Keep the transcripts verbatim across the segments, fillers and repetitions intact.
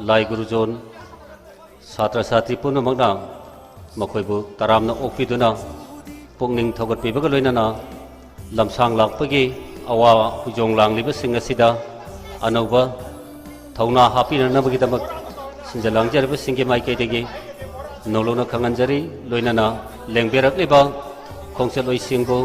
ꯂꯥꯏ ꯒꯨꯔꯨꯖꯣꯟ, ꯁꯥꯇ꯭ꯔ ꯁꯥꯇ꯭ꯔꯤ ꯄꯨꯝꯅꯃꯛꯅ ꯃꯈꯣꯏꯕꯨ ꯇꯔꯥꯝꯅ ꯑꯣꯛꯄꯤꯗꯨꯅ, ꯄꯨꯛꯅꯤꯡ ꯊꯧꯒꯠꯄꯤꯕꯒ ꯂꯣꯏꯅꯅ ꯂꯝꯁꯥꯡ ꯂꯥꯛꯄꯒꯤ ꯑꯋꯥ ꯍꯨꯏꯖꯣꯡ ꯂꯥꯡꯂꯤꯕꯁꯤꯡ ꯑꯁꯤꯗ ꯑꯅꯧꯕ ꯊꯧꯅꯥ ꯍꯥꯞꯄꯤꯅꯅꯕꯒꯤꯗꯃꯛ ꯁꯤꯟꯖ ꯂꯥꯡꯖꯔꯤꯕꯁꯤꯡꯒꯤ ꯃꯥꯏꯀꯩꯗꯒꯤ ꯅꯧꯂꯧꯅ ꯈꯪꯍꯟꯖꯔꯤ꯫ ꯂꯣꯏꯅꯅ ꯂꯦꯡꯕꯤꯔꯛꯂꯤꯕ ꯈꯣꯡꯆꯠꯂꯣꯏꯁꯤꯡꯕꯨ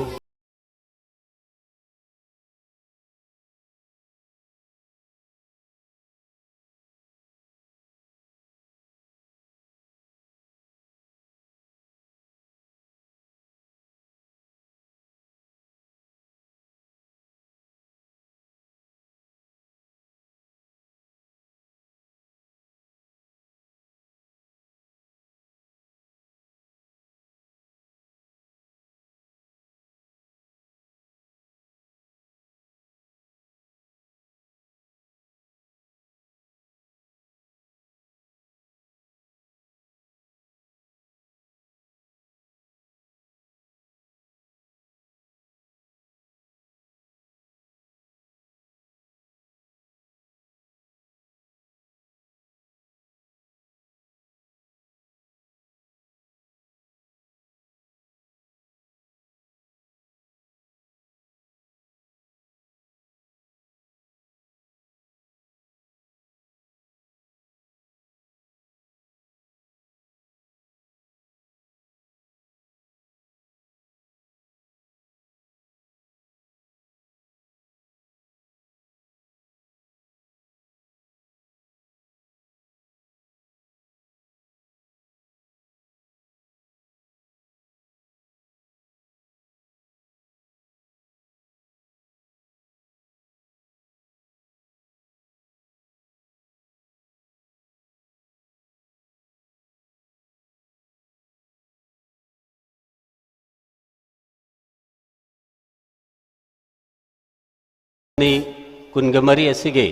ꯀꯨꯟꯒ ꯃꯔꯤ ꯑꯁꯤꯒꯤ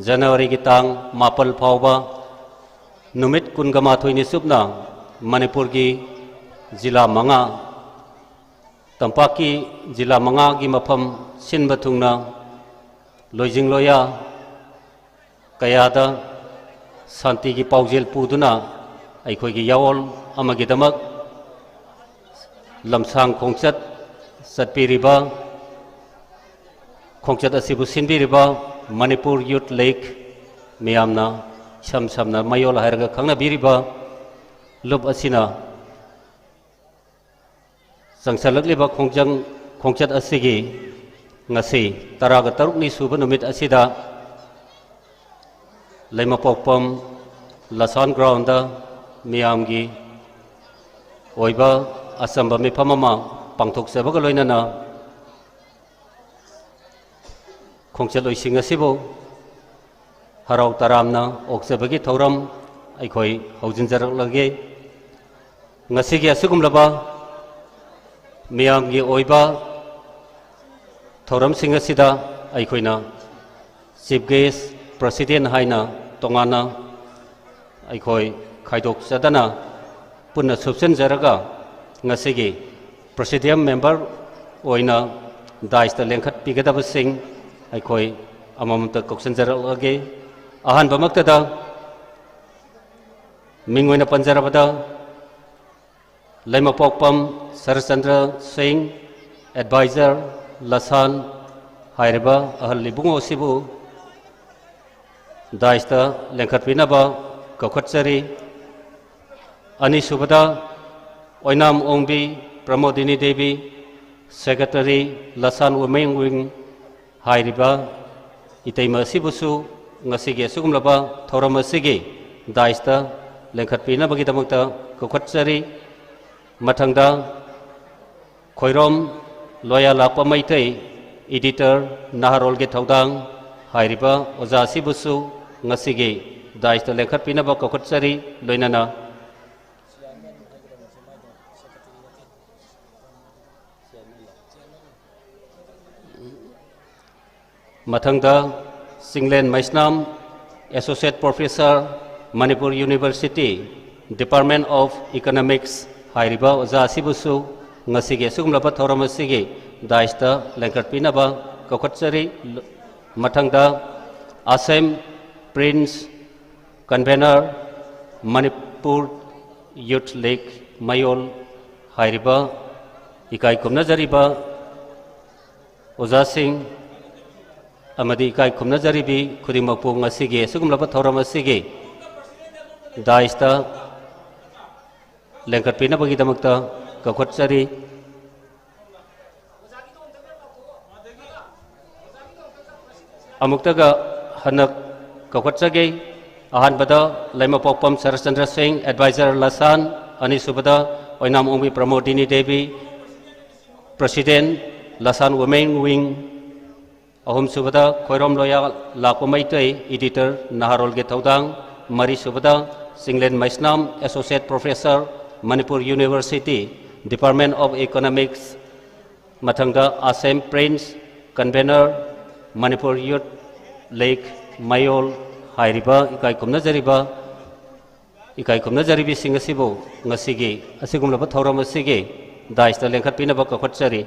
ꯖꯅꯋꯥꯔꯤꯒꯤ ꯇꯥꯡ ꯃꯥꯄꯜ ꯐꯥꯎꯕ ꯅꯨꯃꯤꯠ ꯀꯨꯟꯒ ꯃꯥꯊꯣꯏꯅꯤ ꯆꯨꯞꯅ ꯃꯅꯤꯄꯨꯔꯒꯤ ꯖꯤꯂꯥ ꯃꯉꯥ, ꯇꯝꯄꯥꯛꯀꯤ ꯖꯤꯂꯥ ꯃꯉꯥꯒꯤ ꯃꯐꯝ ꯁꯤꯟꯕ ꯊꯨꯡꯅ ꯂꯣꯏꯖꯤꯡ ꯂꯣꯌꯥ ꯀꯌꯥꯗ ꯁꯥꯟꯇꯤꯒꯤ ꯄꯥꯎꯖꯦꯜ ꯄꯨꯗꯨꯅ ꯑꯩꯈꯣꯏꯒꯤ ꯌꯥꯑꯣꯜ ꯑꯃꯒꯤꯗꯃꯛ ꯂꯝꯁꯥꯡ ꯈꯣꯡꯆꯠ ꯆꯠꯄꯤꯔꯤꯕ, ꯈꯣꯡꯆꯠ ꯑꯁꯤꯕꯨ ꯁꯤꯟꯕꯤꯔꯤꯕ ꯃꯅꯤꯄꯨꯔ ꯌꯨꯠ ꯂꯤꯒ, ꯃꯤꯌꯥꯝꯅ ꯏꯁꯝ ꯁꯝꯅ ꯃꯌꯣꯜ ꯍꯥꯏꯔꯒ ꯈꯪꯅꯕꯤꯔꯤꯕ ꯂꯨꯞ ꯑꯁꯤꯅ ꯆꯪꯁꯤꯜꯂꯛꯂꯤꯕ ꯈꯣꯡꯖꯪ, ꯈꯣꯡꯆꯠ ꯑꯁꯤꯒꯤ ꯉꯁꯤ ꯇꯔꯥꯒ ꯇꯔꯨꯛꯅꯤ ꯁꯨꯕ ꯅꯨꯃꯤꯠ ꯑꯁꯤꯗ ꯂꯩꯃꯄꯣꯛꯄꯝ ꯂꯁꯥꯟ ꯒ꯭ꯔꯥꯎꯟꯗ ꯃꯤꯌꯥꯝꯒꯤ ꯑꯣꯏꯕ ꯑꯆꯝꯕ ꯃꯤꯐꯝ ꯑꯃ ꯄꯥꯡꯊꯣꯛꯆꯕꯒ ꯂꯣꯏꯅꯅ ꯈꯣꯡꯆꯠꯂꯣꯏꯁꯤꯡ ꯑꯁꯤꯕꯨ ꯍꯔꯥꯎ ꯇꯔꯥꯝꯅ ꯑꯣꯛꯆꯕꯒꯤ ꯊꯧꯔꯝ ꯑꯩꯈꯣꯏ ꯍꯧꯖꯤꯟꯖꯔꯛꯂꯒꯦ꯫ ꯉꯁꯤꯒꯤ ꯑꯁꯤꯒꯨꯝꯂꯕ ꯃꯤꯌꯥꯝꯒꯤ ꯑꯣꯏꯕ ꯊꯧꯔꯝꯁꯤꯡ ꯑꯁꯤꯗ ꯑꯩꯈꯣꯏꯅ ꯆꯤꯐ ꯒꯦꯁ, ꯄ꯭ꯔꯁꯤꯗꯦꯟ ꯍꯥꯏꯅ ꯇꯣꯉꯥꯟꯅ ꯑꯩꯈꯣꯏ ꯈꯥꯏꯗꯣꯛꯆꯗꯅ ꯄꯨꯟꯅ ꯁꯨꯞꯆꯟꯖꯔꯒ ꯉꯁꯤꯒꯤ ꯄ꯭ꯔꯁꯤꯗꯤꯌꯝ ꯃꯦꯝꯕꯔ ꯑꯣꯏꯅ ꯗꯥꯏꯁꯇ ꯂꯦꯡꯈꯠꯄꯤꯒꯗꯕꯁꯤꯡ ꯑꯩꯈꯣꯏ ꯑꯃꯃꯝꯇ ꯀꯧꯁꯤꯟꯖꯔꯛꯂꯒꯦ꯫ ꯑꯍꯥꯟꯕꯃꯛꯇꯗ ꯃꯤꯡ ꯑꯣꯏꯅ ꯄꯟꯖꯔꯕꯗ ꯂꯩꯃꯄꯣꯛꯄꯝ ꯁꯔꯆꯟꯗ꯭ꯔ ꯁꯤꯡ, ꯑꯦꯗꯚꯥꯏꯖꯔ ꯂꯁꯥꯟ ꯍꯥꯏꯔꯤꯕ ꯑꯍꯜ ꯏꯕꯨꯡꯉꯣ ꯑꯁꯤꯕꯨ ꯗꯥꯏꯁꯇ ꯂꯦꯡꯈꯠꯄꯤꯅꯕ ꯀꯧꯈꯠꯆꯔꯤ꯫ ꯑꯅꯤꯁꯨꯕꯗ ꯑꯣꯏꯅꯥꯝ ꯑꯣꯡꯕꯤ Pramodini Devi, secretary, ꯂꯁꯥꯟ women wing ꯍꯥꯏꯔꯤꯕ ꯏꯇꯩꯃ ꯑꯁꯤꯕꯨꯁꯨ ꯉꯁꯤꯒꯤ ꯑꯁꯤꯒꯨꯝꯂꯕ ꯊꯧꯔꯝ ꯑꯁꯤꯒꯤ ꯗꯥꯏꯁꯇ ꯂꯦꯡꯈꯠꯄꯤꯅꯕꯒꯤꯗꯃꯛꯇ ꯀꯧꯈꯠꯆꯔꯤ꯫ ꯃꯊꯪꯗ ꯈꯣꯏꯔꯣꯝ ꯂꯣꯌꯥ ꯂꯥꯛꯄ ꯃꯩꯇꯩ, ꯏꯗꯤꯇꯔ, ꯅꯍꯥꯔꯣꯜꯒꯤ ꯊꯧꯗꯥꯡ ꯍꯥꯏꯔꯤꯕ ꯑꯣꯖꯥ ꯑꯁꯤꯕꯨꯁꯨ ꯉꯁꯤꯒꯤ ꯗꯥꯏꯁꯇ ꯂꯦꯡꯈꯠꯄꯤꯅꯕ ꯀꯧꯈꯠꯆꯔꯤ꯫ ꯂꯣꯏꯅꯅ ꯃꯊꯪꯗ Chinglen Meisnam, associate professor, Manipur university, department of economics ꯍꯥꯏꯔꯤꯕ ꯑꯣꯖꯥ ꯑꯁꯤꯕꯨꯁꯨ ꯉꯁꯤꯒꯤ ꯑꯁꯤꯒꯨꯝꯂꯕ ꯊꯧꯔꯝ ꯑꯁꯤꯒꯤ ꯗꯥꯏꯁꯇ ꯂꯦꯡꯈꯠꯄꯤꯅꯕ ꯀꯧꯈꯠꯆꯔꯤ꯫ ꯃꯊꯪꯗ Asem Prince Convener, Manipur Youth League, ꯃꯌꯣꯜ꯫ ꯍꯥꯏꯔꯤꯕ ꯏꯀꯥꯏ ꯈꯨꯝꯅꯖꯔꯤꯕ ꯑꯣꯖꯥꯁꯤꯡ ꯑꯃꯗꯤ ꯏꯀꯥꯏ ꯈꯨꯝꯅꯖꯔꯤꯕꯤ ꯈꯨꯗꯤꯡꯃꯛꯄꯨ ꯉꯁꯤꯒꯤ ꯑꯁꯤꯒꯨꯝꯂꯕ ꯊꯧꯔꯝ ꯑꯁꯤꯒꯤ dais ꯇ ꯂꯦꯡꯈꯠꯄꯤꯅꯕꯒꯤꯗꯃꯛꯇ ꯀꯧꯈꯠꯆꯔꯤ꯫ ꯑꯃꯨꯛꯇꯒ ꯍꯟꯅ ꯀꯧꯈꯠꯆꯒꯦ꯫ ꯑꯍꯥꯟꯕꯗ ꯂꯩꯃꯄꯣꯛꯄꯝ ꯁꯔꯠꯆꯟꯗ꯭ꯔ ꯁꯤꯡ, advisor ꯂꯁꯥꯟ꯫ ꯑꯅꯤꯁꯨꯕꯗ ꯑꯣꯏꯅꯥꯝ ꯑꯣꯡꯕꯤ Pramodini Devi, president ꯂꯁꯥꯟ women wing꯫ ꯑꯍꯨꯝꯁꯨꯕꯗ ꯈꯣꯏꯔꯣꯝ ꯂꯣꯌꯥ ꯂꯥꯛꯄ ꯃꯩꯇꯩ, editor ꯅꯍꯥꯔꯣꯜꯒꯤ ꯊꯧꯗꯥꯡ꯫ ꯃꯔꯤꯁꯨꯕꯗ ꯆꯤꯡꯂꯦꯟ ꯃꯩꯁꯅꯥꯝ, associate professor, Manipur University, Department of Economics꯫ ꯃꯊꯪꯗ Asem Prince, convener, Manipur Youth League, ꯃꯌꯣꯜ꯫ ꯍꯥꯏꯔꯤꯕ ꯏꯀꯥꯏ ꯈꯨꯝꯅꯖꯔꯤꯕ, ꯏꯀꯥꯏ ꯈꯨꯝꯅꯖꯔꯤꯕꯤꯁꯤꯡ ꯑꯁꯤꯕꯨ ꯉꯁꯤꯒꯤ ꯑꯁꯤꯒꯨꯝꯂꯕ ꯊꯧꯔꯝ ꯑꯁꯤꯒꯤ dais ꯇ ꯂꯦꯡꯈꯠꯄꯤꯅꯕ ꯀꯧꯈꯠꯆꯔꯤ꯫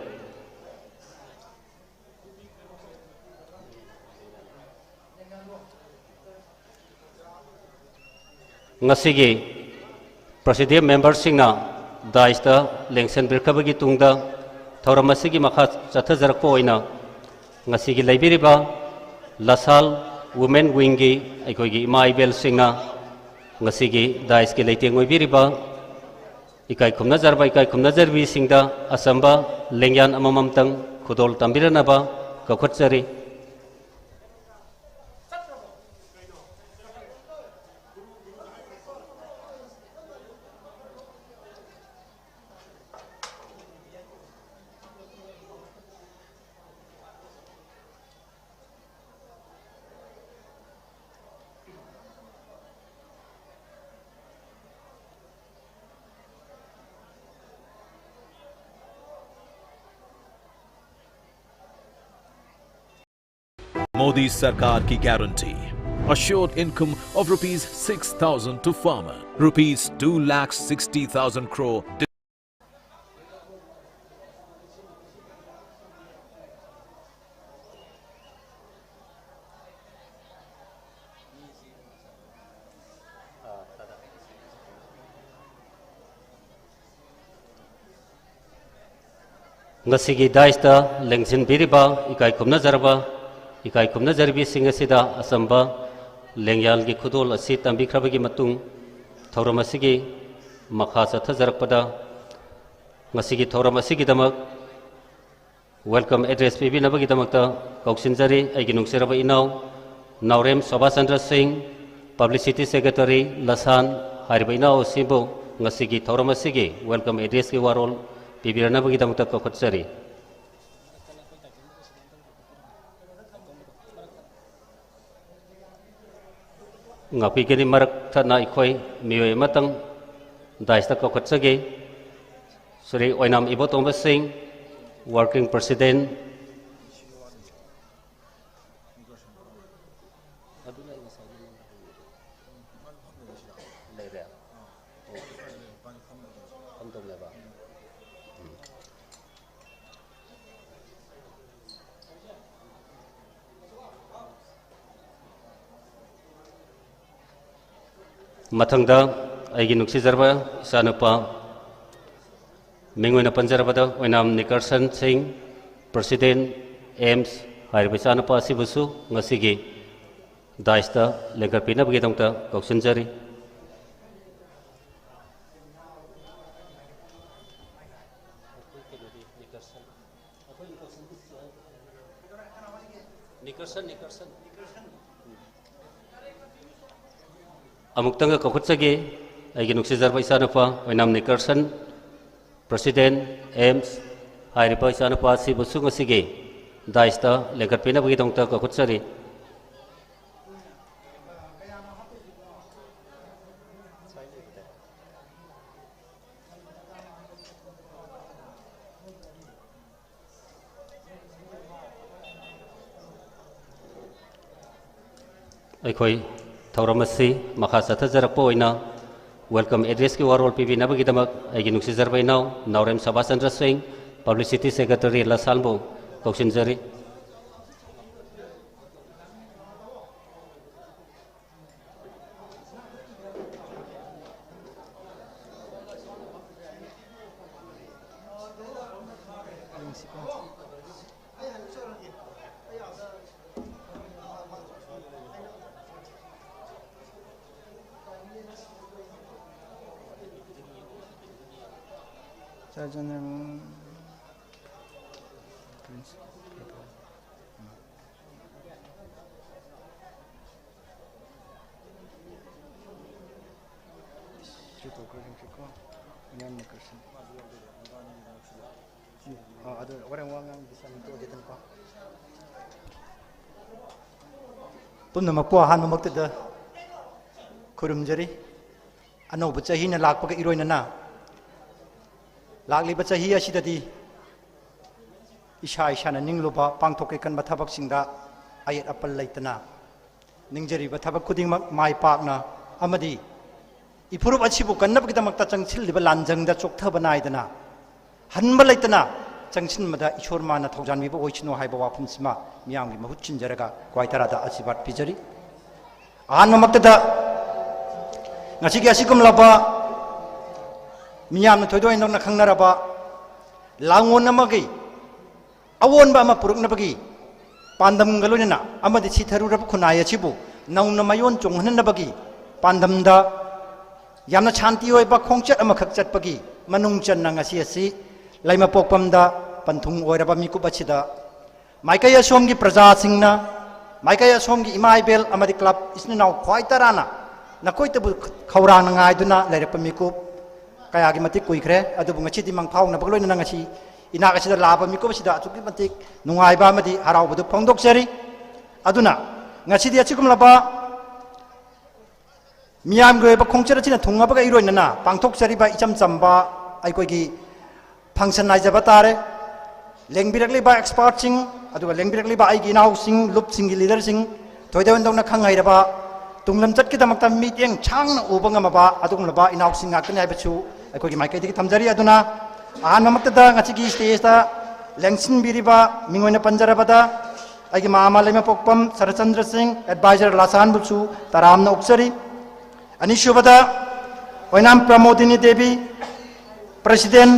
ꯉꯁꯤꯒꯤ presidium member ꯁꯤꯡꯅ dais ꯇ ꯂꯦꯡꯁꯤꯟꯕꯤꯔꯛꯈ꯭ꯔꯕꯒꯤ ꯇꯨꯡꯗ, ꯊꯧꯔꯝ ꯑꯁꯤꯒꯤ ꯃꯈꯥ ꯆꯠꯊꯖꯔꯛꯄ ꯑꯣꯏꯅ ꯉꯁꯤꯒꯤ ꯂꯩꯕꯤꯔꯤꯕ ꯂꯁꯥꯜ women wing ꯒꯤ ꯑꯩꯈꯣꯏꯒꯤ ꯏꯃꯥ ꯏꯕꯦꯜꯁꯤꯡꯅ ꯉꯁꯤꯒꯤ dais ꯀꯤ ꯂꯩꯇꯦꯡ ꯑꯣꯏꯕꯤꯔꯤꯕ ꯏꯀꯥꯏ ꯈꯨꯝꯅꯖꯔꯕ ꯏꯀꯥꯏ ꯈꯨꯝꯅꯖꯔꯕꯤꯁꯤꯡꯗ ꯑꯆꯝꯕ ꯂꯦꯡꯌꯥꯟ ꯑꯃꯃꯝꯇꯪ ꯈꯨꯗꯣꯜ ꯇꯝꯕꯤꯔꯅꯕ ꯀꯧꯈꯠꯆꯔꯤ꯫ मोदी सरकार की guarantee, assured income of rupees six thousand to farmer, rupees two lakh sixty thousand crore. ꯉꯁꯤꯒꯤ ꯗꯥꯏꯁꯇ ꯂꯦꯡꯁꯤꯟꯕꯤꯔꯤꯕ ꯏꯀꯥꯏ ꯈꯨꯝꯅꯖꯔꯕ ꯏꯀꯥꯏ ꯈꯨꯝꯅꯖꯔꯕꯤꯁꯤꯡ ꯑꯁꯤꯗ ꯑꯆꯝꯕ ꯂꯦꯡꯌꯥꯜꯒꯤ ꯈꯨꯗꯣꯜ ꯑꯁꯤ ꯇꯝꯕꯤꯈ꯭ꯔꯕꯒꯤ ꯃꯇꯨꯡ, ꯊꯧꯔꯝ ꯑꯁꯤꯒꯤ ꯃꯈꯥ ꯆꯠꯊꯖꯔꯛꯄꯗ, ꯉꯁꯤꯒꯤ ꯊꯧꯔꯝ ꯑꯁꯤꯒꯤꯗꯃꯛ welcome address ꯄꯤꯕꯤꯅꯕꯒꯤꯗꯃꯛꯇ ꯀꯧꯁꯤꯟꯖꯔꯤ ꯑꯩꯒꯤ ꯅꯨꯡꯁꯤꯔꯕ ꯏꯅꯥꯎ ꯅꯥꯎꯔꯦꯝ ꯁꯣꯚꯥꯆꯟꯗ꯭ꯔ ꯁꯤꯡ, Publicity Secretary, ꯂꯁꯥꯟ ꯍꯥꯏꯔꯤꯕ ꯏꯅꯥꯎ ꯑꯁꯤꯕꯨ ꯉꯁꯤꯒꯤ ꯊꯧꯔꯝ ꯑꯁꯤꯒꯤ welcome addressꯀꯤ ꯋꯥꯔꯣꯜ ꯄꯤꯕꯤꯔꯅꯕꯒꯤꯗꯃꯛꯇ ꯀꯧꯈꯠꯆꯔꯤ꯫ ꯉꯥꯛꯄꯤꯒꯅꯤ꯫ ꯃꯔꯛ ꯊꯠꯅ ꯑꯩꯈꯣꯏ ꯃꯤꯑꯣꯏ ꯑꯃꯇꯪ ꯗꯥꯏꯁꯇ ꯀꯧꯈꯠꯆꯒꯦ꯫ ꯁ꯭ꯔꯤ ꯑꯣꯏꯅꯥꯝ ꯏꯕꯣꯇꯣꯝꯕ ꯁꯤꯡ, Working President꯫ ꯑꯗꯨꯅ ꯑꯩ ꯉꯁꯥꯏꯗꯩ ꯅꯉꯣꯟꯗ ꯍꯪꯉꯤꯗꯣ꯫ ꯂꯩꯔꯦ? ꯑꯣ꯫ ꯐꯝꯗꯧꯅꯦꯕ? ꯎꯝ꯫ ꯃꯊꯪꯗ ꯑꯩꯒꯤ ꯅꯨꯡꯁꯤꯖꯔꯕ ꯏꯆꯥꯅꯨꯄꯥ, ꯃꯤꯡ ꯑꯣꯏꯅ ꯄꯟꯖꯔꯕꯗ ꯑꯣꯏꯅꯥꯝ ꯅꯤꯀꯔꯁꯟ ꯁꯤꯡ, President, AIMS ꯍꯥꯏꯔꯤꯕ ꯏꯆꯥꯅꯨꯄꯥ ꯑꯁꯤꯕꯨꯁꯨ ꯉꯁꯤꯒꯤ ꯗꯥꯏꯁꯇ ꯂꯦꯡꯈꯠꯄꯤꯅꯕꯒꯤꯗꯃꯛꯇ ꯀꯧꯁꯤꯟꯖꯔꯤ꯫ ꯑꯃꯨꯛꯇꯪꯒ ꯀꯧꯈꯠꯆꯒꯦ꯫ ꯑꯩꯒꯤ ꯅꯨꯡꯁꯤꯖꯔꯕ ꯏꯆꯥꯅꯨꯄꯥ ꯑꯣꯏꯅꯥꯝ ꯅꯤꯀꯔꯁꯟ, President, AIMS ꯍꯥꯏꯔꯤꯕ ꯏꯆꯥꯅꯨꯄꯥ ꯑꯁꯤꯕꯨꯁꯨ ꯉꯁꯤꯒꯤ ꯗꯥꯏꯁꯇ ꯂꯦꯡꯈꯠꯄꯤꯅꯕꯒꯤꯗꯃꯛꯇ ꯀꯧꯈꯠꯆꯔꯤ꯫ ꯑꯩꯈꯣꯏ ꯊꯧꯔꯝ ꯑꯁꯤ ꯃꯈꯥ ꯆꯠꯊꯖꯔꯛꯄ ꯑꯣꯏꯅ welcome addressꯀꯤ ꯋꯥꯔꯣꯜ ꯄꯤꯕꯤꯅꯕꯒꯤꯗꯃꯛ ꯑꯩꯒꯤ ꯅꯨꯡꯁꯤꯖꯔꯕ ꯏꯅꯥꯎ ꯅꯥꯎꯔꯦꯝ ꯁꯕꯥꯆꯟꯗ꯭ꯔ ꯁꯤꯡ, Publicity Secretary, ꯂꯁꯥꯟꯕꯨ ꯀꯧꯁꯤꯟꯖꯔꯤ꯫ General Principal. ꯁꯤ ꯇꯧꯈ꯭ꯔꯦ, ꯌꯦꯡꯁꯤꯀꯣ꯫ ꯃꯌꯥꯝꯅ ꯀꯔꯁꯟ꯫ ꯑ, ꯑꯗꯨ ꯍꯣꯔꯦꯟ ꯋꯥ ꯉꯥꯡꯕꯗꯤ ꯁꯥꯟꯅ ꯇꯣꯛꯑꯒꯦꯗꯅꯀꯣ꯫ ꯄꯨꯝꯅꯃꯛꯄꯨ ꯑꯍꯥꯟꯕꯃꯛꯇꯗ ꯈꯨꯔꯨꯝꯖꯔꯤ꯫ ꯑꯅꯧꯕ ꯆꯍꯤꯅ ꯂꯥꯛꯄꯒ ꯏꯔꯣꯏꯅꯅ ꯂꯥꯛꯂꯤꯕ ꯆꯍꯤ ꯑꯁꯤꯗꯗꯤ ꯏꯁꯥ ꯏꯁꯥꯅ ꯅꯤꯡꯂꯨꯕ, ꯄꯥꯡꯊꯣꯛꯀꯦ ꯈꯟꯕ ꯊꯕꯛꯁꯤꯡꯗ ꯑꯌꯦꯠ ꯑꯄꯟ ꯂꯩꯇꯅ ꯅꯤꯡꯖꯔꯤꯕ ꯊꯕꯛ ꯈꯨꯗꯤꯡꯃꯛ ꯃꯥꯏ ꯄꯥꯛꯅ ꯑꯃꯗꯤ ꯏꯐꯨꯔꯨꯞ ꯑꯁꯤꯕꯨ ꯀꯟꯅꯕꯒꯤꯗꯃꯛꯇ ꯆꯪꯁꯤꯜꯂꯤꯕ ꯂꯥꯟꯖꯪꯗ ꯆꯣꯛꯊꯕ ꯅꯥꯏꯗꯅ, ꯍꯟꯕ ꯂꯩꯇꯅ ꯆꯪꯁꯤꯟꯕꯗ ꯏꯁꯣꯔ ꯃꯥꯅ ꯊꯧꯖꯥꯟꯕꯤꯕ ꯑꯣꯏꯁꯅꯨ ꯍꯥꯏꯕ ꯋꯥꯐꯝꯁꯤꯃ ꯃꯤꯌꯥꯝꯒꯤ ꯃꯍꯨꯠ ꯁꯤꯟꯖꯔꯒ ꯀ꯭ꯋꯥꯏ ꯇꯔꯥꯗ ꯑꯁꯤꯔꯕꯥꯗ ꯄꯤꯖꯔꯤ꯫ ꯑꯍꯥꯟꯕꯃꯛꯇꯗ ꯉꯁꯤꯒꯤ ꯑꯁꯤꯒꯨꯝꯂꯕ ꯃꯤꯌꯥꯝꯅ ꯊꯣꯏꯗꯣꯛ ꯍꯦꯟꯗꯣꯛꯅ ꯈꯪꯅꯔꯕ ꯂꯥꯡꯑꯣꯟ ꯑꯃꯒꯤ ꯑꯑꯣꯟꯕ ꯑꯃ ꯄꯨꯔꯛꯅꯕꯒꯤ ꯄꯥꯟꯗꯝꯒ ꯂꯣꯏꯅꯅ ꯑꯃꯗꯤ ꯁꯤꯊꯔꯨꯔꯕ ꯈꯨꯟꯅꯥꯏ ꯑꯁꯤꯕꯨ ꯅꯧꯅ ꯃꯌꯣꯟ ꯆꯣꯡꯍꯟꯅꯕꯒꯤ ꯄꯥꯟꯗꯝꯗ ꯌꯥꯝꯅ ꯁꯥꯟꯇꯤ ꯑꯣꯏꯕ ꯈꯣꯡꯆꯠ ꯑꯃꯈꯛ ꯆꯠꯄꯒꯤ ꯃꯅꯨꯡ ꯆꯟꯅ ꯉꯁꯤ ꯑꯁꯤ ꯂꯩꯃꯄꯣꯛꯄꯝꯗ ꯄꯟꯊꯨꯡ ꯑꯣꯏꯔꯕ ꯃꯤꯀꯨꯞ ꯑꯁꯤꯗ ꯃꯥꯏꯀꯩ ꯑꯁꯣꯝꯒꯤ ꯄ꯭ꯔꯖꯥꯁꯤꯡꯅ, ꯃꯥꯏꯀꯩ ꯑꯁꯣꯝꯒꯤ ꯏꯃꯥ ꯏꯕꯦꯜ ꯑꯃꯗꯤ ꯀ꯭ꯂꯕ ꯏꯆꯤꯟ ꯏꯅꯥꯎ ꯈ꯭ꯋꯥꯏ ꯇꯔꯥꯅ ꯅꯈꯣꯏꯇꯕꯨ ꯈꯧꯔꯥꯡꯅ ꯉꯥꯏꯗꯨꯅ ꯂꯩꯔꯛꯄ ꯃꯤꯀꯨꯞ ꯀꯌꯥꯒꯤ ꯃꯇꯤꯛ ꯀꯨꯏꯈ꯭ꯔꯦ꯫ ꯑꯗꯨꯕꯨ ꯉꯁꯤꯗꯤ ꯃꯪꯐꯥꯎꯅꯕꯒ ꯂꯣꯏꯅꯅ ꯉꯁꯤ ꯏꯅꯥꯛ ꯑꯁꯤꯗ ꯂꯥꯛꯑꯕ ꯃꯤꯀꯨꯞ ꯑꯁꯤꯗ ꯑꯁꯨꯛꯀꯤ ꯃꯇꯤꯛ ꯅꯨꯡꯉꯥꯏꯕ ꯑꯃꯗꯤ ꯍꯔꯥꯎꯕꯗꯨ ꯐꯣꯡꯗꯣꯛꯆꯔꯤ꯫ ꯑꯗꯨꯅ ꯉꯁꯤꯗꯤ ꯑꯁꯤꯒꯨꯝꯂꯕ ꯃꯤꯌꯥꯝꯒꯤ ꯑꯣꯏꯕ ꯈꯣꯡꯆꯠ ꯑꯁꯤꯅ ꯊꯨꯡꯉꯕꯒ ꯏꯔꯣꯏꯅꯅ ꯄꯥꯡꯊꯣꯛꯆꯔꯤꯕ ꯏꯆꯝ ꯆꯝꯕ ꯑꯩꯈꯣꯏꯒꯤ ꯐꯪꯁꯟ ꯍꯥꯏꯖꯕ ꯇꯥꯔꯦ꯫ ꯂꯦꯡꯕꯤꯔꯛꯂꯤꯕ ꯑꯦꯛꯁꯄꯥꯔꯠꯁꯤꯡ, ꯑꯗꯨꯒ ꯂꯦꯡꯕꯤꯔꯛꯂꯤꯕ ꯑꯩꯒꯤ ꯏꯅꯥꯎꯁꯤꯡ, ꯂꯨꯞꯁꯤꯡꯒꯤ ꯂꯤꯗꯔꯁꯤꯡ, ꯊꯣꯏꯗꯣꯛ ꯍꯦꯟꯗꯣꯛꯅ ꯈꯪ ꯍꯩꯔꯕ, ꯇꯨꯡ ꯂꯝꯆꯠꯀꯤꯗꯃꯛꯇ ꯃꯤꯠꯌꯦꯡ ꯁꯥꯡꯅ ꯎꯕ ꯉꯝꯃꯕ ꯑꯗꯨꯒꯨꯝꯂꯕ ꯏꯅꯥꯎꯁꯤꯡ ꯉꯥꯛꯇꯅꯤ ꯍꯥꯏꯕꯁꯨ ꯑꯩꯈꯣꯏꯒꯤ ꯃꯥꯏꯀꯩꯗꯒꯤ ꯊꯝꯖꯔꯤ꯫ ꯑꯗꯨꯅ ꯑꯍꯥꯟꯕꯃꯛꯇꯗ ꯉꯁꯤꯒꯤ ꯁ꯭ꯇꯦꯖꯇ ꯂꯦꯡꯁꯤꯟꯕꯤꯔꯤꯕ ꯃꯤꯡ ꯑꯣꯏꯅ ꯄꯟꯖꯔꯕꯗ ꯑꯩꯒꯤ ꯃꯥꯃ ꯂꯩꯃꯄꯣꯛꯄꯝ ꯁꯔꯠꯆꯟꯗ꯭ꯔ ꯁꯤꯡ, ꯑꯦꯗꯚꯥꯏꯖꯔ ꯂꯥꯁꯥꯟꯕꯨꯁꯨ ꯇꯔꯥꯝꯅ ꯑꯣꯛꯆꯔꯤ꯫ ꯑꯅꯤꯁꯨꯕꯗ ꯑꯣꯏꯅꯥꯝ Pramodini Devi, president,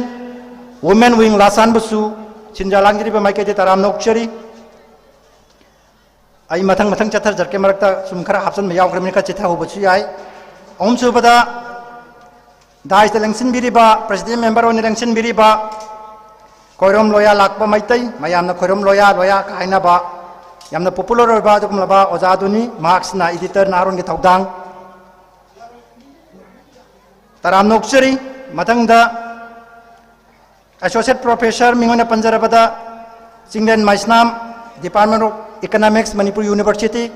women wing ꯂꯥꯁꯥꯟꯕꯨꯁꯨ ꯁꯤꯟꯖꯥ ꯂꯥꯡꯖꯔꯤꯕ ꯃꯥꯏꯀꯩꯗ ꯇꯔꯥꯝꯅ ꯑꯣꯛꯆꯔꯤ꯫ ꯑꯩ ꯃꯊꯪ ꯃꯊꯪ ꯆꯠꯊꯖꯔꯛꯀꯦ, ꯃꯔꯛꯇ ꯁꯨꯝ ꯈꯔ ꯍꯥꯞꯆꯤꯟꯕ ꯌꯥꯎꯈ꯭ꯔꯕꯅꯤꯅ ꯈꯔ ꯆꯤꯊꯍꯧꯕꯁꯨ ꯌꯥꯏ꯫ ꯑꯍꯨꯝꯁꯨꯕꯗ ꯗꯥꯏꯁꯇ ꯂꯦꯡꯁꯤꯟꯕꯤꯔꯤꯕ, ꯄ꯭ꯔꯦꯁꯤꯗꯦꯟ ꯃꯦꯝꯕꯔ ꯑꯣꯏꯅ ꯂꯦꯡꯁꯤꯟꯕꯤꯔꯤꯕ ꯈꯣꯏꯔꯣꯝ ꯂꯣꯌꯥ ꯂꯥꯛꯄ ꯃꯩꯇꯩ, ꯃꯌꯥꯝꯅ ꯈꯣꯏꯔꯣꯝ ꯂꯣꯌꯥ, ꯂꯣꯌꯥ ꯀꯥꯏꯅꯕ ꯌꯥꯝꯅ ꯄꯣꯄꯨꯂꯔ ꯑꯣꯏꯕ ꯑꯗꯨꯒꯨꯝꯂꯕ ꯑꯣꯖꯥꯗꯨꯅꯤ꯫ ꯃꯍꯥꯛꯁꯤꯅ ꯏꯗꯤꯇꯔ ꯅꯍꯥꯔꯣꯟꯒꯤ ꯊꯧꯗꯥꯡ꯫ ꯇꯔꯥꯝꯅ ꯑꯣꯛꯆꯔꯤ꯫ ꯃꯊꯪꯗ ꯑꯦꯁꯣꯁꯤꯌꯦꯠ ꯄ꯭ꯔꯣꯐꯦꯁꯔ, ꯃꯤꯡ ꯑꯣꯏꯅ ꯄꯟꯖꯔꯕꯗ, ꯆꯤꯡꯂꯦꯟ ꯃꯩꯁꯅꯥꯝ, Department of Economics, Manipur University꯫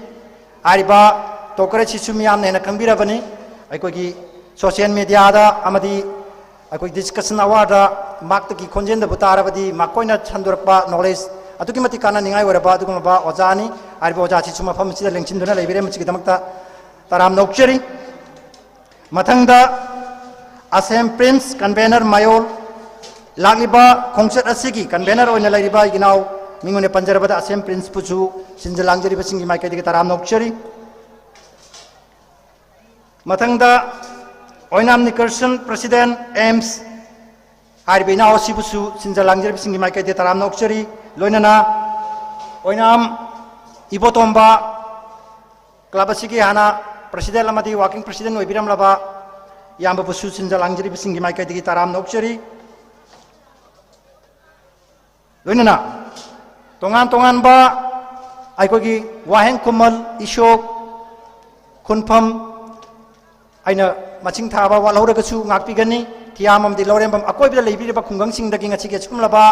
ꯍꯥꯏꯔꯤꯕ ꯇꯣꯀꯔ ꯑꯁꯤꯁꯨ ꯃꯤꯌꯥꯝꯅ ꯍꯦꯟꯅ ꯈꯪꯕꯤꯔꯕꯅꯤ꯫ ꯑꯩꯈꯣꯏꯒꯤ ꯁꯣꯁꯤꯌꯦꯜ ꯃꯦꯗꯤꯌꯥꯗ ꯑꯃꯗꯤ ꯑꯩꯈꯣꯏ ꯗꯤꯁꯀꯁꯟ ꯑꯋꯥꯔꯗ ꯃꯍꯥꯛꯇꯒꯤ ꯈꯣꯟꯖꯦꯜꯗꯕꯨ ꯇꯥꯔꯕꯗꯤ ꯃꯈꯣꯏꯅ ꯁꯟꯗꯣꯔꯛꯄ ꯅꯣꯂꯦꯖ ꯑꯗꯨꯛꯀꯤ ꯃꯇꯤꯛ ꯀꯥꯟꯅꯅꯤꯡꯉꯥꯏ ꯑꯣꯏꯔꯕ ꯑꯗꯨꯒꯨꯝꯂꯕ ꯑꯣꯖꯥꯅꯤ꯫ ꯍꯥꯏꯔꯤꯕ ꯑꯣꯖꯥꯁꯤꯁꯨ ꯃꯐꯝ ꯑꯁꯤꯗ ꯂꯦꯡꯁꯤꯟꯗꯨꯅ ꯂꯩꯕꯤꯔꯦ꯫ ꯃꯁꯤꯒꯤꯗꯃꯛꯇ ꯇꯔꯥꯝꯅ ꯑꯣꯛꯆꯔꯤ꯫ ꯃꯊꯪꯗ ꯑꯁꯦꯝ ꯄ꯭ꯔꯤꯟꯁ ꯀꯟꯚꯦꯅꯔ ꯃꯌꯣꯜ, ꯂꯥꯛꯂꯤꯕ ꯈꯣꯡꯆꯠ ꯑꯁꯤꯒꯤ ꯀꯟꯚꯦꯅꯔ ꯑꯣꯏꯅ ꯂꯩꯔꯤꯕ ꯑꯩꯒꯤ ꯏꯅꯥꯎ, ꯃꯤꯡ ꯑꯣꯏꯅ ꯄꯟꯖꯔꯕꯗ ꯑꯁꯦꯝ ꯄ꯭ꯔꯤꯟꯁꯄꯨꯁꯨ ꯁꯤꯟꯖ ꯂꯥꯡꯖꯔꯤꯕꯁꯤꯡꯒꯤ ꯃꯥꯏꯀꯩꯗꯒꯤ ꯇꯔꯥꯝꯅ ꯑꯣꯛꯆꯔꯤ꯫ ꯃꯊꯪꯗ ꯑꯣꯏꯅꯥꯝ ꯅꯤꯀꯔꯁꯟ, ꯄ꯭ꯔꯁꯤꯗꯦꯟ, ꯑꯦꯝꯁ, ꯍꯥꯏꯔꯤꯕ ꯏꯅꯥꯎ ꯑꯁꯤꯕꯨꯁꯨ ꯁꯤꯟꯖ ꯂꯥꯡꯖꯔꯤꯕꯁꯤꯡꯒꯤ ꯃꯥꯏꯀꯩꯗꯒꯤ ꯇꯔꯥꯝꯅ ꯑꯣꯛꯆꯔꯤ꯫ ꯂꯣꯏꯅꯅ ꯑꯣꯏꯅꯥꯝ ꯏꯕꯣꯇꯣꯝꯕ ꯀ꯭ꯂꯕ ꯑꯁꯤꯒꯤ ꯍꯥꯟꯅ ꯄ꯭ꯔꯁꯤꯗꯦꯟ ꯑꯃꯗꯤ ꯋꯥꯔꯀꯤꯡ ꯄ꯭ꯔꯁꯤꯗꯦꯟ ꯑꯣꯏꯕꯤꯔꯝꯂꯕ ꯏꯌꯥꯝꯕꯕꯨꯁꯨ ꯁꯤꯟꯖ ꯂꯥꯡꯖꯔꯤꯕꯁꯤꯡꯒꯤ ꯃꯥꯏꯀꯩꯗꯒꯤ ꯇꯔꯥꯝꯅ ꯑꯣꯛꯆꯔꯤ꯫ ꯂꯣꯏꯅꯅ ꯇꯣꯉꯥꯟ ꯇꯣꯉꯥꯟꯕ ꯑꯩꯈꯣꯏꯒꯤ ꯋꯥꯍꯦꯡ ꯈꯨꯃꯟ, ꯏꯁꯣꯛ, ꯈꯨꯟꯐꯝ, ꯑꯩꯅ ꯃꯁꯤꯡ ꯊꯥꯕ ꯋꯥꯠꯍꯧꯔꯒꯁꯨ ꯉꯥꯛꯄꯤꯒꯅꯤ꯫ ꯊꯤꯌꯥꯝ ꯑꯃꯗꯤ ꯂꯧꯔꯦꯝꯕꯝ ꯑꯀꯣꯏꯕꯗ ꯂꯩꯕꯤꯔꯤꯕ ꯈꯨꯡꯒꯪꯁꯤꯡꯗꯒꯤ ꯉꯁꯤꯒꯤ ꯑꯁꯤꯒꯨꯝꯂꯕ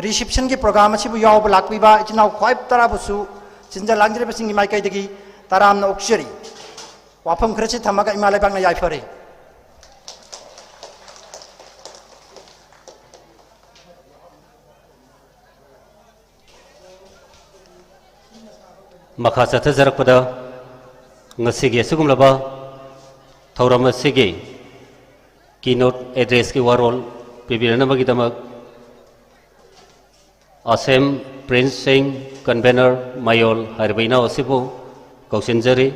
ꯔꯤꯁꯤꯞꯁꯟꯒꯤ ꯄ꯭ꯔꯣꯒ꯭ꯔꯥꯝ ꯑꯁꯤꯕꯨ ꯌꯥꯎꯕ ꯂꯥꯛꯄꯤꯕ ꯏꯆꯤꯟ ꯏꯅꯥꯎ ꯈ꯭ꯋꯥꯏ ꯇꯔꯥꯕꯨꯁꯨ ꯁꯤꯟꯖ ꯂꯥꯡꯖꯔꯤꯕꯁꯤꯡꯒꯤ ꯃꯥꯏꯀꯩꯗꯒꯤ ꯇꯔꯥꯝꯅ ꯑꯣꯛꯆꯔꯤ꯫ ꯋꯥꯐꯝ ꯈꯔꯁꯤ ꯊꯝꯃꯒ ꯏꯃꯥ ꯂꯩꯕꯥꯛꯅ ꯌꯥꯏꯐꯔꯦ꯫ ꯃꯈꯥ ꯆꯠꯊꯖꯔꯛꯄꯗ ꯉꯁꯤꯒꯤ ꯑꯁꯤꯒꯨꯝꯂꯕ ꯊꯧꯔꯝ ꯑꯁꯤꯒꯤ keynote addressꯀꯤ ꯋꯥꯔꯣꯜ ꯄꯤꯕꯤꯅꯅꯕꯒꯤꯗꯃꯛ ꯑꯁꯦꯝ ꯄ꯭ꯔꯤꯟꯁ ꯁꯤꯡ, ꯀꯟꯚꯦꯅꯔ ꯃꯌꯣꯜ ꯍꯥꯏꯔꯤꯕ ꯏꯅꯥꯎ ꯑꯁꯤꯕꯨ ꯀꯧꯁꯤꯟꯖꯔꯤ꯫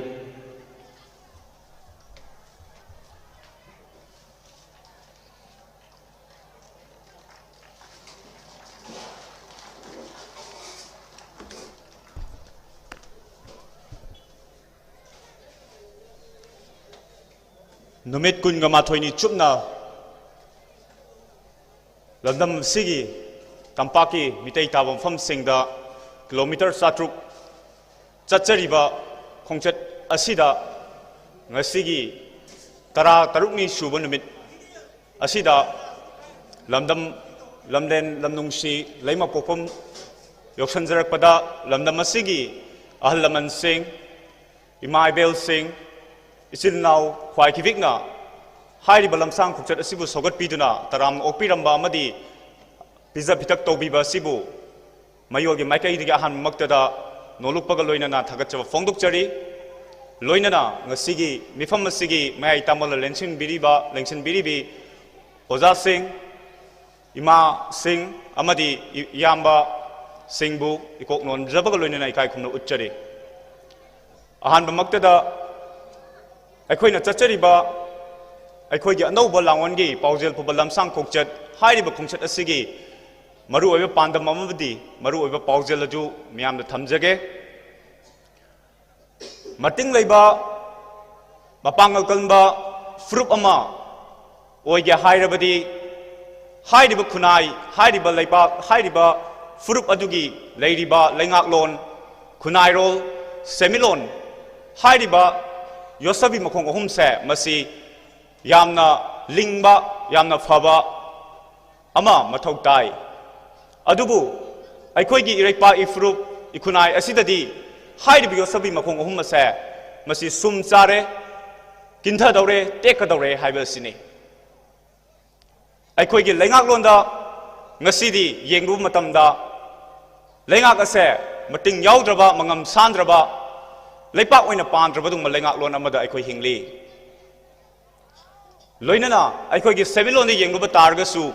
ꯅꯨꯃꯤꯠ ꯀꯨꯟꯒ ꯃꯥꯊꯣꯏꯅꯤ ꯆꯨꯞꯅ ꯂꯝꯗꯝ ꯑꯁꯤꯒꯤ ꯇꯝꯄꯥꯛꯀꯤ ꯃꯤꯇꯩ ꯇꯥꯕ ꯃꯐꯝꯁꯤꯡꯗ ꯀꯤꯂꯣꯃꯤꯇꯔ ꯆꯥꯇ꯭ꯔꯨꯛ ꯆꯠꯆꯔꯤꯕ ꯈꯣꯡꯆꯠ ꯑꯁꯤꯗ ꯉꯁꯤꯒꯤ ꯇꯔꯥ ꯇꯔꯨꯛꯅꯤ ꯁꯨꯕ ꯅꯨꯃꯤꯠ ꯑꯁꯤꯗ ꯂꯝꯗꯝ, ꯂꯝꯂꯦꯟ, ꯂꯝꯅꯨꯡꯁꯤ, ꯂꯩꯃ ꯄꯣꯛꯐꯝ ꯌꯧꯁꯤꯟꯖꯔꯛꯄꯗ ꯂꯝꯗꯝ ꯑꯁꯤꯒꯤ ꯑꯍꯜ ꯂꯃꯟꯁꯤꯡ, ꯏꯃꯥ ꯏꯕꯦꯜꯁꯤꯡ, ꯏꯆꯤꯜ ꯏꯅꯥꯎ ꯈ꯭ꯋꯥꯏꯈꯤꯕꯤꯛꯅ ꯍꯥꯏꯔꯤꯕ ꯂꯝꯁꯥꯡ ꯈꯣꯡꯆꯠ ꯑꯁꯤꯕꯨ ꯁꯧꯒꯠꯄꯤꯗꯨꯅ ꯇꯔꯥꯝꯅ ꯑꯣꯛꯄꯤꯔꯝꯕ ꯑꯃꯗꯤ ꯄꯤꯖ ꯄꯤꯊꯛ ꯇꯧꯕꯤꯕ ꯑꯁꯤꯕꯨ ꯃꯌꯣꯜꯒꯤ ꯃꯥꯏꯀꯩꯗꯒꯤ ꯑꯍꯥꯟꯕꯃꯛꯇꯗ ꯅꯣꯂꯨꯛꯄꯒ ꯂꯣꯏꯅꯅ ꯊꯥꯒꯠꯆꯕ ꯐꯣꯡꯗꯣꯛꯆꯔꯤ꯫ ꯂꯣꯏꯅꯅ ꯉꯁꯤꯒꯤ ꯃꯤꯐꯝ ꯑꯁꯤꯒꯤ ꯃꯌꯥꯏ ꯇꯥꯃꯜꯂ ꯂꯦꯡꯁꯤꯟꯕꯤꯔꯤꯕ, ꯂꯦꯡꯁꯤꯟꯕꯤꯔꯤꯕꯤ ꯑꯣꯖꯥꯁꯤꯡ, ꯏꯃꯥꯁꯤꯡ ꯑꯃꯗꯤ ꯏ-, ꯏꯌꯥꯝꯕꯁꯤꯡꯕꯨ ꯏꯀꯣꯛ ꯅꯣꯟꯖꯕꯒ ꯂꯣꯏꯅꯅ ꯏꯀꯥꯏ ꯈꯨꯝꯅ ꯎꯠꯆꯔꯤ꯫ ꯑꯍꯥꯟꯕꯃꯛꯇꯗ ꯑꯩꯈꯣꯏꯅ ꯆꯠꯆꯔꯤꯕ ꯑꯩꯈꯣꯏꯒꯤ ꯑꯅꯧꯕ ꯂꯥꯡꯑꯣꯟꯒꯤ ꯄꯥꯎꯖꯦꯜ ꯄꯨꯕ ꯂꯝꯁꯥꯡ ꯈꯣꯡꯆꯠ ꯍꯥꯏꯔꯤꯕ ꯈꯣꯡꯆꯠ ꯑꯁꯤꯒꯤ ꯃꯔꯨꯑꯣꯏꯕ ꯄꯥꯟꯗꯝ ꯑꯃꯗꯤ ꯃꯔꯨꯑꯣꯏꯕ ꯄꯥꯎꯖꯦꯜ ꯑꯗꯨ ꯃꯤꯌꯥꯝꯗ ꯊꯝꯖꯒꯦ꯫ ꯃꯇꯤꯡ ꯂꯩꯕ, ꯃꯄꯥꯡꯒꯜ ꯀꯟꯕ ꯐꯨꯔꯨꯞ ꯑꯃ ꯑꯣꯏꯒꯦ ꯍꯥꯏꯔꯕꯗꯤ, ꯍꯥꯏꯔꯤꯕ ꯈꯨꯟꯅꯥꯏ, ꯍꯥꯏꯔꯤꯕ ꯂꯩꯕꯥꯛ, ꯍꯥꯏꯔꯤꯕ ꯐꯨꯔꯨꯞ ꯑꯗꯨꯒꯤ ꯂꯩꯔꯤꯕ ꯂꯩꯉꯥꯛꯂꯣꯟ, ꯈꯨꯟꯅꯥꯏꯔꯣꯜ, ꯁꯦꯟꯃꯤꯠꯂꯣꯟ ꯍꯥꯏꯔꯤꯕ ꯌꯣꯠꯁꯕꯤ ꯃꯈꯣꯡ ꯑꯍꯨꯝꯁꯦ ꯃꯁꯤ ꯌꯥꯝꯅ ꯂꯤꯡꯕ, ꯌꯥꯝꯅ ꯐꯕ ꯑꯃ ꯃꯊꯧ ꯇꯥꯏ꯫ ꯑꯗꯨꯕꯨ ꯑꯩꯈꯣꯏꯒꯤ ꯏꯔꯩꯄꯥꯛ ꯏꯐꯨꯔꯨꯞ ꯏꯈꯨꯟꯅꯥꯏ ꯑꯁꯤꯗꯗꯤ ꯍꯥꯏꯔꯤꯕ ꯌꯣꯠꯁꯕꯤ ꯃꯈꯣꯡ ꯑꯍꯨꯝ ꯑꯁꯦ ꯃꯁꯤ ꯁꯨꯝ ꯆꯥꯔꯦ, ꯀꯤꯟꯊꯗꯧꯔꯦ, ꯇꯦꯛꯀꯗꯧꯔꯦ ꯍꯥꯏꯕ ꯑꯁꯤꯅꯤ꯫ ꯑꯩꯈꯣꯏꯒꯤ ꯂꯩꯉꯥꯛꯂꯣꯟꯗ ꯉꯁꯤꯗꯤ ꯌꯦꯡꯂꯨꯕ ꯃꯇꯝꯗ ꯂꯩꯉꯥꯛ ꯑꯁꯦ ꯃꯇꯤꯡ ꯌꯥꯎꯗ꯭ꯔꯕ, ꯃꯉꯝ ꯁꯥꯟꯗ꯭ꯔꯕ, ꯂꯩꯄꯥꯛ ꯑꯣꯏꯅ ꯄꯥꯟꯗ꯭ꯔꯕ ꯑꯗꯨꯒꯨꯝꯕ ꯂꯩꯉꯥꯛꯂꯣꯟ ꯑꯃꯗ ꯑꯩꯈꯣꯏ ꯍꯤꯡꯂꯤ꯫ ꯂꯣꯏꯅꯅ ꯑꯩꯈꯣꯏꯒꯤ ꯁꯦꯟꯃꯤꯠꯂꯣꯟꯗ ꯌꯦꯡꯂꯨꯕ ꯇꯥꯔꯒꯁꯨ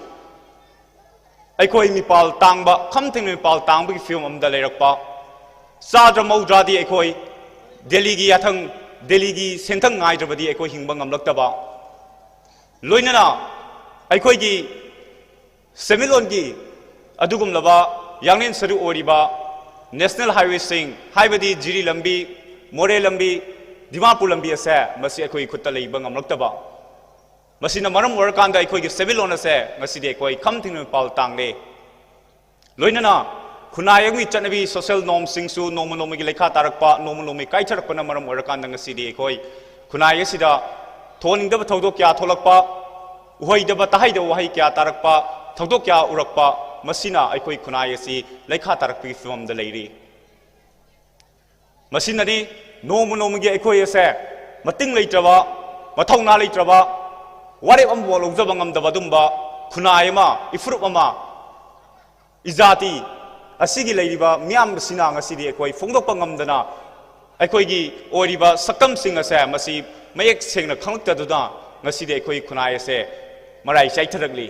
ꯑꯩꯈꯣꯏ ꯃꯤꯄꯥꯜ ꯇꯥꯡꯕ, ꯈꯝ ꯊꯦꯡꯅ ꯃꯤꯄꯥꯜ ꯇꯥꯡꯕꯒꯤ ꯐꯤꯕꯝ ꯑꯃꯗ ꯂꯩꯔꯛꯄ, ꯆꯥꯗ꯭ꯔ ꯃꯧꯗ꯭ꯔꯥꯗꯤ ꯑꯩꯈꯣꯏ ꯗꯦꯜꯂꯤꯒꯤ ꯌꯥꯊꯪ, ꯗꯦꯜꯂꯤꯒꯤ ꯁꯦꯟꯊꯪ ꯉꯥꯏꯗ꯭ꯔꯕꯗꯤ ꯑꯩꯈꯣꯏ ꯍꯤꯡꯕ ꯉꯝꯂꯛꯇꯕ, ꯂꯣꯏꯅꯅ ꯑꯩꯈꯣꯏꯒꯤ ꯁꯦꯟꯃꯤꯠꯂꯣꯟꯒꯤ ꯑꯗꯨꯒꯨꯝꯂꯕ ꯌꯥꯡꯂꯦꯟ ꯁꯔꯨ ꯑꯣꯏꯔꯤꯕ ꯅꯦꯁꯅꯦꯜ ꯍꯥꯏꯋꯦꯁꯤꯡ, ꯍꯥꯏꯕꯗꯤ ꯖꯤꯔꯤ ꯂꯝꯕꯤ, ꯃꯣꯔꯦ ꯂꯝꯕꯤ, ꯗꯤꯃꯥꯄꯨꯔ ꯂꯝꯕꯤ ꯑꯁꯦ ꯃꯁꯤ ꯑꯩꯈꯣꯏꯒꯤ ꯈꯨꯠꯇ ꯂꯩꯕ ꯉꯝꯂꯛꯇꯕ, ꯃꯁꯤꯅ ꯃꯔꯝ ꯑꯣꯏꯔꯀꯥꯟꯗ ꯑꯩꯈꯣꯏꯒꯤ ꯁꯦꯟꯃꯤꯠꯂꯣꯟ ꯑꯁꯦ ꯉꯁꯤꯗꯤ ꯑꯩꯈꯣꯏ ꯈꯝ ꯊꯦꯡꯅ ꯃꯄꯥꯜ ꯇꯥꯡꯂꯦ꯫ ꯂꯣꯏꯅꯅ ꯈꯨꯟꯅꯥꯏ ꯑꯃꯒꯤ ꯆꯠꯅꯕꯤ, social norms ꯁꯤꯡꯁꯨ ꯅꯣꯡꯃ ꯅꯣꯡꯃꯒꯤ ꯂꯩꯈꯥ ꯇꯥꯔꯛꯄ, ꯅꯣꯡꯃ ꯅꯣꯡꯃꯒꯤ ꯀꯥꯏꯊꯔꯛꯄꯅ ꯃꯔꯝ ꯑꯣꯏꯔꯀꯥꯟꯗ ꯉꯁꯤꯗꯤ ꯑꯩꯈꯣꯏ ꯈꯨꯟꯅꯥꯏ ꯑꯁꯤꯗ ꯊꯣꯛꯍꯟꯅꯤꯡꯗꯕ ꯊꯧꯗꯣꯛ ꯀꯌꯥ ꯊꯣꯛꯂꯛꯄ, ꯎꯍꯩꯗꯕ ꯇꯥꯍꯩꯗꯕ ꯋꯥꯍꯩ ꯀꯌꯥ ꯇꯥꯔꯛꯄ, ꯊꯧꯗꯣꯛ ꯀꯌꯥ ꯎꯔꯛꯄ, ꯃꯁꯤꯅ ꯑꯩꯈꯣꯏ ꯈꯨꯟꯅꯥꯏ ꯑꯁꯤ ꯂꯩꯈꯥ ꯇꯥꯔꯛꯄꯒꯤ ꯐꯤꯕꯝꯗ ꯂꯩꯔꯤ꯫ ꯃꯁꯤꯅꯅꯤ ꯅꯣꯡꯃ ꯅꯣꯡꯃꯒꯤ ꯑꯩꯈꯣꯏ ꯑꯁꯦ ꯃꯇꯤꯡ ꯂꯩꯇ꯭ꯔꯕ, ꯃꯊꯧꯅꯥ ꯂꯩꯇ꯭ꯔꯕ, ꯋꯥꯔꯦꯞ ꯑꯃꯐꯥꯎ ꯂꯧꯖꯕ ꯉꯝꯗꯕ ꯑꯗꯨꯝꯕ ꯈꯨꯟꯅꯥꯏ ꯑꯃ, ꯏꯐꯨꯔꯨꯞ ꯑꯃ, ꯏꯖꯥꯇꯤ ꯑꯁꯤꯒꯤ ꯂꯩꯔꯤꯕ ꯃꯤꯌꯥꯝ ꯑꯁꯤꯅ ꯉꯁꯤꯗꯤ ꯑꯩꯈꯣꯏ ꯐꯣꯡꯗꯣꯛꯄ ꯉꯝꯗꯅ ꯑꯩꯈꯣꯏꯒꯤ ꯑꯣꯏꯔꯤꯕ ꯁꯛꯇꯝꯁꯤꯡ ꯑꯁꯦ ꯃꯁꯤ ꯃꯌꯦꯛ ꯁꯦꯡꯅ ꯈꯪꯂꯛꯇꯗꯨꯅ ꯉꯁꯤꯗꯤ ꯑꯩꯈꯣꯏ ꯈꯨꯟꯅꯥꯏ ꯑꯁꯦ ꯃꯔꯥꯏ ꯆꯥꯏꯊꯔꯛꯂꯤ꯫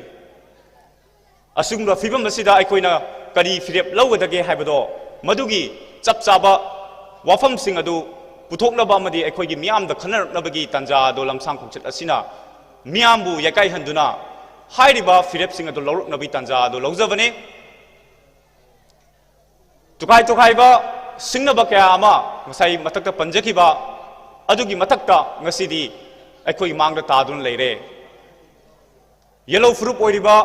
ꯑꯁꯤꯒꯨꯝꯕ ꯐꯤꯕꯝ ꯑꯁꯤꯗ ꯑꯩꯈꯣꯏꯅ ꯀꯔꯤ ꯐꯤꯔꯦꯞ ꯂꯧꯒꯗꯒꯦ ꯍꯥꯏꯕꯗꯣ, ꯃꯗꯨꯒꯤ ꯆꯞ ꯆꯥꯕ ꯋꯥꯐꯝꯁꯤꯡ ꯑꯗꯨ ꯄꯨꯊꯣꯛꯅꯕ ꯑꯃꯗꯤ ꯑꯩꯈꯣꯏꯒꯤ ꯃꯤꯌꯥꯝꯗ ꯈꯟꯅꯔꯛꯅꯕꯒꯤ ꯇꯥꯟꯖꯥ ꯑꯗꯨ ꯂꯝꯁꯥꯡ ꯈꯣꯡꯆꯠ ꯑꯁꯤꯅ ꯃꯤꯌꯥꯝꯕꯨ ꯌꯥꯀꯥꯏꯍꯟꯗꯨꯅ ꯍꯥꯏꯔꯤꯕ ꯐꯤꯔꯦꯞꯁꯤꯡ ꯑꯗꯨ ꯂꯧꯔꯛꯅꯕꯒꯤ ꯇꯥꯟꯖꯥ ꯑꯗꯨ ꯂꯧꯖꯕꯅꯤ꯫ ꯇꯣꯈꯥꯏ ꯇꯣꯈꯥꯏꯕ ꯁꯤꯡꯅꯕ ꯀꯌꯥ ꯑꯃ ꯉꯁꯥꯏ ꯃꯊꯛꯇ ꯄꯟꯖꯈꯤꯕ ꯑꯗꯨꯒꯤ ꯃꯊꯛꯇ ꯉꯁꯤꯗꯤ ꯑꯩꯈꯣꯏꯒꯤ ꯃꯥꯡꯗ ꯇꯥꯗꯨꯅ ꯂꯩꯔꯦ꯫ ꯌꯦꯜꯂꯣ ꯐꯨꯔꯨꯞ ꯑꯣꯏꯔꯤꯕ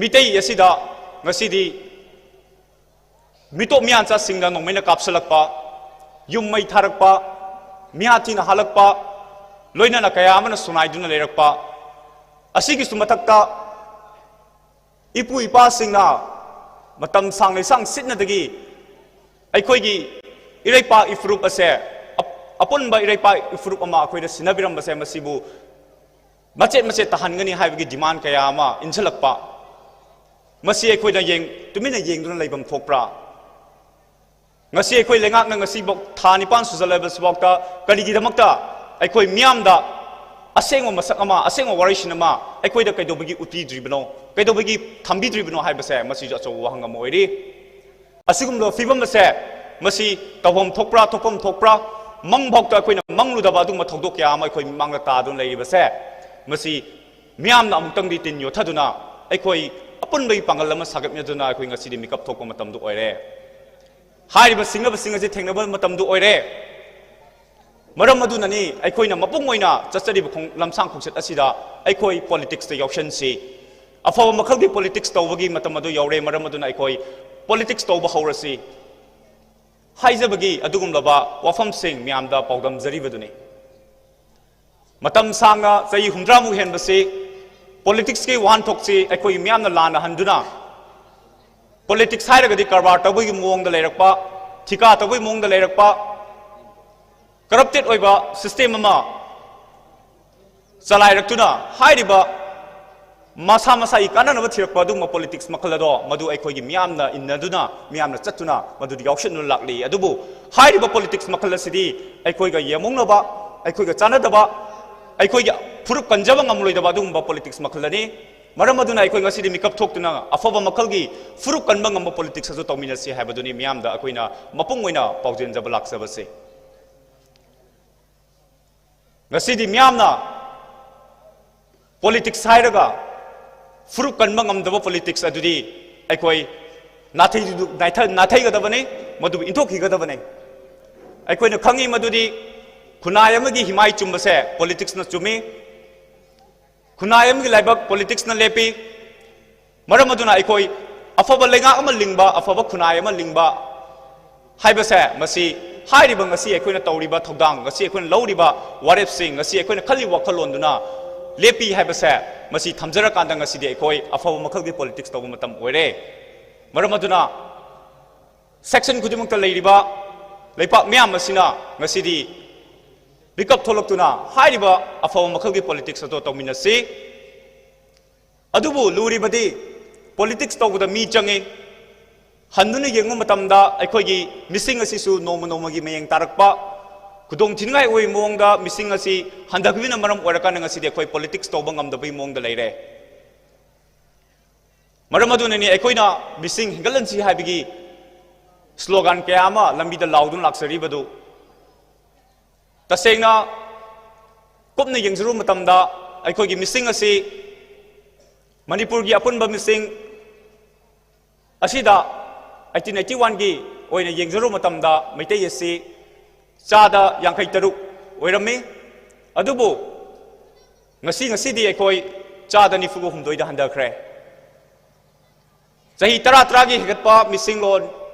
ꯃꯤꯇꯩ ꯑꯁꯤꯗ ꯉꯁꯤꯗꯤ ꯃꯤꯇꯣꯞ ꯃꯤꯌꯥꯟꯆꯥꯁꯤꯡꯅ ꯅꯣꯡꯃꯩꯅ ꯀꯥꯞꯁꯤꯜꯂꯛꯄ, ꯌꯨꯝ ꯃꯩ ꯊꯥꯔꯛꯄ, ꯃꯤꯍꯥꯠ ꯊꯤꯅ ꯍꯥꯠꯂꯛꯄ, ꯂꯣꯏꯅꯅ ꯀꯌꯥ ꯑꯃꯅ ꯁꯨꯅꯥꯏꯗꯨꯅ ꯂꯩꯔꯛꯄ, ꯑꯁꯤꯒꯤꯁꯨ ꯃꯊꯛꯇ ꯏꯄꯨ ꯏꯄꯥꯁꯤꯡꯅ ꯃꯇꯝ ꯁꯥꯡ ꯂꯩꯁꯥꯡ ꯁꯤꯠꯅꯗꯒꯤ ꯑꯩꯈꯣꯏꯒꯤ ꯏꯔꯩꯄꯥꯛ ꯏꯐꯨꯔꯨꯞ ꯑꯁꯦ, ꯑꯞ-, ꯑꯄꯨꯟꯕ ꯏꯔꯩꯄꯥꯛ ꯏꯐꯨꯔꯨꯞ ꯑꯃ ꯑꯩꯈꯣꯏꯗ ꯁꯤꯟꯅꯕꯤꯔꯝꯕꯁꯦ, ꯃꯁꯤꯕꯨ ꯃꯆꯦꯠ ꯃꯆꯦꯠ ꯇꯥꯍꯟꯒꯅꯤ ꯍꯥꯏꯕꯒꯤ demand ꯀꯌꯥ ꯑꯃ ꯏꯟꯁꯤꯜꯂꯛꯄ, ꯃꯁꯤ ꯑꯩꯈꯣꯏꯅ ꯌꯦꯡ-, ꯇꯨꯃꯤꯟꯅ ꯌꯦꯡꯗꯨꯅ ꯂꯩꯐꯝ ꯊꯣꯛꯄ꯭ꯔꯥ? ꯉꯁꯤ ꯑꯩꯈꯣꯏ ꯂꯩꯉꯥꯛꯅ ꯉꯁꯤꯐꯥꯎ ꯊꯥ ꯅꯤꯄꯥꯟ ꯁꯨꯖꯜꯂꯕꯁꯤꯐꯥꯎꯗ ꯀꯔꯤꯒꯤꯗꯃꯛꯇ ꯑꯩꯈꯣꯏ ꯃꯤꯌꯥꯝꯗ ꯑꯁꯦꯡꯕ ꯃꯁꯛ ꯑꯃ, ꯑꯁꯦꯡꯕ ꯋꯥꯔꯤꯁꯤꯟ ꯑꯃ ꯑꯩꯈꯣꯏꯗ ꯀꯩꯗꯧꯕꯒꯤ ꯎꯠꯄꯤꯗ꯭ꯔꯤꯕꯅꯣ, ꯀꯩꯗꯧꯕꯒꯤ ꯊꯝꯕꯤꯗ꯭ꯔꯤꯕꯅꯣ ꯍꯥꯏꯕꯁꯦ ꯃꯁꯤꯁꯨ ꯑꯆꯧꯕ ꯋꯥꯍꯪ ꯑꯃ ꯑꯣꯏꯔꯤ꯫ ꯑꯁꯤꯒꯨꯝꯂꯕ ꯐꯤꯕꯝ ꯑꯁꯦ ꯃꯁꯤ ꯇꯧꯐꯝ ꯊꯣꯛꯄ꯭ꯔꯥ, ꯊꯣꯛꯐꯝ ꯊꯣꯛꯄ꯭ꯔꯥ? ꯃꯪꯐꯥꯎꯗ ꯑꯩꯈꯣꯏꯅ ꯃꯪꯂꯨꯗꯕ ꯑꯗꯨꯒꯨꯝꯕ ꯊꯧꯗꯣꯛ ꯀꯌꯥ ꯑꯃ ꯑꯩꯈꯣꯏ ꯃꯤꯃꯥꯡꯗ ꯇꯥꯗꯨꯅ ꯂꯩꯔꯤꯕꯁꯦ, ꯃꯁꯤ ꯃꯤꯌꯥꯝꯅ ꯑꯃꯨꯛꯇꯪꯗꯤ ꯇꯤꯟ ꯌꯣꯠꯊꯗꯨꯅ ꯑꯩꯈꯣꯏ ꯑꯄꯨꯟꯕꯒꯤ ꯄꯥꯡꯒꯜ ꯑꯃ ꯁꯥꯒꯠꯃꯤꯟꯅꯗꯨꯅ ꯑꯩꯈꯣꯏ ꯉꯁꯤꯗꯤ ꯃꯤꯀꯞ ꯊꯣꯛꯄ ꯃꯇꯝꯗꯨ ꯑꯣꯏꯔꯦ꯫ ꯍꯥꯏꯔꯤꯕ ꯁꯤꯡꯅꯕꯁꯤꯡ ꯑꯁꯤ ꯊꯦꯡꯅꯕ ꯃꯇꯝꯗꯨ ꯑꯣꯏꯔꯦ꯫ ꯃꯔꯝ ꯑꯗꯨꯅꯅꯤ ꯑꯩꯈꯣꯏꯅ ꯃꯄꯨꯡ ꯑꯣꯏꯅ ꯆꯠꯆꯔꯤꯕ ꯈꯣꯡ-, ꯂꯝꯁꯥꯡ ꯈꯣꯡꯆꯠ ꯑꯁꯤꯗ ꯑꯩꯈꯣꯏ politics ꯇ ꯌꯥꯎꯁꯟꯁꯤ꯫ ꯑꯐꯕ ꯃꯈꯜꯒꯤ politics ꯇꯧꯕꯒꯤ ꯃꯇꯝ ꯑꯗꯨ ꯌꯧꯔꯦ꯫ ꯃꯔꯝ ꯑꯗꯨꯅ ꯑꯩꯈꯣꯏ politics ꯇꯧꯕ ꯍꯧꯔꯁꯤ ꯍꯥꯏꯖꯕꯒꯤ ꯑꯗꯨꯒꯨꯝꯂꯕ ꯋꯥꯐꯝꯁꯤꯡ ꯃꯌꯥꯝꯗ ꯄꯥꯎꯗꯝꯖꯔꯤꯕꯗꯨꯅꯤ꯫ ꯃꯇꯝ ꯁꯥꯡꯅ, ꯆꯍꯤ ꯍꯨꯝꯗ꯭ꯔꯥꯃꯨꯛ ꯍꯦꯟꯕꯁꯤ politics ꯀꯤ ꯋꯥꯍꯟꯊꯣꯛꯁꯤ ꯑꯩꯈꯣꯏ ꯃꯤꯌꯥꯝꯅ ꯂꯥꯟꯅ ꯍꯟꯗꯨꯅ, politics ꯍꯥꯏꯔꯒꯗꯤ ꯀꯔꯕꯥꯔ ꯇꯧꯕꯒꯤ ꯃꯑꯣꯡꯗ ꯂꯩꯔꯛꯄ, ꯊꯤꯀꯥ ꯇꯧꯕꯒꯤ ꯃꯑꯣꯡꯗ ꯂꯩꯔꯛꯄ, corrupted ꯑꯣꯏꯕ system ꯑꯃ ꯆꯂꯥꯏꯔꯛꯇꯨꯅ, ꯍꯥꯏꯔꯤꯕ ꯃꯁꯥ ꯃꯁꯥꯒꯤ ꯀꯥꯟꯅꯅꯕ ꯊꯤꯔꯛꯄ ꯑꯗꯨꯒꯨꯝꯕ politics ꯃꯈꯜ ꯑꯗꯣ, ꯃꯗꯨ ꯑꯩꯈꯣꯏꯒꯤ ꯃꯤꯌꯥꯝꯅ ꯏꯟꯅꯗꯨꯅ, ꯃꯤꯌꯥꯝꯅ ꯆꯠꯇꯨꯅ, ꯃꯗꯨꯗ ꯌꯥꯎꯁꯤꯟꯗꯨꯅ ꯂꯥꯛꯂꯤ꯫ ꯑꯗꯨꯕꯨ ꯍꯥꯏꯔꯤꯕ politics ꯃꯈꯜ ꯑꯁꯤꯗꯤ ꯑꯩꯈꯣꯏꯒ ꯌꯦꯡꯃꯧꯅꯕ, ꯑꯩꯈꯣꯏꯒ ꯆꯥꯟꯅꯗꯕ, ꯑꯩꯈꯣꯏꯒꯤ ꯐꯨꯔꯨꯞ ꯀꯟꯖꯕ ꯉꯝꯂꯣꯏꯗꯕ ꯑꯗꯨꯒꯨꯝꯕ politics ꯃꯈꯜ ꯑꯅꯤ꯫ ꯃꯔꯝ ꯑꯗꯨꯅ ꯑꯩꯈꯣꯏ ꯉꯁꯤꯗꯤ ꯃꯤꯀꯞ ꯊꯣꯛꯇꯨꯅ ꯑꯐꯕ ꯃꯈꯜꯒꯤ ꯐꯨꯔꯨꯞ ꯀꯟꯕ ꯉꯝꯕ politics ꯑꯗꯨ ꯇꯧꯃꯤꯟꯅꯁꯤ ꯍꯥꯏꯕꯗꯨꯅꯤ ꯃꯤꯌꯥꯝꯗ ꯑꯩꯈꯣꯏꯅ ꯃꯄꯨꯡ ꯑꯣꯏꯅ ꯄꯥꯎꯖꯦꯟꯖꯕ ꯂꯥꯛꯆꯕꯁꯦ꯫ ꯉꯁꯤꯗꯤ ꯃꯤꯌꯥꯝꯅ politics ꯍꯥꯏꯔꯒ ꯐꯨꯔꯨꯞ ꯀꯟꯕ ꯉꯝꯗꯕ politics ꯑꯗꯨꯗꯤ ꯑꯩꯈꯣꯏ ꯅꯥꯊꯩ-, ꯅꯥꯊꯩ-, ꯅꯥꯊꯩꯒꯗꯕꯅꯤ, ꯃꯗꯨꯕꯨ ꯏꯟꯊꯣꯛꯈꯤꯒꯗꯕꯅꯤ꯫ ꯑꯩꯈꯣꯏꯅ ꯈꯪꯉꯤ ꯃꯗꯨꯗꯤ ꯈꯨꯟꯅꯥꯏ ꯑꯃꯒꯤ ꯍꯤꯃꯥꯏ ꯆꯨꯝꯕꯁꯦ politics ꯅ ꯆꯨꯝꯃꯤ꯫ ꯈꯨꯟꯅꯥꯏ ꯑꯃꯒꯤ ꯂꯥꯏꯕꯛ politics ꯅ ꯂꯦꯞꯄꯤ꯫ ꯃꯔꯝ ꯑꯗꯨꯅ ꯑꯩꯈꯣꯏ ꯑꯐꯕ ꯂꯩꯉꯥꯛ ꯑꯃ ꯂꯤꯡꯕ, ꯑꯐꯕ ꯈꯨꯟꯅꯥꯏ ꯑꯃ ꯂꯤꯡꯕ ꯍꯥꯏꯕꯁꯦ, ꯃꯁꯤ ꯍꯥꯏꯔꯤꯕ ꯉꯁꯤ ꯑꯩꯈꯣꯏꯅ ꯇꯧꯔꯤꯕ ꯊꯧꯗꯥꯡ, ꯉꯁꯤ ꯑꯩꯈꯣꯏꯅ ꯂꯧꯔꯤꯕ ꯋꯥꯔꯦꯞꯁꯤꯡ, ꯉꯁꯤ ꯑꯩꯈꯣꯏꯅ ꯈꯜꯂꯤꯕ ꯋꯥꯈꯜꯂꯣꯟꯗꯨꯅ ꯂꯦꯞꯄꯤ ꯍꯥꯏꯕꯁꯦ, ꯃꯁꯤ ꯊꯝꯖꯔꯀꯥꯟꯗ ꯉꯁꯤꯗꯤ ꯑꯩꯈꯣꯏ ꯑꯐꯕ ꯃꯈꯜꯒꯤ politics ꯇꯧꯕ ꯃꯇꯝ ꯑꯣꯏꯔꯦ꯫ ꯃꯔꯝ ꯑꯗꯨꯅ section ꯈꯨꯗꯤꯡꯃꯛꯇ ꯂꯩꯔꯤꯕ ꯂꯩꯄꯥꯛ ꯃꯤꯌꯥꯝ ꯑꯁꯤꯅ ꯉꯁꯤꯗꯤ ꯃꯤꯀꯞ ꯊꯣꯛꯂꯛꯇꯨꯅ ꯍꯥꯏꯔꯤꯕ ꯑꯐꯕ ꯃꯈꯜꯒꯤ politics ꯑꯗꯨ ꯇꯧꯃꯤꯟꯅꯁꯤ꯫ ꯑꯗꯨꯕꯨ ꯂꯨꯔꯤꯕꯗꯤ politics ꯇꯧꯕꯗ ꯃꯤ ꯆꯪꯉꯤ꯫ ꯍꯟꯗꯨꯅ ꯌꯦꯡꯕ ꯃꯇꯝꯗ ꯑꯩꯈꯣꯏꯒꯤ ꯃꯤꯁꯤꯡ ꯑꯁꯤꯁꯨ ꯅꯣꯡꯃ ꯅꯣꯡꯃꯒꯤ ꯃꯌꯦꯡ ꯇꯥꯔꯛꯄ, ꯈꯨꯗꯣꯡ ꯊꯤꯅꯤꯡꯉꯥꯏ ꯑꯣꯏꯕ ꯃꯑꯣꯡꯗ ꯃꯤꯁꯤꯡ ꯑꯁꯤ ꯍꯟꯊꯈꯤꯕꯅ ꯃꯔꯝ ꯑꯣꯏꯔꯀꯥꯟꯗ ꯉꯁꯤꯗꯤ ꯑꯩꯈꯣꯏ politics ꯇꯧꯕ ꯉꯝꯗꯕꯒꯤ ꯃꯑꯣꯡꯗ ꯂꯩꯔꯦ꯫ ꯃꯔꯝ ꯑꯗꯨꯅꯅꯤ ꯑꯩꯈꯣꯏꯅ ꯃꯤꯁꯤꯡ ꯍꯦꯟꯒꯠꯍꯟꯁꯤ ꯍꯥꯏꯕꯒꯤ slogan ꯀꯌꯥ ꯑꯃ ꯂꯝꯕꯤꯗ ꯂꯥꯎꯗꯨꯅ ꯂꯥꯛꯆꯔꯤꯕꯗꯨ꯫ ꯇꯁꯦꯡꯅ ꯀꯨꯞꯅ ꯌꯦꯡꯖꯔꯨꯕ ꯃꯇꯝꯗ ꯑꯩꯈꯣꯏꯒꯤ ꯃꯤꯁꯤꯡ ꯑꯁꯤ ꯃꯅꯤꯄꯨꯔꯒꯤ ꯑꯄꯨꯟꯕ ꯃꯤꯁꯤꯡ ꯑꯁꯤꯗ eighteen eighty one ꯒꯤ ꯑꯣꯏꯅ ꯌꯦꯡꯖꯔꯨꯕ ꯃꯇꯝꯗ ꯃꯩꯇꯩ ꯑꯁꯤ ꯆꯥꯗ ꯌꯥꯡꯈꯩ ꯇꯔꯨꯛ ꯑꯣꯏꯔꯝꯃꯤ꯫ ꯑꯗꯨꯕꯨ ꯉꯁꯤ, ꯉꯁꯤꯗꯤ ꯑꯩꯈꯣꯏ ꯆꯥꯗ ꯅꯤꯐꯨꯒ ꯍꯨꯝꯗꯣꯏꯗ ꯍꯟꯊꯈ꯭ꯔꯦ꯫ ꯆꯍꯤ ꯇꯔꯥ ꯇꯔꯥꯒꯤ ꯍꯦꯟꯒꯠꯄ ꯃꯤꯁꯤꯡꯂꯣꯟ,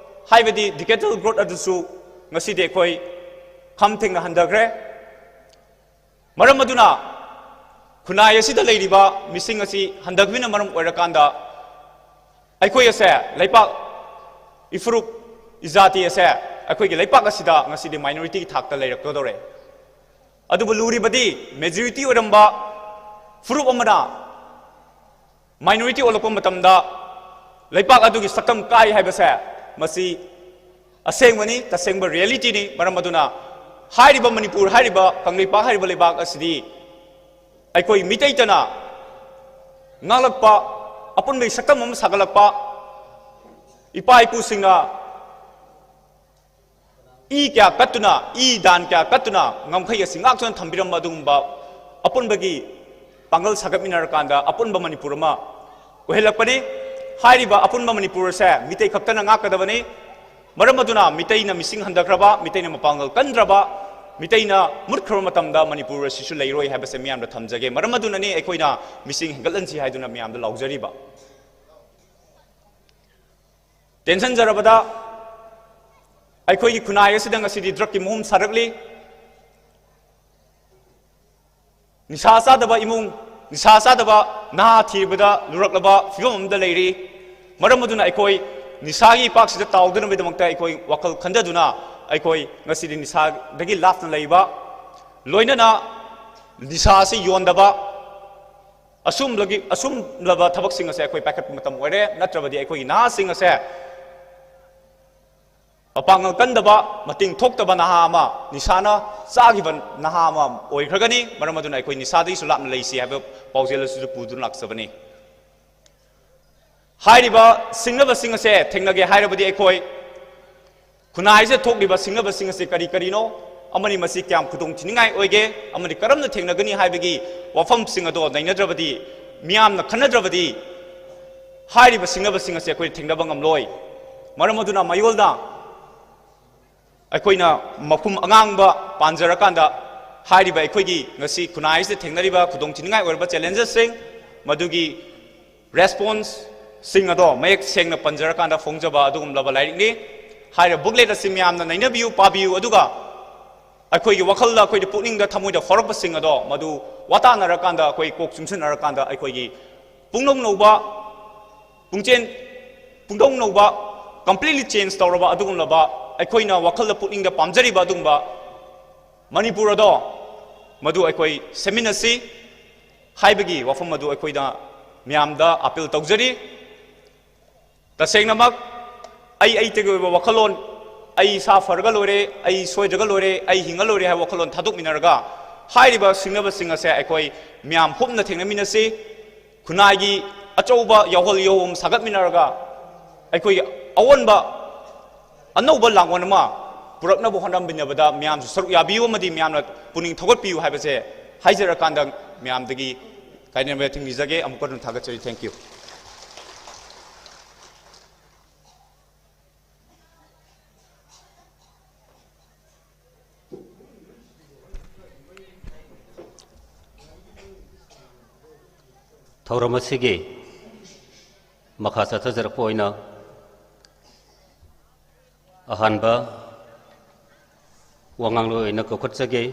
ꯍꯥꯏꯕꯗꯤ decadal growth ꯑꯗꯨꯁꯨ ꯉꯁꯤꯗꯤ ꯑꯩꯈꯣꯏ ꯈꯝ ꯊꯦꯡꯅ ꯍꯟꯊꯈ꯭ꯔꯦ꯫ ꯃꯔꯝ ꯑꯗꯨꯅ ꯈꯨꯟꯅꯥꯏ ꯑꯁꯤꯗ ꯂꯩꯔꯤꯕ ꯃꯤꯁꯤꯡ ꯑꯁꯤ ꯍꯟꯊꯈꯤꯕꯅ ꯃꯔꯝ ꯑꯣꯏꯔꯀꯥꯟꯗ ꯑꯩꯈꯣꯏ ꯑꯁꯦ, ꯂꯩꯄꯥꯛ, ꯏꯐꯨꯔꯨꯞ, ꯏꯖꯥꯇꯤ ꯑꯁꯦ ꯑꯩꯈꯣꯏꯒꯤ ꯂꯩꯄꯥꯛ ꯑꯁꯤꯗ ꯉꯁꯤꯗꯤ minority ꯒꯤ ꯊꯥꯛꯇ ꯂꯩꯔꯛꯀꯗꯧꯔꯦ꯫ ꯑꯗꯨꯕꯨ ꯂꯨꯔꯤꯕꯗꯤ majority ꯑꯣꯏꯔꯝꯕ ꯐꯨꯔꯨꯞ ꯑꯃꯅ minority ꯑꯣꯜꯂꯛꯄ ꯃꯇꯝꯗ ꯂꯩꯄꯥꯛ ꯑꯗꯨꯒꯤ ꯁꯛꯇꯝ ꯀꯥꯏ ꯍꯥꯏꯕꯁꯦ ꯃꯁꯤ ꯑꯁꯦꯡꯕꯅꯤ, ꯇꯁꯦꯡꯕ reality ꯅꯤ꯫ ꯃꯔꯝ ꯑꯗꯨꯅ ꯍꯥꯏꯔꯤꯕ ꯃꯅꯤꯄꯨꯔ ꯍꯥꯏꯔꯤꯕ ꯀꯪꯂꯩꯄꯥꯛ ꯍꯥꯏꯔꯤꯕ ꯂꯩꯕꯥꯛ ꯑꯁꯤꯗꯤ ꯑꯩꯈꯣꯏ ꯃꯤꯇꯩꯇꯅ ꯉꯥꯛꯂꯛꯄ, ꯑꯄꯨꯟꯕꯒꯤ ꯁꯛꯇꯝ ꯑꯃ ꯁꯥꯒꯠꯂꯛꯄ, ꯏꯄꯥ ꯏꯄꯨꯁꯤꯡꯅ ꯏ ꯀꯌꯥ ꯀꯠꯇꯨꯅ, ꯏ ꯗꯥꯟ ꯀꯌꯥ ꯀꯠꯇꯨꯅ ꯉꯝꯈꯩ ꯑꯁꯤ ꯉꯥꯛꯇꯨꯅ ꯊꯝꯕꯤꯔꯝꯕ ꯑꯗꯨꯒꯨꯝꯕ ꯑꯄꯨꯟꯕꯒꯤ ꯄꯥꯡꯒꯜ ꯁꯥꯒꯠꯃꯤꯟꯅꯔꯀꯥꯟꯗ ꯑꯄꯨꯟꯕ ꯃꯅꯤꯄꯨꯔ ꯑꯃ ꯑꯣꯏꯍꯜꯂꯛꯄꯅꯤ꯫ ꯍꯥꯏꯔꯤꯕ ꯑꯄꯨꯟꯕ ꯃꯅꯤꯄꯨꯔ ꯑꯁꯦ ꯃꯤꯇꯩ ꯈꯛꯇꯅ ꯉꯥꯛꯀꯗꯕꯅꯤ꯫ ꯃꯔꯝ ꯑꯗꯨꯅ ꯃꯤꯇꯩꯅ ꯃꯤꯁꯤꯡ ꯍꯟꯊꯈ꯭ꯔꯕ, ꯃꯤꯇꯩꯅ ꯃꯄꯥꯡꯒꯜ ꯀꯟꯗ꯭ꯔꯕ, ꯃꯤꯇꯩꯅ ꯃꯨꯠꯈ꯭ꯔꯕ ꯃꯇꯝꯗ ꯃꯅꯤꯄꯨꯔ ꯑꯁꯤꯁꯨ ꯂꯩꯔꯣꯏ ꯍꯥꯏꯕꯁꯦ ꯃꯤꯌꯥꯝꯗ ꯊꯝꯖꯒꯦ꯫ ꯃꯔꯝ ꯑꯗꯨꯅꯅꯤ ꯑꯩꯈꯣꯏꯅ ꯃꯤꯁꯤꯡ ꯍꯦꯟꯒꯠꯍꯟꯁꯤ ꯍꯥꯏꯗꯨꯅ ꯃꯤꯌꯥꯝꯗ ꯂꯥꯎꯖꯔꯤꯕ꯫ ꯇꯦꯟꯁꯤꯟꯖꯔꯕꯗ, ꯑꯩꯈꯣꯏꯒꯤ ꯈꯨꯟꯅꯥꯏ ꯑꯁꯤꯗ ꯉꯁꯤꯗꯤ drug ꯀꯤ ꯃꯍꯨꯝ ꯁꯥꯔꯛꯂꯤ꯫ ꯅꯤꯁꯥ ꯆꯥꯗꯕ ꯏꯃꯨꯡ, ꯅꯤꯁꯥ ꯆꯥꯗꯕ ꯅꯍꯥ ꯊꯤꯕꯗ ꯂꯨꯔꯛꯂꯕ ꯐꯤꯕꯝ ꯑꯃꯗ ꯂꯩꯔꯤ꯫ ꯃꯔꯝ ꯑꯗꯨꯅ ꯑꯩꯈꯣꯏ ꯅꯤꯁꯥꯒꯤ ꯏꯄꯥꯛꯁꯤꯗ ꯇꯥꯎꯗꯅꯕꯒꯤꯗꯃꯛꯇ ꯑꯩꯈꯣꯏ ꯋꯥꯈꯜ ꯈꯟꯖꯗꯨꯅ ꯑꯩꯈꯣꯏ ꯉꯁꯤꯗꯤ ꯅꯤꯁꯥꯗꯒꯤ ꯂꯥꯞꯅ ꯂꯩꯕ, ꯂꯣꯏꯅꯅ ꯅꯤꯁꯥ ꯑꯁꯤ ꯌꯣꯟꯗꯕ, ꯑꯁꯨꯝꯂꯒꯤ-, ꯑꯁꯨꯝꯂꯕ ꯊꯕꯛꯁꯤꯡ ꯑꯁꯦ ꯑꯩꯈꯣꯏ ꯄꯥꯏꯈꯠꯄ ꯃꯇꯝ ꯑꯣꯏꯔꯦ꯫ ꯅꯠꯇ꯭ꯔꯕꯗꯤ ꯑꯩꯈꯣꯏꯒꯤ ꯅꯍꯥꯁꯤꯡ ꯑꯁꯦ ꯃꯄꯥꯡꯒꯜ ꯀꯟꯗꯕ, ꯃꯇꯤꯡ ꯊꯣꯛꯇꯕ ꯅꯍꯥ ꯑꯃ, ꯅꯤꯁꯥꯅ ꯆꯥꯈꯤꯕ ꯅꯍꯥ ꯑꯃ ꯑꯣꯏꯈ꯭ꯔꯒꯅꯤ꯫ ꯃꯔꯝ ꯑꯗꯨꯅ ꯑꯩꯈꯣꯏ ꯅꯤꯁꯥꯗꯒꯤꯁꯨ ꯂꯥꯞꯅ ꯂꯩꯁꯤ ꯍꯥꯏꯕ ꯄꯥꯎꯖꯦꯜ ꯑꯁꯤꯁꯨ ꯄꯨꯗꯨꯅ ꯂꯥꯛꯆꯕꯅꯤ꯫ ꯍꯥꯏꯔꯤꯕ ꯁꯤꯡꯅꯕꯁꯤꯡ ꯑꯁꯦ ꯊꯦꯡꯅꯒꯦ ꯍꯥꯏꯔꯕꯗꯤ ꯑꯩꯈꯣꯏ ꯈꯨꯟꯅꯥꯏꯁꯤꯗ ꯊꯣꯛꯂꯤꯕ ꯁꯤꯡꯅꯕꯁꯤꯡ ꯑꯁꯤ ꯀꯔꯤ ꯀꯔꯤꯅꯣ, ꯑꯃꯗꯤ ꯃꯁꯤ ꯀꯌꯥꯝ ꯈꯨꯗꯣꯡ ꯊꯤꯅꯤꯡꯉꯥꯏ ꯑꯣꯏꯒꯦ, ꯑꯃꯗꯤ ꯀꯔꯝꯅ ꯊꯦꯡꯅꯒꯅꯤ ꯍꯥꯏꯕꯒꯤ ꯋꯥꯐꯝꯁꯤꯡ ꯑꯗꯣ ꯅꯩꯅꯗ꯭ꯔꯕꯗꯤ, ꯃꯤꯌꯥꯝꯅ ꯈꯟꯅꯗ꯭ꯔꯕꯗꯤ ꯍꯥꯏꯔꯤꯕ ꯁꯤꯡꯅꯕꯁꯤꯡ ꯑꯁꯤ ꯑꯩꯈꯣꯏ ꯊꯦꯡꯅꯕ ꯉꯝꯂꯣꯏ꯫ ꯃꯔꯝ ꯑꯗꯨꯅ ꯃꯌꯣꯜꯅ ꯑꯩꯈꯣꯏꯅ ꯃꯈꯨꯝ ꯑꯉꯥꯡꯕ ꯄꯥꯟꯖꯔꯀꯥꯟꯗ ꯍꯥꯏꯔꯤꯕ ꯑꯩꯈꯣꯏꯒꯤ ꯉꯁꯤ ꯈꯨꯟꯅꯥꯏꯁꯤꯗ ꯊꯦꯡꯅꯔꯤꯕ ꯈꯨꯗꯣꯡꯊꯤꯅꯤꯡꯉꯥꯏ ꯑꯣꯏꯔꯕ ꯆꯦꯂꯦꯟꯖꯦꯁꯁꯤꯡ, ꯃꯗꯨꯒꯤ ꯔꯦꯁꯄꯣꯟꯁꯁꯤꯡ ꯑꯗꯣ ꯃꯌꯦꯛ ꯁꯦꯡꯅ ꯄꯟꯖꯔꯀꯥꯟꯗ ꯐꯣꯡꯖꯕ ꯑꯗꯨꯒꯨꯝꯂꯕ ꯂꯥꯏꯔꯤꯛꯅꯤ꯫ ꯍꯥꯏꯔꯤꯕ ꯕꯨꯛꯂꯦꯠ ꯑꯁꯤ ꯃꯌꯥꯝꯅ ꯅꯩꯅꯕꯤꯌꯨ, ꯄꯥꯕꯤꯌꯨ, ꯑꯗꯨꯒ ꯑꯩꯈꯣꯏꯒꯤ ꯋꯥꯈꯜꯗ, ꯑꯩꯈꯣꯏꯒꯤ ꯄꯨꯛꯅꯤꯡꯗ, ꯊꯃꯣꯏꯗ ꯐꯥꯎꯔꯛꯄꯁꯤꯡ ꯑꯗꯣ ꯃꯗꯨ ꯋꯥꯇꯥꯅꯔꯀꯥꯟꯗ, ꯑꯩꯈꯣꯏ ꯀꯣꯛ ꯆꯨꯡꯁꯤꯟꯅꯔꯀꯥꯟꯗ ꯑꯩꯈꯣꯏꯒꯤ ꯄꯨꯡꯅꯧ ꯅꯧꯕ, ꯄꯨꯡꯆꯦꯟ, ꯄꯨꯡꯅꯧ ꯅꯧꯕ, ꯀꯝꯄ꯭ꯂꯤꯠꯂꯤ ꯆꯦꯟꯖ ꯇꯧꯔꯕ ꯑꯗꯨꯒꯨꯝꯂꯕ, ꯑꯩꯈꯣꯏꯅ ꯋꯥꯈꯜꯗ ꯄꯨꯛꯅꯤꯡꯗ ꯄꯥꯝꯖꯔꯤꯕ ꯑꯗꯨꯒꯨꯝꯕ ꯃꯅꯤꯄꯨꯔ ꯑꯗꯣ ꯃꯗꯨ ꯑꯩꯈꯣꯏ ꯁꯦꯝꯃꯤꯟꯅꯁꯤ ꯍꯥꯏꯕꯒꯤ ꯋꯥꯐꯝ ꯑꯗꯨ ꯑꯩꯈꯣꯏꯗ ꯃꯌꯥꯝꯗ ꯑꯄꯤꯜ ꯇꯧꯖꯔꯤ꯫ ꯇꯁꯦꯡꯅꯃꯛ ꯑꯩ ꯑꯩꯇꯒꯤ ꯑꯣꯏꯕ ꯋꯥꯈꯜꯂꯣꯟ, "ꯑꯩ ꯏꯁꯥ ꯐꯔꯒ ꯂꯣꯏꯔꯦ, ꯑꯩ ꯁꯣꯏꯗ꯭ꯔꯒ ꯂꯣꯏꯔꯦ, ꯑꯩ ꯍꯤꯡꯉ ꯂꯣꯏꯔꯦ" ꯍꯥꯏꯕ ꯋꯥꯈꯜꯂꯣꯟ ꯊꯥꯗꯣꯛꯃꯤꯟꯅꯔꯒ ꯍꯥꯏꯔꯤꯕ ꯁꯤꯡꯅꯕꯁꯤꯡ ꯑꯁꯦ ꯑꯩꯈꯣꯏ ꯃꯌꯥꯝ ꯄꯨꯝꯅ ꯊꯦꯡꯅꯃꯤꯟꯅꯁꯤ꯫ ꯈꯨꯟꯅꯥꯏꯒꯤ ꯑꯆꯧꯕ ꯌꯥꯑꯣꯍꯜ ꯌꯥꯑꯣꯕꯝ ꯁꯥꯒꯠꯃꯤꯟꯅꯔꯒ ꯑꯩꯈꯣꯏꯒꯤ ꯑꯑꯣꯟꯕ ꯑꯅꯧꯕ ꯂꯥꯡꯑꯣꯟ ꯑꯃ ꯄꯨꯔꯛꯅꯕ ꯍꯣꯠꯅꯃꯤꯟꯅꯕꯗ ꯃꯌꯥꯝꯁꯨ ꯁꯔꯨꯛ ꯌꯥꯕꯤꯌꯨ ꯑꯃꯗꯤ ꯃꯌꯥꯝꯅ ꯄꯨꯛꯅꯤꯡ ꯊꯧꯒꯠꯄꯤꯌꯨ ꯍꯥꯏꯕꯁꯦ ꯍꯥꯏꯖꯔꯀꯥꯟꯗ ꯃꯌꯥꯝꯗꯒꯤ ꯀꯥꯏꯅꯕ ꯊꯤꯡꯕꯤꯖꯒꯦ꯫ ꯑꯃꯨꯛꯀ ꯍꯟꯅ ꯊꯥꯒꯠꯆꯔꯤ꯫ Thank you꯫ ꯊꯧꯔꯝ ꯑꯁꯤꯒꯤ ꯃꯈꯥ ꯆꯠꯊꯖꯔꯛꯄ ꯑꯣꯏꯅ ꯑꯍꯥꯟꯕ ꯋꯥꯉꯥꯡꯂꯣꯏ ꯑꯣꯏꯅ ꯀꯧꯈꯠꯆꯒꯦ꯫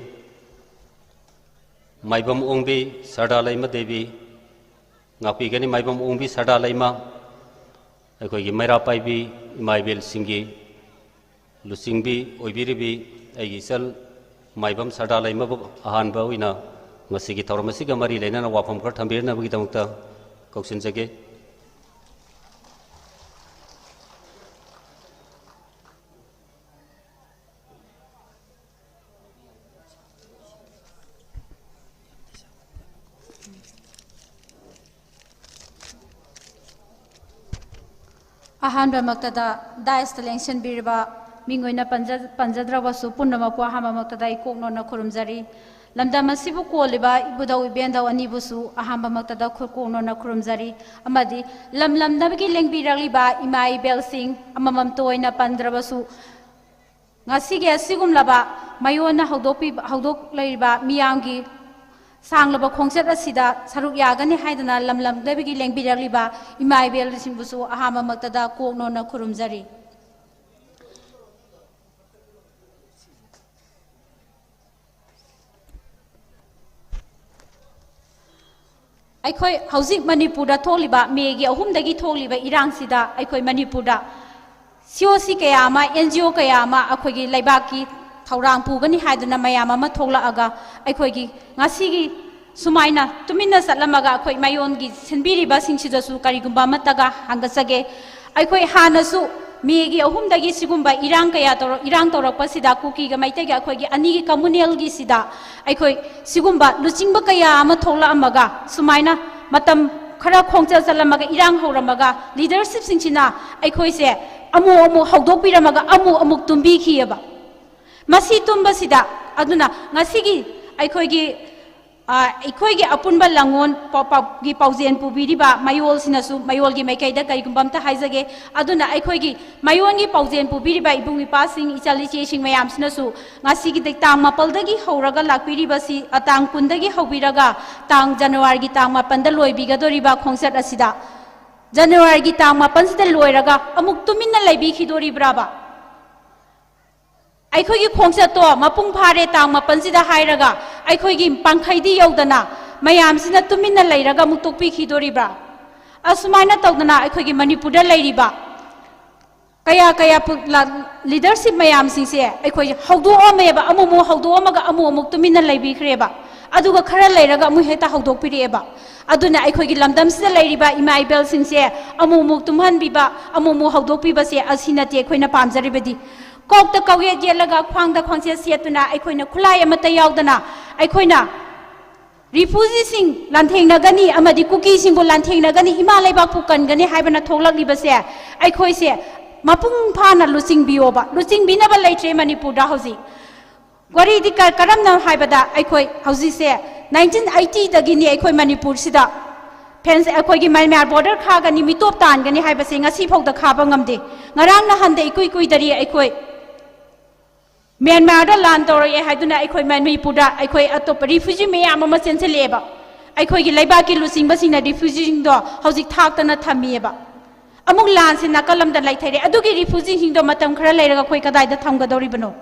ꯃꯥꯏꯕꯝ ꯑꯣꯡꯕꯤ ꯁꯔꯗꯥ ꯂꯩꯃ ꯗꯦꯕꯤ ꯉꯥꯛꯄꯤꯒꯅꯤ꯫ ꯃꯥꯏꯕꯝ ꯑꯣꯡꯕꯤ ꯁꯔꯗꯥ ꯂꯩꯃ ꯑꯩꯈꯣꯏꯒꯤ ꯃꯩꯔꯥ ꯄꯥꯏꯕꯤ ꯏꯃꯥ ꯏꯕꯦꯜꯁꯤꯡꯒꯤ ꯂꯨꯆꯤꯡꯕꯤ ꯑꯣꯏꯕꯤꯔꯤꯕꯤ ꯑꯩꯒꯤ ꯏꯆꯜ ꯃꯥꯏꯕꯝ ꯁꯔꯗꯥ ꯂꯩꯃꯕꯨ ꯑꯍꯥꯟꯕ ꯑꯣꯏꯅ ꯉꯁꯤꯒꯤ ꯊꯧꯔꯝ ꯑꯁꯤꯒ ꯃꯔꯤ ꯂꯩꯅꯅ ꯋꯥꯐꯝ ꯈꯔ ꯊꯝꯕꯤꯅꯕꯒꯤꯗꯃꯛꯇ ꯀꯧꯁꯤꯟꯖꯒꯦ꯫ ꯑꯍꯥꯟꯕꯃꯛꯇꯗ ꯗꯥꯏꯁꯇ ꯂꯦꯡꯁꯤꯟꯕꯤꯔꯤꯕ ꯃꯤꯡ ꯑꯣꯏꯅ ꯄꯟꯖ- ꯄꯟꯖꯗ꯭ꯔꯕꯁꯨ ꯄꯨꯝꯅꯃꯛꯄꯨ ꯑꯍꯥꯟꯕꯃꯛꯇꯗ ꯑꯩ ꯀꯣꯛ ꯅꯣꯟꯅ ꯈꯨꯔꯨꯝꯖꯔꯤ꯫ ꯂꯝꯗꯝ ꯑꯁꯤꯕꯨ ꯀꯣꯜꯂꯤꯕ ꯏꯕꯨꯙꯧ ꯏꯕꯦꯟꯙꯧ ꯑꯅꯤꯕꯨꯁꯨ ꯑꯍꯥꯟꯕꯃꯛꯇꯗ ꯈꯨ- ꯀꯣꯛ ꯅꯣꯟꯅ ꯈꯨꯔꯨꯝꯖꯔꯤ꯫ ꯑꯃꯗꯤ ꯂꯝ ꯂꯝꯗꯒꯤ ꯂꯦꯡꯕꯤꯔꯛꯂꯤꯕ ꯏꯃꯥ ꯏꯕꯦꯜꯁꯤꯡ ꯑꯃꯃꯝꯇ ꯑꯣꯏꯅ ꯄꯟꯗ꯭ꯔꯕꯁꯨ ꯉꯁꯤꯒꯤ ꯑꯁꯤꯒꯨꯝꯂꯕ ꯃꯌꯣꯟꯅ ꯍꯧꯗꯣꯛꯄꯤꯕ, ꯍꯧꯗꯣꯛꯂꯤꯕ ꯃꯤꯌꯥꯝꯒꯤ ꯁꯥꯡꯂꯕ ꯈꯣꯡꯆꯠ ꯑꯁꯤꯗ ꯁꯔꯨꯛ ꯌꯥꯒꯅꯤ ꯍꯥꯏꯗꯅ ꯂꯝ ꯂꯝꯗꯒꯤ ꯂꯦꯡꯕꯤꯔꯛꯂꯤꯕ ꯏꯃꯥ ꯏꯕꯦꯜꯁꯤꯡꯕꯨꯁꯨ ꯑꯍꯥꯟꯕꯃꯛꯇꯗ ꯀꯣꯛꯅꯣꯟꯅ ꯈꯨꯔꯨꯝꯖꯔꯤ꯫ ꯑꯩꯈꯣꯏ ꯍꯧꯖꯤꯛ ꯃꯅꯤꯄꯨꯔꯗ ꯊꯣꯛꯂꯤꯕ ꯃꯦꯒꯤ ꯑꯍꯨꯝꯗꯒꯤ ꯊꯣꯛꯂꯤꯕ ꯏꯔꯥꯡꯁꯤꯗ ꯑꯩꯈꯣꯏ ꯃꯅꯤꯄꯨꯔꯗ ꯁꯤ ꯑꯣ ꯁꯤ ꯀꯌꯥ ꯑꯃ, ꯑꯦꯟ ꯖꯤ ꯑꯣ ꯀꯌꯥ ꯑꯃ, ꯑꯩꯈꯣꯏꯒꯤ ꯂꯩꯕꯥꯛꯀꯤ ꯊꯧꯔꯥꯡ ꯄꯨꯒꯅꯤ ꯍꯥꯏꯗꯨꯅ ꯃꯌꯥꯝ ꯑꯃ ꯊꯣꯛꯂꯛꯑꯒ ꯑꯩꯈꯣꯏꯒꯤ ꯉꯁꯤꯒꯤ ꯁꯨꯃꯥꯏꯅ ꯇꯨꯃꯤꯟꯅ ꯆꯠꯂꯝꯃꯒ ꯑꯩꯈꯣꯏ ꯃꯌꯣꯟꯒꯤ ꯁꯤꯟꯕꯤꯔꯤꯕꯁꯤꯡꯁꯤꯗꯁꯨ ꯀꯔꯤꯒꯨꯝꯕ ꯑꯃꯠꯇꯒ ꯍꯪꯒꯠꯆꯒꯦ꯫ ꯑꯩꯈꯣꯏ ꯍꯥꯟꯅꯁꯨ ꯃꯦꯒꯤ ꯑꯍꯨꯝꯗꯒꯤ ꯁꯤꯒꯨꯝꯕ ꯏꯔꯥꯡ ꯀꯌꯥ ꯇꯧꯔꯛ-, ꯏꯔꯥꯡ ꯇꯧꯔꯛꯄꯁꯤꯗ ꯀꯨꯀꯤꯒ ꯃꯩꯇꯩꯒ ꯑꯩꯈꯣꯏꯒꯤ ꯑꯅꯤꯒꯤ ꯀꯝꯃꯨꯅꯦꯜꯒꯤꯁꯤꯗ ꯑꯩꯈꯣꯏ ꯁꯤꯒꯨꯝꯕ ꯂꯨꯆꯤꯡꯕ ꯀꯌꯥ ꯑꯃ ꯊꯣꯛꯂꯛꯑꯝꯃꯒ ꯁꯨꯃꯥꯏꯅ ꯃꯇꯝ ꯈꯔ ꯈꯣꯡꯆꯠ ꯆꯠꯂꯝꯃꯒ ꯏꯔꯥꯡ ꯍꯧꯔꯝꯃꯒ ꯂꯤꯗꯔꯁꯤꯞꯁꯤꯡꯁꯤꯅ ꯑꯩꯈꯣꯏꯁꯦ ꯑꯃꯨꯛ ꯑꯃꯨꯛ ꯍꯧꯗꯣꯛꯄꯤꯔꯝꯃꯒ ꯑꯃꯨꯛ ꯑꯃꯨꯛ ꯇꯨꯝꯕꯤꯈꯤꯑꯕ꯫ ꯃꯁꯤ ꯇꯨꯝꯕꯁꯤꯗ ꯑꯗꯨꯅ ꯉꯁꯤꯒꯤ ꯑꯩꯈꯣꯏꯒꯤ ꯑ, ꯑꯩꯈꯣꯏꯒꯤ ꯑꯄꯨꯟꯕ ꯂꯥꯡꯉꯣꯟ ꯄ-, ꯄ-, ꯒꯤ ꯄꯥꯎꯖꯦꯜ ꯄꯨꯕꯤꯔꯤꯕ ꯃꯌꯣꯜꯁꯤꯅꯁꯨ ꯃꯌꯣꯜꯒꯤ ꯃꯥꯏꯀꯩꯗ ꯀꯔꯤꯒꯨꯝꯕ ꯑꯝꯇ ꯍꯥꯏꯖꯒꯦ꯫ ꯑꯗꯨꯅ ꯑꯩꯈꯣꯏꯒꯤ ꯃꯌꯣꯟꯒꯤ ꯄꯥꯎꯖꯦꯜ ꯄꯨꯕꯤꯔꯤꯕ ꯏꯕꯨꯡ ꯏꯄꯥꯁꯤꯡ, ꯏꯆꯜ ꯏꯆꯦꯁꯤꯡ ꯃꯌꯥꯝꯁꯤꯅꯁꯨ ꯉꯁꯤꯒꯤ ꯇꯥꯡ ꯃꯥꯄꯜꯗꯒꯤ ꯍꯧꯔꯒ ꯂꯥꯛꯄꯤꯔꯤꯕꯁꯤ, ꯑ, ꯇꯥꯡ ꯀꯨꯟꯗꯒꯤ ꯍꯧꯕꯤꯔꯒ ꯇꯥꯡ ꯖꯅꯋꯥꯔꯤꯒꯤ ꯇꯥꯡ ꯃꯥꯄꯜꯗ ꯂꯣꯏꯕꯤꯒꯗꯧꯔꯤꯕ ꯈꯣꯡꯆꯠ ꯑꯁꯤꯗ, ꯖꯅꯋꯥꯔꯤꯒꯤ ꯇꯥꯡ ꯃꯥꯄꯜꯁꯤꯗ ꯂꯣꯏꯔꯒ ꯑꯃꯨꯛ ꯇꯨꯃꯤꯟꯅ ꯂꯩꯕꯤꯈꯤꯗꯣꯔꯤꯕ꯭ꯔꯥꯕ? ꯑꯩꯈꯣꯏꯒꯤ ꯈꯣꯡꯆꯠꯇꯣ ꯃꯄꯨꯡ ꯐꯥꯔꯦ ꯇꯥꯡ ꯃꯥꯄꯜꯁꯤꯗ ꯍꯥꯏꯔꯒ ꯑꯩꯈꯣꯏꯒꯤ ꯄꯥꯡꯈꯩꯗꯤ ꯌꯧꯗꯅ ꯃꯌꯥꯝꯁꯤꯅ ꯇꯨꯃꯤꯟꯅ ꯂꯩꯔꯒ ꯑꯃꯨꯛ ꯇꯣꯛꯄꯤꯈꯤꯗꯣꯔꯤꯕ꯭ꯔꯥ? ꯑꯁꯨꯃꯥꯏꯅ ꯇꯧꯗꯅ ꯑꯩꯈꯣꯏꯒꯤ ꯃꯅꯤꯄꯨꯔꯗ ꯂꯩꯔꯤꯕ ꯀꯌꯥ ꯀꯌꯥ ꯄꯨ-, ꯂ-, ꯂꯤꯗꯔꯁꯤꯞ ꯃꯌꯥꯝꯁꯤꯡꯁꯦ ꯑꯩꯈꯣꯏ ꯍꯧꯗꯣꯛꯑꯝꯃꯦꯕ, ꯑꯃꯨꯛ ꯑꯃꯨꯛ ꯍꯧꯗꯣꯛꯑꯝꯃꯒ ꯑꯃꯨꯛ ꯑꯃꯨꯛ ꯇꯨꯃꯤꯟꯅ ꯂꯩꯕꯤꯈ꯭ꯔꯦꯕ꯫ ꯑꯗꯨꯒ ꯈꯔ ꯂꯩꯔꯒ ꯑꯃꯨꯛ ꯍꯦꯛꯇ ꯍꯧꯗꯣꯛꯄꯤꯔꯛꯑꯦꯕ꯫ ꯑꯗꯨꯅ ꯑꯩꯈꯣꯏꯒꯤ ꯂꯝꯗꯝꯁꯤꯗ ꯂꯩꯔꯤꯕ ꯏꯃꯥ ꯏꯕꯦꯜꯁꯤꯡꯁꯦ ꯑꯃꯨꯛ ꯑꯃꯨꯛ ꯇꯨꯝꯍꯟꯕꯤꯕ, ꯑꯃꯨꯛ ꯑꯃꯨꯛ ꯍꯧꯗꯣꯛꯄꯤꯕꯁꯦ ꯑꯁꯤ ꯅꯠꯇꯦ ꯑꯩꯈꯣꯏꯅ ꯄꯥꯝꯖꯔꯤꯕꯗꯤ꯫ ꯀꯣꯛꯇ ꯀꯧꯌꯦꯠ ꯌꯦꯠꯂꯒ ꯈ꯭ꯋꯥꯡꯗ ꯈ꯭ꯋꯥꯡꯆꯦꯠ ꯁꯦꯠꯇꯨꯅ ꯑꯩꯈꯣꯏꯅ ꯈꯨꯠꯂꯥꯏ ꯑꯃꯠꯇ ꯌꯥꯎꯗꯅ ꯑꯩꯈꯣꯏꯅ ꯔꯤꯐ꯭ꯌꯨꯖꯤꯁꯤꯡ ꯂꯥꯟꯊꯦꯡꯅꯒꯅꯤ ꯑꯃꯗꯤ ꯀꯨꯀꯤꯁꯤꯡꯕꯨ ꯂꯥꯟꯊꯦꯡꯅꯒꯅꯤ, ꯏꯃꯥ ꯂꯩꯕꯥꯛꯄꯨ ꯀꯟꯒꯅꯤ ꯍꯥꯏꯕꯅ ꯊꯣꯛꯂꯛꯂꯤꯕꯁꯦ ꯑꯩꯈꯣꯏꯁꯦ ꯃꯄꯨꯡ ꯐꯥꯅ ꯂꯨꯆꯤꯡꯕꯤꯌꯣꯕ꯫ ꯂꯨꯆꯤꯡꯕꯤꯅꯕ ꯂꯩꯇ꯭ꯔꯦ ꯃꯅꯤꯄꯨꯔꯗ ꯍꯧꯖꯤꯛ꯫ ꯋꯥꯔꯤꯗꯤ ꯀ-, ꯀꯔꯝꯅ ꯍꯥꯏꯕꯗ ꯑꯩꯈꯣꯏ ꯍꯧꯖꯤꯛꯁꯦ ꯅꯥꯏꯟꯇꯤꯟ ꯑꯩꯠꯇꯤꯗꯒꯤꯅꯤ ꯑꯩꯈꯣꯏ ꯃꯅꯤꯄꯨꯔꯁꯤꯗ ꯐꯦꯟꯁ, ꯑꯩꯈꯣꯏꯒꯤ ꯃꯌꯥꯟꯃꯥꯔ ꯕꯣꯔꯗꯔ ꯈꯥꯒꯅꯤ, ꯃꯤꯇꯣꯞ ꯇꯥꯟꯒꯅꯤ ꯍꯥꯏꯕꯁꯦ ꯉꯁꯤ ꯐꯥꯎꯗ ꯈꯥꯕ ꯉꯝꯗꯦ꯫ ꯉꯔꯥꯡ ꯅꯍꯥꯟꯗ ꯏꯀꯨꯏ ꯀꯨꯏꯗꯔꯤ ꯑꯩꯈꯣꯏ ꯃ꯭ꯌꯥꯟꯃꯥꯔꯗ ꯂꯥꯟ ꯇꯧꯔꯛꯑꯦ ꯍꯥꯏꯗꯨꯅ ꯑꯩꯈꯣꯏ ꯃꯅꯤꯄꯨꯔꯗ ꯑꯩꯈꯣꯏ ꯑꯇꯣꯞꯄ ꯔꯤꯐ꯭ꯌꯨꯖꯤ ꯃꯌꯥꯝ ꯑꯃ ꯆꯦꯟꯁꯤꯜꯂꯛꯑꯦꯕ꯫ ꯑꯩꯈꯣꯏꯒꯤ ꯂꯩꯕꯥꯛꯀꯤ ꯂꯨꯆꯤꯡꯕꯁꯤꯡꯅ ꯔꯤꯐ꯭ꯌꯨꯖꯤꯁꯤꯡꯗꯣ ꯍꯧꯖꯤꯛ ꯊꯥꯛꯇꯅ ꯊꯝꯃꯤꯑꯕ꯫ ꯑꯃꯨꯛ ꯂꯥꯟꯁꯦ ꯅꯥꯀꯜ ꯑꯃꯗ ꯂꯩꯊꯔꯦ꯫ ꯑꯗꯨꯒꯤ ꯔꯤꯐ꯭ꯌꯨꯖꯤꯁꯤꯡꯗꯣ ꯃꯇꯝ ꯈꯔ ꯂꯩꯔꯒ ꯑꯩꯈꯣꯏ ꯀꯗꯥꯏꯗ ꯊꯝꯒꯗꯧꯔꯤꯕꯅꯣ?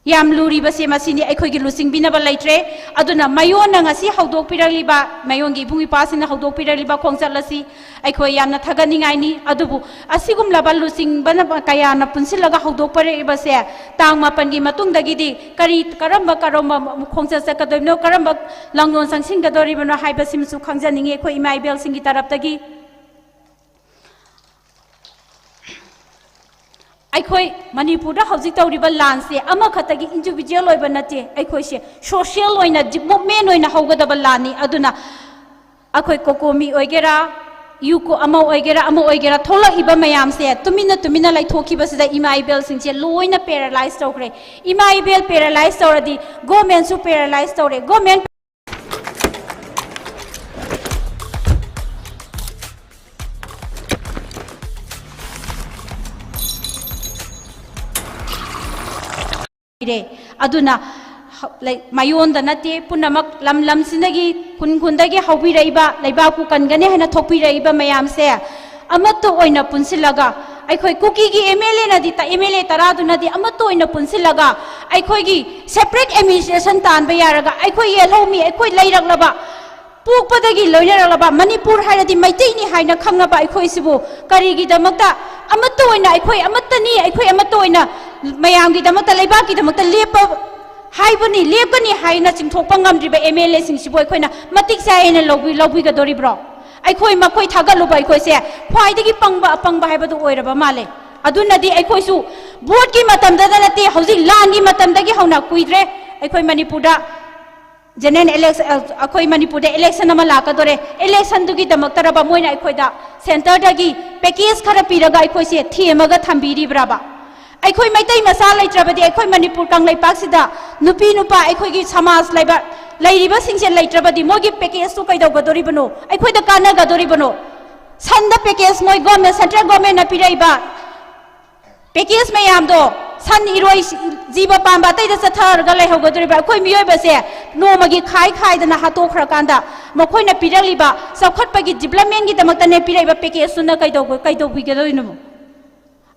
ꯌꯥꯝ ꯂꯨꯔꯤꯕꯁꯦ ꯃꯁꯤꯅꯤ꯫ ꯑꯩꯈꯣꯏꯒꯤ ꯂꯨꯆꯤꯡꯕꯤꯅꯕ ꯂꯩꯇ꯭ꯔꯦ꯫ ꯑꯗꯨꯅ ꯃꯌꯣꯟꯅ ꯉꯁꯤ ꯍꯧꯗꯣꯛꯄꯤꯔꯛꯂꯤꯕ, ꯃꯌꯣꯟꯒꯤ ꯏꯕꯨꯡ ꯏꯄ꯭ꯋꯥꯁꯤꯡꯅ ꯍꯧꯗꯣꯛꯄꯤꯔꯛꯂꯤꯕ ꯈꯣꯡꯆꯠ ꯑꯁꯤ ꯑꯩꯈꯣꯏ ꯌꯥꯝꯅ ꯊꯥꯒꯠꯅꯤꯡꯉꯥꯏꯅꯤ꯫ ꯑꯗꯨꯕꯨ ꯑꯁꯤꯒꯨꯝꯂꯕ ꯂꯨꯆꯤꯡꯕꯅ ꯀꯌꯥꯅ ꯄꯨꯟꯁꯤꯜꯂꯒ ꯍꯧꯗꯣꯛꯄꯤꯔꯛꯏꯕꯁꯦ ꯇꯥꯡ ꯃꯥꯄꯟꯒꯤ ꯃꯇꯨꯡꯗꯒꯤꯗꯤ ꯀꯔꯤ, ꯀꯔꯝꯕ, ꯀꯔꯝꯕ ꯈꯣꯡꯆꯠ ꯆꯠꯀꯗꯣꯏꯕꯅꯣ, ꯀꯔꯝꯕ ꯂꯥꯡꯂꯣꯟ ꯆꯪꯁꯤꯟꯒꯗꯧꯔꯤꯕꯅꯣ ꯍꯥꯏꯕꯁꯤꯃꯁꯨ ꯈꯪꯖꯅꯤꯡꯉꯤ ꯑꯩꯈꯣꯏ ꯏꯃꯥ ꯏꯕꯦꯜꯁꯤꯡꯒꯤ ꯇꯔꯞꯇꯒꯤ꯫ ꯑꯩꯈꯣꯏ ꯃꯅꯤꯄꯨꯔꯗ ꯍꯧꯖꯤꯛ ꯇꯧꯔꯤꯕ ꯂꯥꯟꯁꯦ ꯑꯃꯈꯛꯇꯒꯤ ꯏꯟꯗꯤꯕꯤꯖꯨꯋꯦꯜ ꯑꯣꯏꯕ ꯅꯠꯇꯦ꯫ ꯑꯩꯈꯣꯏꯁꯦ ꯁꯣꯁꯤꯌꯦꯜ ꯑꯣꯏꯅ ꯃꯨꯞꯃꯦꯟ ꯑꯣꯏꯅ ꯍꯧꯒꯗꯕ ꯂꯥꯟꯅꯤ꯫ ꯑꯗꯨꯅ ꯑꯩꯈꯣꯏ ꯀꯣꯀꯣꯃꯤ ꯑꯣꯏꯒꯦꯔꯥ, ꯌꯨꯀꯣ ꯑꯃ ꯑꯣꯏꯒꯦꯔꯥ, ꯑꯃ ꯑꯣꯏꯒꯦꯔꯥ, ꯊꯣꯛꯂꯛꯏꯕ ꯃꯌꯥꯝꯁꯦ ꯇꯨꯃꯤꯟꯅ ꯇꯨꯃꯤꯟꯅ ꯂꯩꯊꯣꯛꯈꯤꯕꯁꯤꯗ ꯏꯃꯥ ꯏꯕꯦꯜꯁꯤꯡꯁꯦ ꯂꯣꯏꯅ ꯄꯦꯔꯥꯂꯥꯏꯁ ꯇꯧꯈ꯭ꯔꯦ꯫ ꯏꯃꯥ ꯏꯕꯦꯜ ꯄꯦꯔꯥꯂꯥꯏꯁ ꯇꯧꯔꯗꯤ ꯒꯣꯔꯃꯦꯟꯁꯨ ꯄꯦꯔꯥꯂꯥꯏꯁ ꯇꯧꯔꯦ꯫ ꯒꯣꯔꯃꯦꯟ ꯂꯩꯔꯦ꯫ ꯑꯗꯨꯅ ꯍ-, ꯂꯩ-, ꯃꯌꯣꯟꯗ ꯅꯠꯇꯦ, ꯄꯨꯝꯅꯃꯛ ꯂꯝ ꯂꯝꯁꯤꯗꯒꯤ, ꯈꯨꯟ ꯈꯨꯟꯗꯒꯤ ꯍꯧꯕꯤꯔꯛꯏꯕ, ꯂꯩꯕꯥꯛꯄꯨ ꯀꯟꯒꯅꯤ ꯍꯥꯏꯅ ꯊꯣꯛꯄꯤꯔꯛꯏꯕ ꯃꯌꯥꯝꯁꯦ ꯑꯃꯠꯇ ꯑꯣꯏꯅ ꯄꯨꯟꯁꯤꯜꯂꯒ, ꯑꯩꯈꯣꯏ ꯀꯨꯀꯤꯒꯤ ꯑꯦꯝ ꯑꯦꯜ ꯑꯦꯅꯗꯤ ꯇ-, ꯑꯦꯝ ꯑꯦꯜ ꯑꯦ ꯇꯔꯥꯗꯨꯅꯗꯤ ꯑꯃꯠꯇ ꯑꯣꯏꯅ ꯄꯨꯟꯁꯤꯜꯂꯒ ꯑꯩꯈꯣꯏꯒꯤ ꯁꯦꯄꯔꯦꯠ ꯑꯦꯗꯃꯤꯅꯤꯁꯇ꯭ꯔꯦꯁꯟ ꯇꯥꯟꯕ ꯌꯥꯔꯒ, ꯑꯩꯈꯣꯏ ꯌꯦꯜꯍꯧꯃꯤ, ꯑꯩꯈꯣꯏ ꯂꯩꯔꯛꯂꯕ, ꯄꯣꯛꯄꯗꯒꯤ ꯂꯣꯏꯅꯔꯛꯂꯕ, ꯃꯅꯤꯄꯨꯔ ꯍꯥꯏꯔꯗꯤ ꯃꯩꯇꯩꯅꯤ ꯍꯥꯏꯅ ꯈꯪꯅꯕ ꯑꯩꯈꯣꯏꯁꯤꯕꯨ ꯀꯔꯤꯒꯤꯗꯃꯛꯇ ꯑꯃꯠꯇ ꯑꯣꯏꯅ, ꯑꯩꯈꯣꯏ ꯑꯃꯠꯇꯅꯤ, ꯑꯩꯈꯣꯏ ꯑꯃꯠꯇ ꯑꯣꯏꯅ ꯃꯌꯥꯝꯒꯤꯗꯃꯛꯇ, ꯂꯩꯕꯥꯛꯀꯤꯗꯃꯛꯇ ꯂꯦꯞꯄ ꯍꯥꯏꯕꯅꯤ, ꯂꯦꯞꯀꯅꯤ ꯍꯥꯏꯅ ꯆꯤꯡꯊꯣꯛꯄ ꯉꯝꯗ꯭ꯔꯤꯕ ꯑꯦꯝ ꯑꯦꯜ ꯑꯦꯁꯤꯡꯁꯤꯕꯨ ꯑꯩꯈꯣꯏꯅ ꯃꯇꯤꯛ ꯆꯥꯏ ꯍꯥꯏꯅ ꯂꯧꯕꯤ-, ꯂꯧꯕꯤꯒꯗꯧꯔꯤꯕ꯭ꯔꯣ? ꯑꯩꯈꯣꯏ ꯃꯈꯣꯏ ꯊꯥꯒꯠꯂꯨꯕ ꯑꯩꯈꯣꯏꯁꯦ ꯈ꯭ꯋꯥꯏꯗꯒꯤ ꯄꯪꯕ ꯑꯄꯪꯕ ꯍꯥꯏꯕꯗꯨ ꯑꯣꯏꯔꯕ ꯃꯥꯜꯂꯦ꯫ ꯑꯗꯨꯅꯗꯤ ꯑꯩꯈꯣꯏꯁꯨ ꯚꯣꯠꯀꯤ ꯃꯇꯝꯗꯗ ꯅꯠꯇꯦ, ꯍꯧꯖꯤꯛ ꯂꯥꯟꯒꯤ ꯃꯇꯝꯗꯒꯤ ꯍꯧꯅ ꯀꯨꯏꯗ꯭ꯔꯦ ꯑꯩꯈꯣꯏ ꯃꯅꯤꯄꯨꯔꯗ ꯖꯦꯅꯔꯦꯜ ꯏꯂꯦꯛꯁꯟ, ꯑꯩꯈꯣꯏ ꯃꯅꯤꯄꯨꯔꯗ ꯏꯂꯦꯛꯁꯟ ꯑꯃ ꯂꯥꯛꯀꯗꯣꯔꯦ꯫ ꯏꯂꯦꯛꯁꯟꯗꯨꯒꯤꯗꯃꯛꯇꯔꯕ ꯃꯣꯏꯅ ꯑꯩꯈꯣꯏꯗ ꯁꯦꯟꯇꯔꯗꯒꯤ ꯄꯦꯀꯦꯖ ꯈꯔ ꯄꯤꯔꯒ ꯑꯩꯈꯣꯏꯁꯦ ꯊꯦꯝꯃꯒ ꯊꯝꯕꯤꯔꯤꯕ꯭ꯔꯕ? ꯑꯩꯈꯣꯏ ꯃꯩꯇꯩ ꯃꯆꯥ ꯂꯩꯇ꯭ꯔꯕꯗꯤ, ꯑꯩꯈꯣꯏ ꯃꯅꯤꯄꯨꯔ ꯀꯪꯂꯩꯄꯥꯛꯁꯤꯗ ꯅꯨꯄꯤ ꯅꯨꯄꯥ, ꯑꯩꯈꯣꯏꯒꯤ ꯁꯃꯥꯖ ꯂꯩꯕ, ꯂꯩꯔꯤꯕꯁꯤꯡꯁꯦ ꯂꯩꯇ꯭ꯔꯕꯗꯤ ꯃꯣꯏꯒꯤ ꯄꯦꯀꯦꯖꯇꯨ ꯀꯩꯗꯧꯒꯗꯣꯔꯤꯕꯅꯣ? ꯑꯩꯈꯣꯏꯗ ꯀꯥꯟꯅꯒꯗꯣꯔꯤꯕꯅꯣ? ꯁꯟꯗ ꯄꯦꯀꯦꯖ ꯃꯣꯏ ꯒꯣꯔꯃꯦꯟ, ꯁꯦꯟꯇ꯭ꯔꯦꯜ ꯒꯣꯔꯃꯦꯟꯅ ꯄꯤꯔꯛꯏꯕ ꯄꯦꯀꯦꯖ ꯃꯌꯥꯝꯗꯣ ꯁꯟ, ꯏꯔꯣꯏ, ꯖꯤꯕ ꯄꯥꯟꯕ ꯑꯇꯩꯗ ꯆꯠꯊꯔꯒ ꯂꯩꯍꯧꯒꯗꯧꯔꯤꯕ ꯑꯩꯈꯣꯏ ꯃꯤꯑꯣꯏꯕꯁꯦ ꯅꯣꯡꯃꯒꯤ ꯈꯥꯏ ꯈꯥꯏꯗꯅ ꯍꯥꯠꯇꯣꯛꯈ꯭ꯔꯀꯥꯟꯗ ꯃꯈꯣꯏꯅ ꯄꯤꯔꯛꯂꯤꯕ ꯆꯥꯎꯈꯠꯄꯒꯤ ꯗꯤꯕ꯭ꯂꯞꯃꯦꯟꯒꯤꯗꯃꯛꯇꯅꯦ ꯄꯤꯔꯛꯏꯕ ꯄꯦꯀꯦꯖꯇꯨꯅ ꯀꯩꯗꯧꯕ-, ꯀꯩꯗꯧꯕꯤꯒꯗꯣꯏꯅꯣ?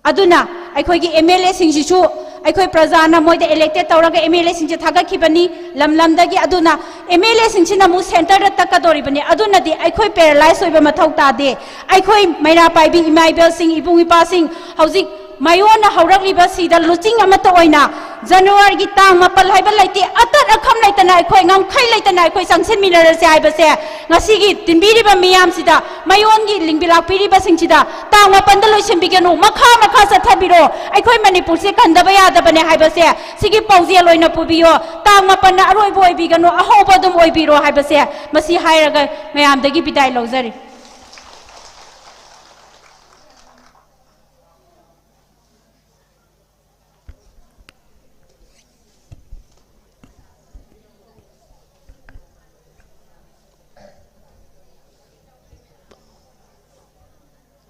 ꯑꯗꯨꯅ ꯑꯩꯈꯣꯏꯒꯤ ꯑꯦꯝ ꯑꯦꯜ ꯑꯦꯁꯤꯡꯁꯤꯁꯨ ꯑꯩꯈꯣꯏ ꯄ꯭ꯔꯖꯥꯅ ꯃꯣꯏꯗ ꯏꯂꯦꯛꯇꯦꯠ ꯇꯧꯔꯒ ꯑꯦꯝ ꯑꯦꯜ ꯑꯦꯁꯤꯡꯁꯦ ꯊꯥꯒꯠꯈꯤꯕꯅꯤ ꯂꯝ ꯂꯝꯗꯒꯤ꯫ ꯑꯗꯨꯅ ꯑꯦꯝ ꯑꯦꯜ ꯑꯦꯁꯤꯡꯁꯤꯅ ꯑꯃꯨꯛ ꯁꯦꯟꯇꯔꯗ ꯇꯛꯀꯗꯧꯔꯤꯕꯅꯤ꯫ ꯑꯗꯨꯅꯗꯤ ꯑꯩꯈꯣꯏ ꯄꯦꯔꯥꯂꯥꯏꯁ ꯑꯣꯏꯕ ꯃꯊꯧ ꯇꯥꯗꯦ꯫ ꯑꯩꯈꯣꯏ ꯃꯩꯔꯥ ꯄꯥꯏꯕꯤ ꯏꯃꯥ ꯏꯕꯦꯜꯁꯤꯡ, ꯏꯕꯨꯡ ꯏꯄꯥꯁꯤꯡ ꯍꯧꯖꯤꯛ ꯃꯥꯌꯣꯟꯅ ꯍꯧꯔꯛꯂꯤꯕ ꯁꯤꯗ ꯂꯨꯆꯤꯡ ꯑꯃꯠꯇ ꯑꯣꯏꯅ ꯖꯅꯋꯥꯔꯤꯒꯤ ꯇꯥꯡ ꯃꯥꯄꯜ ꯍꯥꯏꯕ ꯂꯩꯇꯦ, ꯑꯇꯠ ꯑꯈꯝ ꯂꯩꯇꯅ ꯑꯩꯈꯣꯏ ꯉꯝꯈꯩ ꯂꯩꯇꯅ ꯑꯩꯈꯣꯏ ꯆꯪꯁꯤꯟꯃꯤꯟꯅꯔꯁꯦ ꯍꯥꯏꯕꯁꯦ ꯉꯁꯤꯒꯤ ꯇꯤꯟꯕꯤꯔꯤꯕ ꯃꯤꯌꯥꯝꯁꯤꯗ, ꯃꯥꯌꯣꯟꯒꯤ ꯂꯤꯡꯕꯤ ꯂꯥꯛꯄꯤꯔꯤꯕꯁꯤꯡꯁꯤꯗ ꯇꯥꯡ ꯃꯥꯄꯟꯗ ꯂꯣꯏꯁꯤꯟꯕꯤꯒꯅꯨ, ꯃꯈꯥ ꯃꯈꯥ ꯆꯠꯊꯕꯤꯔꯣ꯫ ꯑꯩꯈꯣꯏ ꯃꯅꯤꯄꯨꯔꯁꯦ ꯀꯟꯗꯕ ꯌꯥꯗꯕꯅꯦ ꯍꯥꯏꯕꯁꯦ ꯁꯤꯒꯤ ꯄꯥꯎꯖꯦꯜ ꯑꯣꯏꯅ ꯄꯨꯕꯤꯌꯣ꯫ ꯇꯥꯡ ꯃꯥꯄꯟꯅ ꯑꯔꯣꯏꯕ ꯑꯣꯏꯕꯤꯒꯅꯨ, ꯑꯍꯧꯕ ꯑꯗꯨꯝ ꯑꯣꯏꯕꯤꯔꯣ ꯍꯥꯏꯕꯁꯦ ꯃꯁꯤ ꯍꯥꯏꯔꯒ ꯃꯌꯥꯝꯗꯒꯤ ꯕꯤꯗꯥꯏ ꯂꯧꯖꯔꯤ꯫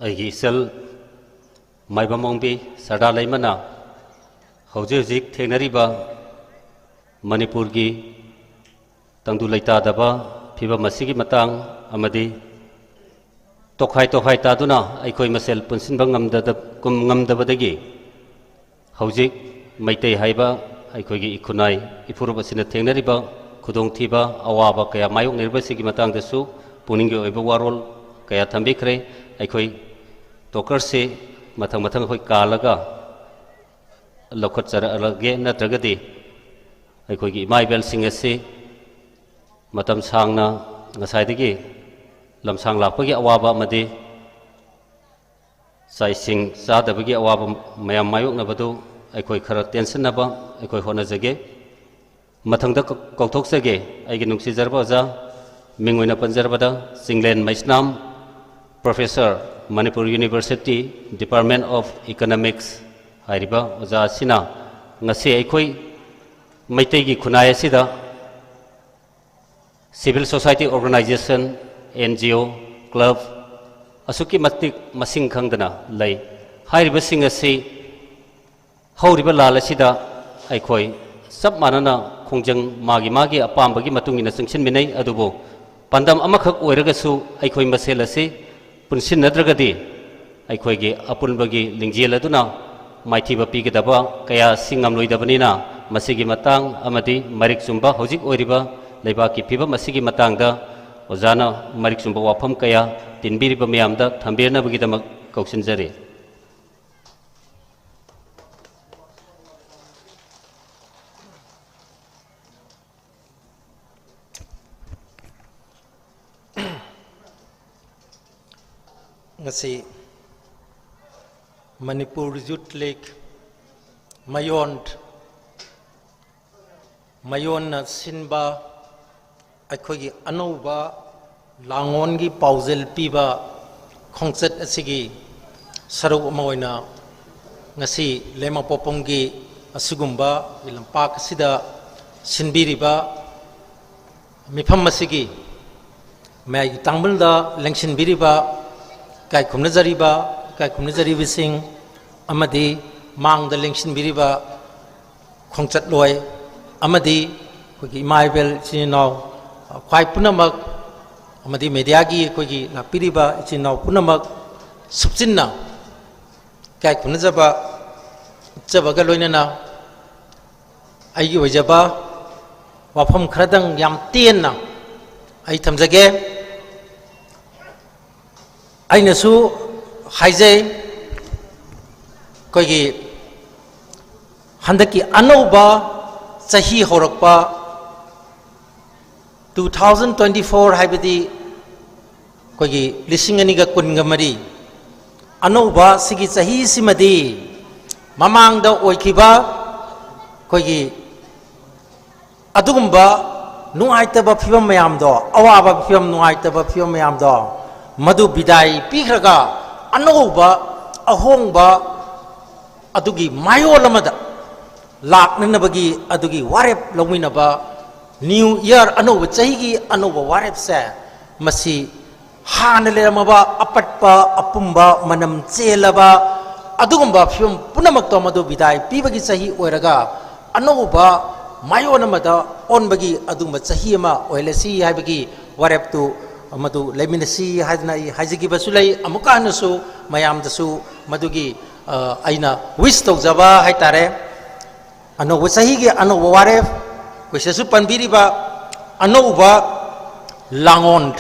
ꯑꯩꯒꯤ ꯏꯆꯜ ꯃꯥꯏꯕꯝ ꯑꯣꯡꯕꯤ ꯁꯔꯗꯥ ꯂꯩꯃꯅ ꯍꯧꯖꯤꯛ ꯍꯧꯖꯤꯛ ꯊꯦꯡꯅꯔꯤꯕ ꯃꯅꯤꯄꯨꯔꯒꯤ ꯇꯪꯗꯨ ꯂꯩꯇꯥꯗꯕ ꯐꯤꯕꯝ ꯑꯁꯤꯒꯤ ꯃꯇꯥꯡ ꯑꯃꯗꯤ ꯇꯣꯈꯥꯏ ꯇꯣꯈꯥꯏ ꯇꯥꯗꯨꯅ ꯑꯩꯈꯣꯏ ꯃꯁꯦꯜ ꯄꯨꯟꯁꯤꯟꯕ ꯉꯝꯗꯗ-, ꯀꯨꯝ-, ꯉꯝꯗꯕꯗꯒꯤ ꯍꯧꯖꯤꯛ ꯃꯩꯇꯩ ꯍꯥꯏꯕ ꯑꯩꯈꯣꯏꯒꯤ ꯏꯈꯨꯟꯅꯥꯏ ꯏꯐꯨꯔꯨꯞ ꯑꯁꯤꯅ ꯊꯦꯡꯅꯔꯤꯕ ꯈꯨꯗꯣꯡꯊꯤꯕ, ꯑꯋꯥꯕ ꯀꯌꯥ ꯃꯥꯌꯣꯛꯅꯔꯤꯕꯁꯤꯒꯤ ꯃꯇꯥꯡꯗꯁꯨ ꯄꯨꯛꯅꯤꯡꯒꯤ ꯑꯣꯏꯕ ꯋꯥꯔꯣꯜ ꯀꯌꯥ ꯊꯝꯕꯤꯈ꯭ꯔꯦ꯫ ꯑꯩꯈꯣꯏ ꯇꯣꯀꯔꯁꯤ ꯃꯊꯪ ꯃꯊꯪ ꯑꯩꯈꯣꯏ ꯀꯥꯜꯂꯒ ꯂꯧꯈꯠꯆꯔꯛꯂꯒꯦ, ꯅꯠꯇ꯭ꯔꯒꯗꯤ ꯑꯩꯈꯣꯏꯒꯤ ꯏꯃꯥ ꯏꯕꯦꯜꯁꯤꯡ ꯑꯁꯤ ꯃꯇꯝ ꯁꯥꯡꯅ ꯉꯁꯥꯏꯗꯒꯤ ꯂꯝꯁꯥꯡ ꯂꯥꯛꯄꯒꯤ ꯑꯋꯥꯕ ꯑꯃꯗꯤ ꯆꯥꯛ ꯏꯁꯤꯡ ꯆꯥꯗꯕꯒꯤ ꯑꯋꯥꯕ ꯃꯌꯥꯝ ꯃꯥꯌꯣꯛꯅꯕꯗꯨ ꯑꯩꯈꯣꯏ ꯈꯔ ꯇꯦꯟꯁꯤꯟꯅꯕ ꯑꯩꯈꯣꯏ ꯍꯣꯠꯅꯖꯒꯦ꯫ ꯃꯊꯪꯗ ꯀꯧ-, ꯀꯧꯊꯣꯛꯆꯒꯦ ꯑꯩꯒꯤ ꯅꯨꯡꯁꯤꯖꯔꯕ ꯑꯣꯖꯥ, ꯃꯤꯡ ꯑꯣꯏꯅ ꯄꯟꯖꯔꯕꯗ ꯆꯤꯡꯂꯦꯟ ꯃꯩꯁꯅꯥꯝ, Professor, Manipur University, Department of Economics ꯍꯥꯏꯔꯤꯕ ꯑꯣꯖꯥ ꯑꯁꯤꯅ ꯉꯁꯤ ꯑꯩꯈꯣꯏ ꯃꯩꯇꯩꯒꯤ ꯈꯨꯟꯅꯥꯏ ꯑꯁꯤꯗ civil society organization, N G O, club ꯑꯁꯨꯛꯀꯤ ꯃꯇꯤꯛ ꯃꯁꯤꯡ ꯈꯪꯗꯅ ꯂꯩ꯫ ꯍꯥꯏꯔꯤꯕꯁꯤꯡ ꯑꯁꯤ ꯍꯧꯔꯤꯕ ꯂꯥꯟ ꯑꯁꯤꯗ ꯑꯩꯈꯣꯏ ꯆꯞ ꯃꯥꯟꯅꯅ ꯈꯣꯡꯖꯪ ꯃꯥꯒꯤ ꯃꯥꯒꯤ ꯑꯄꯥꯝꯕꯒꯤ ꯃꯇꯨꯡ ꯏꯟꯅ ꯆꯪꯁꯤꯟꯃꯤꯟꯅꯩ꯫ ꯑꯗꯨꯕꯨ ꯄꯥꯟꯗꯝ ꯑꯃꯈꯛ ꯑꯣꯏꯔꯒꯁꯨ ꯑꯩꯈꯣꯏ ꯃꯁꯦꯜ ꯑꯁꯤ ꯄꯨꯟꯁꯤꯟꯅꯗ꯭ꯔꯒꯗꯤ ꯑꯩꯈꯣꯏꯒꯤ ꯑꯄꯨꯟꯕꯒꯤ ꯂꯤꯡꯖꯦꯜ ꯑꯗꯨꯅ ꯃꯥꯏꯊꯤꯕ ꯄꯤꯒꯗꯕ ꯀꯌꯥ ꯁꯤ ꯉꯝꯂꯣꯏꯗꯕꯅꯤꯅ, ꯃꯁꯤꯒꯤ ꯃꯇꯥꯡ ꯑꯃꯗꯤ ꯃꯔꯤꯛ ꯆꯨꯝꯕ ꯍꯧꯖꯤꯛ ꯑꯣꯏꯔꯤꯕ ꯂꯩꯕꯥꯛꯀꯤ ꯐꯤꯕꯝ ꯑꯁꯤꯒꯤ ꯃꯇꯥꯡꯗ ꯑꯣꯖꯥꯅ ꯃꯔꯤꯛ ꯆꯨꯝꯕ ꯋꯥꯐꯝ ꯀꯌꯥ ꯇꯤꯟꯕꯤꯔꯤꯕ ꯃꯌꯥꯝꯗ ꯊꯝꯕꯤꯅꯕꯒꯤꯗꯃꯛ ꯀꯧꯁꯤꯟꯖꯔꯤ꯫ ꯉꯁꯤ ꯃꯅꯤꯄꯨꯔ ꯌꯨꯠ ꯂꯤꯒ ꯃꯌꯣꯟ, ꯃꯌꯣꯟꯅ ꯁꯤꯟꯕ ꯑꯩꯈꯣꯏꯒꯤ ꯑꯅꯧꯕ ꯂꯥꯡꯑꯣꯟꯒꯤ ꯄꯥꯎꯖꯦꯜ ꯄꯤꯕ ꯈꯣꯡꯆꯠ ꯑꯁꯤꯒꯤ ꯁꯔꯨꯛ ꯑꯃ ꯑꯣꯏꯅ ꯉꯁꯤ ꯂꯩꯃꯄꯣꯛꯄꯝꯒꯤ ꯑꯁꯤꯒꯨꯝꯕ ꯂꯝꯄꯥꯛ ꯑꯁꯤꯗ ꯁꯤꯟꯕꯤꯔꯤꯕ ꯃꯤꯐꯝ ꯑꯁꯤꯒꯤ ꯃꯌꯥꯏꯒꯤ ꯇꯥꯡꯕꯜꯗ ꯂꯦꯡꯁꯤꯟꯕꯤꯔꯤꯕ, ꯏꯀꯥꯏ ꯈꯨꯝꯅꯖꯔꯤꯕ, ꯏꯀꯥꯏ ꯈꯨꯝꯅꯖꯔꯤꯕꯁꯤꯡ ꯑꯃꯗꯤ ꯃꯥꯡꯗ ꯂꯦꯡꯁꯤꯟꯕꯤꯔꯤꯕ ꯈꯣꯡꯆꯠꯂꯣꯏ ꯑꯃꯗꯤ ꯑꯩꯈꯣꯏꯒꯤ ꯏꯃꯥ ꯏꯕꯦꯜ ꯏꯆꯤꯟ ꯏꯅꯥꯎ ꯈ꯭ꯋꯥꯏ ꯄꯨꯝꯅꯃꯛ ꯑꯃꯗꯤ ꯃꯦꯗꯤꯌꯥꯒꯤ ꯑꯩꯈꯣꯏꯒꯤ ꯂꯥꯛꯄꯤꯔꯤꯕ ꯏꯆꯤꯟ ꯏꯅꯥꯎ ꯄꯨꯝꯅꯃꯛ ꯁꯨꯞꯆꯤꯟꯅ ꯏꯀꯥꯏ ꯈꯨꯝꯅꯖꯕ ꯎꯠꯆꯕꯒ ꯂꯣꯏꯅꯅ ꯑꯩꯒꯤ ꯑꯣꯏꯖꯕ ꯋꯥꯐꯝ ꯈꯔꯗꯪ ꯌꯥꯝ ꯇꯦꯟꯅ ꯑꯩ ꯊꯝꯖꯒꯦ꯫ ꯑꯩꯅꯁꯨ ꯍꯥꯏꯖꯩ, ꯑꯩꯈꯣꯏꯒꯤ ꯍꯟꯗꯛꯀꯤ ꯑꯅꯧꯕ ꯆꯍꯤ ꯍꯧꯔꯛꯄ two thousand twenty four, ꯍꯥꯏꯕꯗꯤ ꯑꯩꯈꯣꯏꯒꯤ ꯂꯤꯁꯤꯡ ꯑꯅꯤꯒ ꯀꯨꯟꯒ ꯃꯔꯤ, ꯑꯅꯧꯕ ꯁꯤꯒꯤ ꯆꯍꯤꯁꯤꯃꯗꯤ ꯃꯃꯥꯡꯗ ꯑꯣꯏꯈꯤꯕ ꯑꯩꯈꯣꯏꯒꯤ ꯑꯗꯨꯒꯨꯝꯕ ꯅꯨꯡꯉꯥꯏꯇꯕ ꯐꯤꯕꯝ ꯃꯌꯥꯝꯗꯣ, ꯑꯋꯥꯕ ꯐꯤꯕꯝ, ꯅꯨꯡꯉꯥꯏꯇꯕ ꯐꯤꯕꯝ ꯃꯌꯥꯝꯗꯣ, ꯃꯗꯨ ꯕꯤꯗꯥꯏ ꯄꯤꯈ꯭ꯔꯒ ꯑꯅꯧꯕ, ꯑꯍꯣꯡꯕ, ꯑꯗꯨꯒꯤ ꯃꯥꯌꯣꯜ ꯑꯃꯗ ꯂꯥꯛꯅꯅꯕꯒꯤ ꯑꯗꯨꯒꯤ ꯋꯥꯔꯦꯞ ꯂꯧꯃꯤꯟꯅꯕ, ꯅ꯭ꯌꯨ ꯏꯌꯥꯔ, ꯑꯅꯧꯕ ꯆꯍꯤꯒꯤ ꯑꯅꯧꯕ ꯋꯥꯔꯦꯞꯁꯦ, ꯃꯁꯤ ꯍꯥꯟꯅ ꯂꯩꯔꯝꯃꯕ ꯑꯄꯠꯄ, ꯑꯄꯨꯝꯕ, ꯃꯅꯝ ꯆꯦꯜꯂꯕ, ꯑꯗꯨꯒꯨꯝꯕ ꯐꯤꯕꯝ ꯄꯨꯝꯅꯃꯛꯇꯣ ꯃꯗꯨ ꯕꯤꯗꯥꯏ ꯄꯤꯕꯒꯤ ꯆꯍꯤ ꯑꯣꯏꯔꯒ ꯑꯅꯧꯕ ꯃꯥꯏꯑꯣꯟ ꯑꯃꯗ ꯑꯣꯟꯕꯒꯤ ꯑꯗꯨꯒꯨꯝꯕ ꯆꯍꯤ ꯑꯃ ꯑꯣꯏꯍꯜꯂꯁꯤ ꯍꯥꯏꯕꯒꯤ ꯋꯥꯔꯦꯞꯇꯨ ꯃꯗꯨ ꯂꯩꯃꯤꯟꯅꯁꯤ ꯍꯥꯏꯗꯅ ꯑꯩ ꯍꯥꯏꯖꯈꯤꯕꯁꯨ ꯂꯩ꯫ ꯑꯃꯨꯛꯀ ꯍꯟꯅꯁꯨ ꯃꯌꯥꯝꯗꯁꯨ ꯃꯗꯨꯒꯤ, ꯑ, ꯑꯩꯅ wish ꯇꯧꯖꯕ ꯍꯥꯏꯇꯥꯔꯦ꯫ ꯑꯅꯧꯕ ꯆꯍꯤꯒꯤ ꯑꯅꯧꯕ ꯋꯥꯔꯦꯞ, ꯑꯩꯈꯣꯏ ꯁꯤꯗꯁꯨ ꯄꯟꯕꯤꯔꯤꯕ ꯑꯅꯧꯕ ꯂꯥꯡꯑꯣꯟ,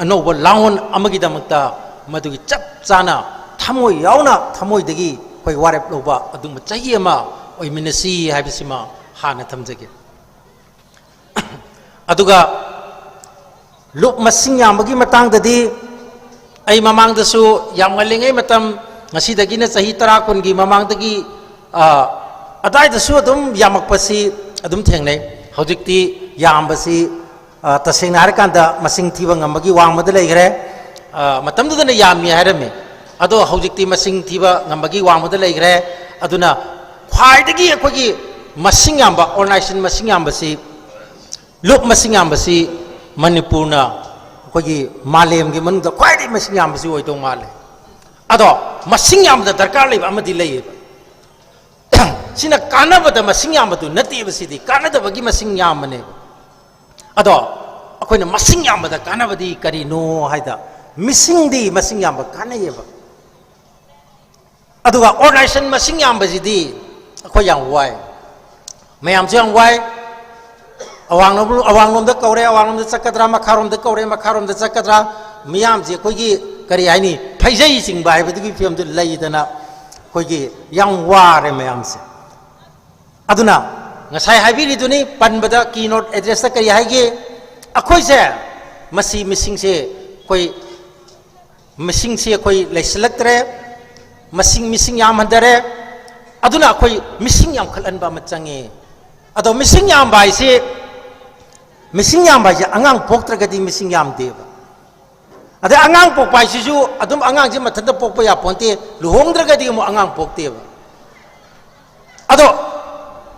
ꯑꯅꯧꯕ ꯂꯥꯡꯑꯣꯟ ꯑꯃꯒꯤꯗꯃꯛꯇ ꯃꯗꯨꯒꯤ ꯆꯞ ꯆꯥꯅ ꯊꯃꯣꯏ ꯌꯥꯎꯅ, ꯊꯃꯣꯏꯗꯒꯤ ꯑꯩꯈꯣꯏ ꯋꯥꯔꯦꯞ ꯂꯧꯕ ꯑꯗꯨꯒꯨꯝꯕ ꯆꯍꯤ ꯑꯃ ꯑꯣꯏꯃꯤꯟꯅꯁꯤ ꯍꯥꯏꯕꯁꯤꯃ ꯍꯥꯟꯅ ꯊꯝꯖꯒꯦ꯫ ꯑꯗꯨꯒ ꯂꯨꯞ ꯃꯁꯤꯡ ꯌꯥꯝꯕꯒꯤ ꯃꯇꯥꯡꯗꯗꯤ ꯑꯩ ꯃꯃꯥꯡꯗꯁꯨ ꯌꯥꯝ ꯉꯜꯂꯤꯉꯩ ꯃꯇꯝ, ꯉꯁꯤꯗꯒꯤꯅ ꯆꯍꯤ ꯇꯔꯥ ꯀꯨꯟꯒꯤ ꯃꯃꯥꯡꯗꯒꯤ, ꯑ, ꯑꯗꯥꯏꯗꯁꯨ ꯑꯗꯨꯝ ꯌꯥꯝꯃꯛꯄꯁꯤ ꯑꯗꯨꯝ ꯊꯦꯡꯅꯩ꯫ ꯍꯧꯖꯤꯛꯇꯤ ꯌꯥꯝꯕꯁꯤ, ꯑ, ꯇꯁꯦꯡꯅ ꯍꯥꯏꯔꯀꯥꯟꯗ ꯃꯁꯤꯡ ꯊꯤꯕ ꯉꯝꯕꯒꯤ ꯋꯥꯡꯃꯗ ꯂꯩꯈ꯭ꯔꯦ꯫ ꯑ, ꯃꯇꯝꯗꯨꯗꯅ ꯌꯥꯝꯃꯤ ꯍꯥꯏꯔꯝꯃꯤ, ꯑꯗꯣ ꯍꯧꯖꯤꯛꯇꯤ ꯃꯁꯤꯡ ꯊꯤꯕ ꯉꯝꯕꯒꯤ ꯋꯥꯡꯃꯗ ꯂꯩꯈ꯭ꯔꯦ꯫ ꯑꯗꯨꯅ ꯈ꯭ꯋꯥꯏꯗꯒꯤ ꯑꯩꯈꯣꯏꯒꯤ ꯃꯁꯤꯡ ꯌꯥꯝꯕ, organization ꯃꯁꯤꯡ ꯌꯥꯝꯕꯁꯤ, ꯂꯨꯞ ꯃꯁꯤꯡ ꯌꯥꯝꯕꯁꯤ ꯃꯅꯤꯄꯨꯔꯅ ꯑꯩꯈꯣꯏꯒꯤ ꯃꯥꯂꯦꯝꯒꯤ ꯃꯅꯨꯡꯗ ꯈ꯭ꯋꯥꯏꯗꯒꯤ ꯃꯁꯤꯡ ꯌꯥꯝꯕꯁꯤ ꯑꯣꯏꯗꯧ ꯃꯥꯜꯂꯦ꯫ ꯑꯗꯣ ꯃꯁꯤꯡ ꯌꯥꯝꯕꯗ ꯗꯔꯀꯥꯔ ꯂꯩꯕ ꯑꯃꯗꯤ ꯂꯩꯌꯦꯕ꯫ ꯁꯤꯅ ꯀꯥꯟꯅꯕꯗ ꯃꯁꯤꯡ ꯌꯥꯝꯕꯗꯨ ꯅꯠꯇꯦꯕ, ꯁꯤꯗꯤ ꯀꯥꯟꯅꯗꯕꯒꯤ ꯃꯁꯤꯡ ꯌꯥꯝꯕꯅꯦꯕ꯫ ꯑꯗꯣ ꯑꯩꯈꯣꯏꯅ ꯃꯁꯤꯡ ꯌꯥꯝꯕꯗ ꯀꯥꯟꯅꯕꯗꯤ ꯀꯔꯤꯅꯣ ꯍꯥꯏꯗ, ꯃꯤꯁꯤꯡꯗꯤ ꯃꯁꯤꯡ ꯌꯥꯝꯕ ꯀꯥꯟꯅꯩꯌꯦꯕ꯫ ꯑꯗꯨꯒ organization ꯃꯁꯤꯡ ꯌꯥꯝꯕꯁꯤꯗꯤ ꯑꯩꯈꯣꯏ ꯌꯥꯝ ꯋꯥꯏ, ꯃꯌꯥꯝꯁꯨ ꯌꯥꯝ ꯋꯥꯏ꯫ ꯑꯋꯥꯡꯂꯣꯝ, ꯑꯋꯥꯡꯂꯣꯝꯗ ꯀꯧꯔꯦ, ꯑꯋꯥꯡꯂꯣꯝꯗ ꯆꯠꯀꯗ꯭ꯔꯥ, ꯃꯈꯥꯔꯣꯝꯗ ꯀꯧꯔꯦ, ꯃꯈꯥꯔꯣꯝꯗ ꯆꯠꯀꯗ꯭ꯔꯥ, ꯃꯤꯌꯥꯝꯁꯦ ꯑꯩꯈꯣꯏꯒꯤ ꯀꯔꯤ ꯍꯥꯏꯅꯤ, ꯐꯩꯖꯩ ꯆꯤꯡꯕ ꯍꯥꯏꯕꯗꯨꯒꯤ ꯐꯤꯕꯝꯗꯨ ꯂꯩꯗꯅ ꯑꯩꯈꯣꯏꯒꯤ ꯌꯥꯝ ꯋꯥꯔꯦ ꯃꯌꯥꯝꯁꯦ꯫ ꯑꯗꯨꯅ ꯉꯁꯥꯏ ꯍꯥꯏꯕꯤꯔꯤꯗꯨꯅꯤ, ꯄꯟꯕꯗ keynote addressꯇ ꯀꯔꯤ ꯍꯥꯏꯒꯦ? ꯑꯩꯈꯣꯏꯁꯦ ꯃꯁꯤ ꯃꯤꯁꯤꯡꯁꯦ ꯑꯩꯈꯣꯏ ꯃꯁꯤꯡꯁꯤ ꯑꯩꯈꯣꯏ ꯂꯩꯁꯤꯜꯂꯛꯇ꯭ꯔꯦ, ꯃꯁꯤꯡ, ꯃꯤꯁꯤꯡ ꯌꯥꯝꯍꯟꯗꯔꯦ꯫ ꯑꯗꯨꯅ ꯑꯩꯈꯣꯏ ꯃꯤꯁꯤꯡ ꯌꯥꯝꯈꯠꯍꯟꯕ ꯑꯃ ꯆꯪꯉꯦ꯫ ꯑꯗꯣ ꯃꯤꯁꯤꯡ ꯌꯥꯝꯕ ꯍꯥꯏꯁꯤ, ꯃꯤꯁꯤꯡ ꯌꯥꯝꯕ ꯍꯥꯏꯁꯦ ꯑꯉꯥꯡ ꯄꯣꯛꯇ꯭ꯔꯒꯗꯤ ꯃꯤꯁꯤꯡ ꯌꯥꯝꯗꯦꯕ꯫ ꯑꯗꯩ ꯑꯉꯥꯡ ꯄꯣꯛꯄ ꯍꯥꯏꯁꯤꯁꯨ ꯑꯗꯨꯝ ꯑꯉꯥꯡꯁꯦ ꯃꯊꯟꯇ ꯄꯣꯛꯄ ꯌꯥꯄꯣꯟꯇꯦ, ꯂꯨꯍꯣꯡꯗ꯭ꯔꯒꯗꯤ ꯑꯃꯨꯛ ꯑꯉꯥꯡ ꯄꯣꯛꯇꯦꯕ꯫ ꯑꯗꯣ,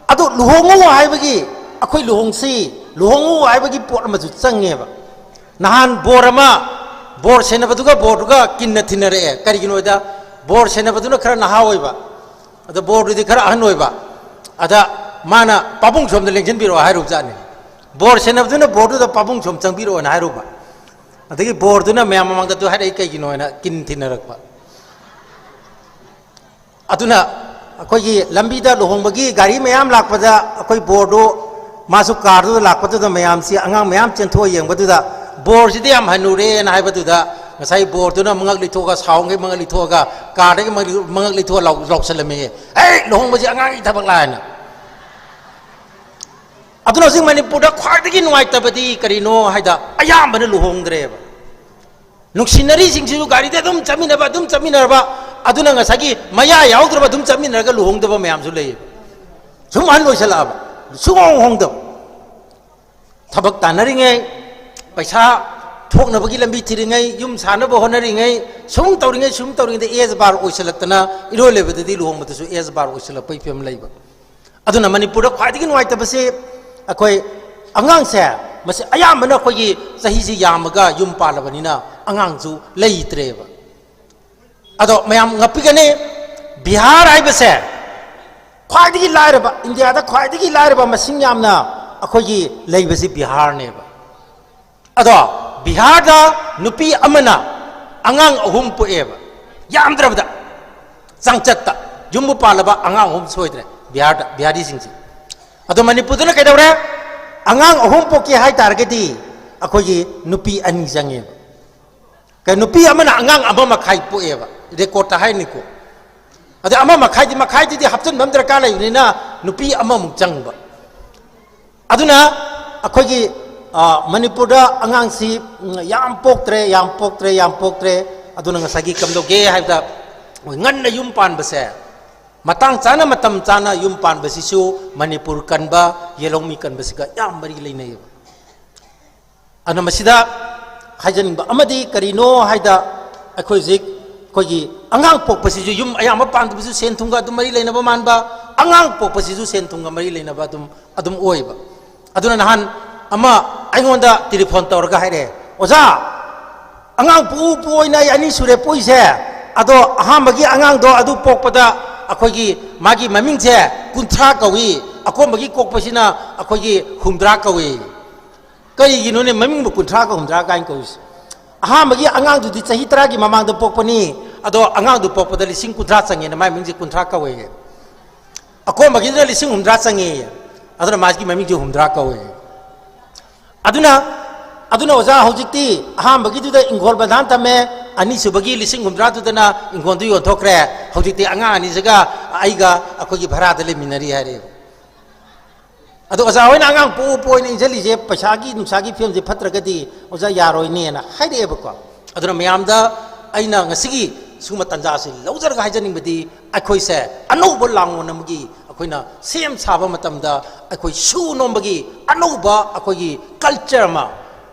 ꯑꯗꯣ ꯂꯨꯍꯣꯡꯉꯨ ꯍꯥꯏꯕꯒꯤ, ꯑꯩꯈꯣꯏ ꯂꯨꯍꯣꯡꯁꯤ, ꯂꯨꯍꯣꯡꯉꯨ ꯍꯥꯏꯕꯒꯤ ꯄꯣꯠ ꯑꯃꯁꯨ ꯆꯪꯉꯦꯕ꯫ ꯅꯍꯥꯟ ꯕꯣꯔ ꯑꯃ, ꯕꯣꯔ ꯁꯦꯟꯅꯕꯗꯨꯒ ꯕꯣꯔꯗꯨꯒ ꯀꯤꯟꯅ ꯊꯤꯟꯅꯔꯛꯑꯦ꯫ ꯀꯔꯤꯒꯤꯅꯣꯗ, ꯕꯣꯔ ꯁꯦꯟꯅꯕꯗꯨꯅ ꯈꯔ ꯅꯍꯥ ꯑꯣꯏꯕ, ꯑꯗ ꯕꯣꯔꯗꯨꯗꯤ ꯈꯔ ꯑꯍꯟ ꯑꯣꯏꯕ꯫ ꯑꯗ ꯃꯥꯅ "ꯄꯥꯕꯨꯡ ꯁꯣꯝꯗ ꯂꯦꯡꯁꯤꯟꯕꯤꯔꯛꯑꯣ" ꯍꯥꯏꯔꯨꯕꯖꯥꯠꯅꯤ꯫ ꯕꯣꯔ ꯁꯦꯟꯅꯕꯗꯨꯅ ꯕꯣꯔꯗꯨꯗ "ꯄꯥꯕꯨꯡ ꯁꯣꯝ ꯆꯪꯕꯤꯔꯛꯑꯣꯅ" ꯍꯥꯏꯔꯨꯕ꯫ ꯑꯗꯒꯤ ꯕꯣꯔꯗꯨꯅ ꯃꯌꯥꯝ ꯃꯃꯥꯡꯗ "ꯑꯗꯨ ꯍꯥꯏꯔꯛꯏ ꯀꯩꯒꯤꯅꯣ?" ꯍꯥꯏꯅ ꯀꯤꯟ ꯊꯤꯟꯅꯔꯛꯄ꯫ ꯑꯗꯨꯅ ꯑꯩꯈꯣꯏꯒꯤ ꯂꯝꯕꯤꯗ ꯂꯨꯍꯣꯡꯕꯒꯤ ꯒꯥꯔꯤ ꯃꯌꯥꯝ ꯂꯥꯛꯄꯗ ꯑꯩꯈꯣꯏ ꯕꯣꯔꯗꯨ, ꯃꯥꯁꯨ ꯀꯥꯔꯗꯨꯗ ꯂꯥꯛꯄꯗꯨꯗ ꯃꯌꯥꯝꯁꯤ, ꯑꯉꯥꯡ ꯃꯌꯥꯝ ꯆꯦꯟꯊꯣꯛꯑ ꯌꯦꯡꯕꯗꯨꯗ, "ꯕꯣꯔꯁꯤꯗꯤ ꯌꯥꯝ ꯍꯟꯅꯨꯔꯦꯅ" ꯍꯥꯏꯕꯗꯨꯗ ꯉꯁꯥꯏ ꯕꯣꯔꯗꯨꯅ ꯃꯉꯛ ꯂꯤꯊꯣꯛꯑꯒ, ꯁꯥꯎꯉꯩ ꯃꯉꯛ ꯂꯤꯊꯣꯛꯑꯒ, ꯀꯥꯔꯗꯒꯤ ꯃꯉꯛ ꯂꯤ-, ꯃꯉꯛ ꯂꯤꯊꯣꯛꯑ ꯂꯥꯎ-, ꯂꯥꯎꯁꯜꯂꯝꯃꯤ, "ꯑꯦ, ꯂꯨꯍꯣꯡꯕꯁꯤ ꯑꯉꯥꯡꯒꯤ ꯊꯕꯛ ꯂꯥꯏꯅ"꯫ ꯑꯗꯨꯅ ꯍꯧꯖꯤꯛ ꯃꯅꯤꯄꯨꯔꯗ ꯈ꯭ꯋꯥꯏꯗꯒꯤ ꯅꯨꯡꯉꯥꯏꯇꯕꯗꯤ ꯀꯔꯤꯅꯣ ꯍꯥꯏꯗ, ꯑꯌꯥꯝꯕꯅ ꯂꯨꯍꯣꯡꯗ꯭ꯔꯦꯕ꯫ ꯅꯨꯡꯁꯤꯅꯔꯤꯁꯤꯡꯁꯤꯁꯨ ꯒꯥꯔꯤꯗ ꯑꯗꯨꯝ ꯆꯠꯃꯤꯟꯅꯕ, ꯑꯗꯨꯝ ꯆꯠꯃꯤꯟꯅꯔꯕ, ꯑꯗꯨꯅ ꯉꯁꯥꯏꯒꯤ ꯃꯌꯥ ꯌꯥꯎꯗ꯭ꯔꯕ ꯑꯗꯨꯝ ꯆꯠꯃꯤꯟꯅꯔꯒ ꯂꯨꯍꯣꯡꯗꯕ ꯃꯌꯥꯝꯁꯨ ꯂꯩꯌꯦꯕ꯫ ꯁꯨꯝ ꯑꯍꯟ ꯑꯣꯏꯁꯜꯂꯛꯑꯕ, ꯁꯨꯡꯍꯣꯡ ꯍꯣꯡꯗꯕ꯫ ꯊꯕꯛ ꯇꯥꯟꯅꯔꯤꯉꯩ, ꯄꯩꯁꯥ ꯊꯣꯛꯅꯕꯒꯤ ꯂꯝꯕꯤ ꯊꯤꯔꯤꯉꯩ, ꯌꯨꯝ ꯁꯥꯅꯕ ꯍꯣꯠꯅꯔꯤꯉꯩ, ꯁꯨꯝ ꯇꯧꯔꯤꯉꯩ, ꯁꯨꯝ ꯇꯧꯔꯤꯉꯩꯗ ꯑꯦꯖ ꯕꯥꯔ ꯑꯣꯏꯁꯜꯂꯛꯇꯅ, ꯏꯔꯣꯏ ꯂꯣꯏꯕꯗꯗꯤ ꯂꯨꯍꯣꯡꯕꯗꯁꯨ ꯑꯦꯖ ꯕꯥꯔ ꯑꯣꯏꯁꯜꯂꯛꯄꯒꯤ ꯐꯤꯕꯝ ꯂꯩꯕ꯫ ꯑꯗꯨꯅ ꯃꯅꯤꯄꯨꯔꯗ ꯈ꯭ꯋꯥꯏꯗꯒꯤ ꯅꯨꯡꯉꯥꯏꯇꯕꯁꯤ ꯑꯩꯈꯣꯏ ꯑꯉꯥꯡꯁꯦ, ꯃꯁꯤ ꯑꯌꯥꯝꯕꯅ ꯑꯩꯈꯣꯏꯒꯤ ꯆꯍꯤꯁꯤ ꯌꯥꯝꯃꯒ ꯌꯨꯝ ꯄꯥꯜꯂꯕꯅꯤꯅ ꯑꯉꯥꯡꯁꯨ ꯂꯩꯇ꯭ꯔꯦꯕ꯫ ꯑꯗꯣ ꯃꯌꯥꯝ ꯉꯛꯄꯤꯒꯅꯤ, ꯕꯤꯍꯥꯔ ꯍꯥꯏꯕꯁꯦ ꯈ꯭ꯋꯥꯏꯗꯒꯤ ꯂꯥꯏꯔꯕ, ꯏꯟꯗꯤꯌꯥꯗ ꯈ꯭ꯋꯥꯏꯗꯒꯤ ꯂꯥꯏꯔꯕ ꯃꯁꯤꯡ ꯌꯥꯝꯅ ꯑꯩꯈꯣꯏꯒꯤ ꯂꯩꯕꯁꯤ ꯕꯤꯍꯥꯔꯅꯦꯕ꯫ ꯑꯗꯣ ꯕꯤꯍꯥꯔꯗ ꯅꯨꯄꯤ ꯑꯃꯅ ꯑꯉꯥꯡ ꯑꯍꯨꯝ ꯄꯣꯛꯑꯦꯕ, ꯌꯥꯝꯗ꯭ꯔꯕꯗ꯫ ꯆꯥꯡꯆꯠꯇ ꯌꯨꯝꯕꯨ ꯄꯥꯜꯂꯕ ꯑꯉꯥꯡ ꯑꯍꯨꯝ ꯁꯣꯏꯗ꯭ꯔꯦ ꯕꯤꯍꯥꯔꯗ, ꯕꯤꯍꯥꯔꯤꯁꯤꯡꯁꯦ꯫ ꯑꯗꯣ ꯃꯅꯤꯄꯨꯔꯗꯅ ꯀꯩꯗꯧꯔꯦ? ꯑꯉꯥꯡ ꯑꯍꯨꯝ ꯄꯣꯛꯀꯦ ꯍꯥꯏ ꯇꯥꯔꯒꯗꯤ ꯑꯩꯈꯣꯏꯒꯤ ꯅꯨꯄꯤ ꯑꯅꯤ ꯆꯪꯉꯦꯕ꯫ ꯀꯩ, ꯅꯨꯄꯤ ꯑꯃꯅ ꯑꯉꯥꯡ ꯑꯃ ꯃꯈꯥꯏ ꯄꯣꯛꯑꯦꯕ, ꯔꯦꯀꯣꯔꯠꯇ ꯍꯥꯏꯅꯤꯀꯣ꯫ ꯑꯗ ꯑꯃ ꯃꯈꯥꯏꯗꯤ, ꯃꯈꯥꯏꯗꯨꯗꯤ ꯍꯥꯞꯆꯤꯟꯕ ꯑꯃ ꯗꯔꯀꯥꯔ ꯂꯩꯕꯅꯤꯅ ꯅꯨꯄꯤ ꯑꯃꯃꯨꯛ ꯆꯪꯕ꯫ ꯑꯗꯨꯅ ꯑꯩꯈꯣꯏꯒꯤ, ꯑ, ꯃꯅꯤꯄꯨꯔꯗ ꯑꯉꯥꯡꯁꯤ, ꯎꯝ, ꯌꯥꯝ ꯄꯣꯛꯇ꯭ꯔꯦ, ꯌꯥꯝ ꯄꯣꯛꯇ꯭ꯔꯦ, ꯌꯥꯝ ꯄꯣꯛꯇ꯭ꯔꯦ꯫ ꯑꯗꯨꯅ ꯉꯁꯥꯏꯒꯤ ꯀꯝꯗꯧꯒꯦ ꯍꯥꯏꯕꯗ, ꯉꯟꯅ ꯌꯨꯝ ꯄꯥꯟꯕꯁꯦ, ꯃꯇꯥꯡ ꯆꯥꯅ, ꯃꯇꯝ ꯆꯥꯅ ꯌꯨꯝ ꯄꯥꯟꯕꯁꯤꯁꯨ ꯃꯅꯤꯄꯨꯔ ꯀꯟꯕ, ꯌꯦꯜꯍꯧꯃꯤ ꯀꯟꯕꯁꯤꯒ ꯌꯥꯝ ꯃꯔꯤ ꯂꯩꯅꯩꯌꯦꯕ꯫ ꯑꯗꯨꯅ ꯃꯁꯤꯗ ꯍꯥꯏꯖꯅꯤꯡꯕ ꯑꯃꯗꯤ ꯀꯔꯤꯅꯣ ꯍꯥꯏꯗ, ꯑꯩꯈꯣꯏ ꯍꯧꯖꯤꯛ ꯑꯩꯈꯣꯏꯒꯤ ꯑꯉꯥꯡ ꯄꯣꯛꯄꯁꯤꯁꯨ ꯌꯨꯝ ꯑꯌꯥꯝꯕ ꯄꯥꯟꯗꯕꯁꯨ ꯁꯦꯟ ꯊꯨꯝꯒ ꯑꯗꯨꯝ ꯃꯔꯤ ꯂꯩꯅꯕ ꯃꯥꯟꯕ, ꯑꯉꯥꯡ ꯄꯣꯛꯄꯁꯤꯁꯨ ꯁꯦꯟ ꯊꯨꯝꯒ ꯃꯔꯤ ꯂꯩꯅꯕ ꯑꯗꯨꯝ, ꯑꯗꯨꯝ ꯑꯣꯏꯕ꯫ ꯑꯗꯨꯅ ꯅꯍꯥꯟ ꯑꯃ ꯑꯩꯉꯣꯟꯗ ꯇꯦꯂꯤꯐꯣꯟ ꯇꯧꯔꯒ ꯍꯥꯏꯔꯛꯑꯦ, "ꯑꯣꯖꯥ, ꯑꯉꯥꯡ ꯄꯣꯛꯎ ꯄꯣꯛꯑꯣꯏꯅ ꯑꯩ ꯑꯅꯤ ꯁꯨꯔꯦ ꯄꯣꯛꯏꯁꯦ, ꯑꯗꯣ ꯑꯍꯥꯟꯕꯒꯤ ꯑꯉꯥꯡꯗꯣ ꯑꯗꯨ ꯄꯣꯛꯄꯗ ꯑꯩꯈꯣꯏꯒꯤ ꯃꯥꯒꯤ ꯃꯃꯤꯡꯁꯦ ꯀꯨꯟꯊ꯭ꯔꯥ ꯀꯧꯏ, ꯑꯀꯣꯟꯕꯒꯤ ꯀꯣꯛꯄꯁꯤꯅ ꯑꯩꯈꯣꯏꯒꯤ ꯍꯨꯝꯗ꯭ꯔꯥ ꯀꯧꯏ꯫ ꯀꯔꯤꯒꯤꯅꯣꯅꯦ ꯃꯃꯤꯡꯕꯨ ꯀꯨꯟꯊ꯭ꯔꯥꯒ ꯍꯨꯝꯗ꯭ꯔꯥ ꯀꯥꯏꯅ ꯀꯧꯔꯤꯁꯦ? ꯑꯍꯥꯟꯕꯒꯤ ꯑꯉꯥꯡꯗꯨꯗꯤ ꯆꯍꯤ ꯇꯔꯥꯒꯤ ꯃꯃꯥꯡꯗ ꯄꯣꯛꯄꯅꯤ, ꯑꯗꯣ ꯑꯉꯥꯡꯗꯨ ꯄꯣꯛꯄꯗ ꯂꯤꯁꯤꯡ ꯀꯨꯟꯊ꯭ꯔꯥ ꯆꯪꯉꯦꯅ ꯃꯥꯏ ꯃꯃꯤꯡꯁꯦ ꯀꯨꯟꯊ꯭ꯔꯥ ꯀꯧꯋꯦ꯫ ꯑꯀꯣꯟꯕꯒꯤꯗꯨꯅ ꯂꯤꯁꯤꯡ ꯍꯨꯝꯗ꯭ꯔꯥ ꯆꯪꯉꯦ, ꯑꯗꯨꯅ ꯃꯥꯒꯤ ꯃꯃꯤꯡꯁꯦ ꯍꯨꯝꯗ꯭ꯔꯥ ꯀꯧꯋꯦ꯫ ꯑꯗꯨꯅ, ꯑꯗꯨꯅ ꯑꯣꯖꯥ, ꯍꯧꯖꯤꯛꯇꯤ ꯑꯍꯥꯟꯕꯒꯤꯗꯨꯗ ꯏꯪꯈꯣꯜ ꯕꯟꯙꯥꯟ ꯊꯝꯃꯦ, ꯑꯅꯤꯁꯨꯕꯒꯤ ꯂꯤꯁꯤꯡ ꯍꯨꯝꯗ꯭ꯔꯥꯗꯨꯗꯅ ꯏꯪꯈꯣꯜꯗꯨ ꯌꯣꯟꯊꯣꯛꯈ꯭ꯔꯦ꯫ ꯍꯧꯖꯤꯛꯇꯤ ꯑꯉꯥꯡ ꯑꯅꯤꯁꯤꯒ ꯑꯩꯒ ꯑꯩꯈꯣꯏꯒꯤ ꯚꯔꯥꯗ ꯂꯩꯃꯤꯟꯅꯔꯤ ꯍꯥꯏꯔꯦꯕ꯫ ꯑꯗꯣ ꯑꯣꯖꯥ ꯍꯣꯏꯅ ꯑꯉꯥꯡ ꯄꯣꯛꯎ ꯄꯣꯛꯎꯅ ꯏꯟꯁꯤꯜꯂꯤꯁꯦ ꯄꯩꯁꯥꯒꯤ ꯅꯨꯡꯁꯥꯒꯤ ꯐꯤꯕꯝꯁꯦ ꯐꯠꯇ꯭ꯔꯒꯗꯤ ꯑꯣꯖꯥ ꯌꯥꯔꯣꯏꯅꯦꯅ ꯍꯥꯏꯔꯛꯑꯦꯕꯀꯣ꯫ ꯑꯗꯨꯅ ꯃꯌꯥꯝꯗ ꯑꯩꯅ ꯉꯁꯤꯒꯤ ꯁꯤꯒꯨꯝꯕ ꯇꯥꯟꯖꯥꯁꯤ ꯂꯧꯖꯔꯒ ꯍꯥꯏꯖꯅꯤꯡꯕꯗꯤ, ꯑꯩꯈꯣꯏꯁꯦ ꯑꯅꯧꯕ ꯂꯥꯡꯂꯣꯟ ꯑꯃꯒꯤ ꯑꯩꯈꯣꯏꯅ ꯁꯦꯝ ꯁꯥꯕ ꯃꯇꯝꯗ ꯑꯩꯈꯣꯏ ꯁꯨ ꯅꯣꯝꯕꯒꯤ ꯑꯅꯧꯕ ꯑꯩꯈꯣꯏꯒꯤ culture ꯑꯃ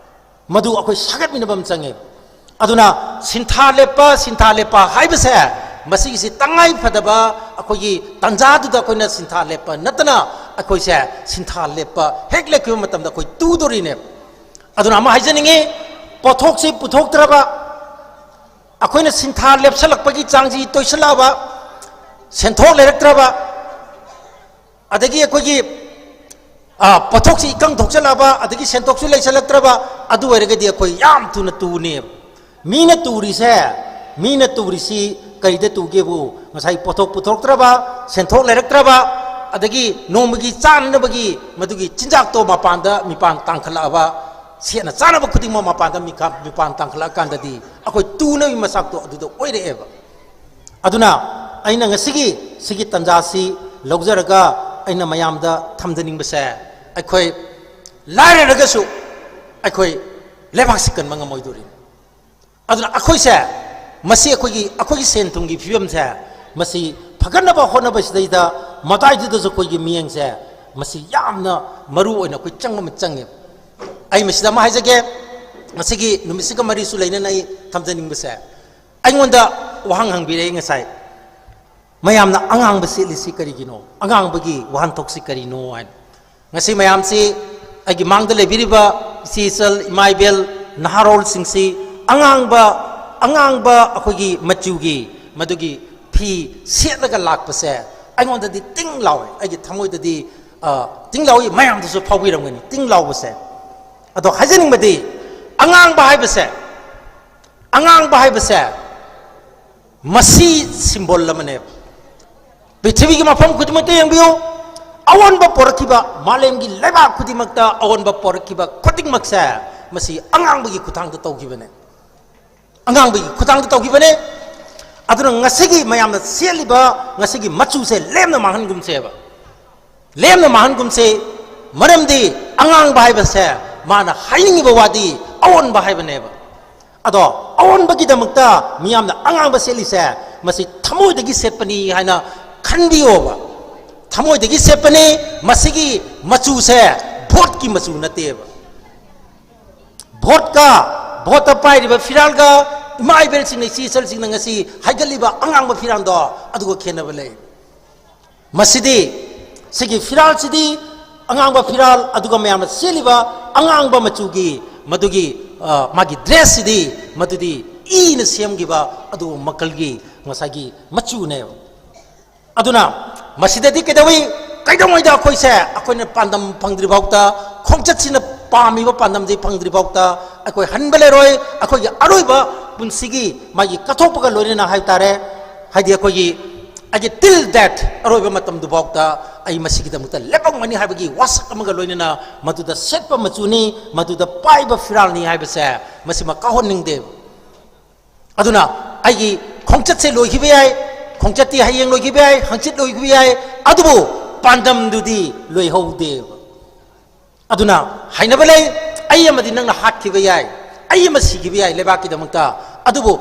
ꯃꯗꯨ ꯑꯩꯈꯣꯏ ꯁꯥꯒꯠꯃꯤꯟꯅꯕ ꯑꯃ ꯆꯪꯉꯦ꯫ ꯑꯗꯨꯅ ꯁꯤꯟꯊꯥ ꯂꯦꯞꯄ, ꯁꯤꯟꯊꯥ ꯂꯦꯞꯄ ꯍꯥꯏꯕꯁꯦ ꯃꯁꯤꯒꯤꯁꯤ ꯇꯉꯥꯏ ꯐꯗꯕ ꯑꯩꯈꯣꯏꯒꯤ ꯇꯥꯟꯖꯥꯗꯨꯗ ꯑꯩꯈꯣꯏꯅ ꯁꯤꯟꯊꯥ ꯂꯦꯞꯄ ꯅꯠꯇꯅ ꯑꯩꯈꯣꯏꯁꯦ ꯁꯤꯟꯊꯥ ꯂꯦꯞꯄ ꯍꯦꯛ ꯂꯦꯞꯈꯤꯕ ꯃꯇꯝꯗ ꯑꯩꯈꯣꯏ ꯇꯨꯗꯣꯔꯤꯅꯦ꯫ ꯑꯗꯨꯅ ꯑꯃ ꯍꯥꯏꯖꯅꯤꯡꯉꯤ, ꯄꯣꯠꯊꯣꯛꯁꯤ ꯄꯨꯊꯣꯛꯇ꯭ꯔꯕ, ꯑꯩꯈꯣꯏꯅ ꯁꯤꯟꯊꯥ ꯂꯦꯞꯁꯜꯂꯛꯄꯒꯤ ꯆꯥꯡꯁꯤ ꯇꯣꯏꯁꯜꯂꯛꯑꯕ, ꯁꯦꯟꯊꯣꯛ ꯂꯩꯔꯛꯇ꯭ꯔꯕ, ꯑꯗꯒꯤ ꯑꯩꯈꯣꯏꯒꯤ, ꯑ, ꯄꯣꯠꯊꯣꯛꯁꯤ ꯏꯀꯪ ꯊꯣꯛꯆꯜꯂꯛꯑꯕ, ꯑꯗꯒꯤ ꯁꯦꯟꯊꯣꯛꯁꯨ ꯂꯩꯁꯜꯂꯛꯇ꯭ꯔꯕ, ꯑꯗꯨ ꯑꯣꯏꯔꯒꯗꯤ ꯑꯩꯈꯣꯏ ꯌꯥꯝ ꯊꯨꯅ ꯇꯨꯅꯦꯕ꯫ ꯃꯤꯅ ꯇꯨꯔꯤꯁꯦ, ꯃꯤꯅ ꯇꯨꯔꯤꯁꯤ ꯀꯩꯗ ꯇꯨꯒꯦꯕꯨ, ꯉꯁꯥꯏ ꯄꯣꯠꯊꯣꯛ ꯄꯨꯊꯣꯛꯇ꯭ꯔꯕ, ꯁꯦꯟꯊꯣꯛ ꯂꯩꯔꯛꯇ꯭ꯔꯕ, ꯑꯗꯒꯤ ꯅꯣꯡꯃꯒꯤ ꯆꯥꯅꯅꯕꯒꯤ ꯃꯗꯨꯒꯤ ꯆꯤꯟꯖꯥꯛꯇꯣ ꯃꯄꯥꯟꯗ ꯃꯤꯄꯥꯟ ꯇꯥꯡꯈꯠꯂꯛꯑꯕ, ꯁꯦꯠꯅ ꯆꯥꯅꯕ ꯈꯨꯗꯤꯡꯃꯛ ꯃꯄꯥꯟꯗ ꯃꯤꯈꯥ-, ꯃꯤꯄꯥꯟ ꯇꯥꯡꯈꯠꯂꯛꯑꯀꯥꯟꯗꯗꯤ ꯑꯩꯈꯣꯏ ꯇꯨꯅꯕꯒꯤ ꯃꯆꯥꯛꯇꯣ ꯑꯗꯨꯗ ꯑꯣꯏꯔꯛꯑꯦꯕ꯫ ꯑꯗꯨꯅ ꯑꯩꯅ ꯉꯁꯤꯒꯤ ꯁꯤꯒꯤ ꯇꯥꯟꯖꯥꯁꯤ ꯂꯧꯖꯔꯒ ꯑꯩꯅ ꯃꯌꯥꯝꯗ ꯊꯝꯖꯅꯤꯡꯕꯁꯦ, ꯑꯩꯈꯣꯏ ꯂꯥꯏꯔꯔꯒꯁꯨ ꯑꯩꯈꯣꯏ ꯂꯩꯕꯥꯛꯁꯤ ꯀꯟꯕ ꯉꯝꯃꯣꯏꯗꯣꯔꯤꯅꯤ꯫ ꯑꯗꯨꯅ ꯑꯩꯈꯣꯏꯁꯦ, ꯃꯁꯤ ꯑꯩꯈꯣꯏꯒꯤ, ꯑꯩꯈꯣꯏꯒꯤ ꯁꯦꯟ ꯊꯨꯝꯒꯤ ꯐꯤꯕꯝꯁꯦ, ꯃꯁꯤ ꯐꯒꯠꯅꯕ ꯍꯣꯠꯅꯕꯁꯤꯗꯩꯗ ꯃꯇꯥꯏꯗꯨꯗꯁꯨ ꯑꯩꯈꯣꯏꯒꯤ ꯃꯤꯠꯌꯦꯡꯁꯦ ꯃꯁꯤ ꯌꯥꯝꯅ ꯃꯔꯨ ꯑꯣꯏꯅ ꯑꯩꯈꯣꯏ ꯆꯪꯕ ꯑꯃ ꯆꯪꯉꯦ꯫ ꯑꯩ ꯃꯁꯤꯗ ꯑꯃ ꯍꯥꯏꯖꯒꯦ, ꯉꯁꯤꯒꯤ ꯅꯨꯃꯤꯠꯁꯤꯒ ꯃꯔꯤꯁꯨ ꯂꯩꯅꯅ ꯑꯩ ꯊꯝꯖꯅꯤꯡꯕꯁꯦ, ꯑꯩꯉꯣꯟꯗ ꯋꯥꯍꯪ ꯍꯪꯕꯤꯔꯛꯏ ꯉꯁꯥꯏ, ꯃꯌꯥꯝꯅ ꯑꯉꯥꯡꯕ ꯁꯦꯠꯂꯤꯁꯤ ꯀꯔꯤꯒꯤꯅꯣ? ꯑꯉꯥꯡꯕꯒꯤ ꯋꯥꯍꯟꯊꯣꯛꯁꯤ ꯀꯔꯤꯅꯣ ꯍꯥꯏꯅ꯫ ꯉꯁꯤ ꯃꯌꯥꯝꯁꯤ, ꯑꯩꯒꯤ ꯃꯥꯡꯗ ꯂꯩꯕꯤꯔꯤꯕ ꯏꯆꯦ ꯏꯆꯜ, ꯏꯃꯥ ꯏꯕꯦꯜ, ꯅꯍꯥꯔꯣꯜꯁꯤꯡꯁꯤ ꯑꯉꯥꯡꯕ ꯑꯉꯥꯡꯕ ꯑꯩꯈꯣꯏꯒꯤ ꯃꯆꯨꯒꯤ ꯃꯗꯨꯒꯤ ꯐꯤ ꯁꯦꯠꯂꯒ ꯂꯥꯛꯄꯁꯦ ꯑꯩꯉꯣꯟꯗꯗꯤ ꯇꯤꯡ ꯂꯥꯎꯋꯦ, ꯑꯩꯒꯤ ꯊꯃꯣꯏꯗꯗꯤ, ꯑ, ꯇꯤꯡ ꯂꯥꯎꯏ, ꯃꯌꯥꯝꯗꯁꯨ ꯐꯥꯎꯕꯤꯔꯝꯒꯅꯤ ꯇꯤꯡ ꯂꯥꯎꯕꯁꯦ꯫ ꯑꯗꯣ ꯍꯥꯏꯖꯅꯤꯡꯕꯗꯤ, ꯑꯉꯥꯡꯕ ꯍꯥꯏꯕꯁꯦ, ꯑꯉꯥꯡꯕ ꯍꯥꯏꯕꯁꯦ ꯃꯁꯤ symbol ꯑꯃꯅꯦꯕ꯫ ꯄ꯭ꯔꯤꯊꯤꯕꯤꯒꯤ ꯃꯐꯝ ꯈꯨꯗꯤꯡꯃꯛꯇ ꯌꯦꯡꯕꯤꯌꯨ, ꯑꯑꯣꯟꯕ ꯄꯣꯔꯛꯈꯤꯕ, ꯃꯥꯂꯦꯝꯒꯤ ꯂꯩꯕꯥꯛ ꯈꯨꯗꯤꯡꯃꯛꯇ ꯑꯑꯣꯟꯕ ꯄꯣꯔꯛꯈꯤꯕ ꯈꯨꯗꯤꯡꯃꯛꯁꯦ ꯃꯁꯤ ꯑꯉꯥꯡꯕꯒꯤ ꯈꯨꯠꯊꯥꯡꯗ ꯇꯧꯈꯤꯕꯅꯦ꯫ ꯑꯉꯥꯡꯕꯒꯤ ꯈꯨꯠꯊꯥꯡꯗ ꯇꯧꯈꯤꯕꯅꯦ꯫ ꯑꯗꯨꯅ ꯉꯁꯤꯒꯤ ꯃꯌꯥꯝꯅ ꯁꯦꯠꯂꯤꯕ ꯉꯁꯤꯒꯤ ꯃꯆꯨꯁꯦ ꯂꯦꯝꯅ ꯃꯥꯡꯍꯟꯒꯨꯝꯁꯦꯕ꯫ ꯂꯦꯝꯅ ꯃꯥꯡꯍꯟꯒꯨꯝꯁꯦ꯫ ꯃꯔꯝꯗꯤ ꯑꯉꯥꯡꯕ ꯍꯥꯏꯕꯁꯦ ꯃꯥꯅ ꯍꯥꯏꯅꯤꯡꯉꯤꯕ ꯋꯥꯗꯤ ꯑꯑꯣꯟꯕ ꯍꯥꯏꯕꯅꯦꯕ꯫ ꯑꯗꯣ ꯑꯑꯣꯟꯕꯒꯤꯗꯃꯛꯇ ꯃꯤꯌꯥꯝꯅ ꯑꯉꯥꯡꯕ ꯁꯦꯠꯂꯤꯁꯦ ꯃꯁꯤ ꯊꯃꯣꯏꯗꯒꯤ ꯁꯦꯠꯄꯅꯤ ꯍꯥꯏꯅ ꯈꯟꯕꯤꯌꯣꯕ꯫ ꯊꯃꯣꯏꯗꯒꯤ ꯁꯦꯠꯄꯅꯤ꯫ ꯃꯁꯤꯒꯤ ꯃꯆꯨꯁꯦ ꯚꯣꯠꯀꯤ ꯃꯆꯨ ꯅꯠꯇꯦꯕ꯫ ꯚꯣꯠꯀ, ꯚꯣꯠꯇ ꯄꯥꯏꯔꯤꯕ ꯐꯤꯔꯥꯜꯒ, ꯏꯃꯥ ꯏꯕꯦꯜꯁꯤꯡꯅ, ꯏꯆꯦ ꯏꯆꯜꯁꯤꯡꯅ ꯉꯁꯤ ꯍꯥꯏꯒꯠꯂꯤꯕ ꯑꯉꯥꯡꯕ ꯐꯤꯔꯥꯜꯗꯣ ꯑꯗꯨꯒ ꯈꯦꯠꯅꯕ ꯂꯩ꯫ ꯃꯁꯤꯗꯤ, ꯁꯤꯒꯤ ꯐꯤꯔꯥꯜꯁꯤꯗꯤ ꯑꯉꯥꯡꯕ ꯐꯤꯔꯥꯜ, ꯑꯗꯨꯒ ꯃꯌꯥꯝꯅ ꯁꯦꯠꯂꯤꯕ ꯑꯉꯥꯡꯕ ꯃꯆꯨꯒꯤ ꯃꯗꯨꯒꯤ, ꯑ, ꯃꯥꯒꯤ dressꯁꯤꯗꯤ ꯃꯗꯨꯗꯤ ꯏꯅ ꯁꯦꯝꯈꯤꯕ ꯑꯗꯨꯒꯨꯝꯕ ꯃꯈꯜꯒꯤ ꯉꯁꯥꯏꯒꯤ ꯃꯆꯨꯅꯦꯕ꯫ ꯑꯗꯨꯅ ꯃꯁꯤꯗꯗꯤ ꯀꯩꯗꯧꯏ? ꯀꯩꯗꯧꯉꯩꯗ ꯑꯩꯈꯣꯏꯁꯦ, ꯑꯩꯈꯣꯏꯅ ꯄꯥꯟꯗꯝ ꯐꯪꯗ꯭ꯔꯤ ꯐꯥꯎꯗ, ꯈꯣꯡꯆꯠꯁꯤꯅ ꯄꯥꯝꯃꯤꯕ ꯄꯥꯟꯗꯝꯁꯤ ꯐꯪꯗ꯭ꯔꯤ ꯐꯥꯎꯗ ꯑꯩꯈꯣꯏ ꯍꯟꯕ ꯂꯩꯔꯣꯏ꯫ ꯑꯩꯈꯣꯏꯒꯤ ꯑꯔꯣꯏꯕ ꯄꯨꯟꯁꯤꯒꯤ ꯃꯥꯒꯤ ꯀꯠꯊꯣꯛꯄꯒ ꯂꯣꯏꯅꯅ ꯍꯥꯏꯕ ꯇꯥꯔꯦ, ꯍꯥꯏꯗꯤ ꯑꯩꯈꯣꯏꯒꯤ, ꯑꯩꯒꯤ till death, ꯑꯔꯣꯏꯕ ꯃꯇꯝꯗꯨꯐꯥꯎꯗ ꯑꯩ ꯃꯁꯤꯒꯤꯗꯃꯛꯇ ꯂꯦꯞꯄꯝꯒꯅꯤ ꯍꯥꯏꯕꯒꯤ ꯋꯥꯁꯛ ꯑꯃꯒ ꯂꯣꯏꯅꯅ ꯃꯗꯨꯗ ꯁꯦꯠꯄ ꯃꯆꯨꯅꯤ, ꯃꯗꯨꯗ ꯄꯥꯏꯕ ꯐꯤꯔꯥꯜꯅꯤ ꯍꯥꯏꯕꯁꯦ ꯃꯁꯤꯃ ꯀꯥꯎꯍꯟꯅꯤꯡꯗꯦꯕ꯫ ꯑꯗꯨꯅ ꯑꯩꯒꯤ ꯈꯣꯡꯆꯠꯁꯦ ꯂꯣꯏꯈꯤꯕ ꯌꯥꯏ, ꯈꯣꯡꯆꯠꯇꯤ ꯍꯌꯦꯡ ꯂꯣꯏꯈꯤꯕ ꯌꯥꯏ, ꯍꯪꯆꯤꯠ ꯂꯣꯏꯈꯤꯕ ꯌꯥꯏ, ꯑꯗꯨꯕꯨ ꯄꯥꯟꯗꯝꯗꯨꯗꯤ ꯂꯣꯏꯍꯧꯗꯦꯕ꯫ ꯑꯗꯨꯅ ꯍꯥꯏꯅꯕ ꯂꯩ, "ꯑꯩ ꯑꯃꯗꯤ ꯅꯪꯅ ꯍꯥꯠꯈꯤꯕ ꯌꯥꯏ, ꯑꯩ ꯑꯃ ꯁꯤꯈꯤꯕ ꯌꯥꯏ ꯂꯩꯕꯥꯛꯀꯤꯗꯃꯛꯇ, ꯑꯗꯨꯕꯨ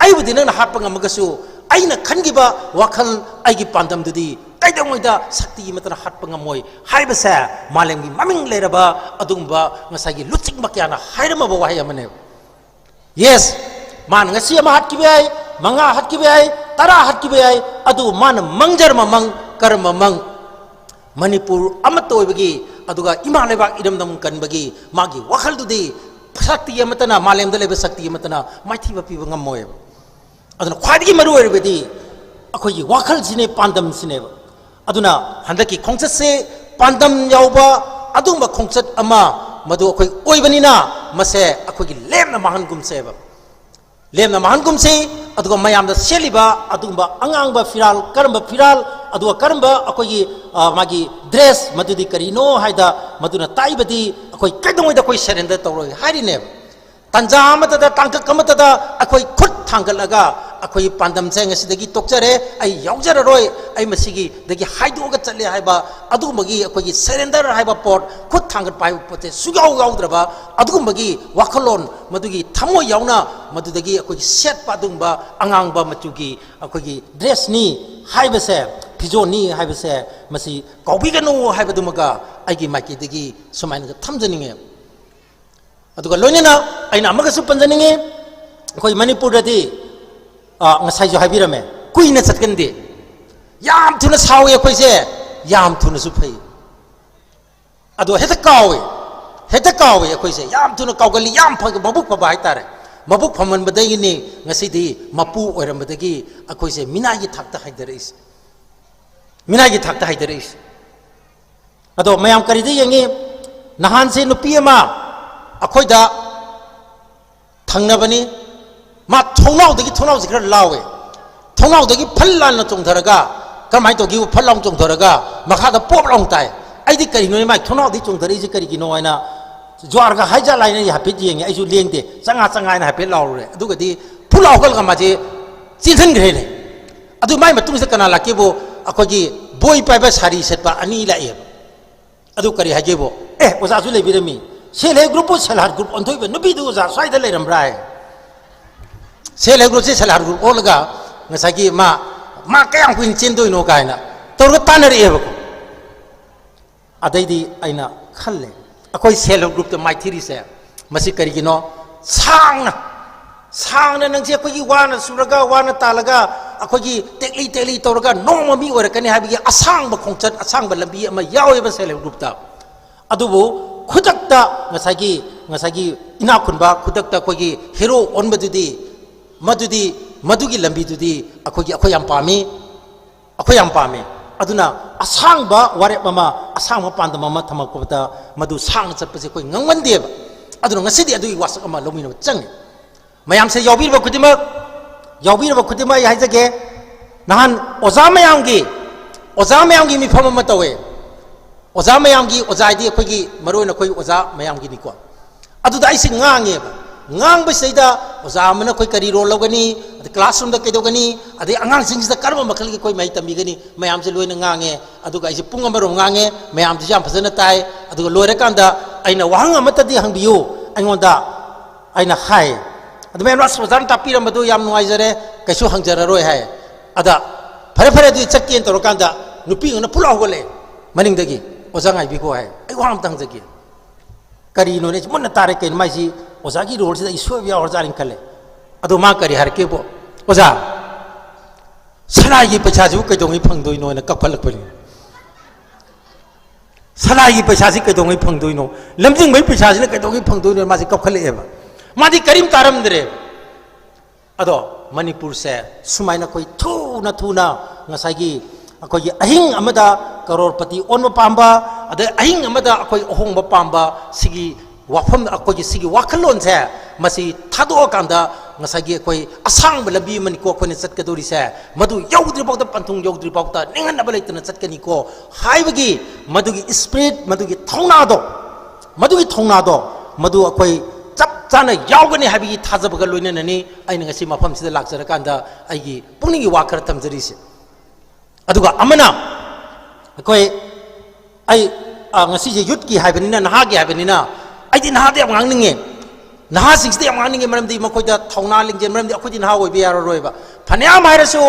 ꯑꯩꯕꯨꯗꯤ ꯅꯪꯅ ꯍꯥꯠꯄ ꯉꯝꯃꯒꯁꯨ ꯑꯩꯅ ꯈꯟꯈꯤꯕ ꯋꯥꯈꯜ, ꯑꯩꯒꯤ ꯄꯥꯟꯗꯝꯗꯨꯗꯤ ꯀꯩꯗꯧꯉꯩꯗ ꯁꯛꯇꯤ ꯑꯃꯠꯇꯅ ꯍꯥꯠꯄ ꯉꯝꯃꯣꯏ" ꯍꯥꯏꯕꯁꯦ ꯃꯥꯂꯦꯝꯒꯤ ꯃꯃꯤꯡ ꯂꯩꯔꯕ ꯑꯗꯨꯒꯨꯝꯕ ꯉꯁꯥꯏꯒꯤ ꯂꯨꯆꯤꯡꯕ ꯀꯌꯥꯅ ꯍꯥꯏꯔꯝꯃꯕ ꯋꯥꯍꯩ ꯑꯃꯅꯦꯕ꯫ Yes, ꯃꯥꯅ ꯉꯁꯤ ꯑꯃ ꯍꯥꯠꯈꯤꯕ ꯌꯥꯏ, ꯃꯉꯥ ꯍꯥꯠꯈꯤꯕ ꯌꯥꯏ, ꯇꯔꯥ ꯍꯥꯠꯈꯤꯕ ꯌꯥꯏ, ꯑꯗꯨꯕꯨ ꯃꯥꯅ ꯃꯪꯖꯔꯝꯕ ꯃꯪ, ꯀꯔꯝꯕ ꯃꯪ? ꯃꯅꯤꯄꯨꯔ ꯑꯃꯠꯇ ꯑꯣꯏꯕꯒꯤ, ꯑꯗꯨꯒ ꯏꯃꯥ ꯂꯩꯕꯥꯛ ꯏꯔꯝꯗꯝ ꯀꯟꯕꯒꯤ ꯃꯥꯒꯤ ꯋꯥꯈꯜꯗꯨꯗꯤ ꯁꯛꯇꯤ ꯑꯃꯠꯇꯅ, ꯃꯥꯂꯦꯝꯗ ꯂꯩꯕ ꯁꯛꯇꯤ ꯑꯃꯠꯇꯅ ꯃꯥꯏꯊꯤꯕ ꯄꯤꯕ ꯉꯝꯃꯣꯏꯕ꯫ ꯑꯗꯨꯅ ꯈ꯭ꯋꯥꯏꯗꯒꯤ ꯃꯔꯨ ꯑꯣꯏꯔꯤꯕꯗꯤ ꯑꯩꯈꯣꯏꯒꯤ ꯋꯥꯈꯜꯁꯤꯅꯦ, ꯄꯥꯟꯗꯝꯁꯤꯅꯦꯕ꯫ ꯑꯗꯨꯅ ꯍꯟꯗꯛꯀꯤ ꯈꯣꯡꯆꯠꯁꯦ ꯄꯥꯟꯗꯝ ꯌꯥꯎꯕ ꯑꯗꯨꯒꯨꯝꯕ ꯈꯣꯡꯆꯠ ꯑꯃ ꯃꯗꯨ ꯑꯩꯈꯣꯏ ꯑꯣꯏꯕꯅꯤꯅ, ꯃꯁꯦ ꯑꯩꯈꯣꯏꯒꯤ ꯂꯦꯝꯅ ꯃꯥꯡꯍꯟꯒꯨꯝꯁꯦꯕ꯫ ꯂꯦꯝꯅ ꯃꯥꯡꯍꯟꯒꯨꯝꯁꯤ꯫ ꯑꯗꯨꯒ ꯃꯌꯥꯝꯗ ꯁꯦꯠꯂꯤꯕ ꯑꯗꯨꯒꯨꯝꯕ ꯑꯉꯥꯡꯕ ꯐꯤꯔꯥꯜ, ꯀꯔꯝꯕ ꯐꯤꯔꯥꯜ, ꯑꯗꯨꯒ ꯀꯔꯝꯕ ꯑꯩꯈꯣꯏꯒꯤ, ꯑ, ꯃꯥꯒꯤ dress, ꯃꯗꯨꯗꯤ ꯀꯔꯤꯅꯣ ꯍꯥꯏꯗ, ꯃꯗꯨꯅ ꯇꯥꯛꯏꯕꯗꯤ ꯑꯩꯈꯣꯏ ꯀꯩꯗꯧꯉꯩꯗ ꯑꯩꯈꯣꯏ surrender ꯇꯧꯔꯣꯏ ꯍꯥꯏꯔꯤꯅꯦꯕ꯫ ꯇꯥꯟꯖꯥ ꯑꯃꯠꯇꯗ, ꯇꯥꯡꯀꯛ ꯑꯃꯠꯇꯗ ꯑꯩꯈꯣꯏ ꯈꯨꯠ ꯊꯥꯡꯒꯠꯂꯒ ꯑꯩꯈꯣꯏꯒꯤ ꯄꯥꯟꯗꯝꯁꯦ ꯉꯁꯤꯗꯒꯤ ꯇꯣꯛꯆꯔꯦ, ꯑꯩ ꯌꯥꯎꯖꯔꯔꯣꯏ, ꯑꯩ ꯃꯁꯤꯒꯤꯗꯒꯤ ꯍꯥꯏꯗꯣꯛꯑꯒ ꯆꯠꯂꯦ ꯍꯥꯏꯕ ꯑꯗꯨꯒꯨꯝꯕꯒꯤ ꯑꯩꯈꯣꯏꯒꯤ surrender ꯍꯥꯏꯕ ꯄꯣꯠ, ꯈꯨꯠ ꯊꯥꯡꯒꯠꯄ ꯍꯥꯏꯕ ꯄꯣꯠꯁꯦ ꯁꯨꯡꯌꯥꯎ ꯌꯥꯎꯗ꯭ꯔꯕ ꯑꯗꯨꯒꯨꯝꯕꯒꯤ ꯋꯥꯈꯜꯂꯣꯟ, ꯃꯗꯨꯒꯤ ꯊꯃꯣꯏ ꯌꯥꯎꯅ ꯃꯗꯨꯗꯒꯤ ꯑꯩꯈꯣꯏꯒꯤ ꯁꯦꯠꯄ ꯑꯗꯨꯒꯨꯝꯕ ꯑꯉꯥꯡꯕ ꯃꯆꯨꯒꯤ ꯑꯩꯈꯣꯏꯒꯤ dressꯅꯤ ꯍꯥꯏꯕꯁꯦ, ꯐꯤꯖꯣꯜꯅꯤ ꯍꯥꯏꯕꯁꯦ, ꯃꯁꯤ ꯀꯥꯎꯕꯤꯒꯅꯨ ꯍꯥꯏꯕꯗꯨꯃꯒ ꯑꯩꯒꯤ ꯃꯥꯏꯀꯩꯗꯒꯤ ꯁꯨꯃꯥꯏꯅ ꯊꯝꯖꯅꯤꯡꯉꯦ꯫ ꯑꯗꯨꯒ ꯂꯣꯏꯅꯅ ꯑꯩꯅ ꯑꯃꯒꯁꯨ ꯄꯟꯖꯅꯤꯡꯉꯤ, ꯑꯩꯈꯣꯏ ꯃꯅꯤꯄꯨꯔꯗꯗꯤ, ꯑ, ꯉꯁꯥꯏꯁꯨ ꯍꯥꯏꯕꯤꯔꯝꯃꯦ, ꯀꯨꯏꯅ ꯆꯠꯀꯟꯗꯦ, ꯌꯥꯝ ꯊꯨꯅ ꯁꯥꯎꯏ ꯑꯩꯈꯣꯏꯁꯦ, ꯌꯥꯝ ꯊꯨꯅꯁꯨ ꯐꯩ꯫ ꯑꯗꯣ ꯍꯦꯛꯇ ꯀꯥꯎꯏ, ꯍꯦꯛꯇ ꯀꯥꯎꯏ ꯑꯩꯈꯣꯏꯁꯦ, ꯌꯥꯝ ꯊꯨꯅ ꯀꯥꯎꯒꯜꯂꯤ, ꯌꯥꯝ ꯐ-, ꯃꯕꯨꯛ ꯐꯕ ꯍꯥꯏꯇꯥꯔꯦ꯫ ꯃꯕꯨꯛ ꯐꯃꯟꯕꯗꯒꯤꯅꯤ ꯉꯁꯤꯗꯤ ꯃꯄꯨ ꯑꯣꯏꯔꯝꯕꯗꯒꯤ ꯑꯩꯈꯣꯏꯁꯦ ꯃꯤꯅꯥꯏꯒꯤ ꯊꯥꯛꯇ ꯍꯥꯏꯊꯔꯛꯏꯁꯦ, ꯃꯤꯅꯥꯏꯒꯤ ꯊꯥꯛꯇ ꯍꯥꯏꯊꯔꯛꯏꯁꯦ꯫ ꯑꯗꯣ ꯃꯌꯥꯝ ꯀꯔꯤꯗ ꯌꯦꯡꯉꯤ? ꯅꯍꯥꯟꯁꯦ ꯅꯨꯄꯤ ꯑꯃ ꯑꯩꯈꯣꯏꯗ ꯊꯪꯅꯕꯅꯤ, ꯃꯥ ꯊꯣꯡꯅꯥꯎꯗꯒꯤ, ꯊꯣꯡꯅꯥꯎꯁꯦ ꯈꯔ ꯂꯥꯎꯋꯦ, ꯊꯣꯡꯅꯥꯎꯗꯒꯤ ꯐꯜ ꯂꯥꯟꯅ ꯆꯣꯡꯊꯔꯒ, ꯀꯔꯝꯍꯥꯏꯅ ꯇꯧꯒꯦꯕꯨ, ꯐꯜ ꯂꯥꯎꯅ ꯆꯣꯡꯊꯔꯒ ꯃꯈꯥꯗ ꯄꯣꯞ ꯂꯥꯎꯅ ꯇꯥꯏ꯫ ꯑꯩꯗꯤ ꯀꯔꯤꯅꯣꯅꯦ, ꯃꯥꯏ ꯊꯣꯡꯅꯥꯎꯗꯒꯤ ꯆꯣꯡꯊꯔꯛꯏꯁꯦ ꯀꯔꯤꯒꯤꯅꯣ ꯍꯥꯏꯅ ꯖ꯭ꯋꯥꯔꯒ ꯍꯥꯏꯖꯥꯠꯂ ꯍꯥꯏꯅ ꯍꯥꯏꯐꯦꯠ ꯌꯦꯡꯉꯦ꯫ ꯑꯩꯁꯨ ꯂꯦꯡꯗꯦ, ꯆꯪꯉꯥ ꯆꯪꯉꯥ ꯍꯥꯏꯅ ꯍꯥꯏꯐꯦꯠ ꯂꯥꯎꯔꯨꯔꯦ꯫ ꯑꯗꯨꯒꯗꯤ ꯐꯨ ꯂꯥꯎ ꯍꯧꯒꯠꯂꯒ ꯃꯥꯁꯦ ꯆꯦꯟꯁꯤꯟꯈ꯭ꯔꯦꯅꯦ꯫ ꯑꯗꯨ ꯃꯥꯏ ꯃꯇꯨꯡꯁꯤꯗ ꯀꯅꯥ ꯂꯥꯛꯀꯦꯕꯨ, ꯑꯩꯈꯣꯏꯒꯤ ꯕꯣꯏ ꯄꯥꯏꯕ ꯁꯥꯔꯤ ꯁꯦꯠꯄ ꯑꯅꯤ ꯂꯥꯛꯑꯦꯕ꯫ ꯑꯗꯨ ꯀꯔꯤ ꯍꯥꯏꯒꯦꯕꯨ, "ꯑꯦ, ꯑꯣꯖꯥꯁꯨ ꯂꯩꯕꯤꯔꯝꯃꯤ, Self Help Group ꯄꯨ Self Help Group ꯑꯣꯟꯊꯣꯛꯏꯕ ꯅꯨꯄꯤꯗꯨ ꯑꯣꯖꯥ ꯁ꯭ꯋꯥꯏꯗ ꯂꯩꯔꯝꯕ꯭ꯔꯥ?" ꯍꯥꯏ꯫ Self Help Group ꯁꯦ Self Help Group ꯑꯣꯜꯂꯒ ꯉꯁꯥꯏꯒꯤ ꯃꯥ, ꯃꯥ ꯀꯌꯥꯝ ꯀꯨꯏꯅ ꯆꯦꯟꯗꯣꯏꯅꯣ ꯀꯥꯏꯅ ꯇꯧꯔꯒ ꯇꯥꯟꯅꯔꯛꯑꯦꯕꯀꯣ꯫ ꯑꯗꯩꯗꯤ ꯑꯩꯅ ꯈꯜꯂꯦ, ꯑꯩꯈꯣꯏ Self Help Group ꯇ ꯃꯥꯏꯊꯤꯔꯤꯁꯦ ꯃꯁꯤ ꯀꯔꯤꯒꯤꯅꯣ? ꯁꯥꯡꯅ, ꯁꯥꯡꯅ ꯅꯪꯁꯦ ꯑꯩꯈꯣꯏꯒꯤ ꯋꯥꯅ ꯁꯨꯔꯒ, ꯋꯥꯅ ꯇꯥꯜꯂꯒ, ꯑꯩꯈꯣꯏꯒꯤ ꯇꯦꯛꯂꯤ ꯇꯦꯛꯂꯤ ꯇꯧꯔꯒ ꯅꯣꯡꯃ ꯃꯤ ꯑꯣꯏꯔꯛꯀꯅꯤ ꯍꯥꯏꯕꯒꯤ ꯑꯁꯥꯡꯕ ꯈꯣꯡꯆꯠ, ꯑꯁꯥꯡꯕ ꯂꯝꯕꯤ ꯑꯃ ꯌꯥꯎꯋꯦꯕ Self Help Group ꯇ꯫ ꯑꯗꯨꯕꯨ ꯈꯨꯗꯛꯇ ꯉꯁꯥꯏꯒꯤ, ꯉꯁꯥꯏꯒꯤ ꯏꯅꯥꯛ ꯈꯨꯟꯕ, ꯈꯨꯗꯛꯇ ꯑꯩꯈꯣꯏꯒꯤ ꯍꯦꯔꯣ ꯑꯣꯟꯕꯗꯨꯗꯤ, ꯃꯗꯨꯗꯤ, ꯃꯗꯨꯒꯤ ꯂꯝꯕꯤꯗꯨꯗꯤ ꯑꯩꯈꯣꯏꯒꯤ, ꯑꯩꯈꯣꯏ ꯌꯥꯝ ꯄꯥꯝꯃꯤ, ꯑꯩꯈꯣꯏ ꯌꯥꯝ ꯄꯥꯝꯃꯤ꯫ ꯑꯗꯨꯅ ꯑꯁꯥꯡꯕ ꯋꯥꯔꯦꯞ ꯑꯃ, ꯑꯁꯥꯡꯕ ꯄꯥꯟꯗꯝ ꯑꯃ ꯊꯝꯃꯛꯄꯗ ꯃꯗꯨ ꯁꯥꯡꯅ ꯆꯠꯄꯁꯦ ꯑꯩꯈꯣꯏ ꯉꯝꯒꯟꯗꯦꯕ꯫ ꯑꯗꯨꯅ ꯉꯁꯤꯗꯤ ꯑꯗꯨꯒꯤ ꯋꯥꯁꯛ ꯑꯃ ꯂꯧꯃꯤꯟꯅꯕ ꯆꯪꯉꯤ꯫ ꯃꯌꯥꯝꯁꯦ ꯌꯥꯎꯕꯤꯔꯕ ꯈꯨꯗꯤꯡꯃꯛ, ꯌꯥꯎꯕꯤꯔꯕ ꯈꯨꯗꯤꯡꯃꯛ ꯑꯩ ꯍꯥꯏꯖꯒꯦ, ꯅꯍꯥꯟ ꯑꯣꯖꯥ ꯃꯌꯥꯝꯒꯤ, ꯑꯣꯖꯥ ꯃꯌꯥꯝꯒꯤ ꯃꯤꯐꯝ ꯑꯃ ꯇꯧꯋꯦ꯫ ꯑꯣꯖꯥ ꯃꯌꯥꯝꯒꯤ, ꯑꯣꯖꯥ ꯍꯥꯏꯗꯤ ꯑꯩꯈꯣꯏꯒꯤ, ꯃꯔꯨ ꯑꯣꯏꯅ ꯑꯩꯈꯣꯏ ꯑꯣꯖꯥ ꯃꯌꯥꯝꯒꯤꯅꯤꯀꯣ꯫ ꯑꯗꯨꯗ ꯑꯩꯁꯦ ꯉꯥꯡꯉꯦꯕ꯫ ꯉꯥꯡꯕꯁꯤꯗꯩꯗ ꯑꯣꯖꯥ ꯑꯃꯅ ꯑꯩꯈꯣꯏ ꯀꯔꯤ ꯔꯣꯜ ꯂꯧꯒꯅꯤ, ꯑꯗꯩ ꯀ꯭ꯂꯥꯁꯔꯨꯝꯗ ꯀꯩꯗꯧꯒꯅꯤ, ꯑꯗꯩ ꯑꯉꯥꯡꯁꯤꯡꯁꯤꯗ ꯀꯔꯝꯕ ꯃꯈꯜꯒꯤ ꯑꯩꯈꯣꯏ ꯃꯍꯩ ꯇꯝꯕꯤꯒꯅꯤ, ꯃꯌꯥꯝꯁꯦ ꯂꯣꯏꯅ ꯉꯥꯡꯉꯦ꯫ ꯑꯗꯨꯒ ꯑꯩꯁꯦ ꯄꯨꯡ ꯑꯃꯔꯣꯝ ꯉꯥꯡꯉꯦ, ꯃꯌꯥꯝꯗꯨꯁꯨ ꯌꯥꯝ ꯐꯖꯅ ꯇꯥꯏ꯫ ꯑꯗꯨꯒ ꯂꯣꯏꯔꯀꯥꯟꯗ ꯑꯩꯅ, "ꯋꯥꯍꯪ ꯑꯃꯠꯇꯗꯤ ꯍꯪꯕꯤꯌꯨ ꯑꯩꯉꯣꯟꯗ" ꯑꯩꯅ ꯍꯥꯏ꯫ ꯑꯗꯨ ꯃꯌꯥꯝ, "ꯑꯁ, ꯑꯣꯖꯥꯅ ꯇꯥꯛꯄꯤꯔꯝꯕꯗꯨ ꯌꯥꯝ ꯅꯨꯡꯉꯥꯏꯖꯔꯦ, ꯀꯩꯁꯨ ꯍꯪꯖꯔꯔꯣꯏ" ꯍꯥꯏ꯫ ꯑꯗ, "ꯐꯔꯦ, ꯐꯔꯦ, ꯑꯗꯨꯗꯤ ꯆꯠꯀꯦꯅ" ꯇꯧꯔꯀꯥꯟꯗ ꯅꯨꯄꯤ ꯑꯃꯅ ꯄꯨꯂꯥꯎ ꯍꯧꯒꯠꯂꯛꯑꯦ ꯃꯅꯤꯡꯗꯒꯤ, "ꯑꯣꯖꯥ ꯉꯥꯏꯕꯤꯈꯣ" ꯍꯥꯏ꯫ "ꯑꯩ ꯋꯥ ꯑꯝꯇ ꯍꯪꯖꯒꯦ"꯫ ꯀꯔꯤꯅꯣꯅꯦ? ꯑꯩꯁꯦ ꯃꯨꯟꯅ ꯇꯥꯔꯦ, ꯀꯩꯅꯣ ꯃꯥꯏꯁꯤ, ꯑꯣꯖꯥꯒꯤ ꯔꯣꯜꯁꯤꯗ ꯑꯩ ꯁꯣꯏꯕ ꯌꯥꯎꯔꯖꯥꯠꯅ ꯈꯜꯂꯦ꯫ ꯑꯗꯣ ꯃꯥ ꯀꯔꯤ ꯍꯥꯏꯔꯛꯀꯦꯕꯨ, "ꯑꯣꯖꯥ, ꯁꯅꯥꯒꯤ ꯄꯩꯁꯥꯁꯤꯕꯨ ꯀꯩꯗꯧꯉꯩ ꯐꯪꯗꯣꯏꯅꯣ?" ꯍꯥꯏꯅ ꯀꯞꯈꯠꯂꯛꯄꯅꯤ꯫ "ꯁꯅꯥꯒꯤ ꯄꯩꯁꯥꯁꯤ ꯀꯩꯗꯧꯉꯩ ꯐꯪꯗꯣꯏꯅꯣ? ꯂꯝꯖꯤꯡꯕꯒꯤ ꯄꯩꯁꯥꯁꯤꯅ ꯀꯩꯗꯧꯉꯩ ꯐꯪꯗꯣꯏꯅꯣ?" ꯃꯥꯁꯤ ꯀꯞꯈꯠꯂꯛꯑꯦꯕ꯫ ꯃꯥꯗꯤ ꯀꯔꯤꯝ ꯇꯥꯔꯝꯗ꯭ꯔꯦꯕ꯫ ꯑꯗꯣ ꯃꯅꯤꯄꯨꯔꯁꯦ ꯁꯨꯃꯥꯏꯅ ꯑꯩꯈꯣꯏ ꯊꯨꯅ ꯊꯨꯅ ꯉꯁꯥꯏꯒꯤ ꯑꯩꯈꯣꯏꯒꯤ ꯑꯍꯤꯡ ꯑꯃꯗ ꯀꯔꯣꯔꯄꯇꯤ ꯑꯣꯟꯕ ꯄꯥꯝꯕ, ꯑꯗꯩ ꯑꯍꯤꯡ ꯑꯃꯗ ꯑꯩꯈꯣꯏ ꯑꯍꯣꯡꯕ ꯄꯥꯝꯕ, ꯁꯤꯒꯤ ꯋꯥꯐꯝ, ꯑꯩꯈꯣꯏꯒꯤ ꯁꯤꯒꯤ ꯋꯥꯈꯜꯂꯣꯟꯁꯦ, ꯃꯁꯤ ꯊꯥꯗꯣꯛꯑꯀꯥꯟꯗ ꯉꯁꯥꯏꯒꯤ ꯑꯩꯈꯣꯏ ꯑꯁꯥꯡꯕ ꯂꯝꯕꯤ ꯑꯃꯅꯤꯀꯣ ꯑꯩꯈꯣꯏꯅ ꯆꯠꯀꯗꯧꯔꯤꯁꯦ꯫ ꯃꯗꯨ ꯌꯧꯗ꯭ꯔꯤꯐꯥꯎꯗ, ꯄꯟꯊꯨꯡ ꯌꯧꯗ꯭ꯔꯤꯐꯥꯎꯗ ꯅꯤꯡꯍꯟꯅꯕ ꯂꯩꯇꯅ ꯆꯠꯀꯅꯤꯀꯣ ꯍꯥꯏꯕꯒꯤ ꯃꯗꯨꯒꯤ ꯏꯁꯄꯤꯔꯤꯠ, ꯃꯗꯨꯒꯤ ꯊꯧꯅꯥꯗꯣ, ꯃꯗꯨꯒꯤ ꯊꯧꯅꯥꯗꯣ, ꯃꯗꯨ ꯑꯩꯈꯣꯏ ꯆꯞ ꯆꯥꯅ ꯌꯥꯎꯒꯅꯤ ꯍꯥꯏꯕꯒꯤ ꯊꯥꯖꯕꯒ ꯂꯣꯏꯅꯅꯅꯤ ꯑꯩꯅ ꯉꯁꯤ ꯃꯐꯝꯁꯤꯗ ꯂꯥꯛꯆꯔꯀꯥꯟꯗ ꯑꯩꯒꯤ ꯄꯨꯛꯅꯤꯡꯒꯤ ꯋꯥ ꯈꯔ ꯊꯝꯖꯔꯤꯁꯦ꯫ ꯑꯗꯨꯒ ꯑꯃꯅ, ꯑꯩꯈꯣꯏ, ꯑꯩ, ꯑ, ꯉꯁꯤꯁꯦ ꯌꯨꯠꯀꯤ ꯍꯥꯏꯕꯅꯤꯅ, ꯅꯍꯥꯒꯤ ꯍꯥꯏꯕꯅꯤꯅ, ꯑꯩꯗꯤ ꯅꯍꯥꯗ ꯌꯥꯝ ꯉꯥꯡꯅꯤꯡꯉꯦ꯫ ꯅꯍꯥꯁꯤꯡꯁꯤꯗ ꯌꯥꯝ ꯉꯥꯡꯅꯤꯡꯉꯦ, ꯃꯔꯝꯗꯤ ꯃꯈꯣꯏꯗ ꯊꯧꯅꯥ ꯂꯤꯡꯖꯦꯜ, ꯃꯔꯝꯗꯤ ꯑꯩꯈꯣꯏꯗꯤ ꯅꯍꯥ ꯑꯣꯏꯕ ꯌꯥꯔꯔꯣꯏꯕ꯫ ꯐꯅꯌꯥꯝ ꯍꯥꯏꯔꯁꯨ,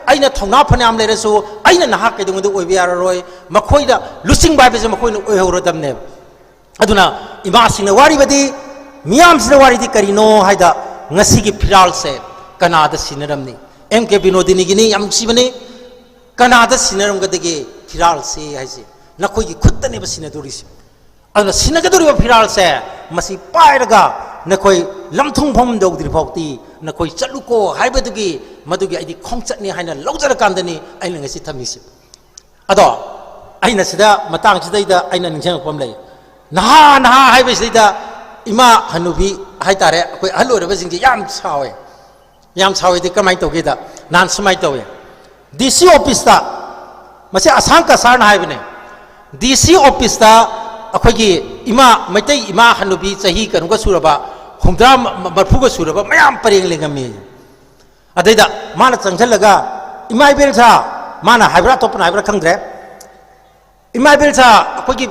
ꯑꯩꯅ ꯊꯧꯅꯥ ꯐꯅꯌꯥꯝ ꯂꯩꯔꯁꯨ, ꯑꯩꯅ ꯅꯍꯥ ꯀꯩꯗꯧꯉꯩꯗ ꯑꯣꯏꯕ ꯌꯥꯔꯔꯣꯏ꯫ ꯃꯈꯣꯏꯗ ꯂꯨꯆꯤꯡꯕ ꯍꯥꯏꯕꯁꯦ ꯃꯈꯣꯏꯅ ꯑꯣꯏꯍꯧꯔꯗꯕꯅꯦꯕ꯫ ꯑꯗꯨꯅ ꯏꯃꯥꯁꯤꯡꯅ ꯋꯥꯔꯤꯕꯗꯤ, ꯃꯤꯌꯥꯝꯁꯤꯅ ꯋꯥꯔꯤꯗꯤ ꯀꯔꯤꯅꯣ ꯍꯥꯏꯗ, ꯉꯁꯤꯒꯤ ꯐꯤꯔꯥꯜꯁꯦ ꯀꯅꯥꯗ ꯁꯤꯟꯅꯔꯝꯅꯤ? ꯑꯦꯝ ꯀꯦ ꯕꯤꯅꯣꯗꯤꯅꯤꯒꯤꯅꯤ, ꯌꯥꯝ ꯅꯨꯡꯁꯤꯕꯅꯤ꯫ ꯀꯅꯥꯗ ꯁꯤꯟꯅꯔꯝꯒꯗꯒꯦ ꯐꯤꯔꯥꯜꯁꯦ ꯍꯥꯏꯁꯦ? ꯅꯈꯣꯏꯒꯤ ꯈꯨꯠꯇꯅꯦꯕ ꯁꯤꯟꯅꯗꯣꯔꯤꯁꯦ꯫ ꯑꯗꯨꯅ ꯁꯤꯟꯅꯒꯗꯧꯔꯤꯕ ꯐꯤꯔꯥꯜꯁꯦ ꯃꯁꯤ ꯄꯥꯏꯔꯒ ꯅꯈꯣꯏ ꯂꯝꯊꯨꯡꯐꯝ ꯌꯧꯗ꯭ꯔꯤ ꯐꯥꯎꯗꯤ ꯅꯈꯣꯏ ꯆꯠꯂꯨꯀꯣ ꯍꯥꯏꯕꯗꯨꯒꯤ, ꯃꯗꯨꯒꯤ ꯑꯩꯗꯤ ꯈꯣꯡꯆꯠꯅꯤ ꯍꯥꯏꯅ ꯂꯧꯖꯔꯀꯥꯟꯗꯅꯤ ꯑꯩꯅ ꯉꯁꯤ ꯊꯝꯃꯤꯁꯦ꯫ ꯑꯗꯣ ꯑꯩꯅ ꯁꯤꯗ ꯃꯇꯥꯡꯁꯤꯗꯩꯗ ꯑꯩꯅ ꯅꯤꯡꯁꯤꯡꯉꯛꯄ ꯑꯃ ꯂꯩ꯫ ꯅꯍꯥ ꯅꯍꯥ ꯍꯥꯏꯕꯁꯤꯗꯩꯗ ꯏꯃꯥ ꯍꯅꯨꯕꯤ ꯍꯥꯏꯇꯥꯔꯦ, ꯑꯩꯈꯣꯏ ꯑꯍꯜ ꯑꯣꯏꯔꯕꯁꯤꯡꯁꯦ ꯌꯥꯝ ꯁꯥꯎꯋꯦ꯫ ꯌꯥꯝ ꯁꯥꯎꯋꯦꯗꯤ ꯀꯃꯥꯏꯅ ꯇꯧꯒꯦꯗ, ꯅꯍꯥꯟ ꯁꯨꯃꯥꯏꯅ ꯇꯧꯋꯦ, ꯗꯤ ꯁꯤ ꯑꯣꯐꯤꯁꯇ, ꯃꯁꯤ ꯑꯁꯥꯡ ꯀꯁꯥꯔꯅ ꯍꯥꯏꯕꯅꯦ, ꯗꯤ ꯁꯤ ꯑꯣꯐꯤꯁꯇ ꯑꯩꯈꯣꯏꯒꯤ ꯏꯃꯥ, ꯃꯩꯇꯩ ꯏꯃꯥ ꯍꯅꯨꯕꯤ ꯆꯍꯤ ꯀꯩꯅꯣꯒ ꯁꯨꯔꯕ, ꯍꯨꯝꯗ꯭ꯔꯥ ꯃ-, ꯃꯔꯐꯨꯒ ꯁꯨꯔꯕ ꯃꯌꯥꯝ ꯄꯔꯦꯡ ꯂꯦꯡꯉꯝꯃꯤ꯫ ꯑꯗꯩꯗ ꯃꯥꯅ ꯆꯪꯁꯤꯜꯂꯒ, "ꯏꯃꯥ ꯏꯕꯦꯟ ꯁꯥ", ꯃꯥꯅ ꯍꯥꯏꯕ꯭ꯔꯥ ꯑꯇꯣꯞꯄꯅ ꯍꯥꯏꯕ꯭ꯔꯥ ꯈꯪꯗ꯭ꯔꯦ, "ꯏꯃꯥ ꯏꯕꯦꯟ ꯁꯥ, ꯑꯩꯈꯣꯏꯒꯤ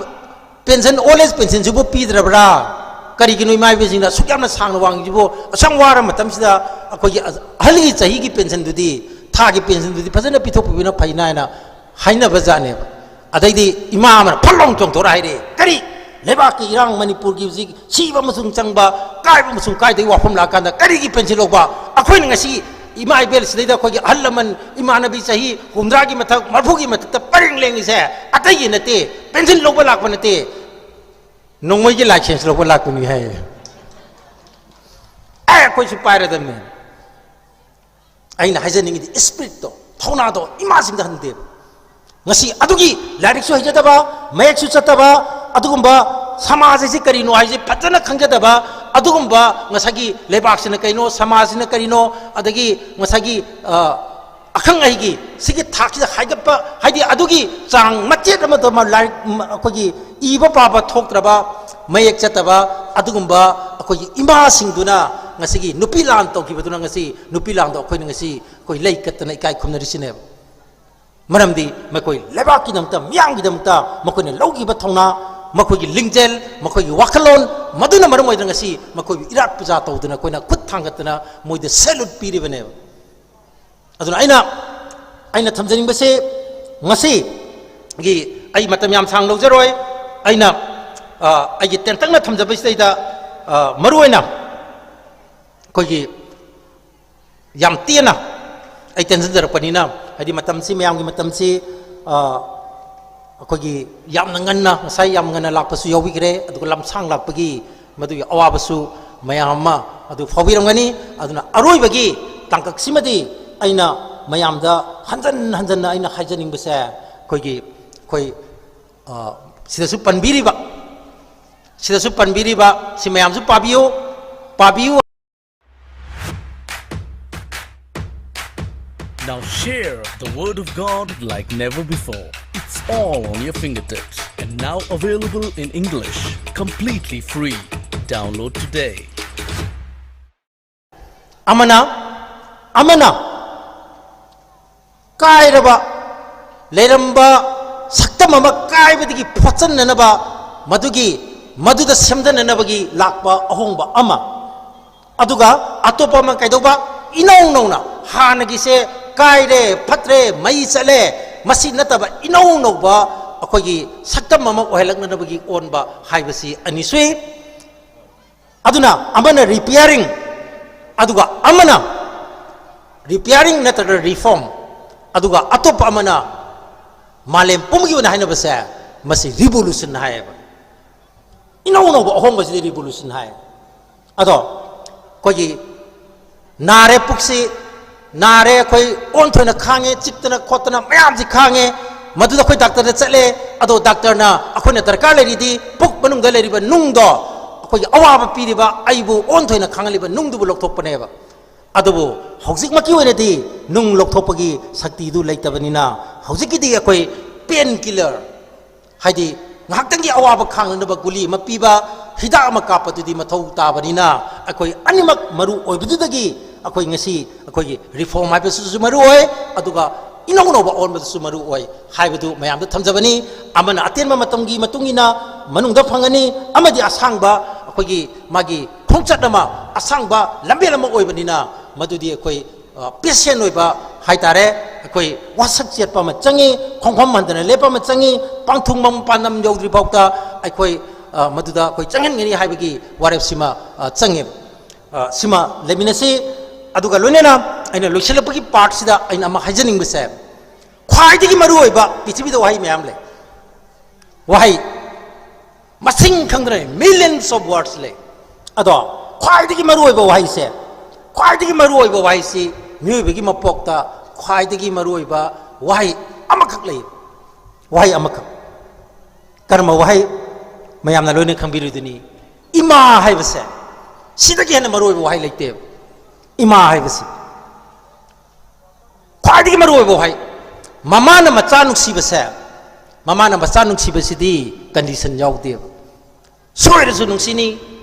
ꯄꯦꯟꯁꯟ, ꯑꯣꯜ ꯑꯦꯖ ꯄꯦꯟꯁꯟꯁꯤꯕꯨ ꯄꯤꯗ꯭ꯔꯕ꯭ꯔꯥ? ꯀꯔꯤꯒꯤꯅꯣ ꯏꯃꯥ ꯏꯕꯦꯟꯁꯤꯡꯅ ꯑꯁꯨꯛ ꯌꯥꯝꯅ ꯁꯥꯡꯅ ꯋꯥꯡꯉꯤꯁꯤꯕꯨ? ꯑꯁꯨꯛ ꯌꯥꯝ ꯋꯥꯔ ꯃꯇꯝꯁꯤꯗ ꯑꯩꯈꯣꯏꯒꯤ ꯑꯍꯜꯒꯤ ꯆꯍꯤꯒꯤ ꯄꯦꯟꯁꯟꯗꯨꯗꯤ, ꯊꯥꯒꯤ ꯄꯦꯟꯁꯟꯗꯨꯗꯤ ꯐꯖꯅ ꯄꯤꯊꯣꯛꯄꯤꯕꯅ ꯐꯩꯅ" ꯍꯥꯏꯅ ꯍꯥꯏꯅꯕ ꯖꯥꯠꯅꯦꯕ꯫ ꯑꯗꯩꯗꯤ ꯏꯃꯥ ꯑꯃꯅ ꯐꯠ ꯂꯥꯎꯅ ꯆꯣꯡꯊꯣꯔ ꯍꯥꯏꯔꯛꯑꯦ, "ꯀꯔꯤ? ꯂꯩꯕꯥꯛꯀꯤ ꯏꯔꯥꯡ, ꯃꯅꯤꯄꯨꯔꯒꯤ ꯍꯧꯖꯤꯛ ꯁꯤꯕ ꯑꯃꯁꯨꯡ ꯆꯪꯕ, ꯀꯥꯏꯕ ꯑꯃꯁꯨꯡ ꯀꯥꯏꯗꯒꯤ ꯋꯥꯐꯝ ꯂꯥꯛꯀꯥꯟꯗ ꯀꯔꯤꯒꯤ ꯄꯦꯟꯁꯤꯜ ꯂꯧꯕ? ꯑꯩꯈꯣꯏꯅ ꯉꯁꯤ ꯏꯃꯥ ꯏꯕꯦꯜ ꯁꯤꯗꯩꯗ ꯑꯩꯈꯣꯏꯒꯤ ꯑꯍꯜ ꯂꯃꯟ, ꯏꯃꯥꯟꯅꯕꯤ ꯆꯍꯤ ꯍꯨꯝꯗ꯭ꯔꯥꯒꯤ ꯃꯊꯛ, ꯃꯔꯐꯨꯒꯤ ꯃꯊꯛꯇ ꯄꯔꯦꯡ ꯂꯦꯡꯉꯤꯁꯦ ꯑꯇꯩꯒꯤ ꯅꯠꯇꯦ, ꯄꯦꯟꯁꯤꯜ ꯂꯧꯕ ꯂꯥꯛꯄ ꯅꯠꯇꯦ, ꯅꯣꯡꯃꯩꯒꯤ ꯂꯥꯏꯁꯦꯟꯁ ꯂꯧꯕ ꯂꯥꯛꯄꯅꯤ" ꯍꯥꯏ꯫ ꯑꯦ, ꯑꯩꯈꯣꯏꯁꯨ ꯄꯥꯏꯔꯗꯕꯅꯦ꯫ ꯑꯩꯅ ꯍꯥꯏꯖꯅꯤꯡꯉꯤꯗꯤ ꯏꯁꯄꯤꯔꯤꯠꯇꯣ, ꯊꯧꯅꯥꯗꯣ ꯏꯃꯥꯁꯤꯡꯗ ꯍꯟꯗꯦꯕ꯫ ꯉꯁꯤ ꯑꯗꯨꯒꯤ ꯂꯥꯏꯔꯤꯛꯁꯨ ꯍꯩꯖꯗꯕ, ꯃꯌꯦꯛꯁꯨ ꯆꯠꯇꯕ, ꯑꯗꯨꯒꯨꯝꯕ ꯁꯃꯥꯖ ꯑꯁꯤ ꯀꯔꯤꯅꯣ ꯍꯥꯏꯁꯦ ꯐꯖꯅ ꯈꯪꯖꯗꯕ, ꯑꯗꯨꯒꯨꯝꯕ ꯉꯁꯥꯏꯒꯤ ꯂꯩꯕꯥꯛꯁꯤꯅ ꯀꯩꯅꯣ, ꯁꯃꯥꯖꯁꯤꯅ ꯀꯔꯤꯅꯣ, ꯑꯗꯒꯤ ꯉꯁꯥꯏꯒꯤ, ꯑ, ꯑꯈꯪ ꯑꯍꯩꯒꯤ ꯁꯤꯒꯤ ꯊꯥꯛꯁꯤꯗ ꯍꯥꯏꯒꯠꯄ, ꯍꯥꯏꯗꯤ ꯑꯗꯨꯒꯤ ꯆꯥꯡ ꯃꯆꯦꯠ ꯑꯃꯗ ꯃ-, ꯂꯥꯏꯔꯤꯛ, ꯃ-, ꯑꯩꯈꯣꯏꯒꯤ ꯏꯕ ꯄꯥꯕ ꯊꯣꯛꯇ꯭ꯔꯕ, ꯃꯌꯦꯛ ꯆꯠꯇꯕ ꯑꯗꯨꯒꯨꯝꯕ ꯑꯩꯈꯣꯏꯒꯤ ꯏꯃꯥꯁꯤꯡꯗꯨꯅ ꯉꯁꯤꯒꯤ ꯅꯨꯄꯤ ꯂꯥꯟ ꯇꯧꯈꯤꯕꯗꯨꯅ ꯉꯁꯤ ꯅꯨꯄꯤ ꯂꯥꯟꯗꯣ ꯑꯩꯈꯣꯏꯅ ꯉꯁꯤ ꯑꯩꯈꯣꯏ ꯂꯩ ꯀꯠꯇꯅ ꯏꯀꯥꯏ ꯈꯨꯝꯅꯔꯤꯁꯤꯅꯦꯕ꯫ ꯃꯔꯝꯗꯤ ꯃꯈꯣꯏ ꯂꯩꯕꯥꯛꯀꯤꯗꯃꯛꯇ, ꯃꯤꯌꯥꯝꯒꯤꯗꯃꯛꯇ ꯃꯈꯣꯏꯅ ꯂꯧꯈꯤꯕ ꯊꯧꯅꯥ, ꯃꯈꯣꯏꯒꯤ ꯂꯤꯡꯖꯦꯜ, ꯃꯈꯣꯏꯒꯤ ꯋꯥꯈꯜꯂꯣꯟ, ꯃꯗꯨꯅ ꯃꯔꯝ ꯑꯣꯏꯗꯨꯅ ꯉꯁꯤ ꯃꯈꯣꯏꯕꯨ ꯏꯔꯥꯠ ꯄꯨꯖꯥ ꯇꯧꯗꯨꯅ ꯑꯩꯈꯣꯏꯅ ꯈꯨꯠ ꯊꯥꯡꯒꯠꯇꯅ ꯃꯣꯏꯗ ꯁꯦꯂꯨꯠ ꯄꯤꯔꯤꯕꯅꯦꯕ꯫ ꯑꯗꯨꯅ ꯑꯩꯅ, ꯑꯩꯅ ꯊꯝꯖꯅꯤꯡꯕꯁꯦ, ꯉꯁꯤꯒꯤ ꯑꯩ ꯃꯇꯝ ꯌꯥꯝ ꯁꯥꯡ ꯂꯧꯖꯔꯣꯏ꯫ ꯑꯩꯅ, ꯑ, ꯑꯩꯒꯤ ꯇꯦꯟꯇꯛꯅ ꯊꯝꯖꯕꯁꯤꯗꯩꯗ, ꯑ, ꯃꯔꯨꯑꯣꯏꯅ ꯑꯩꯈꯣꯏꯒꯤ ꯌꯥꯝ ꯇꯦꯟꯅ ꯑꯩ ꯇꯦꯟꯁꯤꯟꯖꯔꯛꯄꯅꯤꯅ, ꯍꯥꯏꯗꯤ ꯃꯇꯝꯁꯤ, ꯃꯌꯥꯝꯒꯤ ꯃꯇꯝꯁꯤ, ꯑ, ꯑꯩꯈꯣꯏꯒꯤ ꯌꯥꯝꯅ ꯉꯟꯅ, ꯉꯁꯥꯏ ꯌꯥꯝ ꯉꯟꯅ ꯂꯥꯛꯄꯁꯨ ꯌꯥꯎꯕꯤꯈ꯭ꯔꯦ, ꯑꯗꯨꯒ ꯂꯝꯁꯥꯡ ꯂꯥꯛꯄꯒꯤ ꯃꯗꯨꯒꯤ ꯑꯋꯥꯕꯁꯨ ꯃꯌꯥꯝ ꯑꯃ ꯑꯗꯨ ꯐꯥꯎꯕꯤꯔꯝꯒꯅꯤ꯫ ꯑꯗꯨꯅ ꯑꯔꯣꯏꯕꯒꯤ ꯇꯥꯡꯀꯛꯁꯤꯃꯗꯤ ꯑꯩꯅ ꯃꯌꯥꯝꯗ ꯍꯟꯖꯟ ꯍꯟꯖꯟꯅ ꯑꯩꯅ ꯍꯥꯏꯖꯅꯤꯡꯕꯁꯦ, ꯑꯩꯈꯣꯏꯒꯤ, ꯑꯩꯈꯣꯏ, ꯑ, ꯁꯤꯗꯁꯨ ꯄꯟꯕꯤꯔꯤꯕ, ꯁꯤꯗꯁꯨ ꯄꯟꯕꯤꯔꯤꯕ, ꯁꯤ ꯃꯌꯥꯝꯁꯨ ꯄꯥꯕꯤꯌꯨ, ꯄꯥꯕꯤꯌꯨ꯫ Now share the word of God like never before. It's all on your fingertips and now available in English, completely free. Download today. ꯑꯃꯅ, ꯑꯃꯅ ꯀꯥꯏꯔꯕ, ꯂꯩꯔꯝꯕ ꯁꯛꯇꯝ ꯑꯃ ꯀꯥꯏꯕꯗꯒꯤ ꯐꯣꯠꯆꯟꯅꯅꯕ, ꯃꯗꯨꯒꯤ, ꯃꯗꯨꯗ ꯁꯦꯝꯗꯅꯅꯕꯒꯤ ꯂꯥꯛꯄ ꯑꯍꯣꯡꯕ ꯑꯃ, ꯑꯗꯨꯒ ꯑꯇꯣꯞꯄ ꯑꯃ ꯀꯩꯗꯧꯕ? ꯏꯅꯧ ꯅꯧꯅ, ꯍꯥꯟꯅꯒꯤꯁꯦ ꯀꯥꯏꯔꯦ, ꯐꯠꯇ꯭ꯔꯦ, ꯃꯩ ꯆꯠꯂꯦ, ꯃꯁꯤ ꯅꯠꯇꯕ ꯏꯅꯧ ꯅꯧꯕ ꯑꯩꯈꯣꯏꯒꯤ ꯁꯛꯇꯝ ꯑꯃ ꯑꯣꯏꯍꯜꯂꯛꯅꯅꯕꯒꯤ ꯑꯣꯟꯕ ꯍꯥꯏꯕꯁꯤ ꯑꯅꯤ ꯁꯨꯏ꯫ ꯑꯗꯨꯅ ꯑꯃꯅ repairing, ꯑꯗꯨꯒ ꯑꯃꯅ repairing ꯅꯠꯇ꯭ꯔꯒ reform, ꯑꯗꯨꯒ ꯑꯇꯣꯞꯄ ꯑꯃꯅ ꯃꯥꯂꯦꯝ ꯄꯨꯝꯕꯒꯤ ꯑꯣꯏꯅ ꯍꯥꯏꯅꯕꯁꯦ, ꯃꯁꯤ revolution ꯍꯥꯏꯌꯦꯕ꯫ ꯏꯅꯧ ꯅꯧꯕ ꯑꯍꯣꯡꯕꯁꯤꯗꯤ revolution ꯍꯥꯏ꯫ ꯑꯗꯣ ꯑꯩꯈꯣꯏꯒꯤ ꯅꯥꯔꯦ ꯄꯨꯛꯁꯤ, ꯅꯥꯔꯦ, ꯑꯩꯈꯣꯏ ꯑꯣꯟꯊꯣꯏꯅ ꯈꯥꯡꯉꯦ, ꯆꯤꯛꯇꯅ ꯈꯣꯠꯇꯅ ꯃꯌꯥꯝꯁꯤ ꯈꯥꯡꯉꯦ꯫ ꯃꯗꯨꯗ ꯑꯩꯈꯣꯏ ꯗꯥꯛꯇꯔꯗ ꯆꯠꯂꯦ꯫ ꯑꯗꯣ ꯗꯥꯛꯇꯔꯅ ꯑꯩꯈꯣꯏꯅ ꯗꯔꯀꯥꯔ ꯂꯩꯔꯤꯗꯤ ꯄꯨꯛ ꯃꯅꯨꯡꯗ ꯂꯩꯔꯤꯕ ꯅꯨꯡꯗꯣ, ꯑꯩꯈꯣꯏꯒꯤ ꯑꯋꯥꯕ ꯄꯤꯔꯤꯕ, ꯑꯩꯕꯨ ꯑꯣꯟꯊꯣꯏꯅ ꯈꯥꯡꯍꯜꯂꯤꯕ ꯅꯨꯡꯗꯨꯕꯨ ꯂꯧꯊꯣꯛꯄꯅꯦꯕ꯫ ꯑꯗꯨꯕꯨ ꯍꯧꯖꯤꯛꯃꯛꯀꯤ ꯑꯣꯏꯅꯗꯤ ꯅꯨꯡ ꯂꯧꯊꯣꯛꯄꯒꯤ ꯁꯛꯇꯤꯗꯨ ꯂꯩꯇꯕꯅꯤꯅ, ꯍꯧꯖꯤꯛꯀꯤꯗꯤ ꯑꯩꯈꯣꯏ pain killer, ꯍꯥꯏꯗꯤ ꯉꯥꯏꯍꯥꯛꯇꯪꯒꯤ ꯑꯋꯥꯕ ꯈꯥꯡꯅꯅꯕ ꯒꯨꯂꯤ ꯑꯃ ꯄꯤꯕ, ꯍꯤꯗꯥꯛ ꯑꯃ ꯀꯥꯞꯄꯗꯨꯗꯤ ꯃꯊꯧ ꯇꯥꯕꯅꯤꯅ, ꯑꯩꯈꯣꯏ ꯑꯅꯤꯃꯛ ꯃꯔꯨ ꯑꯣꯏꯕꯗꯨꯗꯒꯤ ꯑꯩꯈꯣꯏ ꯉꯁꯤ ꯑꯩꯈꯣꯏꯒꯤ reform ꯍꯥꯏꯕꯁꯤꯁꯨ ꯃꯔꯨ ꯑꯣꯏ, ꯑꯗꯨꯒ ꯏꯅꯧ ꯅꯧꯕ ꯑꯣꯟꯕꯗꯨꯁꯨ ꯃꯔꯨ ꯑꯣꯏ ꯍꯥꯏꯕꯗꯨ ꯃꯌꯥꯝꯗ ꯊꯝꯖꯕꯅꯤ꯫ ꯑꯃꯅ ꯑꯇꯦꯟꯕ ꯃꯇꯝꯒꯤ ꯃꯇꯨꯡ ꯏꯟꯅ ꯃꯅꯨꯡꯗ ꯐꯪꯒꯅꯤ, ꯑꯃꯗꯤ ꯑꯁꯥꯡꯕ ꯑꯩꯈꯣꯏꯒꯤ ꯃꯥꯒꯤ ꯈꯣꯡꯆꯠ ꯑꯃ, ꯑꯁꯥꯡꯕ ꯂꯝꯕꯦꯜ ꯑꯃ ꯑꯣꯏꯕꯅꯤꯅ, ꯃꯗꯨꯗꯤ ꯑꯩꯈꯣꯏ, ꯑ, patient ꯑꯣꯏꯕ ꯍꯥꯏꯇꯥꯔꯦ, ꯑꯩꯈꯣꯏ ꯋꯥꯁꯛ ꯆꯦꯠꯄ ꯑꯃ ꯆꯪꯉꯤ, ꯈꯣꯡꯐꯝ ꯍꯟꯗꯅ ꯂꯦꯞꯄ ꯑꯃ ꯆꯪꯉꯤ, ꯄꯥꯡꯊꯨꯡꯐꯝ ꯄꯥꯟꯗꯝ ꯌꯧꯗ꯭ꯔꯤ ꯐꯥꯎꯗ ꯑꯩꯈꯣꯏ, ꯑ, ꯃꯗꯨꯗ ꯑꯩꯈꯣꯏ ꯆꯪꯍꯟꯒꯅꯤ ꯍꯥꯏꯕꯒꯤ ꯋꯥꯔꯦꯞꯁꯤꯃ, ꯑ, ꯆꯪꯉꯦꯕ꯫ ꯑ, ꯁꯤꯃ ꯂꯩꯃꯤꯟꯅꯁꯤ꯫ ꯑꯗꯨꯒ ꯂꯣꯏꯅꯅ ꯑꯩꯅ ꯂꯣꯏꯁꯤꯜꯂꯛꯄꯒꯤ part ꯁꯤꯗ ꯑꯩꯅ ꯑꯃ ꯍꯥꯏꯖꯅꯤꯡꯕꯁꯦ, ꯈ꯭ꯋꯥꯏꯗꯒꯤ ꯃꯔꯨꯑꯣꯏꯕ, ꯄ꯭ꯔꯤꯊꯤꯕꯤꯗ ꯋꯥꯍꯩ ꯃꯌꯥꯝ ꯂꯩ, ꯋꯥꯍꯩ ꯃꯁꯤꯡ ꯈꯪꯗꯅ millions of words ꯂꯩ꯫ ꯑꯗꯣ ꯈ꯭ꯋꯥꯏꯗꯒꯤ ꯃꯔꯨꯑꯣꯏꯕ ꯋꯥꯍꯩꯁꯦ, ꯈ꯭ꯋꯥꯏꯗꯒꯤ ꯃꯔꯨꯑꯣꯏꯕ ꯋꯥꯍꯩꯁꯤ ꯃꯤꯑꯣꯏꯕꯒꯤ ꯃꯄꯣꯛꯇ ꯈ꯭ꯋꯥꯏꯗꯒꯤ ꯃꯔꯨꯑꯣꯏꯕ ꯋꯥꯍꯩ ꯑꯃꯈꯛ ꯂꯩ꯫ ꯋꯥꯍꯩ ꯑꯃꯈꯛ꯫ ꯀꯔꯝꯕ ꯋꯥꯍꯩ? ꯃꯌꯥꯝꯅ ꯂꯣꯏꯅ ꯈꯪꯕꯤꯔꯤꯗꯨꯅꯤ, ꯏꯃꯥ ꯍꯥꯏꯕꯁꯦ꯫ ꯁꯤꯗꯒꯤ ꯍꯦꯟꯅ ꯃꯔꯨꯑꯣꯏꯕ ꯋꯥꯍꯩ ꯂꯩꯇꯦꯕ, ꯏꯃꯥ ꯍꯥꯏꯕꯁꯤ꯫ ꯈ꯭ꯋꯥꯏꯗꯒꯤ ꯃꯔꯨꯑꯣꯏꯕ ꯋꯥꯍꯩ꯫ ꯃꯃꯥꯅ ꯃꯆꯥ ꯅꯨꯡꯁꯤꯕꯁꯦ, ꯃꯃꯥꯅ ꯃꯆꯥ ꯅꯨꯡꯁꯤꯕꯁꯤꯗꯤ condition ꯌꯥꯎꯗꯦꯕ꯫ ꯁꯣꯏꯔꯁꯨ ꯅꯨꯡꯁꯤꯅꯤ,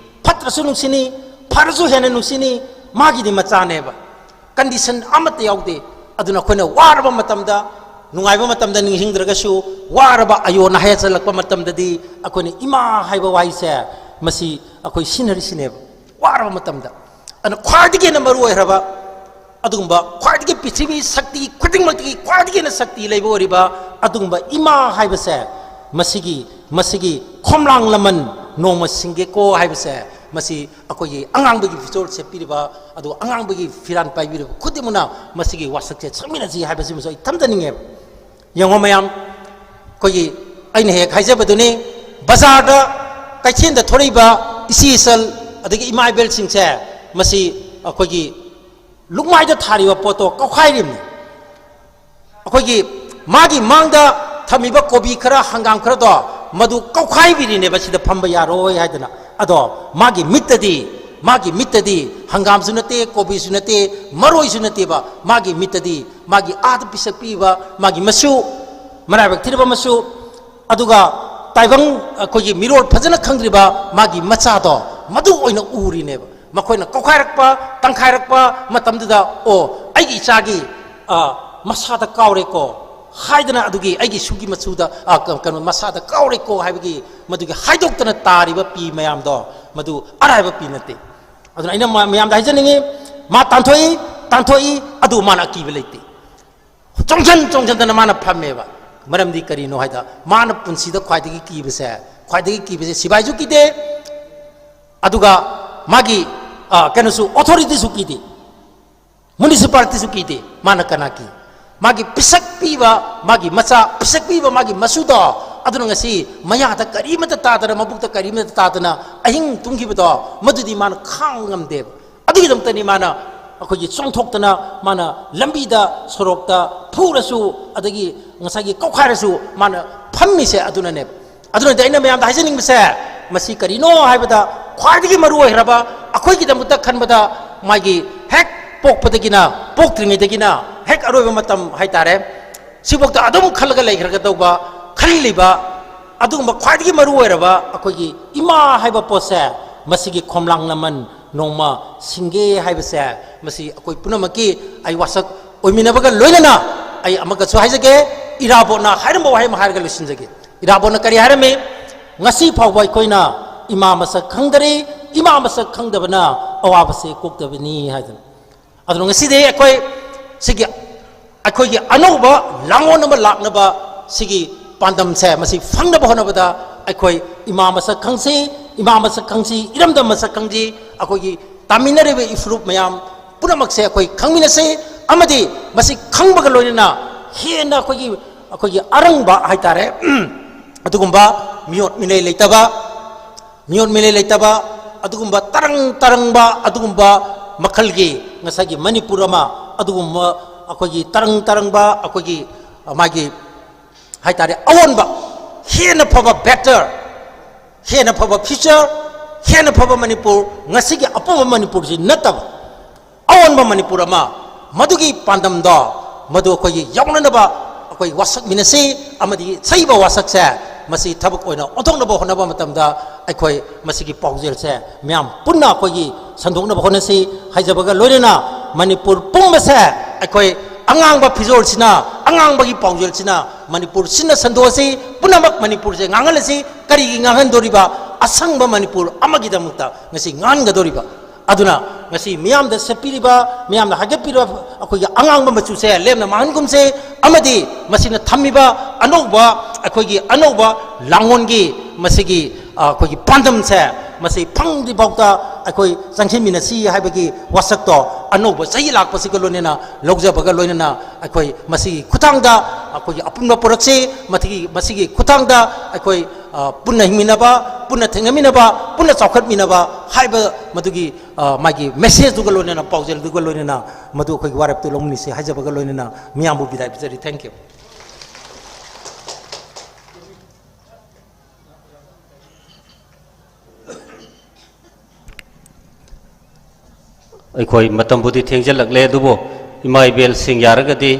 ꯐꯠꯇ꯭ꯔꯁꯨ ꯅꯨꯡꯁꯤꯅꯤ, ꯐꯔꯁꯨ ꯍꯦꯟꯅ ꯅꯨꯡꯁꯤꯅꯤ, ꯃꯥꯒꯤꯗꯤ ꯃꯆꯥꯅꯦꯕ꯫ Condition ꯑꯃꯠꯇ ꯌꯥꯎꯗꯦ꯫ ꯑꯗꯨꯅ ꯑꯩꯈꯣꯏꯅ ꯋꯥꯔꯕ ꯃꯇꯝꯗ, ꯅꯨꯡꯉꯥꯏꯕ ꯃꯇꯝꯗ ꯅꯤꯡꯁꯤꯡꯗ꯭ꯔꯒꯁꯨ, ꯋꯥꯔꯕ ꯑꯌꯣꯟ ꯑꯍꯌꯥ ꯆꯜꯂꯛꯄ ꯃꯇꯝꯗꯗꯤ ꯑꯩꯈꯣꯏꯅ ꯏꯃꯥ ꯍꯥꯏꯕ ꯋꯥꯍꯩꯁꯦ, ꯃꯁꯤ ꯑꯩꯈꯣꯏ ꯁꯤꯖꯤꯟꯅꯔꯤꯁꯤꯅꯦꯕ, ꯋꯥꯔꯕ ꯃꯇꯝꯗ꯫ ꯑꯗꯨꯅ ꯈ꯭ꯋꯥꯏꯗꯒꯤ ꯍꯦꯟꯅ ꯃꯔꯨ ꯑꯣꯏꯔꯕ ꯑꯗꯨꯒꯨꯝꯕ, ꯈ꯭ꯋꯥꯏꯗꯒꯤ ꯄ꯭ꯔꯤꯊꯤꯕꯤ ꯁꯛꯇꯤ ꯈꯨꯗꯤꯡꯃꯛꯇꯒꯤ ꯈ꯭ꯋꯥꯏꯗꯒꯤ ꯍꯦꯟꯅ ꯁꯛꯇꯤ ꯂꯩꯕ ꯑꯣꯏꯔꯤꯕ ꯑꯗꯨꯒꯨꯝꯕ ꯏꯃꯥ ꯍꯥꯏꯕꯁꯦ, ꯃꯁꯤꯒꯤ, ꯃꯁꯤꯒꯤ ꯈꯣꯝꯂꯥꯡ ꯂꯃꯟ ꯅꯣꯡꯃ ꯁꯤꯡꯒꯦꯀꯣ ꯍꯥꯏꯕꯁꯦ, ꯃꯁꯤ ꯑꯩꯈꯣꯏꯒꯤ ꯑꯉꯥꯡꯕꯒꯤ ꯐꯤꯖꯣꯜ ꯁꯦꯠꯄꯤꯔꯤꯕ, ꯑꯗꯨꯒ ꯑꯉꯥꯡꯕꯒꯤ ꯐꯤꯔꯥꯟ ꯄꯥꯏꯕꯤꯔꯤꯕ ꯈꯨꯗꯤꯡꯃꯛꯅ ꯃꯁꯤꯒꯤ ꯋꯥꯁꯛꯁꯦ ꯁꯛꯃꯤꯟꯅꯁꯤ ꯍꯥꯏꯕꯁꯤꯃꯁꯨ ꯑꯩ ꯊꯝꯖꯅꯤꯡꯉꯦꯕ꯫ ꯌꯦꯡꯉꯣ ꯃꯌꯥꯝ, ꯑꯩꯈꯣꯏꯒꯤ, ꯑꯩꯅ ꯍꯦꯛ ꯍꯥꯏꯖꯕꯗꯨꯅꯤ, ꯕꯖꯥꯔꯗ, ꯀꯩꯊꯦꯜꯗ ꯊꯣꯛꯂꯛꯏꯕ ꯏꯆꯦ ꯏꯆꯜ ꯑꯗꯒꯤ ꯏꯃꯥ ꯏꯕꯦꯜꯁꯤꯡꯁꯦ, ꯃꯁꯤ ꯑꯩꯈꯣꯏꯒꯤ ꯂꯨꯛꯃꯥꯏꯗ ꯊꯥꯔꯤꯕ ꯄꯣꯠꯇꯣ ꯀꯧꯈꯥꯏꯔꯤꯕꯅꯤ꯫ ꯑꯩꯈꯣꯏꯒꯤ ꯃꯥꯒꯤ ꯃꯥꯡꯗ ꯊꯝꯃꯤꯕ ꯀꯣꯕꯤ ꯈꯔ, ꯍꯪꯒꯥꯝ ꯈꯔꯗꯣ, ꯃꯗꯨ ꯀꯧꯈꯥꯏꯕꯤꯔꯤꯅꯦꯕ, ꯁꯤꯗ ꯐꯝꯕ ꯌꯥꯔꯣꯏ ꯍꯥꯏꯗꯅ꯫ ꯑꯗꯣ ꯃꯥꯒꯤ ꯃꯤꯠꯇꯗꯤ, ꯃꯥꯒꯤ ꯃꯤꯠꯇꯗꯤ ꯍꯪꯒꯥꯝꯁꯨ ꯅꯠꯇꯦ, ꯀꯣꯕꯤꯁꯨ ꯅꯠꯇꯦ, ꯃꯔꯣꯏꯁꯨ ꯅꯠꯇꯦꯕ꯫ ꯃꯥꯒꯤ ꯃꯤꯠꯇꯗꯤ ꯃꯥꯒꯤ ꯑꯥꯗ ꯄꯤꯁꯛ ꯄꯤꯛꯏꯕ ꯃꯥꯒꯤ ꯃꯁꯨ, ꯃꯔꯥꯏꯕꯛ ꯊꯤꯔꯕ ꯃꯁꯨ, ꯑꯗꯨꯒ ꯇꯥꯏꯕꯪ, ꯑꯩꯈꯣꯏꯒꯤ ꯃꯤꯔꯣꯜ ꯐꯖꯅ ꯈꯪꯗ꯭ꯔꯤꯕ ꯃꯥꯒꯤ ꯃꯆꯥꯗꯣ, ꯃꯗꯨ ꯑꯣꯏꯅ ꯎꯔꯤꯅꯦꯕ꯫ ꯃꯈꯣꯏꯅ ꯀꯧꯈꯥꯏꯔꯛꯄ, ꯇꯪꯈꯥꯏꯔꯛꯄ ꯃꯇꯝꯗꯨꯗ, "ꯑꯣ, ꯑꯩꯒꯤ ꯏꯆꯥꯒꯤ, ꯑ, ꯃꯁꯥꯗ ꯀꯥꯎꯔꯦꯀꯣ" ꯍꯥꯏꯗꯅ, ꯑꯗꯨꯒꯤ ꯑꯩꯒꯤ ꯁꯨꯒꯤ ꯃꯆꯨꯗ, ꯑ, ꯀ-, ꯀꯩꯅꯣ, "ꯃꯁꯥꯗ ꯀꯥꯎꯔꯦꯀꯣ" ꯍꯥꯏꯕꯒꯤ ꯃꯗꯨꯒꯤ ꯍꯥꯏꯗꯣꯛꯇꯅ ꯇꯥꯔꯤꯕ ꯄꯤ ꯃꯌꯥꯝꯗꯣ, ꯃꯗꯨ ꯑꯔꯥꯏꯕ ꯄꯤ ꯅꯠꯇꯦ꯫ ꯑꯗꯨꯅ ꯑꯩꯅ ꯃ-, ꯃꯌꯥꯝꯗ ꯍꯥꯏꯖꯅꯤꯡꯉꯤ, ꯃꯥ ꯇꯥꯟꯊꯣꯛꯏ, ꯇꯥꯟꯊꯣꯛꯏ, ꯑꯗꯨ ꯃꯥꯅ ꯑꯀꯤꯕ ꯂꯩꯇꯦ꯫ ꯆꯣꯡꯁꯤꯟ ꯆꯣꯡꯁꯤꯟꯗꯅ ꯃꯥꯅ ꯐꯝꯃꯦꯕ꯫ ꯃꯔꯝꯗꯤ ꯀꯔꯤꯅꯣ ꯍꯥꯏꯗ, ꯃꯥꯅ ꯄꯨꯟꯁꯤꯗ ꯈ꯭ꯋꯥꯏꯗꯒꯤ ꯀꯤꯕꯁꯦ, ꯈ꯭ꯋꯥꯏꯗꯒꯤ ꯀꯤꯕꯁꯦ ꯁꯤꯕꯥꯏꯁꯨ ꯀꯤꯗꯦ, ꯑꯗꯨꯒ ꯃꯥꯒꯤ, ꯑ, ꯀꯩꯅꯣꯁꯨ, ꯑꯣꯊꯣꯔꯤꯇꯤꯁꯨ ꯀꯤꯗꯦ, ꯃ꯭ꯌꯨꯅꯤꯁꯤꯄꯥꯂꯤꯇꯤꯁꯨ ꯀꯤꯗꯦ꯫ ꯃꯥꯅ ꯀꯅꯥ ꯀꯤ? ꯃꯥꯒꯤ ꯄꯤꯁꯛ ꯄꯤꯕ, ꯃꯥꯒꯤ ꯃꯆꯥ ꯄꯤꯁꯛ ꯄꯤꯕ, ꯃꯥꯒꯤ ꯃꯁꯨꯗꯣ, ꯑꯗꯨꯅ ꯉꯁꯤ ꯃꯌꯥꯗ ꯀꯔꯤꯃꯠꯇ ꯇꯥꯗꯅ, ꯃꯕꯨꯛꯇ ꯀꯔꯤꯃꯠꯇ ꯇꯥꯗꯅ ꯑꯍꯤꯡ ꯇꯨꯝꯈꯤꯕꯗꯣ, ꯃꯗꯨꯗꯤ ꯃꯥꯅ ꯈꯥꯡꯕ ꯉꯝꯗꯦꯕ꯫ ꯑꯗꯨꯒꯤꯗꯃꯛꯇꯅꯤ ꯃꯥꯅ ꯑꯩꯈꯣꯏꯒꯤ ꯆꯣꯡꯊꯣꯛꯇꯅ, ꯃꯥꯅ ꯂꯝꯕꯤꯗ, ꯁꯣꯔꯣꯛꯇ ꯐꯨꯔꯁꯨ, ꯑꯗꯒꯤ ꯉꯁꯥꯏꯒꯤ ꯀꯧꯈꯥꯏꯔꯁꯨ ꯃꯥꯅ ꯐꯝꯃꯤꯁꯦ ꯑꯗꯨꯅꯅꯦꯕ꯫ ꯑꯗꯨꯅꯗꯤ ꯑꯩꯅ ꯃꯌꯥꯝꯗ ꯍꯥꯏꯖꯅꯤꯡꯕꯁꯦ, ꯃꯁꯤ ꯀꯔꯤꯅꯣ ꯍꯥꯏꯕꯗ, ꯈ꯭ꯋꯥꯏꯗꯒꯤ ꯃꯔꯨ ꯑꯣꯏꯈ꯭ꯔꯕ, ꯑꯩꯈꯣꯏꯒꯤꯗꯃꯛꯇ ꯈꯟꯕꯗ, ꯃꯥꯒꯤ ꯍꯦꯛ ꯄꯣꯛꯄꯗꯒꯤꯅ, ꯄꯣꯛꯇ꯭ꯔꯤꯉꯩꯗꯒꯤꯅ ꯍꯦꯛ ꯑꯔꯣꯏꯕ ꯃꯇꯝ ꯍꯥꯏꯇꯥꯔꯦ, ꯁꯤꯐꯥꯎꯗ ꯑꯗꯨꯝ ꯈꯜꯂꯒ ꯂꯩꯈ꯭ꯔꯒꯗꯧꯕ, ꯈꯜꯂꯤꯕ, ꯑꯗꯨꯒꯨꯝꯕ ꯈ꯭ꯋꯥꯏꯗꯒꯤ ꯃꯔꯨ ꯑꯣꯏꯔꯕ ꯑꯩꯈꯣꯏꯒꯤ ꯏꯃꯥ ꯍꯥꯏꯕ ꯄꯣꯠꯁꯦ, ꯃꯁꯤꯒꯤ ꯈꯣꯝꯂꯥꯡ ꯂꯃꯟ ꯅꯣꯡꯃ ꯁꯤꯡꯒꯦ ꯍꯥꯏꯕꯁꯦ, ꯃꯁꯤ ꯑꯩꯈꯣꯏ ꯄꯨꯝꯅꯃꯛꯀꯤ, ꯑꯩ ꯋꯥꯁꯛ ꯑꯣꯏꯃꯤꯟꯅꯕꯒ ꯂꯣꯏꯅꯅ ꯑꯩ ꯑꯃꯒꯁꯨ ꯍꯥꯏꯖꯒꯦ꯫ ꯏꯔꯥꯕꯣꯠꯅ ꯍꯥꯏꯔꯝꯕ ꯋꯥꯍꯩ ꯑꯃ ꯍꯥꯏꯔꯒ ꯂꯣꯏꯁꯤꯟꯖꯒꯦ꯫ ꯏꯔꯥꯕꯣꯠꯅ ꯀꯔꯤ ꯍꯥꯏꯔꯝꯃꯤ? "ꯉꯁꯤ ꯐꯥꯎꯕ ꯑꯩꯈꯣꯏꯅ ꯏꯃꯥ ꯃꯁꯛ ꯈꯪꯗꯔꯤ, ꯏꯃꯥ ꯃꯁꯛ ꯈꯪꯗꯕꯅ ꯑꯋꯥꯕꯁꯦ ꯀꯣꯛꯇꯕꯅꯤ" ꯍꯥꯏꯗꯅ꯫ ꯑꯗꯨꯅ ꯉꯁꯤꯗꯤ ꯑꯩꯈꯣꯏ ꯁꯤꯒꯤ, ꯑꯩꯈꯣꯏꯒꯤ ꯑꯅꯧꯕ ꯂꯥꯡꯑꯣꯟ ꯑꯃ ꯂꯥꯛꯅꯕ ꯁꯤꯒꯤ ꯄꯥꯟꯗꯝꯁꯦ, ꯃꯁꯤ ꯐꯪꯅꯕ ꯍꯣꯠꯅꯕꯗ ꯑꯩꯈꯣꯏ ꯏꯃꯥ ꯃꯁꯛ ꯈꯪꯁꯤ, ꯏꯃꯥ ꯃꯁꯛ ꯈꯪꯁꯤ, ꯏꯔꯝꯗꯝ ꯃꯁꯛ ꯈꯪꯁꯤ, ꯑꯩꯈꯣꯏꯒꯤ ꯇꯥꯃꯤꯟꯅꯔꯤꯕ ꯏꯐꯨꯔꯨꯞ ꯃꯌꯥꯝ ꯄꯨꯝꯅꯃꯛꯁꯦ ꯑꯩꯈꯣꯏ ꯈꯪꯃꯤꯟꯅꯁꯤ꯫ ꯑꯃꯗꯤ ꯃꯁꯤ ꯈꯪꯕꯒ ꯂꯣꯏꯅꯅ ꯍꯦꯟꯅ ꯑꯩꯈꯣꯏꯒꯤ, ꯑꯩꯈꯣꯏꯒꯤ ꯑꯔꯪꯕ ꯍꯥꯏꯇꯥꯔꯦ, ꯑꯗꯨꯒꯨꯝꯕ ꯃꯤꯑꯣꯠ ꯃꯤꯅꯩ ꯂꯩꯇꯕ, ꯃꯤꯑꯣꯠ ꯃꯤꯅꯩ ꯂꯩꯇꯕ, ꯑꯗꯨꯒꯨꯝꯕ ꯇꯔꯪ ꯇꯔꯪꯕ, ꯑꯗꯨꯒꯨꯝꯕ ꯃꯈꯜꯒꯤ ꯉꯁꯥꯏꯒꯤ ꯃꯅꯤꯄꯨꯔ ꯑꯃ, ꯑꯗꯨꯒꯨꯝꯕ ꯑꯩꯈꯣꯏꯒꯤ ꯇꯔꯪ ꯇꯔꯪꯕ, ꯑꯩꯈꯣꯏꯒꯤ, ꯑ, ꯃꯥꯒꯤ ꯍꯥꯏꯇꯥꯔꯦ, ꯑꯑꯣꯟꯕ, ꯍꯦꯟꯅ ꯐꯕ, better, ꯍꯦꯟꯅ ꯐꯕ future, ꯍꯦꯟꯅ ꯐꯕ ꯃꯅꯤꯄꯨꯔ, ꯉꯁꯤꯒꯤ ꯑꯄꯨꯝꯕ ꯃꯅꯤꯄꯨꯔꯁꯤ ꯅꯠꯇꯕ, ꯑꯑꯣꯟꯕ ꯃꯅꯤꯄꯨꯔ ꯑꯃ, ꯃꯗꯨꯒꯤ ꯄꯥꯟꯗꯝꯗꯣ, ꯃꯗꯨ ꯑꯩꯈꯣꯏꯒꯤ ꯌꯧꯅꯅꯕ ꯑꯩꯈꯣꯏ ꯋꯥꯁꯛꯃꯤꯟꯅꯁꯤ꯫ ꯑꯃꯗꯤ ꯁꯛꯏꯕ ꯋꯥꯁꯛꯁꯦ, ꯃꯁꯤ ꯊꯕꯛ ꯑꯣꯏꯅ ꯑꯣꯟꯊꯣꯛꯅꯕ ꯍꯣꯠꯅꯕ ꯃꯇꯝꯗ, ꯑꯩꯈꯣꯏ ꯃꯁꯤꯒꯤ ꯄꯥꯎꯖꯦꯜꯁꯦ ꯃꯌꯥꯝ ꯄꯨꯟꯅ ꯑꯩꯈꯣꯏꯒꯤ ꯁꯟꯗꯣꯛꯅꯕ ꯍꯣꯠꯅꯁꯤ꯫ ꯍꯥꯏꯖꯕꯒ ꯂꯣꯏꯅꯅ, ꯃꯅꯤꯄꯨꯔ ꯄꯨꯝꯕꯁꯦ ꯑꯩꯈꯣꯏ ꯑꯉꯥꯡꯕ ꯐꯤꯖꯣꯜꯁꯤꯅ, ꯑꯉꯥꯡꯕꯒꯤ ꯄꯥꯎꯖꯦꯜꯁꯤꯅ ꯃꯅꯤꯄꯨꯔ ꯁꯤꯟꯅ ꯁꯟꯗꯣꯛꯑꯁꯤ꯫ ꯄꯨꯝꯅꯃꯛ ꯃꯅꯤꯄꯨꯔꯁꯦ ꯉꯥꯡꯍꯜꯂꯁꯤ꯫ ꯀꯔꯤꯒꯤ ꯉꯥꯡꯍꯟꯗꯣꯔꯤꯕ? ꯑꯁꯪꯕ ꯃꯅꯤꯄꯨꯔ ꯑꯃꯒꯤꯗꯃꯛꯇ ꯉꯁꯤ ꯉꯥꯡꯍꯟꯒꯗꯧꯔꯤꯕ꯫ ꯑꯗꯨꯅ ꯉꯁꯤ ꯃꯤꯌꯥꯝꯗ ꯁꯦꯠꯄꯤꯔꯤꯕ, ꯃꯤꯌꯥꯝꯅ ꯍꯥꯏꯒꯠꯄꯤꯔꯤꯕ ꯑꯩꯈꯣꯏꯒꯤ ꯑꯉꯥꯡꯕ ꯃꯆꯨꯁꯦ ꯂꯦꯝꯅ ꯃꯥꯡꯍꯟꯒꯨꯝꯁꯦ꯫ ꯑꯃꯗꯤ ꯃꯁꯤꯅ ꯊꯝꯃꯤꯕ ꯑꯅꯧꯕ, ꯑꯩꯈꯣꯏꯒꯤ ꯑꯅꯧꯕ ꯂꯥꯡꯑꯣꯟꯒꯤ ꯃꯁꯤꯒꯤ, ꯑ, ꯑꯩꯈꯣꯏꯒꯤ ꯄꯥꯟꯗꯝꯁꯦ, ꯃꯁꯤ ꯐꯪꯗ꯭ꯔꯤꯐꯥꯎꯗ ꯑꯩꯈꯣꯏ ꯆꯪꯁꯤꯟꯃꯤꯟꯅꯁꯤ ꯍꯥꯏꯕꯒꯤ ꯋꯥꯁꯛꯇꯣ ꯑꯅꯧꯕ ꯆꯍꯤ ꯂꯥꯛꯄꯁꯤꯒ ꯂꯣꯏꯅꯅ ꯂꯧꯖꯕꯒ ꯂꯣꯏꯅꯅ ꯑꯩꯈꯣꯏ ꯃꯁꯤꯒꯤ ꯈꯨꯠꯊꯥꯡꯗ ꯑꯩꯈꯣꯏꯒꯤ ꯑꯄꯨꯟꯕ ꯄꯨꯔꯛꯁꯤ꯫ ꯃꯊꯤꯒꯤ, ꯃꯁꯤꯒꯤ ꯈꯨꯠꯊꯥꯡꯗ ꯑꯩꯈꯣꯏ, ꯑ, ꯄꯨꯟꯅ ꯍꯤꯡꯃꯤꯟꯅꯕ, ꯄꯨꯟꯅ ꯊꯦꯡꯅꯃꯤꯟꯅꯕ, ꯄꯨꯟꯅ ꯆꯥꯎꯈꯠꯃꯤꯟꯅꯕ ꯍꯥꯏꯕ ꯃꯗꯨꯒꯤ, ꯑ, ꯃꯥꯒꯤ messageꯗꯨꯒ ꯂꯣꯏꯅꯅ, ꯄꯥꯎꯖꯦꯜꯗꯨꯒ ꯂꯣꯏꯅꯅ ꯃꯗꯨ ꯑꯩꯈꯣꯏꯒꯤ ꯋꯥꯔꯦꯞꯇꯨ ꯂꯧꯃꯤꯟꯅꯁꯤ ꯍꯥꯏꯖꯕꯒ ꯂꯣꯏꯅꯅ ꯃꯤꯌꯥꯝꯕꯨ ꯕꯤꯗꯥꯏ ꯄꯤꯖꯔꯤ꯫ Thank you꯫ ꯑꯩꯈꯣꯏ ꯃꯇꯝꯕꯨꯗꯤ ꯊꯦꯡꯖꯤꯜꯂꯛꯂꯦ, ꯑꯗꯨꯕꯨ ꯏꯃꯥ ꯏꯕꯦꯜꯁꯤꯡ ꯌꯥꯔꯒꯗꯤ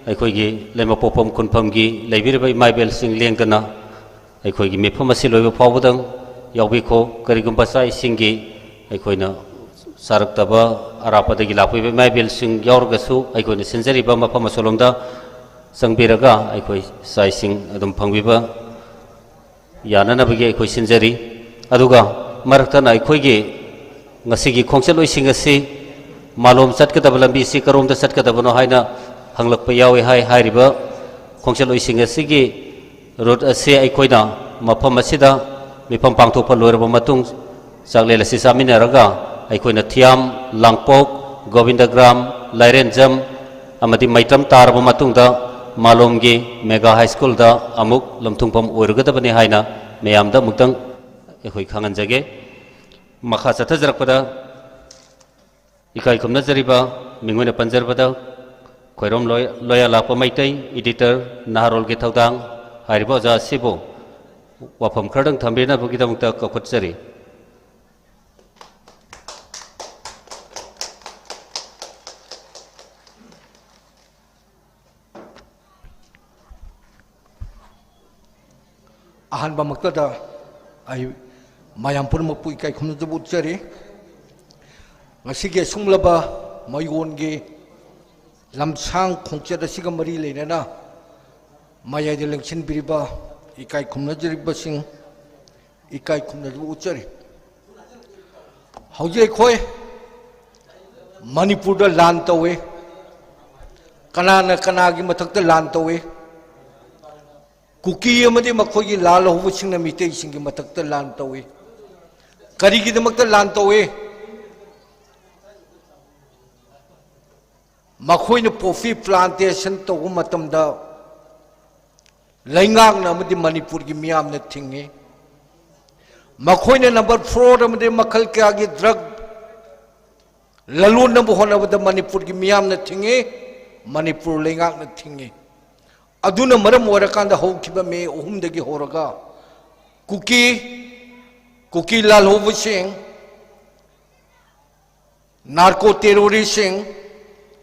ꯑꯩꯈꯣꯏꯒꯤ ꯂꯩꯃꯄꯣꯛꯐꯝ ꯈꯨꯟꯐꯝꯒꯤ ꯂꯩꯕꯤꯔꯤꯕ ꯏꯃꯥ ꯏꯕꯦꯜꯁꯤꯡ ꯂꯦꯡꯗꯅ ꯑꯩꯈꯣꯏꯒꯤ ꯃꯤꯐꯝ ꯑꯁꯤ ꯂꯣꯏꯕ ꯐꯥꯎꯕꯗꯪ ꯌꯥꯎꯕꯤꯈꯣ꯫ ꯀꯔꯤꯒꯨꯝꯕ ꯆꯥꯛ ꯏꯁꯤꯡꯒꯤ ꯑꯩꯈꯣꯏꯅ ꯆꯥꯔꯛꯇꯕ ꯑꯔꯥꯞꯄꯗꯒꯤ ꯂꯥꯛꯄꯤꯕ ꯏꯃꯥ ꯏꯕꯦꯜꯁꯤꯡ ꯌꯥꯎꯔꯒꯁꯨ ꯑꯩꯈꯣꯏꯅ ꯁꯤꯟꯖꯔꯤꯕ ꯃꯐꯝ ꯑꯁꯣꯝꯂꯣꯝꯗ ꯆꯪꯕꯤꯔꯒ ꯑꯩꯈꯣꯏ ꯆꯥꯛ ꯏꯁꯤꯡ ꯑꯗꯨꯝ ꯐꯪꯕꯤꯕ ꯌꯥꯅꯅꯕꯒꯤ ꯑꯩꯈꯣꯏ ꯁꯤꯟꯖꯔꯤ꯫ ꯑꯗꯨꯒ ꯃꯔꯛꯇꯅ ꯑꯩꯈꯣꯏꯒꯤ ꯉꯁꯤꯒꯤ ꯈꯣꯡꯆꯠꯂꯣꯏꯁꯤꯡ ꯑꯁꯤ ꯃꯥꯂꯣꯝ ꯆꯠꯀꯗꯕ ꯂꯝꯕꯤꯁꯤ ꯀꯔꯣꯝꯗ ꯆꯠꯀꯗꯕꯅꯣ ꯍꯥꯏꯅ ꯍꯪꯂꯛꯄ ꯌꯥꯎꯏ ꯍꯥꯏ꯫ ꯍꯥꯏꯔꯤꯕ ꯈꯣꯡꯆꯠꯂꯣꯏꯁꯤꯡ ꯑꯁꯤꯒꯤ route ꯑꯁꯤ ꯑꯩꯈꯣꯏꯅ ꯃꯐꯝ ꯑꯁꯤꯗ ꯃꯤꯐꯝ ꯄꯥꯡꯊꯣꯛꯄ ꯂꯣꯏꯔꯕ ꯃꯇꯨꯡ ꯆꯥꯛꯂꯦꯟ ꯑꯁꯤ ꯆꯥꯃꯤꯟꯅꯔꯒ ꯑꯩꯈꯣꯏꯅ ꯊꯤꯌꯥꯝ, ꯂꯥꯡꯄꯣꯛ, ꯒꯣꯕꯤꯟꯗꯒ꯭ꯔꯥꯝ, ꯂꯥꯏꯔꯦꯟꯖꯝ ꯑꯃꯗꯤ ꯃꯩꯇ꯭ꯔꯝ ꯇꯥꯔꯕ ꯃꯇꯨꯡꯗ ꯃꯥꯂꯣꯝꯒꯤ ꯃꯦꯒꯥ ꯍꯥꯏ ꯁ꯭ꯀꯨꯜꯗ ꯑꯃꯨꯛ ꯂꯝꯊꯨꯡꯐꯝ ꯑꯣꯏꯔꯒꯗꯕꯅꯤ ꯍꯥꯏꯅ ꯃꯌꯥꯝꯗ ꯑꯃꯨꯛꯇꯪ ꯑꯩꯈꯣꯏ ꯈꯪꯍꯟꯖꯒꯦ꯫ ꯃꯈꯥ ꯆꯠꯊꯖꯔꯛꯄꯗ ꯏꯀꯥꯏ ꯈꯨꯝꯅꯖꯔꯤꯕ ꯃꯤꯡ ꯑꯣꯏꯅ ꯄꯟꯖꯔꯕꯗ ꯈꯣꯏꯔꯣꯝ ꯂꯣꯌꯥ ꯂꯥꯛꯄ ꯃꯩꯇꯩ, editor, ꯅꯍꯥꯔꯣꯜꯒꯤ ꯊꯧꯗꯥꯡ ꯍꯥꯏꯔꯤꯕ ꯑꯣꯖꯥ ꯑꯁꯤꯕꯨ ꯋꯥꯐꯝ ꯈꯔꯗꯪ ꯊꯝꯕꯤꯅꯕꯒꯤꯗꯃꯛꯇ ꯀꯧꯈꯠꯆꯔꯤ꯫ ꯑꯍꯥꯟꯕꯃꯛꯇꯗ ꯑꯩ ꯃꯌꯥꯝ ꯄꯨꯝꯅꯃꯛꯄꯨ ꯏꯀꯥꯏ ꯈꯨꯝꯅꯖꯕ ꯎꯠꯆꯔꯤ꯫ ꯉꯁꯤꯒꯤ ꯑꯁꯨꯡꯂꯕ ꯃꯌꯣꯟꯒꯤ ꯂꯝꯁꯥꯡ ꯈꯣꯡꯆꯠ ꯑꯁꯤꯒ ꯃꯔꯤ ꯂꯩꯅꯅ ꯃꯌꯥꯏꯗ ꯂꯦꯡꯁꯤꯟꯕꯤꯔꯤꯕ ꯏꯀꯥꯏ ꯈꯨꯝꯅꯖꯔꯤꯕꯁꯤꯡ, ꯏꯀꯥꯏ ꯈꯨꯝꯅꯖꯕ ꯎꯠꯆꯔꯤ꯫ ꯍꯧꯖꯤꯛ ꯑꯩꯈꯣꯏ ꯃꯅꯤꯄꯨꯔꯗ ꯂꯥꯟ ꯇꯧꯏ꯫ ꯀꯅꯥꯅ ꯀꯅꯥꯒꯤ ꯃꯊꯛꯇ ꯂꯥꯟ ꯇꯧꯏ? ꯀꯨꯀꯤ ꯑꯃꯗꯤ ꯃꯈꯣꯏꯒꯤ ꯂꯥꯜꯍꯧꯕꯁꯤꯡꯅ ꯃꯤꯇꯩꯁꯤꯡꯒꯤ ꯃꯊꯛꯇ ꯂꯥꯟ ꯇꯧꯏ꯫ ꯀꯔꯤꯒꯤꯗꯃꯛꯇ ꯂꯥꯟ ꯇꯧꯏ? ꯃꯈꯣꯏꯅ poppy plantation ꯇꯧꯕ ꯃꯇꯝꯗ ꯂꯩꯉꯥꯛꯅ ꯑꯃꯗꯤ ꯃꯅꯤꯄꯨꯔꯒꯤ ꯃꯤꯌꯥꯝꯅ ꯊꯤꯡꯉꯤ꯫ ꯃꯈꯣꯏꯅ number four ꯑꯃꯗꯤ ꯃꯈꯜ ꯀꯌꯥꯒꯤ drug ꯂꯂꯣꯟꯅꯕ ꯍꯣꯠꯅꯕꯗ ꯃꯅꯤꯄꯨꯔꯒꯤ ꯃꯤꯌꯥꯝꯅ ꯊꯤꯡꯉꯤ, ꯃꯅꯤꯄꯨꯔ ꯂꯩꯉꯥꯛꯅ ꯊꯤꯡꯉꯤ꯫ ꯑꯗꯨꯅ ꯃꯔꯝ ꯑꯣꯏꯔꯀꯥꯟꯗ ꯍꯧꯈꯤꯕ ꯃꯦ ꯑꯍꯨꯝꯗꯒꯤ ꯍꯧꯔꯒ ꯀꯨꯀꯤ, ꯀꯨꯀꯤ ꯂꯥꯜꯍꯧꯕꯁꯤꯡ, narco terroristꯁꯤꯡ,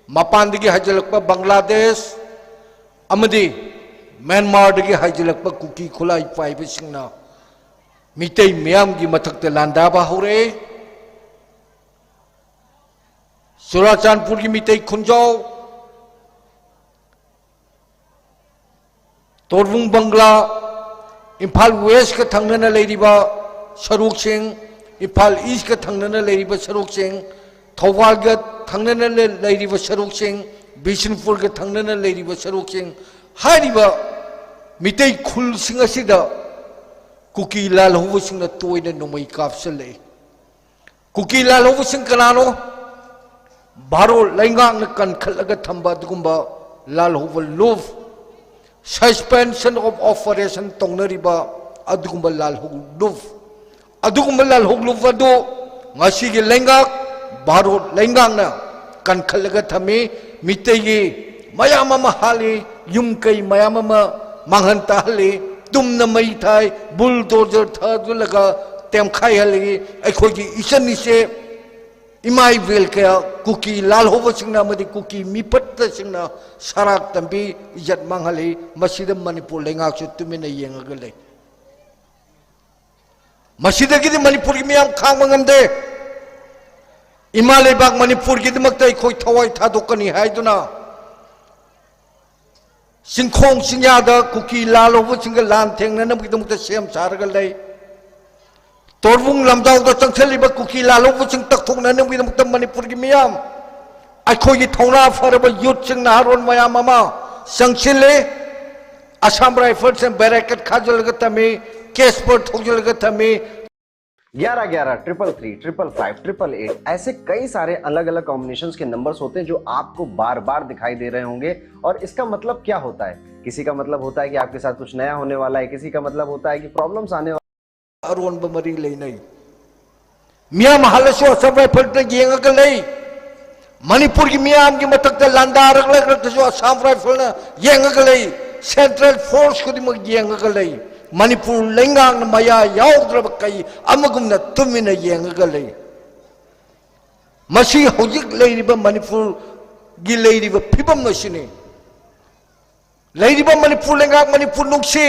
ꯃꯄꯥꯟꯗꯒꯤ ꯍꯥꯏꯖꯤꯜꯂꯛꯄ ꯕꯪꯒ꯭ꯂꯥꯗꯦꯁ ꯑꯃꯗꯤ ꯃ꯭ꯌꯥꯟꯃꯥꯔꯗꯒꯤ ꯍꯥꯏꯖꯤꯜꯂꯛꯄ ꯀꯨꯀꯤ ꯈꯨꯠꯂꯥꯏ ꯄꯥꯏꯕꯁꯤꯡꯅ ꯃꯤꯇꯩ ꯃꯤꯌꯥꯝꯒꯤ ꯃꯊꯛꯇ ꯂꯥꯟꯗꯥꯕ ꯍꯧꯔꯛꯑꯦ꯫ ꯆꯨꯔꯥꯆꯥꯟꯄꯨꯔꯒꯤ ꯃꯤꯇꯩ ꯈꯨꯟꯖꯥꯎ, ꯇꯣꯔꯕꯨꯡ ꯕꯪꯒ꯭ꯂꯥ, ꯏꯝꯐꯥꯜ Westꯀ ꯊꯪꯅꯅ ꯂꯩꯔꯤꯕ ꯁꯔꯨꯛꯁꯤꯡ, ꯏꯝꯐꯥꯜ Eastꯀ ꯊꯪꯅꯅ ꯂꯩꯔꯤꯕ ꯁꯔꯨꯛꯁꯤꯡ, ꯊꯧꯕꯥꯜꯒ ꯊꯪꯅꯅ ꯂꯩ-, ꯂꯩꯔꯤꯕ ꯁꯔꯨꯛꯁꯤꯡ, ꯕꯤꯁꯅꯨꯄꯨꯔꯒ ꯊꯪꯅꯅ ꯂꯩꯔꯤꯕ ꯁꯔꯨꯛꯁꯤꯡ, ꯍꯥꯏꯔꯤꯕ ꯃꯤꯇꯩ ꯈꯨꯜꯁꯤꯡ ꯑꯁꯤꯗ ꯀꯨꯀꯤ ꯂꯥꯜꯍꯧꯕꯁꯤꯡꯅ ꯇꯣꯏꯅ ꯅꯣꯡꯃꯩ ꯀꯥꯞꯁꯤꯜꯂꯛꯏ꯫ ꯀꯨꯀꯤ ꯂꯥꯜꯍꯧꯕꯁꯤꯡ ꯀꯅꯥꯅꯣ? ꯚꯥꯔꯠ ꯂꯩꯉꯥꯛꯅ ꯀꯟꯈꯠꯂꯒ ꯊꯝꯕ ꯑꯗꯨꯒꯨꯝꯕ ꯂꯥꯜꯍꯧꯕ ꯂꯨꯞ, suspension of operation ꯇꯧꯅꯔꯤꯕ ꯑꯗꯨꯒꯨꯝꯕ ꯂꯥꯜꯍꯧ ꯂꯨꯞ, ꯑꯗꯨꯒꯨꯝꯕ ꯂꯥꯜꯍꯧ ꯂꯨꯞ ꯑꯗꯨ ꯉꯁꯤꯒꯤ ꯂꯩꯉꯥꯛ, ꯚꯥꯔꯠ ꯂꯩꯉꯥꯛꯅ ꯀꯟꯈꯠꯂꯒ ꯊꯝꯃꯤ꯫ ꯃꯤꯇꯩꯒꯤ ꯃꯌꯥꯝ ꯑꯃ ꯍꯥꯠꯂꯤ, ꯌꯨꯝ ꯀꯩ ꯃꯌꯥꯝ ꯑꯃ ꯃꯥꯡꯍꯟ ꯇꯥꯍꯜꯂꯤ, ꯇꯨꯝꯅ ꯃꯩ ꯊꯥꯏ, bulldozer ꯊꯥꯗꯨꯜꯂꯒ ꯇꯦꯝꯈꯥꯏꯍꯜꯂꯤ꯫ ꯑꯩꯈꯣꯏꯒꯤ ꯏꯆꯟ ꯏꯆꯦ, ꯏꯃꯥ ꯏꯕꯦꯜ ꯀꯌꯥ ꯀꯨꯀꯤ ꯂꯥꯜꯍꯧꯕꯁꯤꯡꯅ ꯑꯃꯗꯤ ꯀꯨꯀꯤ ꯃꯤꯐꯠꯇꯁꯤꯡꯅ ꯁꯔꯥꯛ ꯇꯝꯕꯤ, ꯏꯖꯠ ꯃꯥꯡꯍꯜꯂꯤ꯫ ꯃꯁꯤꯗ ꯃꯅꯤꯄꯨꯔ ꯂꯩꯉꯥꯛꯁꯨ ꯇꯨꯃꯤꯟꯅ ꯌꯦꯡꯉꯒ ꯂꯩ꯫ ꯃꯁꯤꯗꯒꯤꯗꯤ ꯃꯅꯤꯄꯨꯔꯒꯤ ꯃꯤꯌꯥꯝ ꯈꯥꯡꯕ ꯉꯝꯗꯦ꯫ ꯏꯃꯥ ꯂꯩꯕꯥꯛ ꯃꯅꯤꯄꯨꯔꯒꯤꯗꯃꯛꯇ ꯑꯩꯈꯣꯏ ꯊꯋꯥꯏ ꯊꯥꯗꯣꯛꯀꯅꯤ ꯍꯥꯏꯗꯨꯅ ꯆꯤꯡꯈꯣꯡ ꯆꯤꯡꯌꯥꯗ ꯀꯨꯀꯤ ꯂꯥꯜꯍꯧꯕꯁꯤꯡꯒ ꯂꯥꯟ ꯊꯦꯡꯅꯅꯕꯒꯤꯗꯃꯛꯇ ꯁꯦꯝ ꯁꯥꯔꯒ ꯂꯩ꯫ ꯇꯣꯔꯕꯨꯡ ꯂꯝꯖꯥꯎꯗ ꯆꯪꯁꯤꯜꯂꯤꯕ ꯀꯨꯀꯤ ꯂꯥꯜꯍꯧꯕꯁꯤꯡ ꯇꯛꯊꯣꯛꯅꯅꯕꯒꯤꯗꯃꯛꯇ ꯃꯅꯤꯄꯨꯔꯒꯤ ꯃꯤꯌꯥꯝ, ꯑꯩꯈꯣꯏꯒꯤ ꯊꯧꯅꯥ ꯐꯔꯕ youthꯁꯤꯡ, ꯅꯍꯥꯔꯣꯜ ꯃꯌꯥꯝ ꯑꯃ ꯆꯪꯁꯤꯜꯂꯤ꯫ Assam Riflesꯅ barricade ꯈꯥꯖꯤꯜꯂꯒ ꯊꯝꯃꯤ, cash ꯄꯔ ꯊꯧꯖꯤꯜꯂꯒ ꯊꯝꯃꯤ꯫ ग्यारह ग्यारह, triple three, triple five, triple eight, ऐसे कई सारे अलग अलग कॉम्बिनेशंस के नंबर्स होते हैं जो आपको बार बार दिखाई दे रहे होंगे। और इसका मतलब क्या होता है? किसी का मतलब होता है कि आपके साथ कुछ नया होने वाला है, किसी का मतलब होता है कि प्रॉब्लम्स आने वाले ꯑꯔꯣꯟꯕ ꯃꯔꯤ ꯂꯩꯅꯩ꯫ ꯃꯤꯌꯥꯝ ꯍꯜꯂꯁꯨ ꯑꯁꯥꯝ ꯔꯥꯏꯐꯜꯅ ꯌꯦꯡꯉꯒ ꯂꯩ꯫ ꯃꯅꯤꯄꯨꯔꯒꯤ ꯃꯤꯌꯥꯝꯒꯤ ꯃꯊꯛꯇ ꯂꯥꯟꯗꯥꯔꯛꯂꯒꯁꯨ ꯑꯁꯥꯝ ꯔꯥꯏꯐꯜꯅ ꯌꯦꯡꯉꯒ ꯂꯩ꯫ ꯁꯦꯟꯇ꯭ꯔꯦꯜ ꯐꯣꯔꯁ ꯈꯨꯗꯤꯡꯃꯛ ꯌꯦꯡꯉꯒ ꯂꯩ꯫ ꯃꯅꯤꯄꯨꯔ ꯂꯩꯉꯥꯛꯅ ꯃꯌꯥ ꯌꯥꯎꯗ꯭ꯔꯕ ꯀꯩ ꯑꯃꯒꯨꯝꯅ ꯇꯨꯃꯤꯟꯅ ꯌꯦꯡꯉꯒ ꯂꯩ꯫ ꯃꯁꯤ ꯍꯧꯖꯤꯛ ꯂꯩꯔꯤꯕ ꯃꯅꯤꯄꯨꯔꯒꯤ ꯂꯩꯔꯤꯕ ꯐꯤꯕꯝ ꯑꯁꯤꯅꯤ꯫ ꯂꯩꯔꯤꯕ ꯃꯅꯤꯄꯨꯔ ꯂꯩꯉꯥꯛ, ꯃꯅꯤꯄꯨꯔ ꯅꯨꯡꯁꯤ꯫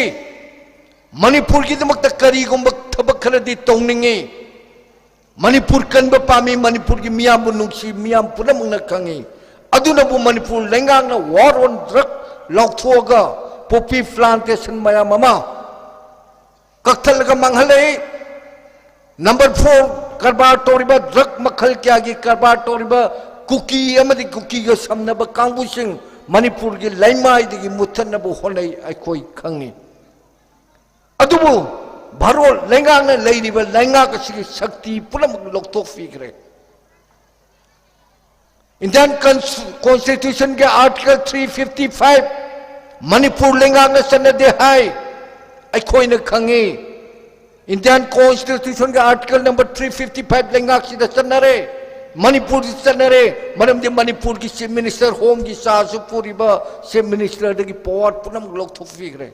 ꯃꯅꯤꯄꯨꯔꯒꯤꯗꯃꯛꯇ ꯀꯔꯤꯒꯨꯝꯕ ꯊꯕꯛ ꯈꯔꯗꯤ ꯇꯧꯅꯤꯡꯉꯤ꯫ ꯃꯅꯤꯄꯨꯔ ꯀꯟꯕ ꯄꯥꯝꯃꯤ, ꯃꯅꯤꯄꯨꯔꯒꯤ ꯃꯤꯌꯥꯝꯕꯨ ꯅꯨꯡꯁꯤ, ꯃꯤꯌꯥꯝ ꯄꯨꯝꯅꯃꯛꯅ ꯈꯪꯉꯤ꯫ ꯑꯗꯨꯅꯕꯨ ꯃꯅꯤꯄꯨꯔ ꯂꯩꯉꯥꯛꯅ war on drug ꯂꯥꯎꯊꯣꯛꯑꯒ poppy plantation ꯃꯌꯥꯝ ꯑꯃ ꯀꯛꯊꯠꯂꯒ ꯃꯥꯡꯍꯜꯂꯛꯏ꯫ ꯅꯝꯕꯔ ꯐꯣꯔ, ꯀꯔꯕꯥꯔ ꯇꯧꯔꯤꯕ, ꯗ꯭ꯔꯒ ꯃꯈꯜ ꯀꯌꯥꯒꯤ ꯀꯔꯕꯥꯔ ꯇꯧꯔꯤꯕ ꯀꯨꯀꯤ ꯑꯃꯗꯤ ꯀꯨꯀꯤꯒ ꯁꯝꯅꯕ ꯀꯥꯡꯕꯨꯁꯤꯡ ꯃꯅꯤꯄꯨꯔꯒꯤ ꯂꯩꯃꯥꯏꯗꯒꯤ ꯃꯨꯠꯊꯠꯅꯕ ꯍꯣꯠꯅꯩ ꯑꯩꯈꯣꯏ ꯈꯪꯉꯤ꯫ ꯑꯗꯨꯕꯨ ꯚꯥꯔꯣꯠ ꯂꯩꯉꯥꯛꯅ ꯂꯩꯔꯤꯕ ꯂꯩꯉꯥꯛ ꯑꯁꯤꯒꯤ ꯁꯛꯇꯤ ꯄꯨꯝꯅꯃꯛ ꯂꯧꯊꯣꯛꯄꯤꯈ꯭ꯔꯦ꯫ Indian Constitution ꯒꯤ Article three fifty five Manipur ꯂꯩꯉꯥꯛꯅ ꯆꯠꯅꯗꯦ ꯍꯥꯏ, ꯑꯩꯈꯣꯏꯅ ꯈꯪꯉꯤ꯫ Indian Constitution ꯒꯤ Article number three fifty five ꯂꯩꯉꯥꯛꯁꯤꯗ ꯆꯠꯅꯔꯦ, ꯃꯅꯤꯄꯨꯔꯗ ꯆꯠꯅꯔꯦ꯫ ꯃꯔꯝꯗꯤ ꯃꯅꯤꯄꯨꯔꯒꯤ Chief Minister, Home ꯒꯤ ꯆꯥꯁꯨ ꯄꯨꯔꯤꯕ Chief Minister ꯗꯒꯤ power ꯄꯨꯝꯅꯃꯛ ꯂꯧꯊꯣꯛꯄꯤꯈ꯭ꯔꯦ꯫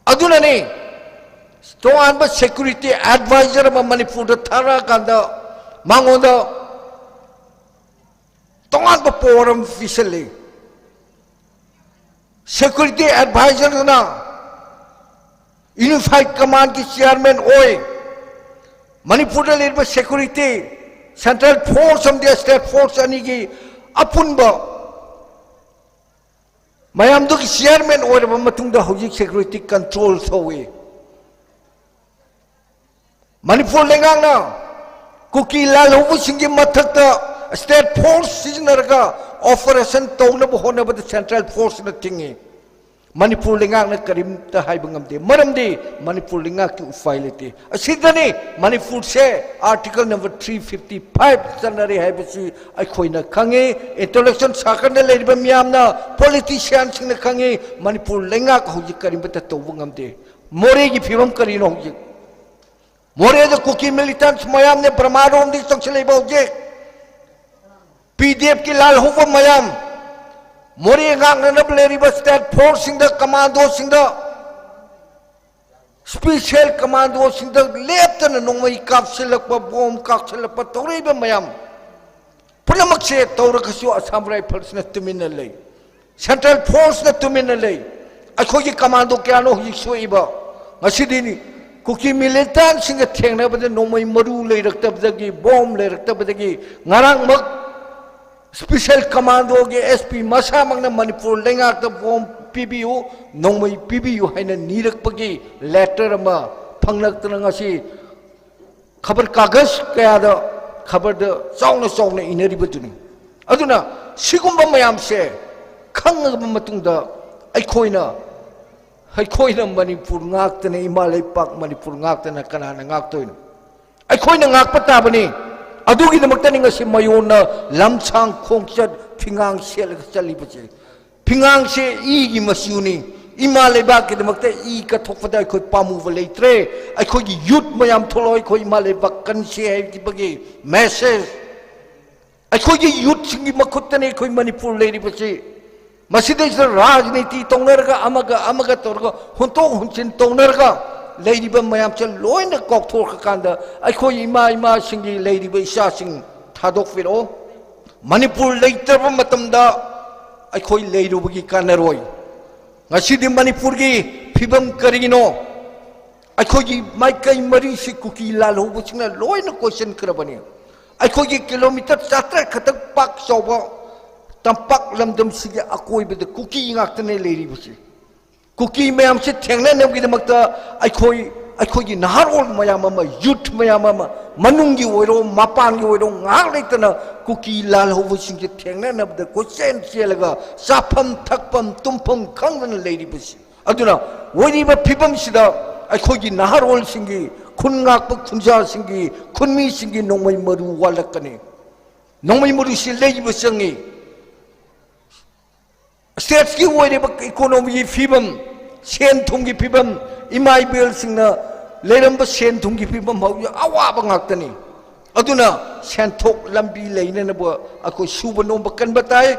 ꯑꯗꯨꯅꯅꯤ ꯇꯣꯉꯥꯟꯕ security advisor ꯑꯃ ꯃꯅꯤꯄꯨꯔꯗ ꯊꯥꯔꯛꯑꯀꯥꯟꯗ ꯃꯉꯣꯟꯗ ꯇꯣꯉꯥꯟꯕ power ꯑꯃ ꯄꯤꯁꯜꯂꯤ꯫ Security advisor ꯗꯨꯅ Unified Command ꯀꯤ chairman ꯑꯣꯏ꯫ ꯃꯅꯤꯄꯨꯔꯗ ꯂꯩꯔꯤꯕ security, central force ꯑꯃꯗꯤ state force ꯑꯅꯤꯒꯤ ꯑꯄꯨꯟꯕ ꯃꯌꯥꯝꯗꯨꯒꯤ chairman ꯑꯣꯏꯔꯕ ꯃꯇꯨꯡꯗ ꯍꯧꯖꯤꯛ security control ꯇꯧꯏ꯫ ꯃꯅꯤꯄꯨꯔ ꯂꯩꯉꯥꯛꯅ ꯀꯨꯀꯤ ꯂꯥꯜꯍꯧꯕꯁꯤꯡꯒꯤ ꯃꯊꯛꯇ state force ꯁꯤꯖꯤꯟꯅꯔꯒ operation ꯇꯧꯅꯕ ꯍꯣꯠꯅꯕꯗ central force ꯅ ꯊꯤꯡꯉꯤ꯫ ꯃꯅꯤꯄꯨꯔ ꯂꯩꯉꯥꯛꯅ ꯀꯔꯤꯝꯇ ꯍꯥꯏꯕ ꯉꯝꯗꯦ꯫ ꯃꯔꯝꯗꯤ ꯃꯅꯤꯄꯨꯔ ꯂꯩꯉꯥꯛꯀꯤ ꯎꯄꯥꯏ ꯂꯩꯇꯦ꯫ ꯑꯁꯤꯗꯅꯤ ꯃꯅꯤꯄꯨꯔꯁꯦ Article number three fifty five ꯆꯠꯅꯔꯦ ꯍꯥꯏꯕꯁꯤ ꯑꯩꯈꯣꯏꯅ ꯈꯪꯉꯤ, intellectual circleꯗ ꯂꯩꯔꯤꯕ ꯃꯤꯌꯥꯝꯅ, politicianꯁꯤꯡꯅ ꯈꯪꯉꯤ꯫ ꯃꯅꯤꯄꯨꯔ ꯂꯩꯉꯥꯛ ꯍꯧꯖꯤꯛ ꯀꯔꯤꯝꯇ ꯇꯧꯕ ꯉꯝꯗꯦ꯫ ꯃꯣꯔꯦꯒꯤ ꯐꯤꯕꯝ ꯀꯔꯤꯅꯣ ꯍꯧꯖꯤꯛ? ꯃꯣꯔꯦꯗ ꯀꯨꯀꯤ militants ꯃꯌꯥꯝꯅ ꯕꯔꯃꯥꯔꯣꯝꯗꯒꯤ ꯆꯪꯁꯤꯜꯂꯛꯏꯕ ꯍꯧꯖꯤꯛ꯫ PDFꯀꯤ ꯂꯥꯜꯍꯧꯕ ꯃꯌꯥꯝ, ꯃꯣꯔꯦ ꯉꯥꯛꯅꯅꯕ ꯂꯩꯔꯤꯕ state forceꯁꯤꯡꯗ, commandoꯁꯤꯡꯗ, special commandoꯁꯤꯡꯗ ꯂꯦꯞꯇꯅ ꯅꯣꯡꯃꯩ ꯀꯥꯞꯁꯤꯜꯂꯛꯄ, ꯕꯣꯝ ꯀꯥꯞꯁꯤꯜꯂꯛꯄ ꯇꯧꯔꯛꯏꯕ ꯃꯌꯥꯝ ꯄꯨꯝꯅꯃꯛꯁꯦ ꯇꯧꯔꯒꯁꯨ Assam Riflesꯅ ꯇꯨꯃꯤꯟꯅ ꯂꯩ, central forceꯅ ꯇꯨꯃꯤꯟꯅ ꯂꯩ꯫ ꯑꯩꯈꯣꯏꯒꯤ commando ꯀꯌꯥꯅꯣ ꯍꯧꯖꯤꯛ ꯁꯣꯛꯏꯕ? ꯉꯁꯤꯗꯤ ꯀꯨꯀꯤ militantꯁꯤꯡꯒ ꯊꯦꯡꯅꯕꯗ ꯅꯣꯡꯃꯩ ꯃꯔꯨ ꯂꯩꯔꯛꯇꯕꯗꯒꯤ, ꯕꯣꯝ ꯂꯩꯔꯛꯇꯕꯗꯒꯤ, ꯉꯔꯥꯡꯃꯛ special commandoꯒꯤ SP ꯃꯁꯥꯃꯛꯅ ꯃꯅꯤꯄꯨꯔ ꯂꯩꯉꯥꯛꯇ ꯕꯣꯝ ꯄꯤꯕꯤꯌꯨ, ꯅꯣꯡꯃꯩ ꯄꯤꯕꯤꯌꯨ ꯍꯥꯏꯅ ꯅꯤꯔꯛꯄꯒꯤ letter ꯑꯃ ꯐꯪꯂꯛꯇꯅ ꯉꯁꯤ ꯈꯕꯔ ꯀꯥꯒꯖ ꯀꯌꯥꯗ ꯈꯕꯔꯗ ꯆꯥꯎꯅ ꯆꯥꯎꯅ ꯏꯅꯔꯤꯕꯗꯨꯅꯤ꯫ ꯑꯗꯨꯅ ꯁꯤꯒꯨꯝꯕ ꯃꯌꯥꯝꯁꯦ ꯈꯪꯉꯕ ꯃꯇꯨꯡꯗ ꯑꯩꯈꯣꯏꯅ, ꯑꯩꯈꯣꯏꯅ ꯃꯅꯤꯄꯨꯔ ꯉꯥꯛꯇꯅ, ꯏꯃꯥ ꯂꯩꯄꯥꯛ ꯃꯅꯤꯄꯨꯔ ꯉꯥꯛꯇꯅ ꯀꯅꯥꯅ ꯉꯥꯛꯇꯣꯏꯅꯣ? ꯑꯩꯈꯣꯏꯅ ꯉꯥꯛꯄ ꯇꯥꯕꯅꯤ꯫ ꯑꯗꯨꯒꯤꯗꯃꯛꯇꯅꯤ ꯉꯁꯤ ꯃꯌꯣꯟꯅ ꯂꯝꯁꯥꯡ ꯈꯣꯡꯆꯠ ꯐꯤꯉꯥꯡ ꯁꯦꯠꯂꯒ ꯆꯠꯂꯤꯕꯁꯦ꯫ ꯐꯤꯉꯥꯡꯁꯦ ꯏꯒꯤ ꯃꯆꯨꯅꯤ꯫ ꯏꯃꯥ ꯂꯩꯕꯥꯛꯀꯤꯗꯃꯛꯇ ꯏ ꯀꯠꯊꯣꯛꯄꯗ ꯑꯩꯈꯣꯏ ꯄꯥꯝꯃꯨꯕ ꯂꯩꯇ꯭ꯔꯦ꯫ ꯑꯩꯈꯣꯏꯒꯤ youth ꯃꯌꯥꯝ ꯊꯣꯛꯂꯛꯑꯣ, ꯑꯩꯈꯣꯏ ꯏꯃꯥ ꯂꯩꯕꯥꯛ ꯀꯟꯁꯤ ꯍꯥꯏꯕꯒꯤ message꯫ ꯑꯩꯈꯣꯏꯒꯤ youthꯁꯤꯡꯒꯤ ꯃꯈꯨꯠꯇꯅꯤ ꯑꯩꯈꯣꯏ ꯃꯅꯤꯄꯨꯔ ꯂꯩꯔꯤꯕꯁꯤ꯫ ꯃꯁꯤꯗꯩꯁꯤꯗ ꯔꯥꯖꯅꯤꯇꯤ ꯇꯧꯅꯔꯒ, ꯑꯃꯒ ꯑꯃꯒ ꯇꯧꯔꯒ, ꯍꯨꯟꯇꯣꯛ ꯍꯨꯟꯖꯤꯟ ꯇꯧꯅꯔꯒ ꯂꯩꯔꯤꯕ ꯃꯌꯥꯝꯁꯦ ꯂꯣꯏꯅ ꯀꯥꯎꯊꯣꯛꯈ꯭ꯔꯀꯥꯟꯗ ꯑꯩꯈꯣꯏ ꯏꯃꯥ ꯏꯃꯥꯁꯤꯡꯒꯤ ꯂꯩꯔꯤꯕ ꯏꯆꯥꯁꯤꯡ ꯊꯥꯗꯣꯛꯄꯤꯔꯛꯑꯣ꯫ ꯃꯅꯤꯄꯨꯔ ꯂꯩꯇ꯭ꯔꯕ ꯃꯇꯝꯗ ꯑꯩꯈꯣꯏ ꯂꯩꯔꯨꯕꯒꯤ ꯀꯥꯟꯅꯔꯣꯏ꯫ ꯉꯁꯤꯗꯤ ꯃꯅꯤꯄꯨꯔꯒꯤ ꯐꯤꯕꯝ ꯀꯔꯤꯅꯣ? ꯑꯩꯈꯣꯏꯒꯤ ꯃꯥꯏꯀꯩ ꯃꯔꯤꯁꯤ ꯀꯨꯀꯤ ꯂꯥꯜꯍꯧꯕꯁꯤꯡꯅ ꯂꯣꯏꯅ ꯀꯣꯏꯁꯤꯟꯈ꯭ꯔꯕꯅꯤ꯫ ꯑꯩꯈꯣꯏꯒꯤ kilometre ꯆꯥꯇ꯭ꯔꯦꯠ ꯈꯛꯇꯪ ꯄꯥꯛ ꯆꯥꯎꯕ ꯇꯝꯄꯥꯛ ꯂꯝꯗꯝꯁꯤꯒꯤ ꯑꯀꯣꯏꯕꯗ ꯀꯨꯀꯤ ꯉꯥꯛꯇꯅꯦ ꯂꯩꯔꯤꯕꯁꯤ꯫ ꯀꯨꯀꯤ ꯃꯌꯥꯝꯁꯤ ꯊꯦꯡꯅꯅꯕꯒꯤꯗꯃꯛꯇ ꯑꯩꯈꯣꯏ, ꯑꯩꯈꯣꯏꯒꯤ ꯅꯍꯥꯔꯣꯜ ꯃꯌꯥꯝ ꯑꯃ, youth ꯃꯌꯥꯝ ꯑꯃ ꯃꯅꯨꯡꯒꯤ ꯑꯣꯏꯔꯣ, ꯃꯄꯥꯟꯒꯤ ꯑꯣꯏꯔꯣ, ꯉꯥꯏꯍꯥꯛ ꯂꯩꯇꯅ ꯀꯨꯀꯤ ꯂꯥꯜꯍꯧꯕꯁꯤꯡꯁꯦ ꯊꯦꯡꯅꯅꯕꯗ ꯀꯣꯏꯆꯦꯟ ꯆꯦꯜꯂꯒ ꯆꯥꯐꯝ ꯊꯛꯐꯝ ꯇꯨꯝꯐꯝ ꯈꯪꯗꯅ ꯂꯩꯔꯤꯕꯁꯤ꯫ ꯑꯗꯨꯅ ꯑꯣꯏꯔꯤꯕ ꯐꯤꯕꯝꯁꯤꯗ ꯑꯩꯈꯣꯏꯒꯤ ꯅꯍꯥꯔꯣꯜꯁꯤꯡꯒꯤ, ꯈꯨꯟ ꯉꯥꯛꯄ ꯈꯨꯟꯖꯥꯁꯤꯡꯒꯤ, ꯈꯨꯟꯃꯤꯁꯤꯡꯒꯤ ꯅꯣꯡꯃꯩ ꯃꯔꯨ ꯋꯥꯠꯂꯛꯀꯅꯤ꯫ ꯅꯣꯡꯃꯩ ꯃꯔꯨꯁꯤ ꯂꯩꯕ ꯆꯪꯉꯤ꯫ ꯁ꯭ꯇꯦꯠꯀꯤ ꯑꯣꯏꯔꯤꯕ ꯏꯀꯣꯅꯣꯃꯤꯒꯤ ꯐꯤꯕꯝ, ꯁꯦꯟ ꯊꯨꯝꯒꯤ ꯐꯤꯕꯝ, ꯏꯃꯥ ꯏꯕꯦꯜꯁꯤꯡꯅ ꯂꯩꯔꯝꯕ ꯁꯦꯟ ꯊꯨꯝꯒꯤ ꯐꯤꯕꯝ ꯍꯧꯖꯤꯛ ꯑꯋꯥꯕ ꯉꯥꯛꯇꯅꯤ꯫ ꯑꯗꯨꯅ ꯁꯦꯟꯊꯣꯛ ꯂꯝꯕꯤ ꯂꯩꯅꯅꯕ ꯑꯩꯈꯣꯏ ꯁꯨꯕ ꯅꯣꯝꯕ ꯀꯟꯕ ꯇꯥꯏ꯫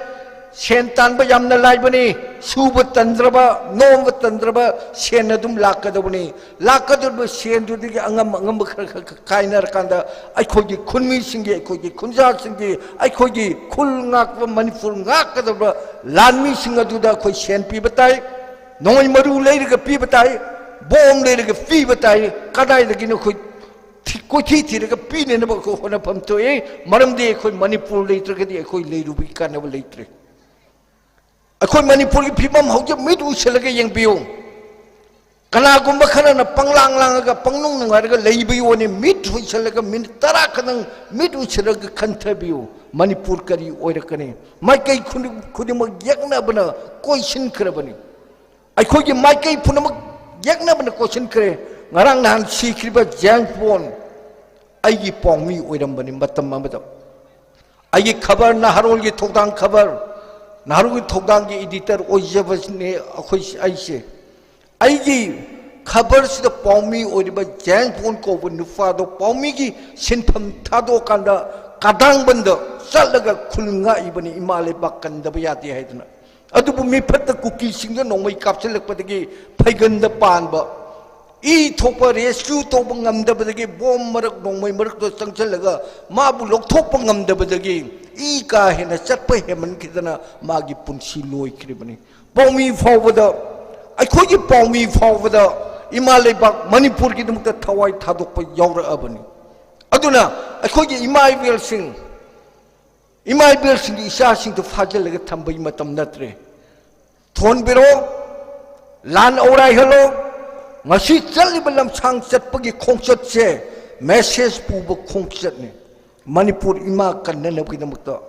ꯁꯦꯟ ꯇꯥꯟꯕ ꯌꯥꯝꯅ ꯂꯥꯏꯕꯅꯤ꯫ ꯁꯨꯕ ꯇꯟꯗ꯭ꯔꯕ, ꯅꯣꯝꯕ ꯇꯟꯗ꯭ꯔꯕ ꯁꯦꯟ ꯑꯗꯨꯝ ꯂꯥꯛꯀꯗꯕꯅꯤ꯫ ꯂꯥꯛꯀꯗꯧꯔꯤꯕ ꯁꯦꯟꯗꯨꯗꯒꯤ ꯑꯉꯝ ꯑꯉꯝꯕ ꯈꯔ ꯈꯔ ꯈꯔ ꯀꯥꯏꯅꯔꯀꯥꯟꯗ ꯑꯩꯈꯣꯏꯒꯤ ꯈꯨꯟꯃꯤꯁꯤꯡꯒꯤ, ꯑꯩꯈꯣꯏꯒꯤ ꯈꯨꯟꯖꯥꯁꯤꯡꯒꯤ, ꯑꯩꯈꯣꯏꯒꯤ ꯈꯨꯜ ꯉꯥꯛꯄ ꯃꯅꯤꯄꯨꯔ ꯉꯥꯛꯀꯗꯧꯔꯤꯕ ꯂꯥꯟꯃꯤꯁꯤꯡ ꯑꯗꯨꯗ ꯑꯩꯈꯣꯏ ꯁꯦꯟ ꯄꯤꯕ ꯇꯥꯏ, ꯅꯣꯡꯃꯩ ꯃꯔꯨ ꯂꯩꯔꯒ ꯄꯤꯕ ꯇꯥꯏ, ꯕꯣꯝ ꯂꯩꯔꯒ ꯄꯤꯕ ꯇꯥꯏ꯫ ꯀꯗꯥꯏꯗꯒꯤꯅꯣ ꯑꯩꯈꯣꯏ ꯊꯤ-, ꯀꯣꯏꯊꯤ ꯊꯤꯔꯒ ꯄꯤꯅꯅꯕ ꯑꯩꯈꯣꯏ ꯍꯣꯠꯅꯐꯝ ꯊꯣꯛꯏ꯫ ꯃꯔꯝꯗꯤ ꯑꯩꯈꯣꯏ ꯃꯅꯤꯄꯨꯔ ꯂꯩꯇ꯭ꯔꯒꯗꯤ ꯑꯩꯈꯣꯏ ꯂꯩꯔꯨꯕꯒꯤ ꯀꯥꯟꯅꯕ ꯂꯩꯇ꯭ꯔꯦ꯫ ꯑꯩꯈꯣꯏ ꯃꯅꯤꯄꯨꯔꯒꯤ ꯐꯤꯕꯝ ꯍꯧꯖꯤꯛ ꯃꯤꯠ ꯎꯏꯁꯤꯜꯂꯒ ꯌꯦꯡꯕꯤꯌꯨ꯫ ꯀꯅꯥꯒꯨꯝꯕ ꯈꯔꯅ ꯄꯪꯂꯥꯡ ꯂꯥꯡꯉꯒ ꯄꯪꯅꯨꯡ ꯅꯨꯡꯉꯥꯏꯔꯒ ꯂꯩꯕꯒꯤ ꯋꯥꯅꯤ꯫ ꯃꯤꯠ ꯎꯏꯁꯤꯜꯂꯒ ꯃꯤꯅꯤꯠ ꯇꯔꯥ ꯈꯛꯇꯪ ꯃꯤꯠ ꯎꯏꯁꯤꯜꯂꯒ ꯈꯟꯊꯕꯤꯌꯨ, ꯃꯅꯤꯄꯨꯔ ꯀꯔꯤ ꯑꯣꯏꯔꯛꯀꯅꯤ? ꯃꯥꯏꯀꯩ ꯈꯨꯗꯤꯡ-, ꯈꯨꯗꯤꯡꯃꯛ ꯌꯦꯛꯅꯕꯅ ꯀꯣꯏꯁꯤꯟꯈ꯭ꯔꯕꯅꯤ꯫ ꯑꯩꯈꯣꯏꯒꯤ ꯃꯥꯏꯀꯩ ꯄꯨꯝꯅꯃꯛ ꯌꯦꯛꯅꯕꯅ ꯀꯣꯏꯁꯤꯟꯈ꯭ꯔꯦ꯫ ꯉꯔꯥꯡ ꯅꯍꯥꯟ ꯁꯤꯈ꯭ꯔꯤꯕ ꯖꯦꯝꯁ ꯕꯣꯟ ꯑꯩꯒꯤ ꯄꯥꯎꯃꯤ ꯑꯣꯏꯔꯝꯕꯅꯤ ꯃꯇꯝ ꯑꯃꯗ꯫ ꯑꯩꯒꯤ ꯈꯕꯔ, ꯅꯍꯥꯔꯣꯜꯒꯤ ꯊꯧꯗꯥꯡ ꯈꯕꯔ, ꯅꯍꯥꯔꯣꯜꯒꯤ ꯊꯧꯗꯥꯡꯒꯤ ꯏꯗꯤꯇꯔ ꯑꯣꯏꯖꯕꯁꯤꯅꯦ ꯑꯩꯈꯣꯏ, ꯑꯩꯁꯦ꯫ ꯑꯩꯒꯤ ꯈꯕꯔꯁꯤꯗ ꯄꯥꯎꯃꯤ ꯑꯣꯏꯔꯤꯕ ꯖꯦꯝꯁ ꯕꯣꯟ ꯀꯧꯕ ꯅꯨꯄꯥꯗꯣ ꯄꯥꯎꯃꯤꯒꯤ ꯁꯤꯟꯐꯝ ꯊꯥꯗꯣꯛꯑꯀꯥꯟꯗ ꯀꯗꯥꯡꯕꯟꯗ ꯆꯠꯂꯒ ꯈꯨꯜ ꯉꯥꯛꯏꯕꯅꯤ, ꯏꯃꯥ ꯂꯩꯕꯥꯛ ꯀꯟꯗꯕ ꯌꯥꯗꯦ ꯍꯥꯏꯗꯅ꯫ ꯑꯗꯨꯕꯨ ꯃꯤꯐꯠꯇ ꯀꯨꯀꯤꯁꯤꯡꯗ ꯅꯣꯡꯃꯩ ꯀꯥꯞꯁꯤꯜꯂꯛꯄꯗꯒꯤ ꯐꯩꯒꯟꯗ ꯄꯥꯟꯕ, ꯏ ꯊꯣꯛꯄ rescue ꯇꯧꯕ ꯉꯝꯗꯕꯗꯒꯤ, ꯕꯣꯝ ꯃꯔꯛ, ꯅꯣꯡꯃꯩ ꯃꯔꯛꯇ ꯆꯪꯁꯤꯜꯂꯒ ꯃꯥꯕꯨ ꯂꯧꯊꯣꯛꯄ ꯉꯝꯗꯕꯗꯒꯤ ꯏ ꯀꯥ ꯍꯦꯟꯅ ꯆꯠꯄ ꯍꯦꯟꯃꯟꯈꯤꯗꯅ ꯃꯥꯒꯤ ꯄꯨꯟꯁꯤ ꯂꯣꯏꯈ꯭ꯔꯤꯕꯅꯤ꯫ ꯄꯥꯎꯃꯤ ꯐꯥꯎꯕꯗ, ꯑꯩꯈꯣꯏꯒꯤ ꯄꯥꯎꯃꯤ ꯐꯥꯎꯕꯗ ꯏꯃꯥ ꯂꯩꯕꯥꯛ ꯃꯅꯤꯄꯨꯔꯒꯤꯗꯃꯛꯇ ꯊꯋꯥꯏ ꯊꯥꯗꯣꯛꯄ ꯌꯥꯎꯔꯛꯑꯕꯅꯤ꯫ ꯑꯗꯨꯅ ꯑꯩꯈꯣꯏꯒꯤ ꯏꯃꯥ ꯏꯕꯦꯜꯁꯤꯡ, ꯏꯃꯥ ꯏꯕꯦꯜꯁꯤꯡꯒꯤ ꯏꯆꯥꯁꯤꯡꯗꯨ ꯐꯥꯖꯤꯜꯂꯒ ꯊꯝꯕꯒꯤ ꯃꯇꯝ ꯅꯠꯇ꯭ꯔꯦ꯫ ꯊꯣꯟꯕꯤꯔꯣ, ꯂꯥꯟ ꯑꯧꯔꯥꯏꯍꯜꯂꯣ꯫ ꯉꯁꯤ ꯆꯠꯂꯤꯕ ꯂꯝꯁꯥꯡ ꯆꯠꯄꯒꯤ ꯈꯣꯡꯆꯠꯁꯦ ꯃꯦꯁꯦꯖ ꯄꯨꯕ ꯈꯣꯡꯆꯠꯅꯤ꯫ ꯃꯅꯤꯄꯨꯔ ꯏꯃꯥ ꯀꯟꯅꯅꯕꯒꯤꯗꯃꯛꯇ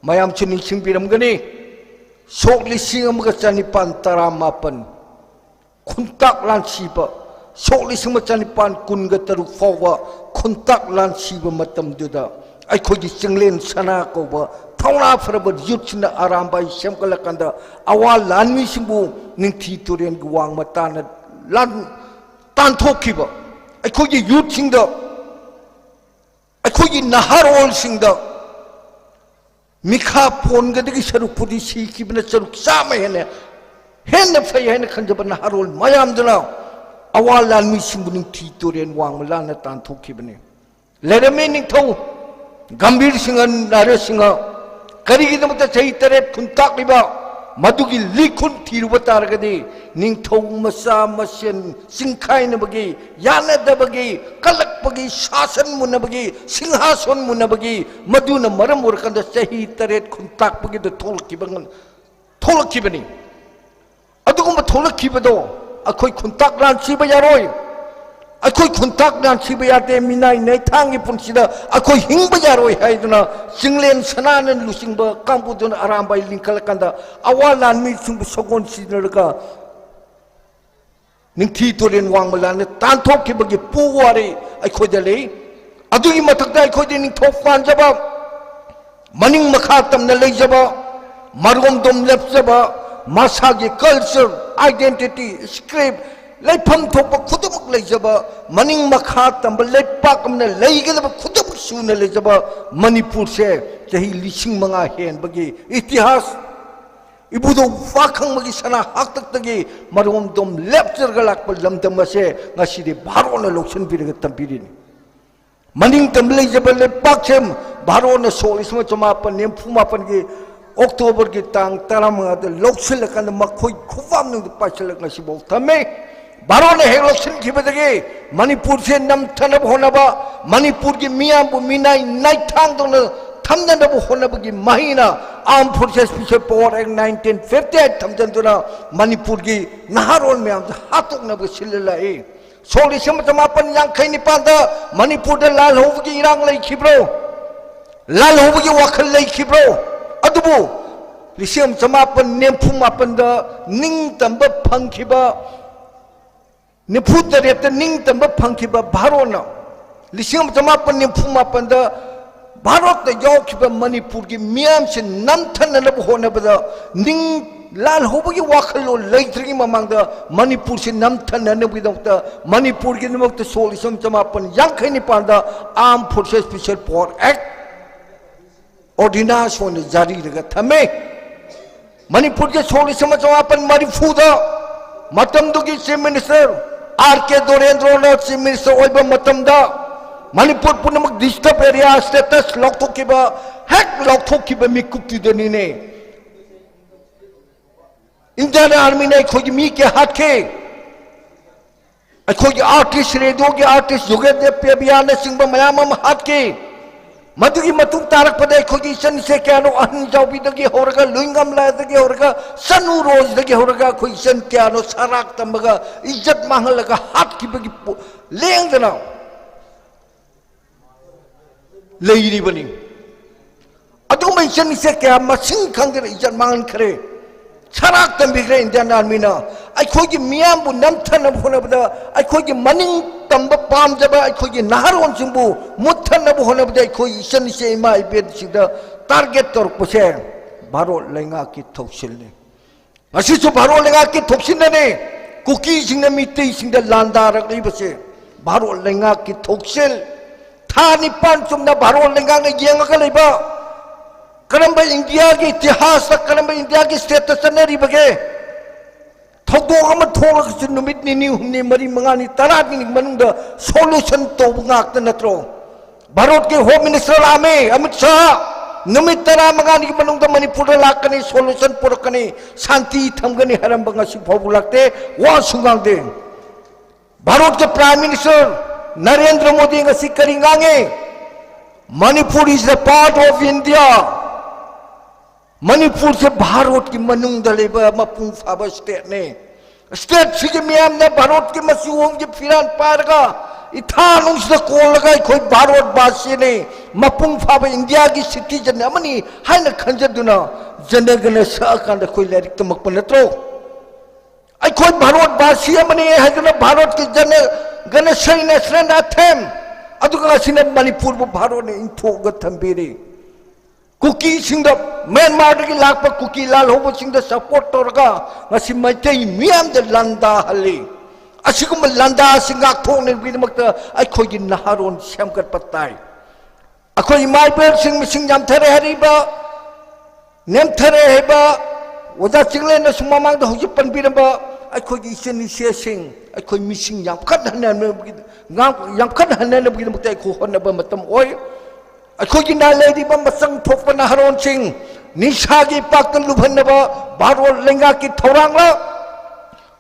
ꯃꯌꯥꯝꯁꯨ ꯅꯤꯡꯁꯤꯡꯕꯤꯔꯝꯒꯅꯤ, ꯁꯣꯛ ꯂꯤꯁꯤꯡ ꯑꯃꯒ ꯆꯅꯤꯄꯥꯟ ꯇꯔꯥꯃꯥꯄꯟ ꯈꯨꯟꯇꯥꯛ ꯂꯥꯟꯁꯤꯕ, ꯁꯣꯛ ꯂꯤꯁꯤꯡ ꯑꯃ ꯆꯅꯤꯄꯥꯟ ꯀꯨꯟꯒ ꯇꯔꯨꯛ ꯐꯥꯎꯕ ꯈꯨꯟꯇꯥꯛ ꯂꯥꯟꯁꯤꯕ ꯃꯇꯝꯗꯨꯗ ꯑꯩꯈꯣꯏꯒꯤ ꯆꯤꯡꯂꯦꯟ ꯁꯅꯥ ꯀꯧꯕ ꯊꯧꯅꯥ ꯐꯔꯕ ꯌꯨꯠꯁꯤꯡꯅ ꯑꯔꯥꯝꯕꯥꯏ ꯁꯦꯝꯒꯠꯂꯀꯥꯟꯗ ꯑꯋꯥ ꯂꯥꯟꯃꯤꯁꯤꯡꯕꯨ ꯅꯤꯡꯊꯤ ꯇꯨꯔꯦꯜꯒꯤ ꯋꯥꯡꯃ ꯇꯥꯅ ꯂꯥꯟ-, ꯇꯥꯟꯊꯣꯛꯈꯤꯕ, ꯑꯩꯈꯣꯏꯒꯤ ꯌꯨꯠꯁꯤꯡꯗ, ꯑꯩꯈꯣꯏꯒꯤ ꯅꯍꯥꯔꯣꯜꯁꯤꯡꯗ ꯃꯤꯈꯥ ꯄꯣꯟꯒꯗꯒꯤ ꯁꯔꯨꯛꯄꯨꯗꯤ ꯁꯤꯈꯤꯕꯅ ꯁꯔꯨꯛ ꯆꯥꯝꯃ ꯍꯦꯟꯅ, ꯍꯦꯟꯅ ꯐꯩ ꯍꯥꯏꯅ ꯈꯟꯖꯕ ꯅꯍꯥꯔꯣꯜ ꯃꯌꯥꯝꯗꯨꯅ ꯑꯋꯥ ꯂꯥꯟꯃꯤꯁꯤꯡꯕꯨ ꯅꯤꯡꯊꯤ ꯇꯨꯔꯦꯜ ꯋꯥꯡꯃ ꯂꯥꯟꯅ ꯇꯥꯟꯊꯣꯛꯈꯤꯕꯅꯤ꯫ ꯂꯩꯔꯝꯃꯤ ꯅꯤꯡꯊꯧ ꯒꯝꯚꯤꯔ ꯁꯤꯡꯍ, ꯅꯔꯦꯁ ꯁꯤꯡꯍ, ꯀꯔꯤꯒꯤꯗꯃꯛꯇ ꯆꯍꯤ ꯇꯔꯦꯠ ꯈꯨꯟꯇꯥꯛꯂꯤꯕ? ꯃꯗꯨꯒꯤ ꯂꯤꯈꯨꯟ ꯊꯤꯔꯨꯕ ꯇꯥꯔꯒꯗꯤ ꯅꯤꯡꯊꯧ ꯃꯆꯥ ꯃꯁꯦꯟ ꯆꯤꯡꯈꯥꯏꯅꯕꯒꯤ, ꯌꯥꯅꯗꯕꯒꯤ, ꯀꯜꯂꯛꯄꯒꯤ, ꯁꯥꯁꯟ ꯃꯨꯟꯅꯕꯒꯤ, ꯁꯤꯡꯍꯥꯁꯣꯟ ꯃꯨꯟꯅꯕꯒꯤ, ꯃꯗꯨꯅ ꯃꯔꯝ ꯑꯣꯏꯔꯀꯥꯟꯗ ꯆꯍꯤ ꯇꯔꯦꯠ ꯈꯨꯟꯇꯥꯛꯄꯒꯤꯗ ꯊꯣꯛꯂꯛꯈꯤꯕ ꯉ-, ꯊꯣꯛꯂꯛꯈꯤꯕꯅꯤ꯫ ꯑꯗꯨꯒꯨꯝꯕ ꯊꯣꯛꯂꯛꯈꯤꯕꯗꯣ ꯑꯩꯈꯣꯏ ꯈꯨꯟꯇꯥꯛ ꯂꯥꯟꯁꯤꯕ ꯌꯥꯔꯣꯏ꯫ ꯑꯩꯈꯣꯏ ꯈꯨꯟꯇꯥꯛ ꯂꯥꯟꯁꯤꯕ ꯌꯥꯗꯦ꯫ ꯃꯤꯅꯥꯏ ꯅꯩꯊꯥꯡꯒꯤ ꯄꯨꯟꯁꯤꯗ ꯑꯩꯈꯣꯏ ꯍꯤꯡꯕ ꯌꯥꯔꯣꯏ ꯍꯥꯏꯗꯨꯅ ꯆꯤꯡꯂꯦꯟ ꯁꯅꯥꯅ ꯂꯨꯆꯤꯡꯕ ꯀꯥꯡꯕꯨꯗꯨꯅ ꯑꯔꯥꯝꯕꯥꯏ ꯂꯤꯡꯈꯠꯂꯀꯥꯟꯗ ꯑꯋꯥ ꯂꯥꯟꯃꯤꯁꯤꯡꯕꯨ ꯁꯒꯣꯜ ꯁꯤꯖꯤꯟꯅꯔꯒ ꯅꯤꯡꯊꯤ ꯇꯨꯔꯦꯜ ꯋꯥꯡꯃ ꯂꯥꯟꯅ ꯇꯥꯟꯊꯣꯛꯈꯤꯕꯒꯤ ꯄꯨꯋꯥꯔꯤ ꯑꯩꯈꯣꯏꯗ ꯂꯩ꯫ ꯑꯗꯨꯒꯤ ꯃꯊꯛꯇ ꯑꯩꯈꯣꯏꯗꯤ ꯅꯤꯡꯊꯧ ꯄꯥꯟꯖꯕ, ꯃꯅꯤꯡ ꯃꯈꯥ ꯇꯝꯅ ꯂꯩꯖꯕ, ꯃꯔꯣꯝꯗꯣꯝ ꯂꯦꯞꯆꯕ, ꯃꯁꯥꯒꯤ culture, identity, script, ꯂꯩꯐꯝ ꯊꯣꯛꯄ ꯈꯨꯗꯤꯡꯃꯛ ꯂꯩꯖꯕ, ꯃꯅꯤꯡ ꯃꯈꯥ ꯇꯝꯕ ꯂꯩꯄꯥꯛ ꯑꯃꯅ ꯂꯩꯒꯗꯕ ꯈꯨꯗꯤꯡꯃꯛ ꯁꯨꯅ ꯂꯩꯖꯕ ꯃꯅꯤꯄꯨꯔꯁꯦ ꯆꯍꯤ ꯂꯤꯁꯤꯡ ꯃꯉꯥ ꯍꯦꯟꯕꯒꯤ ꯏꯇꯤꯍꯥꯁ, ꯏꯕꯨꯙꯧ ꯋꯥꯈꯪꯕꯒꯤ ꯁꯅꯥ ꯍꯥꯛꯇꯛꯇꯒꯤ ꯃꯔꯣꯝꯗꯣꯝ ꯂꯦꯞꯆꯔꯒ ꯂꯥꯛꯄ ꯂꯝꯗꯝ ꯑꯁꯦ ꯉꯁꯤꯗꯤ ꯚꯥꯔꯣꯠꯅ ꯂꯧꯁꯤꯟꯕꯤꯔꯒ ꯊꯝꯕꯤꯔꯤꯅꯤ꯫ ꯃꯅꯤꯡ ꯇꯝꯕ ꯂꯩꯖꯕ ꯂꯩꯄꯥꯛꯁꯦ ꯚꯥꯔꯣꯠꯅ ꯁꯣꯛ ꯂꯤꯁꯤꯡ ꯑꯃ ꯆꯃꯥꯄꯟ ꯅꯤꯐꯨ ꯃꯥꯄꯟꯒꯤ ꯑꯣꯛꯇꯣꯕꯔꯒꯤ ꯇꯥꯡ ꯇꯔꯥꯃꯉꯥꯗ ꯂꯧꯁꯤꯜꯂꯀꯥꯟꯗ ꯃꯈꯣꯏ ꯈꯨꯐꯝꯗ ꯄꯥꯏꯁꯤꯜꯂꯒ ꯉꯁꯤꯐꯥꯎ ꯊꯝꯃꯤ꯫ ꯚꯥꯔꯣꯠꯅ ꯍꯦꯛ ꯂꯧꯁꯤꯟꯈꯤꯕꯗꯒꯤ ꯃꯅꯤꯄꯨꯔꯁꯦ ꯅꯝꯊꯅꯕ ꯍꯣꯠꯅꯕ, ꯃꯅꯤꯄꯨꯔꯒꯤ ꯃꯤꯌꯥꯝꯕꯨ ꯃꯤꯅꯥꯏ ꯅꯥꯏꯊꯥꯡꯗꯧꯅ ꯊꯝꯅꯅꯕ ꯍꯣꯠꯅꯕꯒꯤ ꯃꯍꯩꯅ Armed Forces Special Power Act nineteen fifty eight ꯊꯝꯖꯤꯟꯗꯨꯅ ꯃꯅꯤꯄꯨꯔꯒꯤ ꯅꯍꯥꯔꯣꯜ ꯃꯌꯥꯝꯁꯦ ꯍꯥꯠꯇꯣꯛꯅꯕ ꯁꯤꯜꯂ ꯂꯥꯛꯏ꯫ ꯁꯣꯛ ꯂꯤꯁꯤꯡ ꯑꯃ ꯆꯃꯥꯄꯟ ꯌꯥꯡꯈꯩ ꯅꯤꯄꯥꯟꯗ ꯃꯅꯤꯄꯨꯔꯗ ꯂꯥꯜꯍꯧꯕꯒꯤ ꯏꯔꯥꯡ ꯂꯩꯈꯤꯕ꯭ꯔꯣ? ꯂꯥꯜꯍꯧꯕꯒꯤ ꯋꯥꯈꯜ ꯂꯩꯈꯤꯕ꯭ꯔꯣ? ꯑꯗꯨꯕꯨ ꯂꯤꯁꯤꯡ ꯑꯃ ꯆꯃꯥꯄꯟ ꯅꯤꯐꯨ ꯃꯥꯄꯟꯗ ꯅꯤꯡꯇꯝꯕ ꯐꯪꯈꯤꯕ, ꯅꯤꯐꯨ ꯇꯔꯦꯠꯇ ꯅꯤꯡꯇꯝꯕ ꯐꯪꯈꯤꯕ ꯚꯥꯔꯣꯠꯅ ꯂꯤꯁꯤꯡ ꯑꯃ ꯆꯃꯥꯄꯟ ꯅꯤꯐꯨ ꯃꯥꯄꯟꯗ ꯚꯥꯔꯣꯠꯇ ꯌꯥꯎꯈꯤꯕ ꯃꯅꯤꯄꯨꯔꯒꯤ ꯃꯤꯌꯥꯝꯁꯤ ꯅꯝꯊꯅꯅꯕ ꯍꯣꯠꯅꯕꯗ ꯅꯤꯡ ꯂꯥꯜꯍꯧꯕꯒꯤ ꯋꯥꯈꯜꯂꯣꯟ ꯂꯩꯇ꯭ꯔꯤꯉꯩ ꯃꯃꯥꯡꯗ ꯃꯅꯤꯄꯨꯔꯁꯤ ꯅꯝꯊꯅꯅꯕꯒꯤꯗꯃꯛꯇ, ꯃꯅꯤꯄꯨꯔꯒꯤꯗꯃꯛꯇ ꯁꯣꯛ ꯂꯤꯁꯤꯡ ꯑꯃ ꯆꯃꯥꯄꯟ ꯌꯥꯡꯈꯩ ꯅꯤꯄꯥꯟꯗ Armed Forces Special Power Act ordinance ꯑꯣꯏꯅ ꯖꯥꯔꯤꯗꯒ ꯊꯝꯃꯦ꯫ ꯃꯅꯤꯄꯨꯔꯒꯤ ꯁꯣꯛ ꯂꯤꯁꯤꯡ ꯑꯃ ꯆꯃꯥꯄꯟ ꯃꯔꯤꯐꯨꯗ ꯃꯇꯝꯗꯨꯒꯤ Chief Minister R K ꯗꯣꯔꯦꯟꯗ꯭ꯔꯣꯅ Chief Minister ꯑꯣꯏꯕ ꯃꯇꯝꯗ ꯃꯅꯤꯄꯨꯔ ꯄꯨꯝꯅꯃꯛ disturb area status ꯂꯧꯊꯣꯛꯈꯤꯕ, ꯍꯦꯛ ꯂꯧꯊꯣꯛꯈꯤꯕ ꯃꯤꯀꯨꯞꯇꯨꯗꯅꯤꯅꯦ Indian Armyꯅ ꯑꯩꯈꯣꯏꯒꯤ ꯃꯤ ꯀꯌꯥ ꯍꯥꯠꯈꯤ꯫ ꯑꯩꯈꯣꯏꯒꯤ artist, radioꯒꯤ artist ꯌꯨꯒꯦꯟꯗ꯭ꯔ ꯄꯦꯕꯤꯌꯥꯅꯆꯤꯡꯕ ꯃꯌꯥꯝ ꯑꯃ ꯍꯥꯠꯈꯤ꯫ ꯃꯗꯨꯒꯤ ꯃꯇꯨꯡ ꯇꯥꯔꯛꯄꯗ ꯑꯩꯈꯣꯏꯒꯤ ꯏꯆꯟ ꯏꯆꯦ ꯀꯌꯥꯅꯣ, ꯑꯍꯟ ꯖꯥꯎꯕꯤꯗꯒꯤ ꯍꯧꯔꯒ, ꯂꯨꯏꯉꯝꯂꯥꯗꯒꯤ ꯍꯧꯔꯒ, ꯁꯅꯨ ꯔꯣꯖꯗꯒꯤ ꯍꯧꯔꯒ ꯑꯩꯈꯣꯏ ꯏꯆꯟ ꯀꯌꯥꯅꯣ ꯁꯔꯥꯛ ꯇꯝꯕꯒ, ꯏꯖꯠ ꯃꯥꯡꯍꯜꯂꯒ ꯍꯥꯠꯈꯤꯕꯒꯤ ꯄꯣ-, ꯂꯦꯡꯗꯅ ꯂꯩꯔꯤꯕꯅꯤ꯫ ꯑꯗꯨꯒꯨꯝꯕ ꯏꯆꯟ ꯏꯆꯦ ꯀꯌꯥ ꯃꯁꯤꯡ ꯈꯪꯗꯅ ꯏꯖꯠ ꯃꯥꯡꯍꯟꯈ꯭ꯔꯦ꯫ ꯁꯔꯥꯛ ꯇꯝꯕꯤꯈ꯭ꯔꯦ Indian Armyꯅ꯫ ꯑꯩꯈꯣꯏꯒꯤ ꯃꯤꯌꯥꯝꯕꯨ ꯅꯝꯊꯅꯕ ꯍꯣꯠꯅꯕꯗ, ꯑꯩꯈꯣꯏꯒꯤ ꯃꯅꯤꯡ ꯇꯝꯕ ꯄꯥꯝꯖꯕ ꯑꯩꯈꯣꯏꯒꯤ ꯅꯍꯥꯔꯣꯟꯁꯤꯡꯕꯨ ꯃꯨꯠꯊꯅꯕ ꯍꯣꯠꯅꯕꯗ ꯑꯩꯈꯣꯏ ꯏꯆꯟ ꯏꯆꯦ ꯏꯃꯥ ꯏꯕꯦꯟꯁꯤꯡꯗ target ꯇꯧꯔꯛꯄꯁꯦ ꯚꯥꯔꯣꯠ ꯂꯩꯉꯥꯛꯀꯤ ꯊꯧꯁꯤꯜꯅꯤ꯫ ꯉꯁꯤꯁꯨ ꯚꯥꯔꯣꯠ ꯂꯩꯉꯥꯛꯀꯤ ꯊꯧꯁꯤꯜꯅꯅꯦ ꯀꯨꯀꯤꯁꯤꯡꯅ ꯃꯤꯇꯩꯁꯤꯡꯗ ꯂꯥꯟꯗꯥꯔꯛꯂꯤꯕꯁꯦ꯫ ꯚꯥꯔꯣꯠ ꯂꯩꯉꯥꯛꯀꯤ ꯊꯧꯁꯤꯜ ꯊꯥ ꯅꯤꯄꯥꯟ ꯆꯨꯝꯅ ꯚꯥꯔꯣꯠ ꯂꯩꯉꯥꯛꯅ ꯌꯦꯡꯉꯒ ꯂꯩꯕ ꯀꯔꯝꯕ ꯏꯟꯗꯤꯌꯥꯒꯤ ꯏꯇꯤꯍꯥꯁꯇ, ꯀꯔꯝꯕ ꯏꯟꯗꯤꯌꯥꯒꯤ stateꯇ ꯆꯠꯅꯔꯤꯕꯒꯦ? ꯊꯧꯗꯣꯛ ꯑꯃ ꯊꯣꯛꯂꯒꯁꯨ ꯅꯨꯃꯤꯠ ꯅꯤꯅꯤ, ꯍꯨꯝꯅꯤ, ꯃꯔꯤ, ꯃꯉꯥꯅꯤ, ꯇꯔꯥꯅꯤ ꯃꯅꯨꯡꯗ solution ꯇꯧꯕ ꯉꯥꯛꯇ ꯅꯠꯇ꯭ꯔꯣ? ꯚꯥꯔꯠꯀꯤ Home Minister ꯂꯥꯛꯑꯝꯃꯤ, ꯑꯃꯤꯠ ꯁꯥꯍ, ꯅꯨꯃꯤꯠ ꯇꯔꯥꯃꯉꯥꯅꯤꯒꯤ ꯃꯅꯨꯡꯗ ꯃꯅꯤꯄꯨꯔꯗ ꯂꯥꯛꯀꯅꯤ, solution ꯄꯨꯔꯛꯀꯅꯤ, ꯁꯥꯟꯇꯤ ꯊꯝꯒꯅꯤ ꯍꯥꯏꯔꯝꯕ ꯉꯁꯤ ꯐꯥꯎꯕ ꯂꯥꯛꯇꯦ, ꯋꯥꯁꯨ ꯉꯥꯡꯗꯦ꯫ ꯚꯥꯔꯠꯀꯤ Prime Minister ꯅꯔꯦꯟꯗ꯭ꯔ ꯃꯣꯗꯤ ꯉꯁꯤ ꯀꯔꯤ ꯉꯥꯡꯉꯤ? Manipur is the part of India. ꯃꯅꯤꯄꯨꯔꯁꯦ ꯚꯥꯔꯠꯀꯤ ꯃꯅꯨꯡꯗ ꯂꯩꯕ ꯃꯄꯨꯡ ꯐꯥꯕ stateꯅꯤ꯫ Stateꯁꯤꯒꯤ ꯃꯤꯌꯥꯝꯅ ꯚꯥꯔꯠꯀꯤ ꯃꯆꯨ ꯑꯃꯒꯤ ꯐꯤꯔꯥꯜ ꯄꯥꯏꯔꯒ ꯏꯊꯥ ꯅꯨꯡꯁꯤꯗ ꯀꯣꯜꯂꯒ ꯑꯩꯈꯣꯏ ꯚꯥꯔꯠ ꯚꯥꯁꯤꯅꯤ, ꯃꯄꯨꯡ ꯐꯥꯕ ꯏꯟꯗꯤꯌꯥꯒꯤ citizen ꯑꯃꯅꯤ ꯍꯥꯏꯅ ꯈꯟꯖꯗꯨꯅ ꯖꯅ ꯒꯅ ꯁꯛꯑꯀꯥꯟꯗ ꯑꯩꯈꯣꯏ ꯂꯥꯏꯔꯤꯛ ꯇꯝꯃꯛꯄ ꯅꯠꯇ꯭ꯔꯣ? ꯑꯩꯈꯣꯏ ꯚꯥꯔꯠ ꯚꯥꯁꯤ ꯑꯃꯅꯤ ꯍꯥꯏꯗꯨꯅ ꯚꯥꯔꯠꯀꯤ ꯖꯅ ꯒꯅ ꯁꯩ national anthem, ꯑꯗꯨꯒ ꯉꯁꯤꯅ ꯃꯅꯤꯄꯨꯔꯕꯨ ꯚꯥꯔꯠꯅ ꯏꯟꯊꯣꯛꯑꯒ ꯊꯝꯕꯤꯔꯤ꯫ ꯀꯨꯀꯤꯁꯤꯡꯗ, ꯃ꯭ꯌꯥꯟꯃꯥꯔꯗꯒꯤ ꯂꯥꯛꯄ ꯀꯨꯀꯤ ꯂꯥꯜꯍꯧꯕꯁꯤꯡꯗ support ꯇꯧꯔꯒ ꯉꯁꯤ ꯃꯩꯇꯩ ꯃꯤꯌꯥꯝꯗ ꯂꯥꯟꯗꯥꯍꯜꯂꯤ꯫ ꯑꯁꯤꯒꯨꯝꯕ ꯂꯥꯟꯗꯥ ꯑꯁꯤ ꯉꯥꯛꯊꯣꯛꯅꯕꯒꯤꯗꯃꯛꯇ ꯑꯩꯈꯣꯏꯒꯤ ꯅꯍꯥꯔꯣꯜ ꯁꯦꯝꯒꯠꯄ ꯇꯥꯏ꯫ ꯑꯩꯈꯣꯏ ꯏꯃꯥ ꯏꯕꯦꯜꯁꯤꯡ ꯃꯁꯤꯡ ꯌꯥꯝꯊꯔꯦ ꯍꯥꯏꯔꯤꯕ, ꯅꯦꯝꯊꯔꯦ ꯍꯥꯏꯕ ꯑꯣꯖꯥ ꯆꯤꯡꯂꯦꯟꯅꯁꯨ ꯃꯃꯥꯡꯗ ꯍꯧꯖꯤꯛ ꯄꯟꯕꯤꯔꯝꯕ ꯑꯩꯈꯣꯏꯒꯤ ꯏꯆꯤꯟ ꯏꯆꯦꯁꯤꯡ, ꯑꯩꯈꯣꯏ ꯃꯤꯁꯤꯡ ꯌꯥꯝꯈꯠꯍꯟꯅꯕꯒꯤ-, ꯉꯥꯡ-, ꯌꯥꯝꯈꯠꯍꯟꯅꯕꯒꯤꯗꯃꯛꯇ ꯑꯩꯈꯣꯏ ꯍꯣꯠꯅꯕ ꯃꯇꯝ ꯑꯣꯏ꯫ ꯑꯩꯈꯣꯏꯒꯤ ꯅꯥ ꯂꯩꯔꯤꯕ ꯃꯆꯪ ꯊꯣꯛꯄ ꯅꯍꯥꯔꯣꯟꯁꯤꯡ ꯅꯤꯁꯥꯒꯤ ꯏꯄꯥꯛꯇ ꯂꯨꯞꯍꯟꯅꯕ ꯚꯥꯔꯣꯠ ꯂꯩꯉꯥꯛꯀꯤ ꯊꯧꯔꯥꯡꯂ,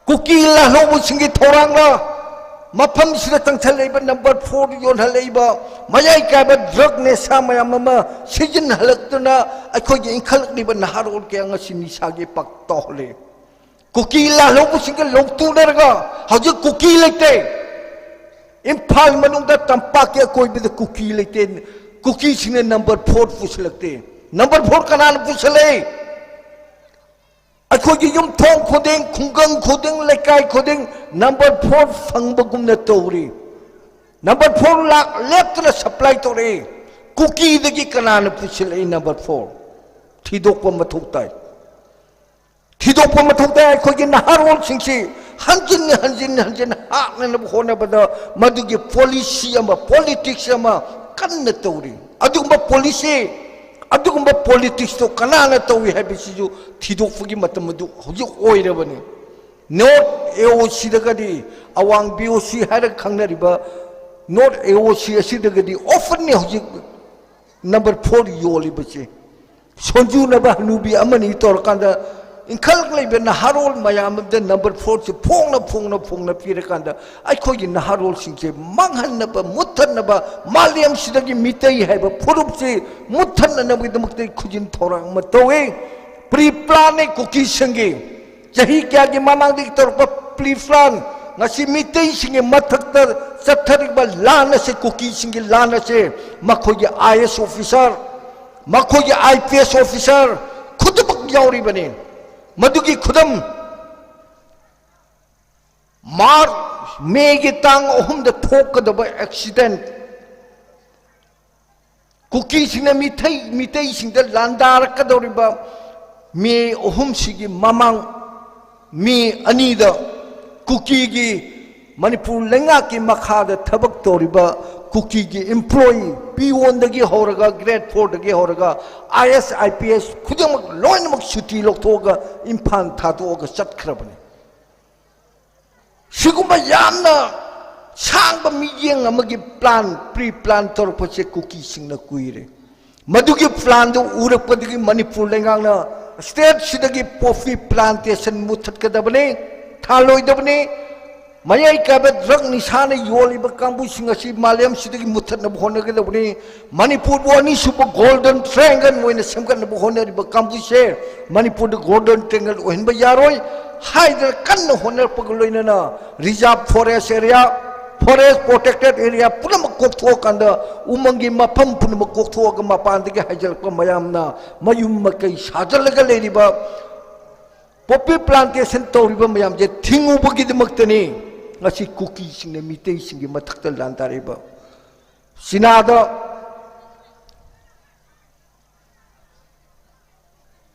ꯀꯨꯀꯤ ꯂꯥꯜꯍꯧꯕꯁꯤꯡꯒꯤ ꯊꯧꯔꯥꯡꯂ, ꯃꯐꯝꯁꯤꯗ ꯆꯪꯁꯜꯂꯛꯏꯕ number four ꯌꯣꯟꯍꯜꯂꯛꯏꯕ ꯃꯌꯥꯏ ꯀꯥꯏꯕ drug ꯅꯦꯁꯥ ꯃꯌꯥꯝ ꯑꯃ ꯁꯤꯖꯤꯟꯅꯍꯜꯂꯛꯇꯨꯅ ꯑꯩꯈꯣꯏꯒꯤ ꯏꯟꯈꯠꯂꯛꯂꯤꯕ ꯅꯍꯥꯔꯣꯜ ꯀꯌꯥ ꯉꯁꯤ ꯅꯤꯁꯥꯒꯤ ꯏꯄꯥꯛ ꯇꯧꯍꯜꯂꯤ꯫ ꯀꯨꯀꯤ ꯂꯥꯜꯍꯧꯕꯁꯤꯡꯒ ꯂꯧꯇꯨꯅꯔꯒ ꯍꯧꯖꯤꯛ ꯀꯨꯀꯤ ꯂꯩꯇꯦ꯫ ꯏꯝꯐꯥꯜ ꯃꯅꯨꯡꯗ ꯇꯝꯄꯥꯛꯀꯤ ꯑꯀꯣꯏꯕꯗ ꯀꯨꯀꯤ ꯂꯩꯇꯦ꯫ ꯀꯨꯀꯤꯁꯤꯡꯅ number four ꯄꯨꯁꯤꯜꯂꯛꯇꯦ꯫ Number four ꯀꯅꯥꯅ ꯄꯨꯁꯤꯜꯂꯛꯏ? ꯑꯩꯈꯣꯏꯒꯤ ꯌꯨꯝꯊꯣꯡ ꯈꯨꯗꯤꯡ, ꯈꯨꯡꯒꯪ ꯈꯨꯗꯤꯡ, ꯂꯩꯀꯥꯏ ꯈꯨꯗꯤꯡ number four ꯐꯪꯕꯒꯨꯝꯅ ꯇꯧꯔꯤ꯫ Number four ꯂꯥꯛ ꯂꯦꯞꯇꯅ supply ꯇꯧꯔꯛꯏ꯫ ꯀꯨꯀꯤꯗꯒꯤ ꯀꯅꯥꯅ ꯄꯨꯁꯤꯜꯂꯛꯏ number four? ꯊꯤꯗꯣꯛꯄ ꯃꯊꯧ ꯇꯥꯏ꯫ ꯊꯤꯗꯣꯛꯄ ꯃꯊꯧ ꯇꯥꯏ꯫ ꯑꯩꯈꯣꯏꯒꯤ ꯅꯍꯥꯔꯣꯜꯁꯤꯡꯁꯤ ꯍꯟꯖꯤꯟ ꯍꯟꯖꯤꯟ ꯍꯟꯖꯤꯟ ꯍꯥꯠꯅꯅꯕ ꯍꯣꯠꯅꯕꯗ ꯃꯗꯨꯒꯤ policy ꯑꯃ, politics ꯑꯃ ꯀꯟꯅ ꯇꯧꯔꯤ꯫ ꯑꯗꯨꯒꯨꯝꯕ policy, ꯑꯗꯨꯒꯨꯝꯕ politicsꯇꯣ ꯀꯅꯥꯅ ꯇꯧꯏ ꯍꯥꯏꯕꯁꯤꯁꯨ ꯊꯤꯗꯣꯛꯄꯒꯤ ꯃꯇꯝ ꯑꯗꯨ ꯍꯧꯖꯤꯛ ꯑꯣꯏꯔꯕꯅꯤ꯫ North AOCꯗꯒꯗꯤ, ꯑꯋꯥꯡ BOC ꯍꯥꯏꯔꯒ ꯈꯪꯅꯔꯤꯕ North AOC ꯑꯁꯤꯗꯒꯗꯤ openly ꯍꯧꯖꯤꯛ number four ꯌꯣꯜꯂꯤꯕꯁꯦ꯫ ꯁꯣꯟꯖꯨꯅꯕ ꯍꯅꯨꯕꯤ ꯑꯃꯅꯤ ꯇꯧꯔꯀꯥꯟꯗ ꯏꯟꯈꯠꯂꯛꯂꯤꯕ ꯅꯍꯥꯔꯣꯜ ꯃꯌꯥꯝ ꯑꯃꯗ ꯅꯝꯕꯔ ꯐꯣꯔꯁꯤ ꯐꯣꯡꯅ ꯐꯣꯡꯅ ꯐꯣꯡꯅ ꯄꯤꯔꯀꯥꯟꯗ ꯑꯩꯈꯣꯏꯒꯤ ꯅꯍꯥꯔꯣꯜꯁꯤꯡꯁꯦ ꯃꯥꯡꯍꯟꯅꯕ, ꯃꯨꯠꯊꯠꯅꯕ, ꯃꯥꯂꯦꯝꯁꯤꯗꯒꯤ ꯃꯤꯇꯩ ꯍꯥꯏꯕ ꯐꯨꯔꯨꯞꯁꯤ ꯃꯨꯠꯊꯠꯅꯅꯕꯒꯤꯗꯃꯛꯇ ꯈꯨꯖꯤꯟ ꯊꯧꯔꯥꯡ ꯑꯃ ꯇꯧꯏ꯫ ꯄ꯭ꯔꯤ ꯄ꯭ꯂꯥꯟꯅꯤ ꯀꯨꯀꯤꯁꯤꯡꯒꯤ꯫ ꯆꯍꯤ ꯀꯌꯥꯒꯤ ꯃꯃꯥꯡꯗꯒꯤ ꯇꯧꯔꯛꯄ ꯄ꯭ꯔꯤ ꯄ꯭ꯂꯥꯟ, ꯉꯁꯤ ꯃꯤꯇꯩꯁꯤꯡꯒꯤ ꯃꯊꯛꯇ ꯆꯠꯊꯔꯤꯕ ꯂꯥꯟ ꯑꯁꯤ, ꯀꯨꯀꯤꯁꯤꯡꯒꯤ ꯂꯥꯟ ꯑꯁꯤ ꯃꯈꯣꯏꯒꯤ ꯑꯥꯏ ꯑꯦꯁ ꯑꯣꯐꯤꯁꯥꯔ, ꯃꯈꯣꯏꯒꯤ ꯑꯥꯏ ꯄꯤ ꯑꯦꯁ ꯑꯣꯐꯤꯁꯥꯔ ꯈꯨꯗꯤꯡꯃꯛ ꯌꯥꯎꯔꯤꯕꯅꯤ꯫ ꯃꯗꯨꯒꯤ ꯈꯨꯗꯝ, ꯃꯥꯔꯆ, ꯃꯦꯒꯤ ꯇꯥꯡ ꯑꯍꯨꯝꯗ ꯊꯣꯛꯀꯗꯕ ꯑꯦꯛꯁꯤꯗꯦꯟ, ꯀꯨꯀꯤꯁꯤꯡꯅ ꯃꯤꯊꯩ-, ꯃꯤꯇꯩꯁꯤꯡꯗ ꯂꯥꯟꯗꯥꯔꯛꯀꯗꯧꯔꯤꯕ ꯃꯦ ꯑꯍꯨꯝꯁꯤꯒꯤ ꯃꯃꯥꯡ, ꯃꯦ ꯑꯅꯤꯗ ꯀꯨꯀꯤꯒꯤ, ꯃꯅꯤꯄꯨꯔ ꯂꯩꯉꯥꯛꯀꯤ ꯃꯈꯥꯗ ꯊꯕꯛ ꯇꯧꯔꯤꯕ ꯀꯨꯀꯤꯒꯤ ꯏꯝꯄ꯭ꯂꯣꯌꯤ, ꯄꯤꯌꯣꯟꯗꯒꯤ ꯍꯧꯔꯒ, ꯒ꯭ꯔꯦꯗ ꯐꯣꯔꯗꯒꯤ ꯍꯧꯔꯒ, ꯑꯥꯏ ꯑꯦꯁ, ꯑꯥꯏ ꯄꯤ ꯑꯦꯁ ꯈꯨꯗꯤꯡꯃꯛ ꯂꯣꯏꯅꯃꯛ ꯁꯨꯇꯤ ꯂꯧꯊꯣꯛꯑꯒ ꯏꯝꯐꯥꯜ ꯊꯥꯗꯣꯛꯑꯒ ꯆꯠꯈ꯭ꯔꯕꯅꯤ꯫ ꯁꯤꯒꯨꯝꯕ ꯌꯥꯝꯅ ꯁꯥꯡꯕ ꯃꯤꯠꯌꯦꯡ ꯑꯃꯒꯤ ꯄ꯭ꯂꯥꯟ, ꯄ꯭ꯔꯤ ꯄ꯭ꯂꯥꯟ ꯇꯧꯔꯛꯄꯁꯦ ꯀꯨꯀꯤꯁꯤꯡꯅ ꯀꯨꯏꯔꯦ꯫ ꯃꯗꯨꯒꯤ ꯄ꯭ꯂꯥꯟꯗꯨ ꯎꯔꯛꯄꯗꯒꯤ ꯃꯅꯤꯄꯨꯔ ꯂꯩꯉꯥꯛꯅ ꯁ꯭ꯇꯦꯠꯁꯤꯗꯒꯤ ꯄꯣꯄꯤ ꯄ꯭ꯂꯥꯟꯇꯦꯁꯟ ꯃꯨꯠꯊꯠꯀꯗꯕꯅꯤ, ꯊꯥꯜꯂꯣꯏꯗꯕꯅꯤ꯫ ꯃꯌꯥꯏ ꯀꯥꯏꯕ ꯗ꯭ꯔꯒ ꯅꯤꯁꯥꯅ ꯌꯣꯜꯂꯤꯕ ꯀꯥꯡꯕꯨꯁꯤꯡ ꯑꯁꯤ ꯃꯥꯂꯦꯝꯁꯤꯗꯒꯤ ꯃꯨꯠꯊꯠꯅꯕ ꯍꯣꯠꯅꯒꯗꯕꯅꯤ꯫ ꯃꯅꯤꯄꯨꯔꯕꯨ ꯑꯅꯤꯁꯨꯕ ꯒꯣꯜꯗꯟ ꯇ꯭ꯔꯥꯏꯌꯦꯡꯒꯜ ꯑꯣꯏꯅ ꯁꯦꯝꯒꯠꯅꯕ ꯍꯣꯠꯅꯔꯤꯕ ꯀꯥꯡꯕꯨꯁꯦ ꯃꯅꯤꯄꯨꯔꯗ ꯒꯣꯜꯗꯟ ꯇ꯭ꯔꯥꯏꯌꯦꯡꯒꯜ ꯑꯣꯏꯍꯟꯕ ꯌꯥꯔꯣꯏ ꯍꯥꯏꯗꯅ ꯀꯟꯅ ꯍꯣꯠꯅꯔꯛꯄꯒ ꯂꯣꯏꯅꯅ reserve forest area, forest protected area ꯄꯨꯝꯅꯃꯛ ꯀꯣꯛꯊꯣꯛꯑꯀꯥꯟꯗ, ꯎꯃꯪꯒꯤ ꯃꯐꯝ ꯄꯨꯝꯅꯃꯛ ꯀꯣꯛꯊꯣꯛꯑꯒ ꯃꯄꯥꯟꯗꯒꯤ ꯍꯥꯏꯖꯔꯛꯄ ꯃꯌꯥꯝꯅ ꯃꯌꯨꯝ ꯃꯀꯩ ꯁꯥꯖꯜꯂꯒ ꯂꯩꯔꯤꯕ ꯄꯣꯄꯤ ꯄ꯭ꯂꯥꯟꯇꯦꯁꯟ ꯇꯧꯔꯤꯕ ꯃꯌꯥꯝꯁꯦ ꯊꯤꯡꯉꯨꯕꯒꯤꯗꯃꯛꯇꯅꯤ ꯉꯁꯤ ꯀꯨꯀꯤꯁꯤꯡꯅ ꯃꯤꯇꯩꯁꯤꯡꯒꯤ ꯃꯊꯛꯇ ꯂꯥꯟꯗꯥꯔꯤꯕ꯫ ꯆꯤꯅꯥꯗ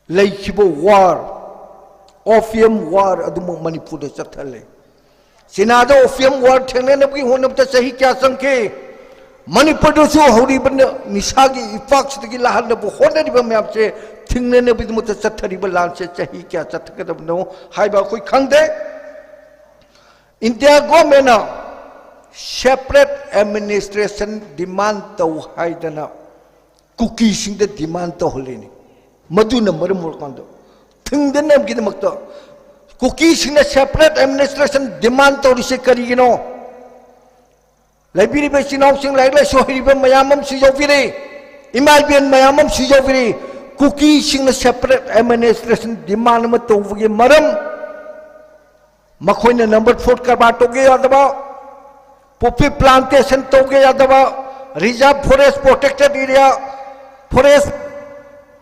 ꯂꯩꯈꯤꯕ ꯋꯥꯔ, ꯑꯣꯄꯤꯌꯝ ꯋꯥꯔ ꯑꯗꯨꯃꯛ ꯃꯅꯤꯄꯨꯔꯗ ꯆꯠꯊꯍꯜꯂꯦ꯫ ꯆꯤꯅꯥꯗ ꯑꯣꯄꯤꯌꯝ ꯋꯥꯔ ꯊꯦꯡꯅꯅꯕꯒꯤ ꯍꯣꯠꯅꯕꯗ ꯆꯍꯤ ꯀꯌꯥ ꯆꯪꯈꯤ? ꯃꯅꯤꯄꯨꯔꯗꯁꯨ ꯍꯧꯔꯤꯕ ꯅꯤꯁꯥꯒꯤ ꯏꯄꯥꯛꯁꯤꯗꯒꯤ ꯂꯥꯛꯍꯟꯅꯕ ꯍꯣꯠꯅꯔꯤꯕ ꯃꯌꯥꯝꯁꯦ ꯊꯤꯡꯅꯅꯕꯒꯤꯗꯃꯛꯇ ꯆꯠꯊꯔꯤꯕ ꯂꯥꯟꯁꯦ ꯆꯍꯤ ꯀꯌꯥ ꯆꯠꯊꯒꯗꯕꯅꯣ ꯍꯥꯏꯕ ꯑꯩꯈꯣꯏ ꯈꯪꯗꯦ꯫ ꯏꯟꯗꯤꯌꯥ ꯒꯣꯔꯃꯦꯟꯅ ꯁꯦꯄꯔꯦꯠ ꯑꯦꯗꯃꯤꯅꯤꯁꯇ꯭ꯔꯦꯁꯟ ꯗꯤꯃꯥꯟ ꯇꯧ ꯍꯥꯏꯗꯅ ꯀꯨꯀꯤꯁꯤꯡꯗ ꯗꯤꯃꯥꯟ ꯇꯧꯍꯜꯂꯤꯅꯤ꯫ ꯃꯗꯨꯅ ꯃꯔꯝ ꯑꯣꯏꯔꯀꯥꯟꯗ ꯊꯤꯡꯗꯅꯕꯒꯤꯗꯃꯛꯇ ꯀꯨꯀꯤꯁꯤꯡꯅ separate administration demand ꯇꯧꯔꯤꯁꯦ ꯀꯔꯤꯒꯤꯅꯣ? ꯂꯩꯕꯤꯔꯤꯕ ꯏꯆꯤꯟ ꯏꯅꯥꯎꯁꯤꯡ, ꯂꯥꯏꯔꯤꯛ ꯂꯥꯏꯁꯨ ꯍꯩꯔꯤꯕ ꯃꯌꯥꯝ ꯑꯃꯁꯨ ꯌꯥꯎꯕꯤꯔꯦ, ꯏꯃꯥ ꯏꯕꯦꯟ ꯃꯌꯥꯝ ꯑꯃꯁꯨ ꯌꯥꯎꯕꯤꯔꯦ꯫ ꯀꯨꯀꯤꯁꯤꯡꯅ separate administration demand ꯑꯃ ꯇꯧꯕꯒꯤ ꯃꯔꯝ, ꯃꯈꯣꯏꯅ number four ꯀꯔꯕꯥꯔ ꯇꯧꯒꯦ ꯌꯥꯗꯕ, poppy plantation ꯇꯧꯒꯦ ꯌꯥꯗꯕ, reserve forest, protected area, forest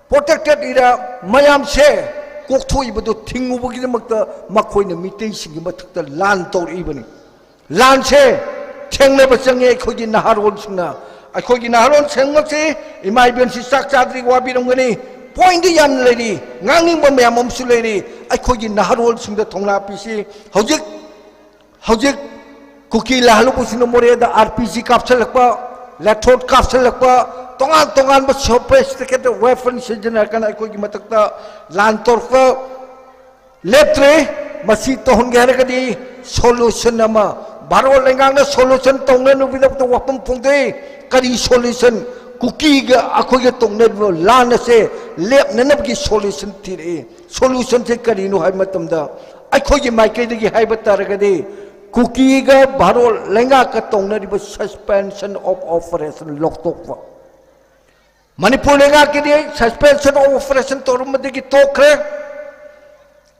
protected area ꯃꯌꯥꯝꯁꯦ ꯀꯣꯛꯊꯣꯛꯏꯕꯗꯨ ꯊꯤꯡꯉꯨꯕꯒꯤꯗꯃꯛꯇ ꯃꯈꯣꯏꯅ ꯃꯤꯇꯩꯁꯤꯡꯒꯤ ꯃꯊꯛꯇ ꯂꯥꯟ ꯇꯧꯔꯛꯏꯕꯅꯤ꯫ ꯂꯥꯟꯁꯦ ꯊꯦꯡꯅꯕ ꯆꯪꯉꯤ ꯑꯩꯈꯣꯏꯒꯤ ꯅꯍꯥꯔꯣꯜꯁꯤꯡꯅ꯫ ꯑꯩꯈꯣꯏꯒꯤ ꯅꯍꯥꯔꯣꯜ ꯁꯦꯝꯒꯠꯁꯤ꯫ ꯏꯃꯥ ꯏꯕꯦꯟꯁꯤ ꯆꯥꯛ ꯆꯥꯗ꯭ꯔꯤ ꯋꯥꯕꯤꯔꯝꯒꯅꯤ꯫ Point ꯌꯥꯝꯅ ꯂꯩꯔꯤ, ꯉꯥꯡꯅꯤꯡꯕ ꯃꯌꯥꯝ ꯑꯃꯁꯨ ꯂꯩꯔꯤ꯫ ꯑꯩꯈꯣꯏꯒꯤ ꯅꯍꯥꯔꯣꯜꯁꯤꯡꯗ ꯊꯧꯅꯥ ꯄꯤꯁꯤ꯫ ꯍꯧꯖꯤꯛ, ꯍꯧꯖꯤꯛ ꯀꯨꯀꯤ ꯂꯥꯜꯍꯧꯕꯁꯤꯡꯅ ꯃꯣꯔꯦꯗ R P G ꯀꯥꯞꯁꯤꯜꯂꯛꯄ, ꯂꯦꯊꯣꯠ ꯀꯥꯞꯁꯤꯜꯂꯛꯄ, ꯇꯣꯉꯥꯟ ꯇꯣꯉꯥꯟꯕ sophisticated weapon ꯁꯤꯖꯤꯟꯅꯔꯀꯥꯟꯗ ꯑꯩꯈꯣꯏꯒꯤ ꯃꯊꯛꯇ ꯂꯥꯟ ꯇꯧꯔꯛꯄ ꯂꯦꯞꯇ꯭ꯔꯦ꯫ ꯃꯁꯤ ꯇꯧꯍꯟꯒꯦ ꯍꯥꯏꯔꯒꯗꯤ solution ꯑꯃ, ꯚꯥꯔꯠ ꯂꯩꯉꯥꯛꯅ solution ꯇꯧꯅꯅꯕꯒꯤꯗꯃꯛꯇ ꯋꯥꯐꯝ ꯐꯣꯡꯗꯣꯛꯏ꯫ ꯀꯔꯤ solution? ꯀꯨꯀꯤꯒ ꯑꯩꯈꯣꯏꯒ ꯇꯧꯅꯔꯤꯕ ꯂꯥꯟ ꯑꯁꯦ ꯂꯦꯞꯅꯅꯕꯒꯤ solution ꯊꯤꯔꯛꯏ꯫ Solution ꯁꯦ ꯀꯔꯤꯅꯣ ꯍꯥꯏꯕ ꯃꯇꯝꯗ, ꯑꯩꯈꯣꯏꯒꯤ ꯃꯥꯏꯀꯩꯗꯒꯤ ꯍꯥꯏꯕ ꯇꯥꯔꯒꯗꯤ, ꯀꯨꯀꯤꯒ ꯚꯥꯔꯠ ꯂꯩꯉꯥꯛꯀ ꯇꯧꯅꯔꯤꯕ suspension of operation ꯂꯧꯊꯣꯛꯄ꯫ ꯃꯅꯤꯄꯨꯔ ꯂꯩꯉꯥꯛꯀꯤꯗꯤ suspension of operation ꯇꯧꯔꯝꯕꯗꯒꯤ ꯇꯣꯛꯈ꯭ꯔꯦ꯫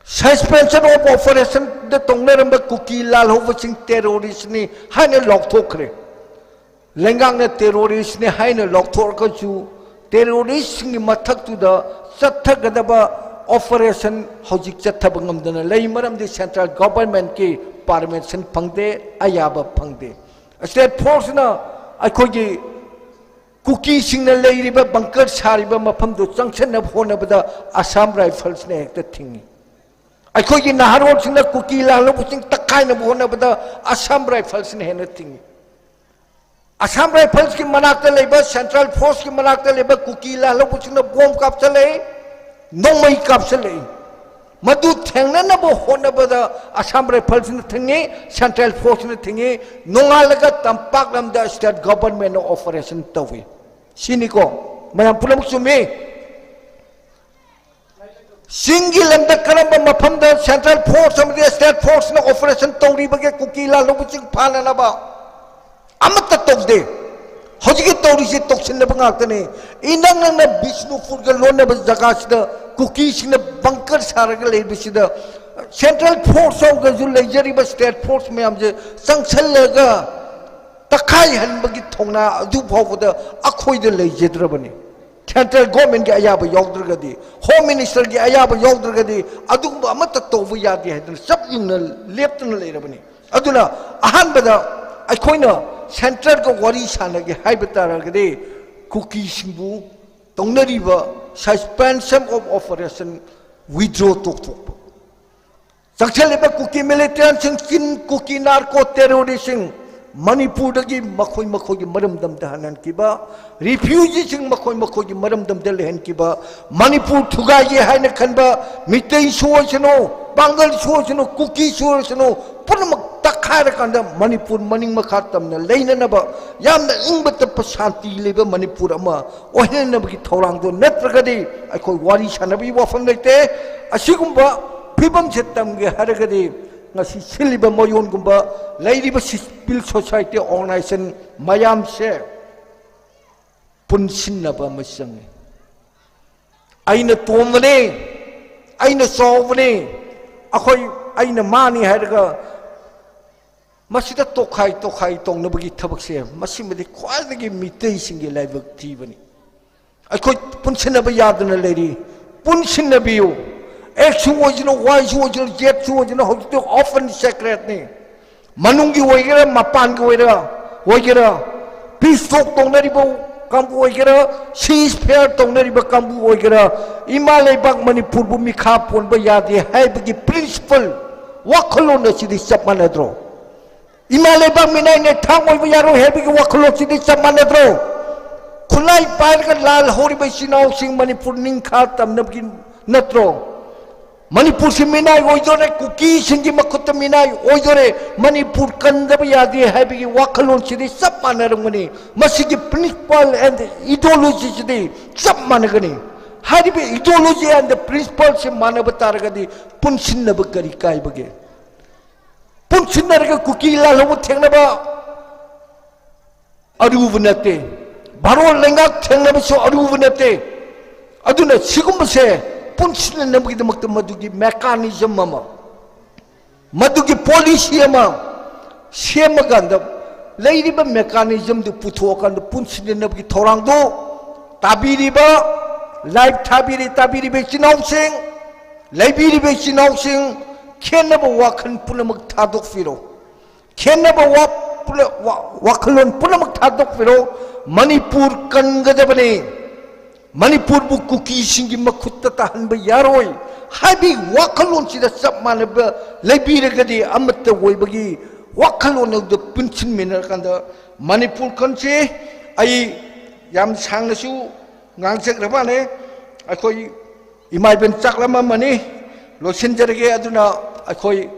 Suspension of operation the ꯇꯧꯅꯔꯝꯕ Kuki ꯂꯥꯜꯍꯧꯕꯁꯤꯡ terrorist ꯅꯤ ꯍꯥꯏꯅ ꯂꯥꯎꯊꯣꯛꯈ꯭ꯔꯦ꯫ ꯂꯩꯉꯥꯛꯅ terrorist ꯅꯤ ꯍꯥꯏꯅ ꯂꯥꯎꯊꯣꯛꯑꯒꯁꯨ, terrorist ꯁꯤꯡꯒꯤ ꯃꯊꯛꯇꯨꯗ ꯆꯠꯊꯒꯗꯕ operation ꯍꯧꯖꯤꯛ ꯆꯠꯊꯕ ꯉꯝꯗꯅ ꯂꯩ꯫ ꯃꯔꯝꯗꯤ central government ꯀꯤ permission ꯐꯪꯗꯦ, ꯑꯌꯥꯕ ꯐꯪꯗꯦ꯫ State force ꯅ ꯑꯩꯈꯣꯏꯒꯤ ꯀꯨꯀꯤꯁꯤꯡꯅ ꯂꯩꯔꯤꯕ bunker ꯁꯥꯔꯤꯕ ꯃꯐꯝꯗꯨ ꯆꯪꯁꯤꯟꯅꯕ ꯍꯣꯠꯅꯕꯗ Assam Rifles ꯅ ꯍꯦꯛꯇ ꯊꯤꯡꯉꯤ꯫ ꯑꯩꯈꯣꯏꯒꯤ ꯅꯍꯥꯔꯣꯜꯁꯤꯡꯅ ꯀꯨꯀꯤ ꯂꯥꯜꯍꯧꯕꯁꯤꯡ ꯇꯛꯈꯥꯏꯅꯕ ꯍꯣꯠꯅꯕꯗ Assam Rifles ꯅ ꯍꯦꯟꯅ ꯊꯤꯡꯉꯤ꯫ Assam Rifles ꯀꯤ ꯃꯅꯥꯛꯇ ꯂꯩꯕ central force ꯀꯤ ꯃꯅꯥꯛꯇ ꯂꯩꯕ ꯀꯨꯀꯤ ꯂꯥꯜꯍꯧꯕꯁꯤꯡꯅ bomb ꯀꯥꯞꯁꯤꯜꯂꯛꯏ, ꯅꯣꯡꯃꯩ ꯀꯥꯞꯁꯤꯜꯂꯛꯏ꯫ ꯃꯗꯨ ꯊꯦꯡꯅꯅꯕ ꯍꯣꯠꯅꯕꯗ Assam Rifles ꯅ ꯊꯤꯡꯉꯤ, central force ꯅ ꯊꯤꯡꯉꯤ꯫ ꯅꯣꯡꯉꯥꯜꯂꯒ ꯇꯝꯄꯥꯛ ꯂꯝꯗ state government ꯅ operation ꯇꯧꯏ꯫ ꯁꯤꯅꯤꯀꯣ, ꯃꯌꯥꯝ ꯄꯨꯝꯅꯃꯛ ꯆꯨꯝꯃꯤ꯫ ꯆꯤꯡꯒꯤ ꯂꯝꯗ ꯀꯔꯝꯕ ꯃꯐꯝꯗ central force ꯑꯃꯗꯤ state forceꯅ operation ꯇꯧꯔꯤꯕꯒꯦ ꯀꯨꯀꯤ ꯂꯥꯜꯍꯧꯕꯁꯤꯡ ꯐꯥꯅꯅꯕ? ꯑꯃꯠꯇ ꯇꯧꯗꯦ꯫ ꯍꯧꯖꯤꯛꯀꯤ ꯇꯧꯔꯤꯁꯤ ꯇꯧꯁꯤꯟꯅꯕ ꯉꯥꯛꯇꯅꯤ꯫ ꯏꯅꯛ ꯅꯛꯅ ꯕꯤꯁꯅꯨꯄꯨꯔꯒ ꯂꯣꯟꯅꯕ ꯖꯒꯥꯁꯤꯗ ꯀꯨꯀꯤꯁꯤꯡꯅ bunker ꯁꯥꯔꯒ ꯂꯩꯕꯁꯤꯗ central force ꯐꯥꯎꯒꯁꯨ ꯂꯩꯖꯔꯤꯕ state force ꯃꯌꯥꯝꯁꯦ ꯆꯪꯁꯜꯂꯒ ꯇꯛꯈꯥꯏꯍꯟꯕꯒꯤ ꯊꯧꯅꯥ ꯑꯗꯨ ꯐꯥꯎꯕꯗ ꯑꯩꯈꯣꯏꯗ ꯂꯩꯖꯗ꯭ꯔꯕꯅꯤ꯫ Central governmentꯀꯤ ꯑꯌꯥꯕ ꯌꯥꯎꯗ꯭ꯔꯒꯗꯤ, Home Ministerꯒꯤ ꯑꯌꯥꯕ ꯌꯥꯎꯗ꯭ꯔꯒꯗꯤ ꯑꯗꯨꯒꯨꯝꯕ ꯑꯃꯠꯇ ꯇꯧꯕ ꯌꯥꯗꯦ ꯍꯥꯏꯗꯅ ꯆꯞ ꯌꯨꯡꯅ ꯂꯦꯞꯇꯨꯅ ꯂꯩꯔꯕꯅꯤ꯫ ꯑꯗꯨꯅ ꯑꯍꯥꯟꯕꯗ ꯑꯩꯈꯣꯏꯅ centreꯒ ꯋꯥꯔꯤ ꯁꯥꯟꯅꯒꯦ ꯍꯥꯏꯕ ꯇꯥꯔꯒꯗꯤ ꯀꯨꯀꯤꯁꯤꯡꯕꯨ ꯇꯧꯅꯔꯤꯕ suspension of operation withdraw ꯇꯧꯊꯣꯛꯄ꯫ ꯆꯪꯁꯤꯜꯂꯤꯕ ꯀꯨꯀꯤ militantꯁꯤꯡ, ꯆꯤꯟ ꯀꯨꯀꯤ narco terroristꯁꯤꯡ ꯃꯅꯤꯄꯨꯔꯗꯒꯤ ꯃꯈꯣꯏ ꯃꯈꯣꯏꯒꯤ ꯃꯔꯝꯗꯝꯗ ꯍꯟꯍꯟꯈꯤꯕ, refugeeꯁꯤꯡ ꯃꯈꯣꯏ ꯃꯈꯣꯏꯒꯤ ꯃꯔꯝꯗꯝꯗ ꯂꯩꯍꯟꯈꯤꯕ, ꯃꯅꯤꯄꯨꯔ ꯊꯨꯒꯥꯏꯒꯦ ꯍꯥꯏꯅ ꯈꯟꯕ ꯃꯤꯇꯩꯁꯨ ꯑꯣꯏꯁꯅꯨ, ꯄꯥꯡꯒꯜꯁꯨ ꯑꯣꯏꯁꯅꯨ, ꯀꯨꯀꯤꯁꯨ ꯑꯣꯏꯁꯅꯨ, ꯄꯨꯝꯅꯃꯛ ꯇꯛꯈꯥꯏꯔꯀꯥꯟꯗ ꯃꯅꯤꯄꯨꯔ ꯃꯅꯤꯡ ꯃꯈꯥ ꯇꯝꯅ ꯂꯩꯅꯅꯕ ꯌꯥꯝꯅ ꯏꯪꯕ ꯇꯞꯄ ꯁꯥꯟꯇꯤ ꯂꯩꯕ ꯃꯅꯤꯄꯨꯔ ꯑꯃ ꯑꯣꯏꯍꯟꯅꯕꯒꯤ ꯊꯧꯔꯥꯡꯗꯣ ꯅꯠꯇ꯭ꯔꯒꯗꯤ ꯑꯩꯈꯣꯏ ꯋꯥꯔꯤ ꯁꯥꯟꯅꯕꯒꯤ ꯋꯥꯐꯝ ꯂꯩꯇꯦ꯫ ꯑꯁꯤꯒꯨꯝꯕ ꯐꯤꯕꯝꯁꯦ ꯇꯝꯒꯦ ꯍꯥꯏꯔꯒꯗꯤ ꯉꯁꯤ ꯁꯤꯜꯂꯤꯕ ꯃꯌꯣꯟꯒꯨꯝꯕ ꯂꯩꯔꯤꯕ civil society organization ꯃꯌꯥꯝꯁꯦ ꯄꯨꯟꯁꯤꯟꯅꯕ ꯑꯃ ꯆꯪꯉꯤ꯫ ꯑꯩꯅ ꯇꯣꯝꯕꯅꯤ, ꯑꯩꯅ ꯆꯥꯎꯕꯅꯤ, ꯑꯩꯈꯣꯏ, ꯑꯩꯅ ꯃꯥꯅꯤ ꯍꯥꯏꯔꯒ ꯃꯁꯤꯗ ꯇꯣꯈꯥꯏ ꯇꯣꯈꯥꯏ ꯇꯧꯅꯕꯒꯤ ꯊꯕꯛꯁꯦ, ꯃꯁꯤꯃꯗꯤ ꯈ꯭ꯋꯥꯏꯗꯒꯤ ꯃꯤꯇꯩꯁꯤꯡꯒꯤ ꯂꯥꯏꯕꯛ ꯊꯤꯕꯅꯤ꯫ ꯑꯩꯈꯣꯏ ꯄꯨꯟꯁꯤꯟꯅꯕ ꯌꯥꯗꯅ ꯂꯩꯔꯤ꯫ ꯄꯨꯟꯁꯤꯟꯅꯕꯤꯌꯨ꯫ Xꯁꯨ ꯑꯣꯏꯁꯅꯨ, Yꯁꯨ ꯑꯣꯏꯁꯅꯨ, Zꯁꯨ ꯑꯣꯏꯁꯅꯨ, ꯍꯧꯖꯤꯛꯇꯤ open secretꯅꯤ꯫ ꯃꯅꯨꯡꯒꯤ ꯑꯣꯏꯒꯦꯔꯥ, ꯃꯄꯥꯟꯒꯤ ꯑꯣꯏꯔ, ꯑꯣꯏꯒꯦꯔꯥ, peace talk ꯇꯧꯅꯔꯤꯕ ꯀꯥꯡꯕꯨ ꯑꯣꯏꯒꯦꯔꯥ, ceasefire ꯇꯧꯅꯔꯤꯕ ꯀꯥꯡꯕꯨ ꯑꯣꯏꯒꯦꯔꯥ, ꯏꯃꯥ ꯂꯩꯕꯥꯛ ꯃꯅꯤꯄꯨꯔꯕꯨ ꯃꯤꯈꯥ ꯄꯣꯟꯕ ꯌꯥꯗꯦ ꯍꯥꯏꯕꯒꯤ principle, ꯋꯥꯈꯜꯂꯣꯟ ꯑꯁꯤꯗꯤ ꯆꯞ ꯃꯥꯟꯅꯗ꯭ꯔꯣ? ꯏꯃꯥ ꯂꯩꯕꯥꯛ ꯃꯤꯅꯥꯏꯅ ꯊꯥꯡ ꯑꯣꯏꯕ ꯌꯥꯔꯣꯏ ꯍꯥꯏꯕꯒꯤ ꯋꯥꯈꯜꯂꯣꯟꯁꯤꯗꯤ ꯆꯞ ꯃꯥꯟꯅꯗ꯭ꯔꯣ? ꯈꯨꯠꯂꯥꯏ ꯄꯥꯏꯔꯒ ꯂꯥꯜ ꯍꯧꯔꯤꯕ ꯏꯆꯤꯟ ꯏꯅꯥꯎꯁꯤꯡ ꯃꯅꯤꯄꯨꯔ ꯅꯤꯡꯈꯥ ꯇꯝꯅꯕꯒꯤ ꯅꯠꯇ꯭ꯔꯣ? ꯃꯅꯤꯄꯨꯔꯁꯤ ꯃꯤꯅꯥꯏ ꯑꯣꯏꯗꯣꯔꯦ, ꯀꯨꯀꯤꯁꯤꯡꯒꯤ ꯃꯈꯨꯠꯇ ꯃꯤꯅꯥꯏ ꯑꯣꯏꯗꯣꯔꯦ, ꯃꯅꯤꯄꯨꯔ ꯀꯟꯗꯕ ꯌꯥꯗꯦ ꯍꯥꯏꯕꯒꯤ ꯋꯥꯈꯜꯂꯣꯟꯁꯤꯗꯤ ꯆꯞ ꯃꯥꯟꯅꯔꯝꯒꯅꯤ꯫ ꯃꯁꯤꯒꯤ principle and ideologyꯁꯤꯗꯤ ꯆꯞ ꯃꯥꯟꯅꯒꯅꯤ꯫ ꯍꯥꯏꯔꯤꯕ ideology and principleꯁꯦ ꯃꯥꯟꯅꯕ ꯇꯥꯔꯒꯗꯤ ꯄꯨꯟꯁꯤꯟꯅꯕ ꯀꯔꯤ ꯀꯥꯏꯕꯒꯦ? ꯄꯨꯟꯁꯤꯟꯅꯔꯒ ꯀꯨꯀꯤ ꯂꯥꯜꯍꯧꯕ ꯊꯦꯡꯅꯕ ꯑꯔꯨꯕ ꯅꯠꯇꯦ, ꯚꯥꯔꯣꯠ ꯂꯩꯉꯥꯛ ꯊꯦꯡꯅꯕꯁꯨ ꯑꯔꯨꯕ ꯅꯠꯇꯦ꯫ ꯑꯗꯨꯅ ꯁꯤꯒꯨꯝꯕꯁꯦ ꯄꯨꯟꯁꯤꯟꯅꯅꯕꯒꯤꯗꯃꯛꯇ ꯃꯗꯨꯒꯤ mechanism ꯑꯃ, ꯃꯗꯨꯒꯤ policy ꯑꯃ ꯁꯦꯝꯃꯀꯥꯟꯗ, ꯂꯩꯔꯤꯕ mechanismꯗꯨ ꯄꯨꯊꯣꯛꯑꯀꯥꯟꯗ ꯄꯨꯟꯁꯤꯟꯅꯅꯕꯒꯤ ꯊꯧꯔꯥꯡꯗꯨ ꯇꯥꯕꯤꯔꯤꯕ, live ꯊꯥꯕꯤꯔꯤ, ꯇꯥꯕꯤꯔꯤꯕ ꯏꯆꯤꯟ ꯏꯅꯥꯎꯁꯤꯡ, ꯂꯩꯕꯤꯔꯤꯕ ꯏꯆꯤꯟ ꯏꯅꯥꯎꯁꯤꯡ, ꯈꯦꯟꯅꯕ ꯋꯥꯈꯜ ꯄꯨꯝꯅꯃꯛ ꯊꯥꯗꯣꯛꯄꯤꯔꯣ꯫ ꯈꯦꯟꯅꯕ ꯋꯥ-, ꯄꯨꯝꯅ-, ꯋꯥ-, ꯋꯥꯈꯜꯂꯣꯟ ꯄꯨꯝꯅꯃꯛ ꯊꯥꯗꯣꯛꯄꯤꯔꯣ꯫ ꯃꯅꯤꯄꯨꯔ ꯀꯟꯒꯗꯕꯅꯤ꯫ ꯃꯅꯤꯄꯨꯔꯕꯨ ꯀꯨꯀꯤꯁꯤꯡꯒꯤ ꯃꯈꯨꯠꯇ ꯇꯥꯍꯟꯕ ꯌꯥꯔꯣꯏ ꯍꯥꯏꯕꯒꯤ ꯋꯥꯈꯜꯂꯣꯟꯁꯤꯗ ꯆꯞ ꯃꯥꯟꯅꯕ ꯂꯩꯕꯤꯔꯒꯗꯤ, ꯑꯃꯠꯇ ꯑꯣꯏꯕꯒꯤ ꯋꯥꯈꯜꯂꯣꯟ ꯑꯗꯨꯗ ꯄꯨꯟꯁꯤꯟꯃꯤꯟꯅꯔꯀꯥꯟꯗ ꯃꯅꯤꯄꯨꯔ ꯀꯟꯁꯤ꯫ ꯑꯩ ꯌꯥꯝ ꯁꯥꯡꯅꯁꯨ ꯉꯥꯡꯖꯈ꯭ꯔ ꯃꯥꯜꯂꯦ꯫ ꯑꯩꯈꯣꯏ ꯏꯃꯥ ꯏꯕꯦꯟ ꯆꯥꯛ ꯂꯥꯝꯃꯝꯃꯅꯤ, ꯂꯣꯏꯁꯤꯟꯖꯔꯒꯦ꯫ ꯑꯗꯨꯅ ꯑꯩꯈꯣꯏ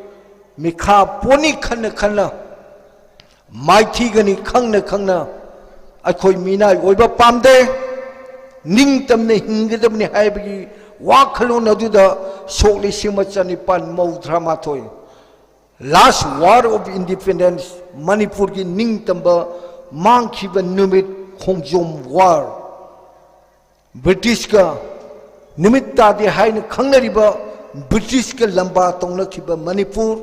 ꯃꯤꯈꯥ ꯄꯣꯟꯅꯤ ꯈꯟꯅ ꯈꯟꯅ, ꯃꯥꯏꯊꯤꯒꯅꯤ ꯈꯪꯅ ꯈꯪꯅ, ꯑꯩꯈꯣꯏ ꯃꯤꯅꯥꯏ ꯑꯣꯏꯕ ꯄꯥꯝꯗꯦ, ꯅꯤꯡꯇꯝꯅ ꯍꯤꯡꯒꯗꯕꯅꯤ ꯍꯥꯏꯕꯒꯤ ꯋꯥꯈꯜꯂꯣꯟ ꯑꯗꯨꯗ ꯁꯣꯛ ꯂꯤꯁꯤꯡ ꯑꯃ ꯆꯅꯤꯄꯥꯟ ꯃꯧꯗ꯭ꯔꯥ ꯃꯥꯊꯣꯏ, Last War of Independence, ꯃꯅꯤꯄꯨꯔꯒꯤ ꯅꯤꯡꯇꯝꯕ ꯃꯥꯡꯈꯤꯕ ꯅꯨꯃꯤꯠ, ꯈꯣꯡꯖꯣꯝ war, ꯕ꯭ꯔꯤꯇꯤꯁꯀ ꯅꯨꯃꯤꯠ ꯇꯥꯗꯦ ꯍꯥꯏꯅ ꯈꯪꯅꯔꯤꯕ ꯕ꯭ꯔꯤꯇꯤꯁꯀ ꯂꯝꯕꯥ ꯇꯧꯅꯈꯤꯕ ꯃꯅꯤꯄꯨꯔ,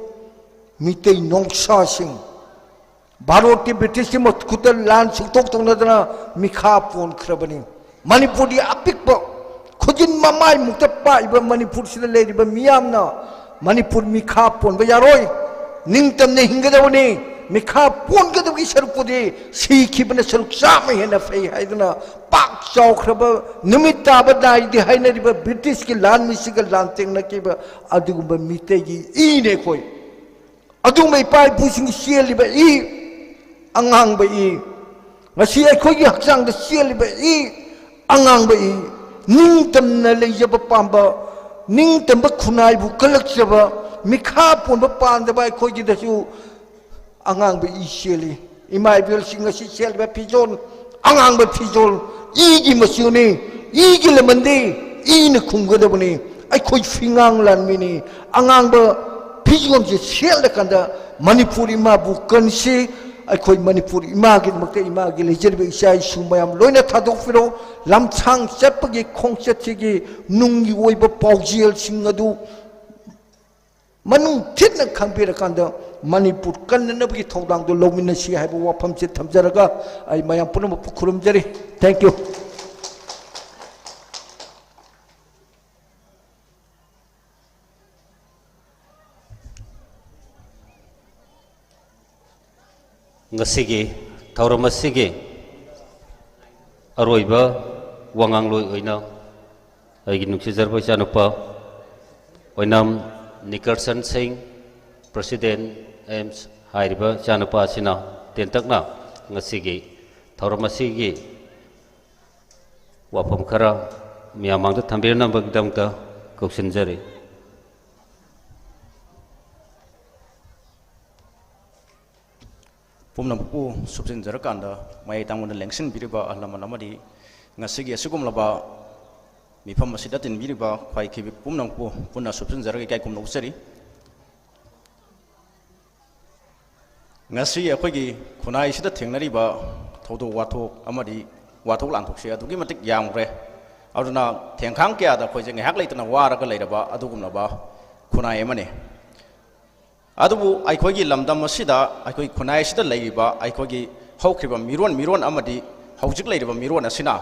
ꯃꯤꯇꯩ ꯅꯣꯡꯁꯥꯁꯤꯡ, ꯚꯥꯔꯣꯠꯀꯤ ꯕ꯭ꯔꯤꯇꯤꯁꯀꯤ ꯃꯈꯨꯠꯇ ꯂꯥꯟ ꯁꯨꯛꯇꯧ ꯇꯧꯅꯗꯅ ꯃꯤꯈꯥ ꯄꯣꯟꯈ꯭ꯔꯕꯅꯤ꯫ ꯃꯅꯤꯄꯨꯔꯒꯤ ꯑꯄꯤꯛꯄ ꯈꯨꯖꯤꯟ ꯃꯃꯥꯏꯃꯨꯛꯇ ꯄꯥꯛꯏꯕ ꯃꯅꯤꯄꯨꯔꯁꯤꯗ ꯂꯩꯔꯤꯕ ꯃꯤꯌꯥꯝꯅ ꯃꯅꯤꯄꯨꯔ ꯃꯤꯈꯥ ꯄꯣꯟꯕ ꯌꯥꯔꯣꯏ, ꯅꯤꯡꯇꯝꯅ ꯍꯤꯡꯒꯗꯕꯅꯤ, ꯃꯤꯈꯥ ꯄꯣꯟꯒꯗꯕꯒꯤ ꯁꯔꯨꯛꯄꯨꯗꯤ ꯁꯤꯈꯤꯕꯅ ꯁꯔꯨꯛ ꯆꯥꯝꯃ ꯍꯦꯟꯅ ꯐꯩ ꯍꯥꯏꯗꯨꯅ ꯄꯥꯛ ꯆꯥꯎꯈ꯭ꯔꯕ ꯅꯨꯃꯤꯠ ꯇꯥꯕ ꯅꯥꯏꯗꯦ ꯍꯥꯏꯅꯔꯤꯕ ꯕ꯭ꯔꯤꯇꯤꯁꯀꯤ ꯂꯥꯟꯃꯤꯁꯤꯒ ꯂꯥꯟꯇꯦꯡꯅꯈꯤꯕ ꯑꯗꯨꯒꯨꯝꯕ ꯃꯤꯇꯩꯒꯤ ꯏꯅꯦ ꯑꯩꯈꯣꯏ꯫ ꯑꯗꯨꯒꯨꯝꯕ ꯏꯄꯥ ꯏꯄꯨꯁꯤꯡꯒꯤ ꯆꯦꯜꯂꯤꯕ ꯏ, ꯑꯉꯥꯡꯕ ꯏ, ꯉꯁꯤ ꯑꯩꯈꯣꯏꯒꯤ ꯍꯛꯆꯥꯡꯗ ꯆꯦꯜꯂꯤꯕ ꯏ, ꯑꯉꯥꯡꯕ ꯏ, ꯅꯤꯡꯇꯝꯅ ꯂꯩꯖꯕ ꯄꯥꯝꯕ, ꯅꯤꯡꯇꯝꯕ ꯈꯨꯟꯅꯥꯏꯕꯨ ꯀꯜꯂꯛꯆꯕ, ꯃꯤꯈꯥ ꯄꯣꯟꯕ ꯄꯥꯝꯗꯕ ꯑꯩꯈꯣꯏꯒꯤꯗꯁꯨ ꯑꯉꯥꯡꯕ ꯏ ꯆꯦꯜꯂꯤ꯫ ꯏꯃꯥ ꯏꯕꯦꯜꯁꯤꯡ ꯑꯁꯤ ꯁꯦꯠꯂꯤꯕ ꯐꯤꯖꯣꯜ, ꯑꯉꯥꯡꯕ ꯐꯤꯖꯣꯜ, ꯏꯒꯤ ꯃꯆꯨꯅꯤ꯫ ꯏꯒꯤ ꯂꯃꯟꯗꯤ ꯏꯅ ꯈꯨꯝꯒꯗꯕꯅꯤ꯫ ꯑꯩꯈꯣꯏ ꯐꯤꯉꯥꯡ ꯂꯥꯟꯃꯤꯅꯤ꯫ ꯑꯉꯥꯡꯕ ꯐꯤꯖꯣꯜꯁꯦ ꯁꯦꯠꯂꯀꯥꯟꯗ ꯃꯅꯤꯄꯨꯔ ꯏꯃꯥꯕꯨ ꯀꯟꯁꯤ꯫ ꯑꯩꯈꯣꯏ ꯃꯅꯤꯄꯨꯔ ꯏꯃꯥꯒꯤꯗꯃꯛꯇ ꯏꯃꯥꯒꯤ ꯂꯩꯖꯔꯤꯕ ꯏꯆꯥ ꯏꯁꯨ ꯃꯌꯥꯝ ꯂꯣꯏꯅ ꯊꯥꯗꯣꯛꯄꯤꯔꯣ꯫ ꯂꯝꯁꯥꯡ ꯆꯠꯄꯒꯤ ꯈꯣꯡꯆꯠꯁꯤꯒꯤ ꯅꯨꯡꯒꯤ ꯑꯣꯏꯕ ꯄꯥꯎꯖꯦꯜꯁꯤꯡ ꯑꯗꯨ ꯃꯅꯨꯡ ꯊꯤꯠꯅ ꯈꯪꯕꯤꯔꯀꯥꯟꯗ ꯃꯅꯤꯄꯨꯔ ꯀꯟꯅꯅꯕꯒꯤ ꯊꯧꯗꯥꯡꯗꯨ ꯂꯧꯃꯤꯟꯅꯁꯤ ꯍꯥꯏꯕ ꯋꯥꯐꯝꯁꯦ ꯊꯝꯖꯔꯒ ꯑꯩ ꯃꯌꯥꯝ ꯄꯨꯝꯅꯃꯛꯄꯨ ꯈꯨꯔꯨꯝꯖꯔꯤ꯫ Thank you꯫ ꯉꯁꯤꯒꯤ ꯊꯧꯔꯝ ꯑꯁꯤꯒꯤ ꯑꯔꯣꯏꯕ ꯋꯥꯉꯥꯡꯂꯣꯏ ꯑꯣꯏꯅ ꯑꯩꯒꯤ ꯅꯨꯡꯁꯤꯖꯔꯕ ꯏꯆꯥꯅꯨꯄꯥ ꯑꯣꯏꯅꯥꯝ ꯅꯤꯀꯔꯁꯟ ꯁꯤꯡ, President, AIMS ꯍꯥꯏꯔꯤꯕ ꯏꯆꯥꯅꯨꯄꯥ ꯑꯁꯤꯅ ꯇꯦꯟꯇꯛꯅ ꯉꯁꯤꯒꯤ ꯊꯧꯔꯝ ꯑꯁꯤꯒꯤ ꯋꯥꯐꯝ ꯈꯔ ꯃꯤꯌꯥꯝ ꯃꯥꯡꯗ ꯊꯝꯕꯤꯔꯝꯅꯕꯒꯤꯗꯃꯛꯇ ꯀꯧꯁꯤꯟꯖꯔꯤ꯫ ꯄꯨꯝꯅꯃꯛꯄꯨ ꯁꯨꯞꯆꯤꯟꯖꯔꯀꯥꯟꯗ ꯃꯌꯥꯏ ꯇꯥꯡꯕꯗ ꯂꯦꯡꯁꯤꯟꯕꯤꯔꯤꯕ ꯑꯍꯜ ꯂꯃꯟ ꯑꯃꯗꯤ ꯉꯁꯤꯒꯤ ꯑꯁꯤꯒꯨꯝꯂꯕ ꯃꯤꯐꯝ ꯑꯁꯤꯗ ꯇꯤꯟꯕꯤꯔꯤꯕ ꯈ꯭ꯋꯥꯏ ꯈꯤꯕꯤ ꯄꯨꯝꯅꯃꯛꯄꯨ ꯄꯨꯟꯅ ꯁꯨꯞꯆꯤꯟꯖꯔꯒ ꯏꯀꯥꯏ ꯈꯨꯝꯅ ꯎꯠꯆꯔꯤ꯫ ꯉꯁꯤ ꯑꯩꯈꯣꯏꯒꯤ ꯈꯨꯟꯅꯥꯏꯁꯤꯗ ꯊꯦꯡꯅꯔꯤꯕ ꯊꯧꯗꯣꯛ ꯋꯥꯊꯣꯛ ꯑꯃꯗꯤ ꯋꯥꯊꯣꯛ ꯂꯥꯟꯊꯣꯛꯁꯦ ꯑꯗꯨꯛꯀꯤ ꯃꯇꯤꯛ ꯌꯥꯝꯈ꯭ꯔꯦ꯫ ꯑꯗꯨꯅ ꯊꯦꯡꯈꯥꯡ ꯀꯌꯥꯗ ꯑꯩꯈꯣꯏꯁꯦ ꯉꯥꯏꯍꯥꯛ ꯂꯩꯇꯅ ꯋꯥꯔꯒ ꯂꯩꯔꯕ ꯑꯗꯨꯒꯨꯝꯂꯕ ꯈꯨꯟꯅꯥꯏ ꯑꯃꯅꯤ꯫ ꯑꯗꯨꯕꯨ ꯑꯩꯈꯣꯏꯒꯤ ꯂꯝꯗꯝ ꯑꯁꯤꯗ, ꯑꯩꯈꯣꯏ ꯈꯨꯟꯅꯥꯏ ꯑꯁꯤꯗ ꯂꯩꯔꯤꯕ ꯑꯩꯈꯣꯏꯒꯤ ꯍꯧꯈꯤꯕ ꯃꯤꯔꯣꯟ ꯃꯤꯔꯣꯟ ꯑꯃꯗꯤ ꯍꯧꯖꯤꯛ ꯂꯩꯔꯤꯕ ꯃꯤꯔꯣꯟ ꯑꯁꯤꯅ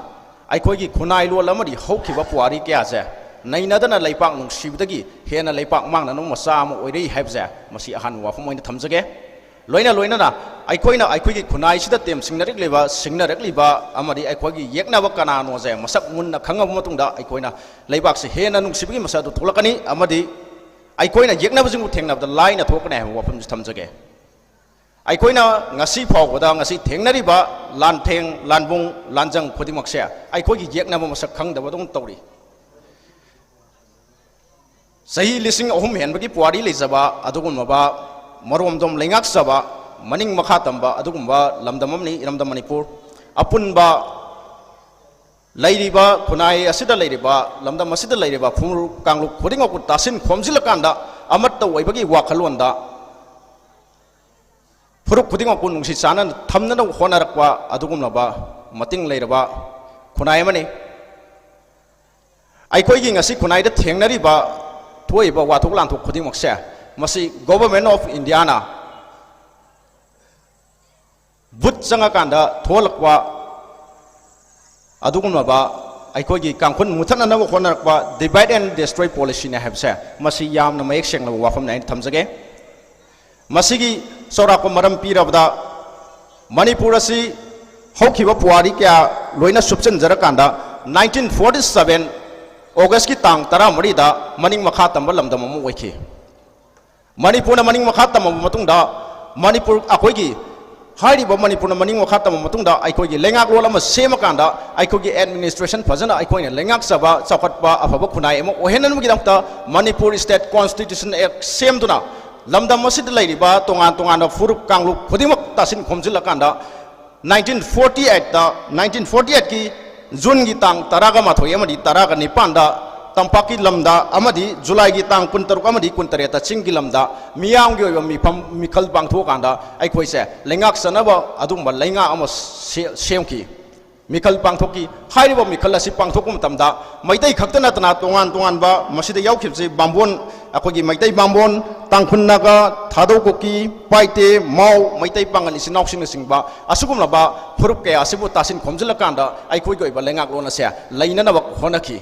ꯑꯩꯈꯣꯏꯒꯤ ꯈꯨꯟꯅꯥꯏ ꯂꯣꯟ ꯑꯃꯗꯤ ꯍꯧꯈꯤꯕ ꯄꯨꯋꯥꯔꯤ ꯀꯌꯥꯁꯦ ꯅꯩꯅꯗꯅ ꯂꯩꯄꯥꯛ ꯅꯨꯡꯁꯤꯕꯗꯒꯤ ꯍꯦꯟꯅ ꯂꯩꯄꯥꯛ ꯃꯥꯡꯅꯅꯕ ꯃꯆꯥ ꯑꯃ ꯑꯣꯏꯔꯛꯏ ꯍꯥꯏꯕꯁꯦ ꯃꯁꯤ ꯑꯍꯥꯟꯕ ꯋꯥꯐꯝ ꯑꯣꯏꯅ ꯊꯝꯖꯒꯦ꯫ ꯂꯣꯏꯅ ꯂꯣꯏꯅꯅ ꯑꯩꯈꯣꯏꯅ ꯑꯩꯈꯣꯏꯒꯤ ꯈꯨꯟꯅꯥꯏꯁꯤꯗ ꯇꯦꯝꯁꯤꯡꯅꯔꯛꯂꯤꯕ, ꯁꯤꯡꯅꯔꯛꯂꯤꯕ ꯑꯃꯗꯤ ꯑꯩꯈꯣꯏꯒꯤ ꯌꯦꯛꯅꯕ ꯀꯅꯥꯅꯣꯁꯦ ꯃꯁꯛ ꯃꯨꯟꯅ ꯈꯪꯉꯕ ꯃꯇꯨꯡꯗ ꯑꯩꯈꯣꯏꯅ ꯂꯩꯕꯥꯛꯁꯦ ꯍꯦꯟꯅ ꯅꯨꯡꯁꯤꯕꯒꯤ ꯃꯁꯛ ꯑꯗꯨ ꯊꯣꯛꯂꯛꯀꯅꯤ ꯑꯃꯗꯤ ꯑꯩꯈꯣꯏꯅ ꯌꯦꯛꯅꯕꯁꯤꯡꯕꯨ ꯊꯦꯡꯅꯕꯗ ꯂꯥꯏꯅ ꯊꯣꯛꯀꯅꯤ ꯍꯥꯏꯕ ꯋꯥꯐꯝꯁꯤ ꯊꯝꯖꯒꯦ꯫ ꯑꯩꯈꯣꯏꯅ ꯉꯁꯤ ꯐꯥꯎꯕꯗ ꯉꯁꯤ ꯊꯦꯡꯅꯔꯤꯕ ꯂꯥꯟꯊꯦꯡ, ꯂꯥꯟꯕꯨꯡ, ꯂꯥꯟꯖꯪ ꯈꯨꯗꯤꯡꯃꯛꯁꯦ ꯑꯩꯈꯣꯏꯒꯤ ꯌꯦꯛꯅꯕ ꯃꯁꯛ ꯈꯪꯗꯕꯗꯧꯅ ꯇꯧꯔꯤ꯫ ꯆꯍꯤ ꯂꯤꯁꯤꯡ ꯑꯍꯨꯝ ꯍꯦꯟꯕꯒꯤ ꯄꯨꯋꯥꯔꯤ ꯂꯩꯖꯕ ꯑꯗꯨꯒꯨꯝꯂꯕ ꯃꯔꯣꯝꯗꯣꯝ ꯂꯩꯉꯥꯛꯆꯕ ꯃꯅꯤꯡ ꯃꯈꯥ ꯇꯝꯕ ꯑꯗꯨꯒꯨꯝꯕ ꯂꯝꯗꯝ ꯑꯃꯅꯤ ꯏꯔꯝꯗꯝ ꯃꯅꯤꯄꯨꯔ꯫ ꯑꯄꯨꯟꯕ ꯂꯩꯔꯤꯕ ꯈꯨꯟꯅꯥꯏ ꯑꯁꯤꯗ ꯂꯩꯔꯤꯕ, ꯂꯝꯗꯝ ꯑꯁꯤꯗ ꯂꯩꯔꯤꯕ ꯐꯨꯔꯨꯞ ꯀꯥꯡꯂꯨꯞ ꯈꯨꯗꯤꯡꯃꯛꯄꯨ ꯇꯥꯁꯤꯟ ꯈꯣꯝꯖꯤꯜꯂꯀꯥꯟꯗ ꯑꯃꯠꯇ ꯑꯣꯏꯕꯒꯤ ꯋꯥꯈꯜꯂꯣꯟꯗ ꯐꯨꯔꯨꯞ ꯈꯨꯗꯤꯡꯃꯛꯄꯨ ꯅꯨꯡꯁꯤ ꯆꯥꯟꯅꯅ ꯊꯝꯅꯅꯕ ꯍꯣꯠꯅꯔꯛꯄ ꯑꯗꯨꯒꯨꯝꯂꯕ ꯃꯇꯤꯡ ꯂꯩꯔꯕ ꯈꯨꯟꯅꯥꯏ ꯑꯃꯅꯤ꯫ ꯑꯩꯈꯣꯏꯒꯤ ꯉꯁꯤ ꯈꯨꯟꯅꯥꯏꯗ ꯊꯦꯡꯅꯔꯤꯕ, ꯊꯣꯛꯏꯕ ꯋꯥꯊꯣꯛ ꯂꯥꯟꯊꯣꯛ ꯈꯨꯗꯤꯡꯃꯛꯁꯦ, ꯃꯁꯤ Government of Indiaꯅ ꯕꯨꯠ ꯆꯪꯉꯀꯥꯟꯗ ꯊꯣꯛꯍꯜꯂꯛꯄ ꯑꯗꯨꯒꯨꯝꯂꯕ ꯑꯩꯈꯣꯏꯒꯤ ꯀꯥꯡꯈꯨꯜ ꯃꯨꯊꯠꯅꯅꯕ ꯍꯣꯠꯅꯔꯛꯄ divide and destroy policyꯅꯤ ꯍꯥꯏꯕꯁꯦ, ꯃꯁꯤ ꯌꯥꯝꯅ ꯃꯌꯦꯛ ꯁꯦꯡꯂꯕ ꯋꯥꯐꯝꯅꯤ ꯍꯥꯏꯅ ꯊꯝꯖꯒꯦ꯫ ꯃꯁꯤꯒꯤ ꯆꯥꯎꯔꯥꯛꯄ ꯃꯔꯝ ꯄꯤꯔꯕꯗ, ꯃꯅꯤꯄꯨꯔ ꯑꯁꯤ ꯍꯧꯈꯤꯕ ꯄꯨꯋꯥꯔꯤ ꯀꯌꯥ ꯂꯣꯏꯅ ꯁꯨꯞꯆꯟꯖꯔꯀꯥꯟꯗ nineteen forty seven Augustꯀꯤ ꯇꯥꯡ ꯇꯔꯥꯃꯔꯤꯗ ꯃꯅꯤꯡ ꯃꯈꯥ ꯇꯝꯕ ꯂꯝꯗꯝ ꯑꯃ ꯑꯣꯏꯈꯤ꯫ ꯃꯅꯤꯄꯨꯔꯅ ꯃꯅꯤꯡ ꯃꯈꯥ ꯇꯝꯃꯕ ꯃꯇꯨꯡꯗ, ꯃꯅꯤꯄꯨꯔ, ꯑꯩꯈꯣꯏꯒꯤ ꯍꯥꯏꯔꯤꯕ ꯃꯅꯤꯄꯨꯔꯅ ꯃꯅꯤꯡ ꯃꯈꯥ ꯇꯝꯃꯕ ꯃꯇꯨꯡꯗ, ꯑꯩꯈꯣꯏꯒꯤ ꯂꯩꯉꯥꯛꯂꯣꯟ ꯑꯃ ꯁꯦꯝꯃꯀꯥꯟꯗ ꯑꯩꯈꯣꯏꯒꯤ administration ꯐꯖꯅ ꯑꯩꯈꯣꯏꯅ ꯂꯩꯉꯥꯛꯆꯕ, ꯆꯥꯎꯈꯠꯄ, ꯑꯐꯕ ꯈꯨꯟꯅꯥꯏ ꯑꯃ ꯑꯣꯏꯍꯟꯅꯕꯒꯤꯗꯃꯛꯇ Manipur State Constitution Act ꯁꯦꯝꯗꯨꯅ ꯂꯝꯗꯝ ꯑꯁꯤꯗ ꯂꯩꯔꯤꯕ ꯇꯣꯉꯥꯟ ꯇꯣꯉꯥꯟꯕ ꯐꯨꯔꯨꯞ ꯀꯥꯡꯂꯨꯞ ꯈꯨꯗꯤꯡꯃꯛ ꯇꯥꯁꯤꯟ ꯈꯣꯝꯖꯤꯜꯂꯀꯥꯟꯗ nineteen forty eightꯇ, nineteen forty eightꯀꯤ Juneꯒꯤ ꯇꯥꯡ ꯇꯔꯥꯒ ꯃꯥꯊꯣꯏ ꯑꯃꯗꯤ ꯇꯔꯥꯒ ꯅꯤꯄꯥꯟꯗ ꯇꯝꯄꯥꯛꯀꯤ ꯂꯝꯗ ꯑꯃꯗꯤ Julyꯒꯤ ꯇꯥꯡ ꯀꯨꯟꯇꯔꯨꯛ ꯑꯃꯗꯤ ꯀꯨꯟꯇꯔꯦꯠꯇ ꯆꯤꯡꯒꯤ ꯂꯝꯗ ꯃꯤꯌꯥꯝꯒꯤ ꯑꯣꯏꯕ ꯃꯤꯐꯝ, ꯃꯤꯈꯜ ꯄꯥꯡꯊꯣꯛꯑꯀꯥꯟꯗ ꯑꯩꯈꯣꯏꯁꯦ ꯂꯩꯉꯥꯛꯆꯅꯕ ꯑꯗꯨꯒꯨꯝꯕ ꯂꯩꯉꯥꯛ ꯑꯃ ꯁꯦ-, ꯁꯦꯝꯈꯤ꯫ ꯃꯤꯈꯜ ꯄꯥꯡꯊꯣꯛꯈꯤ꯫ ꯍꯥꯏꯔꯤꯕ ꯃꯤꯈꯜ ꯑꯁꯤ ꯄꯥꯡꯊꯣꯛꯄ ꯃꯇꯝꯗ ꯃꯩꯇꯩ ꯈꯛꯇ ꯅꯠꯇꯅ ꯇꯣꯉꯥꯟ ꯇꯣꯉꯥꯟꯕ ꯃꯁꯤꯗ ꯌꯥꯎꯈꯤꯕꯁꯤ ꯕꯥꯝꯕꯣꯟ, ꯑꯩꯈꯣꯏꯒꯤ ꯃꯩꯇꯩ ꯕꯥꯝꯕꯣꯟ, ꯇꯥꯡꯈꯨꯜ ꯅꯥꯒꯥ, ꯊꯥꯗꯧ ꯀꯨꯀꯤ, ꯄꯥꯏꯇꯦ, ꯃꯥꯎ, ꯃꯩꯇꯩ ꯄꯥꯉꯜ ꯏꯆꯤꯟ ꯏꯅꯥꯎꯁꯤꯡꯅꯆꯤꯡꯕ ꯑꯁꯤꯒꯨꯝꯂꯕ ꯐꯨꯔꯨꯞ ꯀꯌꯥ ꯑꯁꯤꯕꯨ ꯇꯥꯁꯤꯟ ꯈꯣꯝꯖꯤꯜꯂꯀꯥꯟꯗ ꯑꯩꯈꯣꯏꯒꯤ ꯑꯣꯏꯕ ꯂꯩꯉꯥꯛꯂꯣꯟ ꯑꯁꯦ ꯂꯩꯅꯅꯕ ꯍꯣꯠꯅꯈꯤ꯫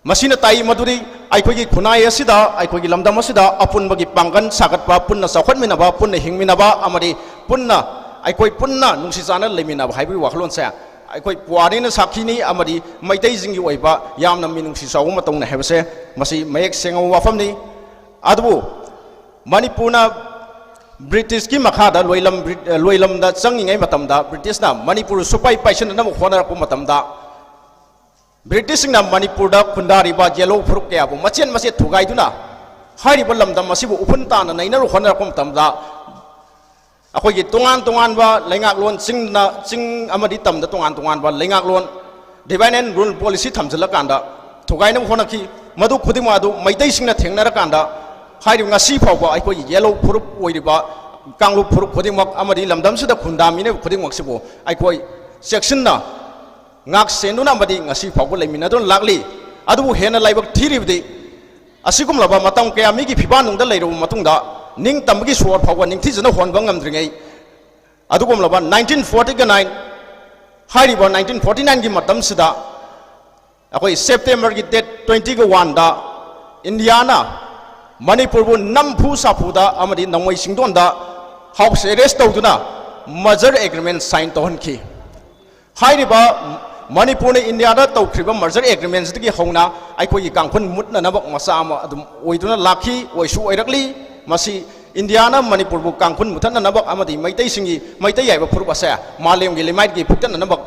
ꯃꯁꯤꯅ ꯇꯥꯛꯏ ꯃꯗꯨꯗꯤ ꯑꯩꯈꯣꯏꯒꯤ ꯈꯨꯟꯅꯥꯏ ꯑꯁꯤꯗ, ꯑꯩꯈꯣꯏꯒꯤ ꯂꯝꯗꯝ ꯑꯁꯤꯗ ꯑꯄꯨꯟꯕꯒꯤ ꯄꯥꯡꯒꯜ ꯁꯥꯒꯠꯄ, ꯄꯨꯟꯅ ꯆꯥꯎꯈꯠꯃꯤꯟꯅꯕ, ꯄꯨꯟꯅ ꯍꯤꯡꯃꯤꯟꯅꯕ ꯑꯃꯗꯤ ꯄꯨꯟꯅ, ꯑꯩꯈꯣꯏ ꯄꯨꯟꯅ ꯅꯨꯡꯁꯤ ꯆꯥꯟꯅ ꯂꯩꯃꯤꯟꯅꯕ ꯍꯥꯏꯕꯒꯤ ꯋꯥꯈꯜꯂꯣꯟꯁꯦ ꯑꯩꯈꯣꯏ ꯄꯨꯋꯥꯔꯤꯅ ꯁꯥꯈꯤꯅꯤ ꯑꯃꯗꯤ ꯃꯩꯇꯩꯁꯤꯡꯒꯤ ꯑꯣꯏꯕ ꯌꯥꯝꯅ ꯃꯤꯅꯨꯡꯁꯤ ꯆꯥꯎꯕ ꯃꯇꯧꯅꯤ ꯍꯥꯏꯕꯁꯦ ꯃꯁꯤ ꯃꯌꯦꯛ ꯁꯦꯡꯉꯕ ꯋꯥꯐꯝꯅꯤ꯫ ꯑꯗꯨꯕꯨ ꯃꯅꯤꯄꯨꯔꯅ ꯕ꯭ꯔꯤꯇꯤꯁꯀꯤ ꯃꯈꯥꯗ ꯂꯣꯏꯂꯝ-, ꯂꯣꯏꯂꯝꯗ ꯆꯪꯉꯤꯉꯩ ꯃꯇꯝꯗ ꯕ꯭ꯔꯤꯇꯤꯁꯅ ꯃꯅꯤꯄꯨꯔ ꯁꯨꯞꯄꯥꯏ ꯄꯥꯏꯁꯤꯟꯅꯅꯕ ꯍꯣꯠꯅꯔꯛꯄ ꯃꯇꯝꯗ ꯕ꯭ꯔꯤꯇꯤꯁꯁꯤꯡꯅ ꯃꯅꯤꯄꯨꯔꯗ ꯈꯨꯟꯗꯥꯔꯤꯕ ꯌꯦꯜꯍꯧ ꯐꯨꯔꯨꯞ ꯀꯌꯥꯕꯨ ꯃꯆꯦꯠ ꯃꯆꯦꯠ ꯊꯨꯒꯥꯏꯗꯨꯅ ꯍꯥꯏꯔꯤꯕ ꯂꯝꯗꯝ ꯑꯁꯤꯕꯨ ꯎꯐꯨꯟ ꯇꯥꯅ ꯅꯩꯅꯔꯨ ꯍꯣꯠꯅꯔꯛꯄ ꯃꯇꯝꯗ ꯑꯩꯈꯣꯏꯒꯤ ꯇꯣꯉꯥꯟ ꯇꯣꯉꯥꯟꯕ ꯂꯩꯉꯥꯛꯂꯣꯟ, ꯆꯤꯡꯅ, ꯆꯤꯡ ꯑꯃꯗꯤ ꯇꯝꯗ ꯇꯣꯉꯥꯟ ꯇꯣꯉꯥꯟꯕ ꯂꯩꯉꯥꯛꯂꯣꯟ, divide and rule policy ꯊꯝꯖꯤꯜꯂꯀꯥꯟꯗ ꯊꯨꯒꯥꯏꯅꯕ ꯍꯣꯠꯅꯈꯤ꯫ ꯃꯗꯨ ꯈꯨꯗꯤꯡꯃꯛ ꯑꯗꯨ ꯃꯩꯇꯩꯁꯤꯡꯅ ꯊꯦꯡꯅꯔꯀꯥꯟꯗ, ꯍꯥꯏꯔꯤꯕ ꯉꯁꯤ ꯐꯥꯎꯕ ꯑꯩꯈꯣꯏꯒꯤ ꯌꯦꯜꯂꯣ ꯐꯨꯔꯨꯞ ꯑꯣꯏꯔꯤꯕ ꯀꯥꯡꯂꯨꯞ ꯐꯨꯔꯨꯞ ꯈꯨꯗꯤꯡꯃꯛ ꯑꯃꯗꯤ ꯂꯝꯗꯝꯁꯤꯗ ꯈꯨꯟꯗꯥꯃꯤꯟꯅꯔꯤꯕ ꯈꯨꯗꯤꯡꯃꯛꯁꯤꯕꯨ ꯑꯩꯈꯣꯏ ꯆꯦꯛꯁꯤꯟꯅ ꯉꯥꯛ ꯁꯦꯟꯗꯨꯅ ꯑꯃꯗꯤ ꯉꯁꯤ ꯐꯥꯎꯕ ꯂꯩꯃꯤꯟꯅꯗꯨꯅ ꯂꯥꯛꯂꯤ꯫ ꯑꯗꯨꯕꯨ ꯍꯦꯟꯅ ꯂꯥꯏꯕꯛ ꯊꯤꯔꯤꯕꯗꯤ, ꯑꯁꯤꯒꯨꯝꯂꯕ ꯃꯇꯝ ꯀꯌꯥ ꯃꯤꯒꯤ ꯐꯤꯕꯥꯟꯅꯨꯡꯗ ꯂꯩꯔꯕ ꯃꯇꯨꯡꯗ, ꯅꯤꯡꯇꯝꯕꯒꯤ ꯁꯣꯔ ꯐꯥꯎꯕ ꯅꯤꯡꯊꯤꯖꯅ ꯍꯣꯟꯕ ꯉꯝꯗ꯭ꯔꯤꯉꯩ, ꯑꯗꯨꯒꯨꯝꯂꯕ nineteen forty nine, ꯍꯥꯏꯔꯤꯕ nineteen forty nine ꯒꯤ ꯃꯇꯝꯁꯤꯗ, ꯑꯩꯈꯣꯏ September ꯒꯤ date twenty ꯒ one ꯗ ꯏꯟꯗꯤꯌꯥꯅ ꯃꯅꯤꯄꯨꯔꯕꯨ ꯅꯝꯐꯨ ꯁꯥꯐꯨꯗ ꯑꯃꯗꯤ ꯅꯣꯡꯃꯩ ꯆꯤꯡꯗꯣꯟꯗ house arrest ꯇꯧꯗꯨꯅ merger agreement sign ꯇꯧꯍꯟꯈꯤ꯫ ꯍꯥꯏꯔꯤꯕ ꯃꯅꯤꯄꯨꯔꯅ ꯏꯟꯗꯤꯌꯥꯗ ꯇꯧꯈ꯭ꯔꯤꯕ merger agreement ꯁꯤꯗꯒꯤ ꯍꯧꯅ ꯑꯩꯈꯣꯏꯒꯤ ꯀꯥꯡꯈꯨꯟ ꯃꯨꯠꯅꯅꯕ ꯃꯆꯥꯛ ꯑꯃ ꯑꯗꯨꯝ ꯑꯣꯏꯗꯨꯅ ꯂꯥꯛꯈꯤ, ꯑꯣꯏꯁꯨ ꯑꯣꯏꯔꯛꯂꯤ꯫ ꯃꯁꯤ ꯏꯟꯗꯤꯌꯥꯅ ꯃꯅꯤꯄꯨꯔꯕꯨ ꯀꯥꯡꯈꯨꯟ ꯃꯨꯊꯠꯅꯅꯕ ꯑꯃꯗꯤ ꯃꯩꯇꯩꯁꯤꯡꯒꯤ, ꯃꯩꯇꯩ ꯍꯥꯏꯕ ꯐꯨꯔꯨꯞ ꯑꯁꯦ ꯃꯥꯂꯦꯝꯒꯤ ꯂꯩꯃꯥꯏꯒꯤ ꯐꯨꯛꯇꯠꯅꯅꯕ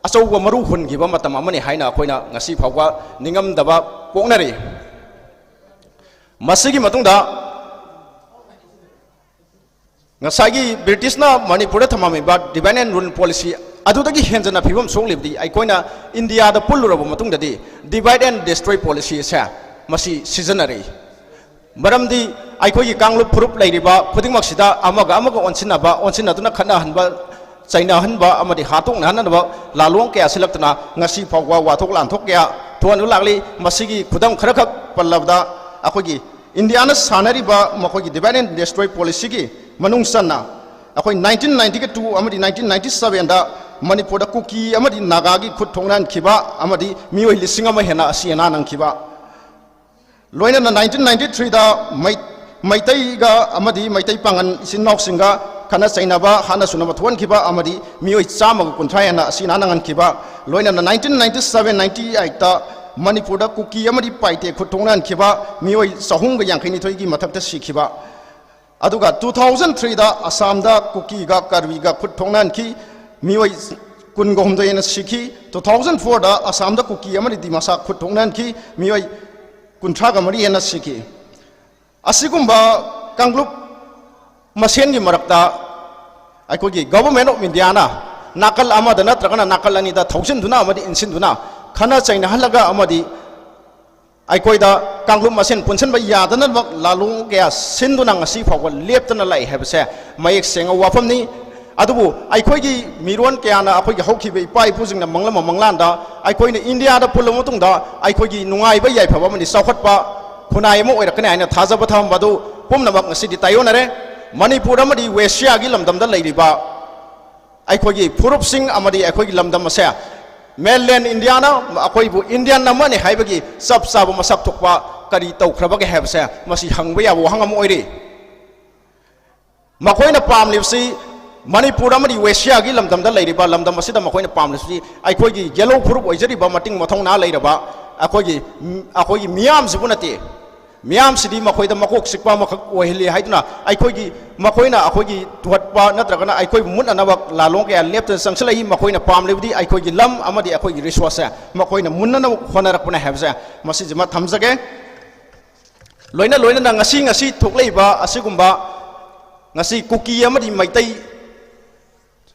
ꯑꯆꯧꯕ ꯃꯔꯨ ꯍꯨꯟꯈꯤꯕ ꯃꯇꯝ ꯑꯃꯅꯤ ꯍꯥꯏꯅ ꯑꯩꯈꯣꯏꯅ ꯉꯁꯤ ꯐꯥꯎꯕ ꯅꯤꯡꯉꯝꯗꯕ ꯄꯣꯛꯅꯔꯤ꯫ ꯃꯁꯤꯒꯤ ꯃꯇꯨꯡꯗ ꯉꯁꯥꯏꯒꯤ ꯕ꯭ꯔꯤꯇꯤꯁꯅ ꯃꯅꯤꯄꯨꯔꯗ ꯊꯝꯃꯝꯃꯤꯕ divide and rule policy ꯑꯗꯨꯗꯒꯤ ꯍꯦꯟꯖꯟꯅ ꯐꯤꯕꯝ ꯁꯣꯛꯂꯤꯕꯗꯤ ꯑꯩꯈꯣꯏꯅ ꯏꯟꯗꯤꯌꯥꯗ ꯄꯨꯜꯂꯨꯔꯕ ꯃꯇꯨꯡꯗꯗꯤ divide and destroy policy ꯑꯁꯦ ꯃꯁꯤ ꯁꯤꯖꯤꯟꯅꯔꯛꯏ꯫ ꯃꯔꯝꯗꯤ ꯑꯩꯈꯣꯏꯒꯤ ꯀꯥꯡꯂꯨꯞ ꯐꯨꯔꯨꯞ ꯂꯩꯔꯤꯕ ꯈꯨꯗꯤꯡꯃꯛꯁꯤꯗ ꯑꯃꯒ ꯑꯃꯒ ꯑꯣꯟꯁꯤꯟꯅꯕ, ꯑꯣꯟꯁꯤꯟꯅꯗꯨꯅ ꯈꯠꯅꯍꯟꯕ, ꯆꯩꯅꯍꯟꯕ ꯑꯃꯗꯤ ꯍꯥꯠꯇꯣꯛꯅꯍꯟꯅꯕ ꯂꯥꯂꯣꯡ ꯀꯌꯥ ꯁꯤꯜꯂꯛꯇꯨꯅ ꯉꯁꯤ ꯐꯥꯎꯕ ꯋꯥꯊꯣꯛ ꯂꯥꯟꯊꯣꯛ ꯀꯌꯥ ꯊꯣꯛꯍꯟꯗꯨꯅ ꯂꯥꯛꯂꯤ꯫ ꯃꯁꯤꯒꯤ ꯈꯨꯗꯝ ꯈꯔꯈꯛ ꯄꯜꯂꯕꯗ, ꯑꯩꯈꯣꯏꯒꯤ ꯏꯟꯗꯤꯌꯥꯅ ꯁꯥꯟꯅꯔꯤꯕ ꯃꯈꯣꯏꯒꯤ divide and destroy policy ꯒꯤ ꯃꯅꯨꯡ ꯆꯟꯅ ꯑꯩꯈꯣꯏ nineteen ninety two ꯑꯃꯗꯤ nineteen ninety seven ꯗ ꯃꯅꯤꯄꯨꯔꯗ ꯀꯨꯀꯤ ꯑꯃꯗꯤ ꯅꯥꯒꯥꯒꯤ ꯈꯨꯠ ꯊꯣꯛꯅꯍꯟꯈꯤꯕ ꯑꯃꯗꯤ ꯃꯤꯑꯣꯏ ꯂꯤꯁꯤꯡ ꯑꯃ ꯍꯦꯟꯅ ꯑꯁꯤ ꯑꯅꯥ ꯅꯪꯈꯤꯕ, ꯂꯣꯏꯅꯅ nineteen ninety three ꯗ ꯃꯩ-, ꯃꯩꯇꯩꯒ ꯑꯃꯗꯤ ꯃꯩꯇꯩ ꯄꯥꯉꯟ ꯏꯆꯤꯟ ꯏꯅꯥꯎꯁꯤꯡꯒ ꯈꯠꯅ ꯆꯩꯅꯕ, ꯍꯥꯠꯅ ꯁꯨꯅꯕ ꯊꯣꯛꯍꯟꯈꯤꯕ ꯑꯃꯗꯤ ꯃꯤꯑꯣꯏ ꯆꯥꯝꯃꯒ ꯀꯨꯟꯊ꯭ꯔꯥ ꯍꯦꯟꯅ ꯑꯁꯤ ꯑꯅꯥ ꯅꯪꯍꯟꯈꯤꯕ, ꯂꯣꯏꯅꯅ nineteen ninety seven ninety eight ꯇ ꯃꯅꯤꯄꯨꯔꯗ ꯀꯨꯀꯤ ꯑꯃꯗꯤ ꯄꯥꯏꯇꯦ ꯈꯨꯠ ꯊꯣꯛꯅꯍꯟꯈꯤꯕ ꯃꯤꯑꯣꯏ ꯆꯍꯨꯝꯒ ꯌꯥꯡꯈꯩ ꯅꯤꯊꯣꯏꯒꯤ ꯃꯊꯛꯇ ꯁꯤꯈꯤꯕ, ꯑꯗꯨꯒ two thousand three ꯗ ꯑꯁꯥꯝꯗ ꯀꯨꯀꯤꯒ ꯀꯥꯔꯕꯤꯒ ꯈꯨꯠ ꯊꯣꯛꯅꯍꯟꯈꯤ, ꯃꯤꯑꯣꯏ ꯀꯨꯟꯒ ꯍꯨꯝꯗꯣꯏ ꯍꯦꯟꯅ ꯁꯤꯈꯤ꯫ Two thousand four ꯗ ꯑꯁꯥꯝꯗ ꯀꯨꯀꯤ ꯑꯃꯗꯤ ꯗꯤꯃꯥꯁꯥ ꯈꯨꯠ ꯊꯣꯛꯅꯍꯟꯈꯤ, ꯃꯤꯑꯣꯏ ꯀꯨꯟꯊ꯭ꯔꯥꯒ ꯃꯔꯤ ꯍꯦꯟꯅ ꯁꯤꯈꯤ꯫ ꯑꯁꯤꯒꯨꯝꯕ ꯀꯥꯡꯂꯨꯞ ꯃꯁꯦꯟꯒꯤ ꯃꯔꯛꯇ ꯑꯩꯈꯣꯏꯒꯤ Government of India ꯅ ꯅꯥꯀꯜ ꯑꯃꯗ ꯅꯠꯇ꯭ꯔꯒꯅ ꯅꯥꯀꯜ ꯑꯅꯤꯗ ꯊꯧꯖꯤꯟꯗꯨꯅ ꯑꯃꯗꯤ ꯏꯟꯁꯤꯟꯗꯨꯅ ꯈꯠꯅ ꯆꯩꯅꯍꯜꯂꯒ ꯑꯃꯗꯤ ꯑꯩꯈꯣꯏꯗ ꯀꯥꯡꯂꯨꯞ ꯃꯁꯦꯟ ꯄꯨꯟꯁꯤꯟꯕ ꯌꯥꯗꯅꯕ ꯂꯥꯂꯣꯡ ꯀꯌꯥ ꯁꯤꯟꯗꯨꯅ ꯉꯁꯤ ꯐꯥꯎꯕ ꯂꯦꯞꯇꯅ ꯂꯥꯛꯏ ꯍꯥꯏꯕꯁꯦ ꯃꯌꯦꯛ ꯁꯦꯡꯉ ꯋꯥꯐꯝꯅꯤ꯫ ꯑꯗꯨꯕꯨ ꯑꯩꯈꯣꯏꯒꯤ ꯃꯤꯔꯣꯟ ꯀꯌꯥꯅ, ꯑꯩꯈꯣꯏꯒꯤ ꯍꯧꯈꯤꯕ ꯏꯄꯥ ꯏꯄꯨꯁꯤꯡꯅ ꯃꯪꯂꯝꯕ ꯃꯪꯂꯥꯟꯗ ꯑꯩꯈꯣꯏꯅ ꯏꯟꯗꯤꯌꯥꯗ ꯄꯨꯜꯂꯕ ꯃꯇꯨꯡꯗ ꯑꯩꯈꯣꯏꯒꯤ ꯅꯨꯡꯉꯥꯏꯕ ꯌꯥꯏꯐꯕ ꯑꯃꯗꯤ ꯆꯥꯎꯈꯠꯄ ꯈꯨꯟꯅꯥꯏ ꯑꯃ ꯑꯣꯏꯔꯛꯀꯅꯤ ꯍꯥꯏꯅ ꯊꯥꯖꯕ ꯊꯝꯕ ꯑꯗꯨ ꯄꯨꯝꯅꯃꯛ ꯉꯁꯤꯗꯤ ꯇꯥꯏꯌꯣꯟꯅꯔꯦ꯫ ꯃꯅꯤꯄꯨꯔ ꯑꯃꯗꯤ ꯋꯦꯁꯤꯌꯥꯒꯤ ꯂꯝꯗꯝꯗ ꯂꯩꯔꯤꯕ ꯑꯩꯈꯣꯏꯒꯤ ꯐꯨꯔꯨꯞꯁꯤꯡ ꯑꯃꯗꯤ ꯑꯩꯈꯣꯏꯒꯤ ꯂꯝꯗꯝ ꯑꯁꯦ mainland ꯏꯟꯗꯤꯌꯥꯅ ꯑꯩꯈꯣꯏꯕꯨ ꯏꯟꯗꯤꯌꯟ ꯑꯃꯅꯤ ꯍꯥꯏꯕꯒꯤ ꯆꯞ ꯆꯥꯕ ꯃꯁꯛ ꯊꯣꯛꯄ ꯀꯔꯤ ꯇꯧꯈ꯭ꯔꯕꯒꯦ ꯍꯥꯏꯕꯁꯦ ꯃꯁꯤ ꯍꯪꯕ ꯌꯥꯕ ꯋꯥꯍꯪ ꯑꯃ ꯑꯣꯏꯔꯤ꯫ ꯃꯈꯣꯏꯅ ꯄꯥꯝꯂꯤꯕꯁꯤ ꯃꯅꯤꯄꯨꯔ ꯑꯃꯗꯤ ꯋꯦꯁꯤꯌꯥꯒꯤ ꯂꯝꯗꯝꯗ ꯂꯩꯔꯤꯕ ꯂꯝꯗꯝ ꯑꯁꯤꯗ ꯃꯈꯣꯏꯅ ꯄꯥꯝꯂꯤꯕꯁꯤ ꯑꯩꯈꯣꯏꯒꯤ ꯌꯦꯜꯂꯧ ꯐꯨꯔꯨꯞ ꯑꯣꯏꯖꯔꯤꯕ, ꯃꯇꯤꯡ ꯃꯊꯧꯅꯥ ꯂꯩꯔꯕ ꯑꯩꯈꯣꯏꯒꯤ, ꯑꯩꯈꯣꯏꯒꯤ ꯃꯤꯌꯥꯝꯁꯤꯕꯨ ꯅꯠꯇꯦ꯫ ꯃꯤꯌꯥꯝꯁꯤꯗꯤ ꯃꯈꯣꯏꯗ ꯃꯀꯣꯛ ꯆꯤꯛꯄ ꯑꯃꯈꯛ ꯑꯣꯏꯍꯜꯂꯤ ꯍꯥꯏꯗꯨꯅ ꯑꯩꯈꯣꯏꯒꯤ, ꯃꯈꯣꯏꯅ ꯑꯩꯈꯣꯏꯒꯤ ꯇꯨꯍꯠꯄ ꯅꯠꯇ꯭ꯔꯒꯅ ꯑꯩꯈꯣꯏꯕꯨ ꯃꯨꯠꯅꯅꯕ ꯂꯥꯂꯣꯡ ꯀꯌꯥ ꯂꯦꯞꯇꯅ ꯆꯪꯁꯤꯜꯂꯛꯏ꯫ ꯃꯈꯣꯏꯅ ꯄꯥꯝꯂꯤꯕꯗꯤ ꯑꯩꯈꯣꯏꯒꯤ ꯂꯝ ꯑꯃꯗꯤ ꯑꯩꯈꯣꯏꯒꯤ resource ꯁꯦ ꯃꯈꯣꯏꯅ ꯃꯨꯟꯅꯅꯕ ꯍꯣꯠꯅꯔꯛꯄꯅꯦ ꯍꯥꯏꯕꯁꯦ ꯃꯁꯤꯁꯤꯃ ꯊꯝꯖꯒꯦ꯫ ꯂꯣꯏꯅ ꯂꯣꯏꯅꯅ ꯉꯁꯤ, ꯉꯁꯤ ꯊꯣꯛꯂꯛꯏꯕ ꯑꯁꯤꯒꯨꯝꯕ, ꯉꯁꯤ ꯀꯨꯀꯤ ꯑꯃꯗꯤ ꯃꯩꯇꯩ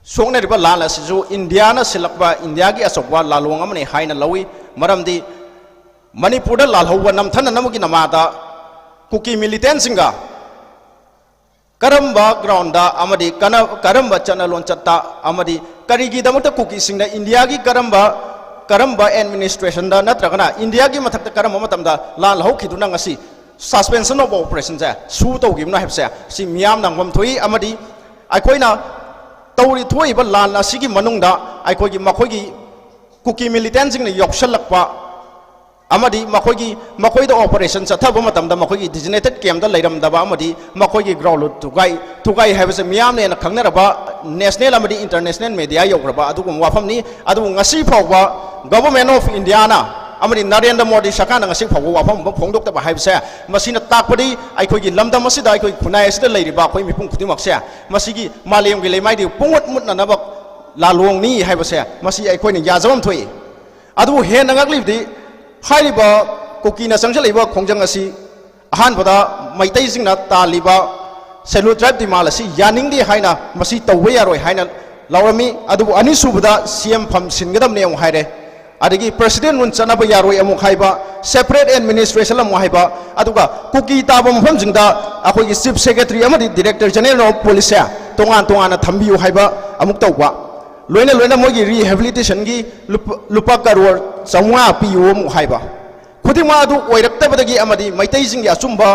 ꯁꯣꯛꯅꯔꯤꯕ ꯂꯥꯟ ꯑꯁꯤꯁꯨ ꯏꯟꯗꯤꯌꯥꯅ ꯁꯤꯜꯂꯛꯄ ꯏꯟꯗꯤꯌꯥꯒꯤ ꯑꯆꯧꯕ ꯂꯥꯂꯣꯡ ꯑꯃꯅꯤ ꯍꯥꯏꯅ ꯂꯧꯏ꯫ ꯃꯔꯝꯗꯤ ꯃꯅꯤꯄꯨꯔꯗ ꯂꯥꯜꯍꯧꯕ ꯅꯝꯊꯅꯅꯕꯒꯤ ꯅꯃꯥꯗ ꯀꯨꯀꯤ militantꯁꯤꯡꯒ ꯀꯔꯝꯕ groundꯗ ꯑꯃꯗꯤ ꯀꯅ-, ꯀꯔꯝꯕ ꯆꯠꯅ ꯂꯣꯟꯆꯠꯇ ꯑꯃꯗꯤ ꯀꯔꯤꯒꯤꯗꯃꯛꯇ ꯀꯨꯀꯤꯁꯤꯡꯅ ꯏꯟꯗꯤꯌꯥꯒꯤ ꯀꯔꯝꯕ, ꯀꯔꯝꯕ administrationꯗ ꯅꯠꯇ꯭ꯔꯒꯅ ꯏꯟꯗꯤꯌꯥꯒꯤ ꯃꯊꯛꯇ ꯀꯔꯝꯕ ꯃꯇꯝꯗ ꯂꯥꯜꯍꯧꯈꯤꯗꯨꯅ ꯉꯁꯤ suspension of operationꯁꯦ ꯁꯨ ꯇꯧꯈꯤꯕꯅꯣ ꯍꯥꯏꯕꯁꯦ ꯁꯤ ꯃꯤꯌꯥꯝꯅ ꯈꯪꯐꯝ ꯊꯣꯛꯏ꯫ ꯑꯃꯗꯤ ꯑꯩꯈꯣꯏꯅ ꯇꯧꯔꯤ ꯊꯣꯛꯏꯕ ꯂꯥꯟ ꯑꯁꯤꯒꯤ ꯃꯅꯨꯡꯗ ꯑꯩꯈꯣꯏꯒꯤ ꯃꯈꯣꯏꯒꯤ ꯀꯨꯀꯤ militantꯁꯤꯡꯅ ꯌꯥꯎꯁꯜꯂꯛꯄ ꯑꯃꯗꯤ ꯃꯈꯣꯏꯒꯤ, ꯃꯈꯣꯏꯗ operation ꯆꯠꯊꯕ ꯃꯇꯝꯗ ꯃꯈꯣꯏꯒꯤ designated campꯇ ꯂꯩꯔꯝꯗꯕ ꯑꯃꯗꯤ ꯃꯈꯣꯏꯒꯤ ground ꯊꯨꯒꯥꯏ, ꯊꯨꯒꯥꯏ ꯍꯥꯏꯕꯁꯦ ꯃꯤꯌꯥꯝꯅ ꯍꯦꯟꯅ ꯈꯪꯅꯔꯕ national ꯑꯃꯗꯤ international media ꯌꯧꯈ꯭ꯔꯕ ꯑꯗꯨꯒꯨꯝꯕ ꯋꯥꯐꯝꯅꯤ꯫ ꯑꯗꯨꯕꯨ ꯉꯁꯤ ꯐꯥꯎꯕ Government of Indiaꯅ ꯑꯃꯗꯤ ꯅꯔꯦꯟꯗ꯭ꯔ ꯃꯣꯗꯤ ꯁꯔꯀꯥꯔꯅ ꯉꯁꯤ ꯐꯥꯎꯕ ꯋꯥꯐꯝ ꯑꯃ ꯐꯣꯡꯗꯣꯛꯇꯕ ꯍꯥꯏꯕꯁꯦ ꯃꯁꯤꯅ ꯇꯥꯛꯄꯗꯤ ꯑꯩꯈꯣꯏꯒꯤ ꯂꯝꯗꯝ ꯑꯁꯤꯗ, ꯑꯩꯈꯣꯏꯒꯤ ꯈꯨꯟꯅꯥꯏ ꯑꯁꯤꯗ ꯂꯩꯔꯤꯕ ꯑꯩꯈꯣꯏ ꯃꯤꯄꯨꯝ ꯈꯨꯗꯤꯡꯃꯛꯁꯦ ꯃꯁꯤꯒꯤ ꯃꯥꯂꯦꯝꯒꯤ ꯂꯩꯃꯥꯏꯗꯒꯤ ꯄꯨꯡꯃꯨꯠ ꯃꯨꯠꯅꯅꯕ ꯂꯥꯂꯣꯡꯅꯤ ꯍꯥꯏꯕꯁꯦ ꯃꯁꯤ ꯑꯩꯈꯣꯏꯅ ꯌꯥꯖꯕ ꯑꯃ ꯊꯣꯛꯏ꯫ ꯑꯗꯨꯕꯨ ꯍꯦꯟꯅ ꯉꯛꯂꯤꯕꯗꯤ ꯍꯥꯏꯔꯤꯕ ꯀꯨꯀꯤꯅ ꯆꯪꯁꯤꯜꯂꯛꯏꯕ ꯈꯣꯡꯖꯪ ꯑꯁꯤ ꯑꯍꯥꯟꯕꯗ ꯃꯩꯇꯩꯁꯤꯡꯅ ꯇꯥꯜꯂꯤꯕ Scheduled Tribe demand ꯑꯁꯤ ꯌꯥꯅꯤꯡꯗꯦ ꯍꯥꯏꯅ, ꯃꯁꯤ ꯇꯧꯕ ꯌꯥꯔꯣꯏ ꯍꯥꯏꯅ ꯂꯥꯎꯔꯝꯃꯤ꯫ ꯑꯗꯨꯕꯨ ꯑꯅꯤꯁꯨꯕꯗ ꯁꯤ ꯑꯦꯝ ꯐꯝ ꯁꯤꯟꯒꯗꯕꯅꯦ ꯑꯃꯨꯛ ꯍꯥꯏꯔꯦ꯫ ꯑꯗꯒꯤ ꯄ꯭ꯔꯦꯁꯤꯗꯦꯟ ꯔꯨꯜ ꯆꯠꯅꯕ ꯌꯥꯔꯣꯏ ꯑꯃꯨꯛ ꯍꯥꯏꯕ, ꯁꯦꯄꯔꯦꯠ ꯑꯦꯗꯃꯤꯅꯤꯁꯇ꯭ꯔꯦꯁꯟ ꯑꯃꯨꯛ ꯍꯥꯏꯕ, ꯑꯗꯨꯒ ꯀꯨꯀꯤ ꯇꯥꯕ ꯃꯐꯝꯁꯤꯡꯗ ꯑꯩꯈꯣꯏꯒꯤ ꯆꯤꯐ ꯁꯦꯀ꯭ꯔꯦꯇꯔꯤ ꯑꯃꯗꯤ ꯗꯤꯔꯦꯛꯇꯔ ꯖꯦꯅꯔꯦꯜ ꯑꯣꯐ ꯄꯨꯂꯤꯁꯁꯦ ꯇꯣꯉꯥꯟ ꯇꯣꯉꯥꯟꯅ ꯊꯝꯕꯤꯌꯨ ꯍꯥꯏꯕ ꯑꯃꯨꯛ ꯇꯧꯕ, ꯂꯣꯏꯅ ꯂꯣꯏꯅ ꯃꯣꯏꯒꯤ ꯔꯤꯍꯦꯕꯤꯂꯤꯇꯦꯁꯟꯒꯤ ꯂꯨꯄꯥ, ꯂꯨꯄꯥ ꯀꯔꯣꯔ ꯆꯥꯝꯃꯉꯥ ꯄꯤꯌꯨ ꯑꯃꯨꯛ ꯍꯥꯏꯕ, ꯈꯨꯗꯤꯡꯃꯛ ꯑꯗꯨ ꯑꯣꯏꯔꯛꯇꯕꯗꯒꯤ ꯑꯃꯗꯤ ꯃꯩꯇꯩꯁꯤꯡꯒꯤ ꯑꯆꯨꯝꯕ,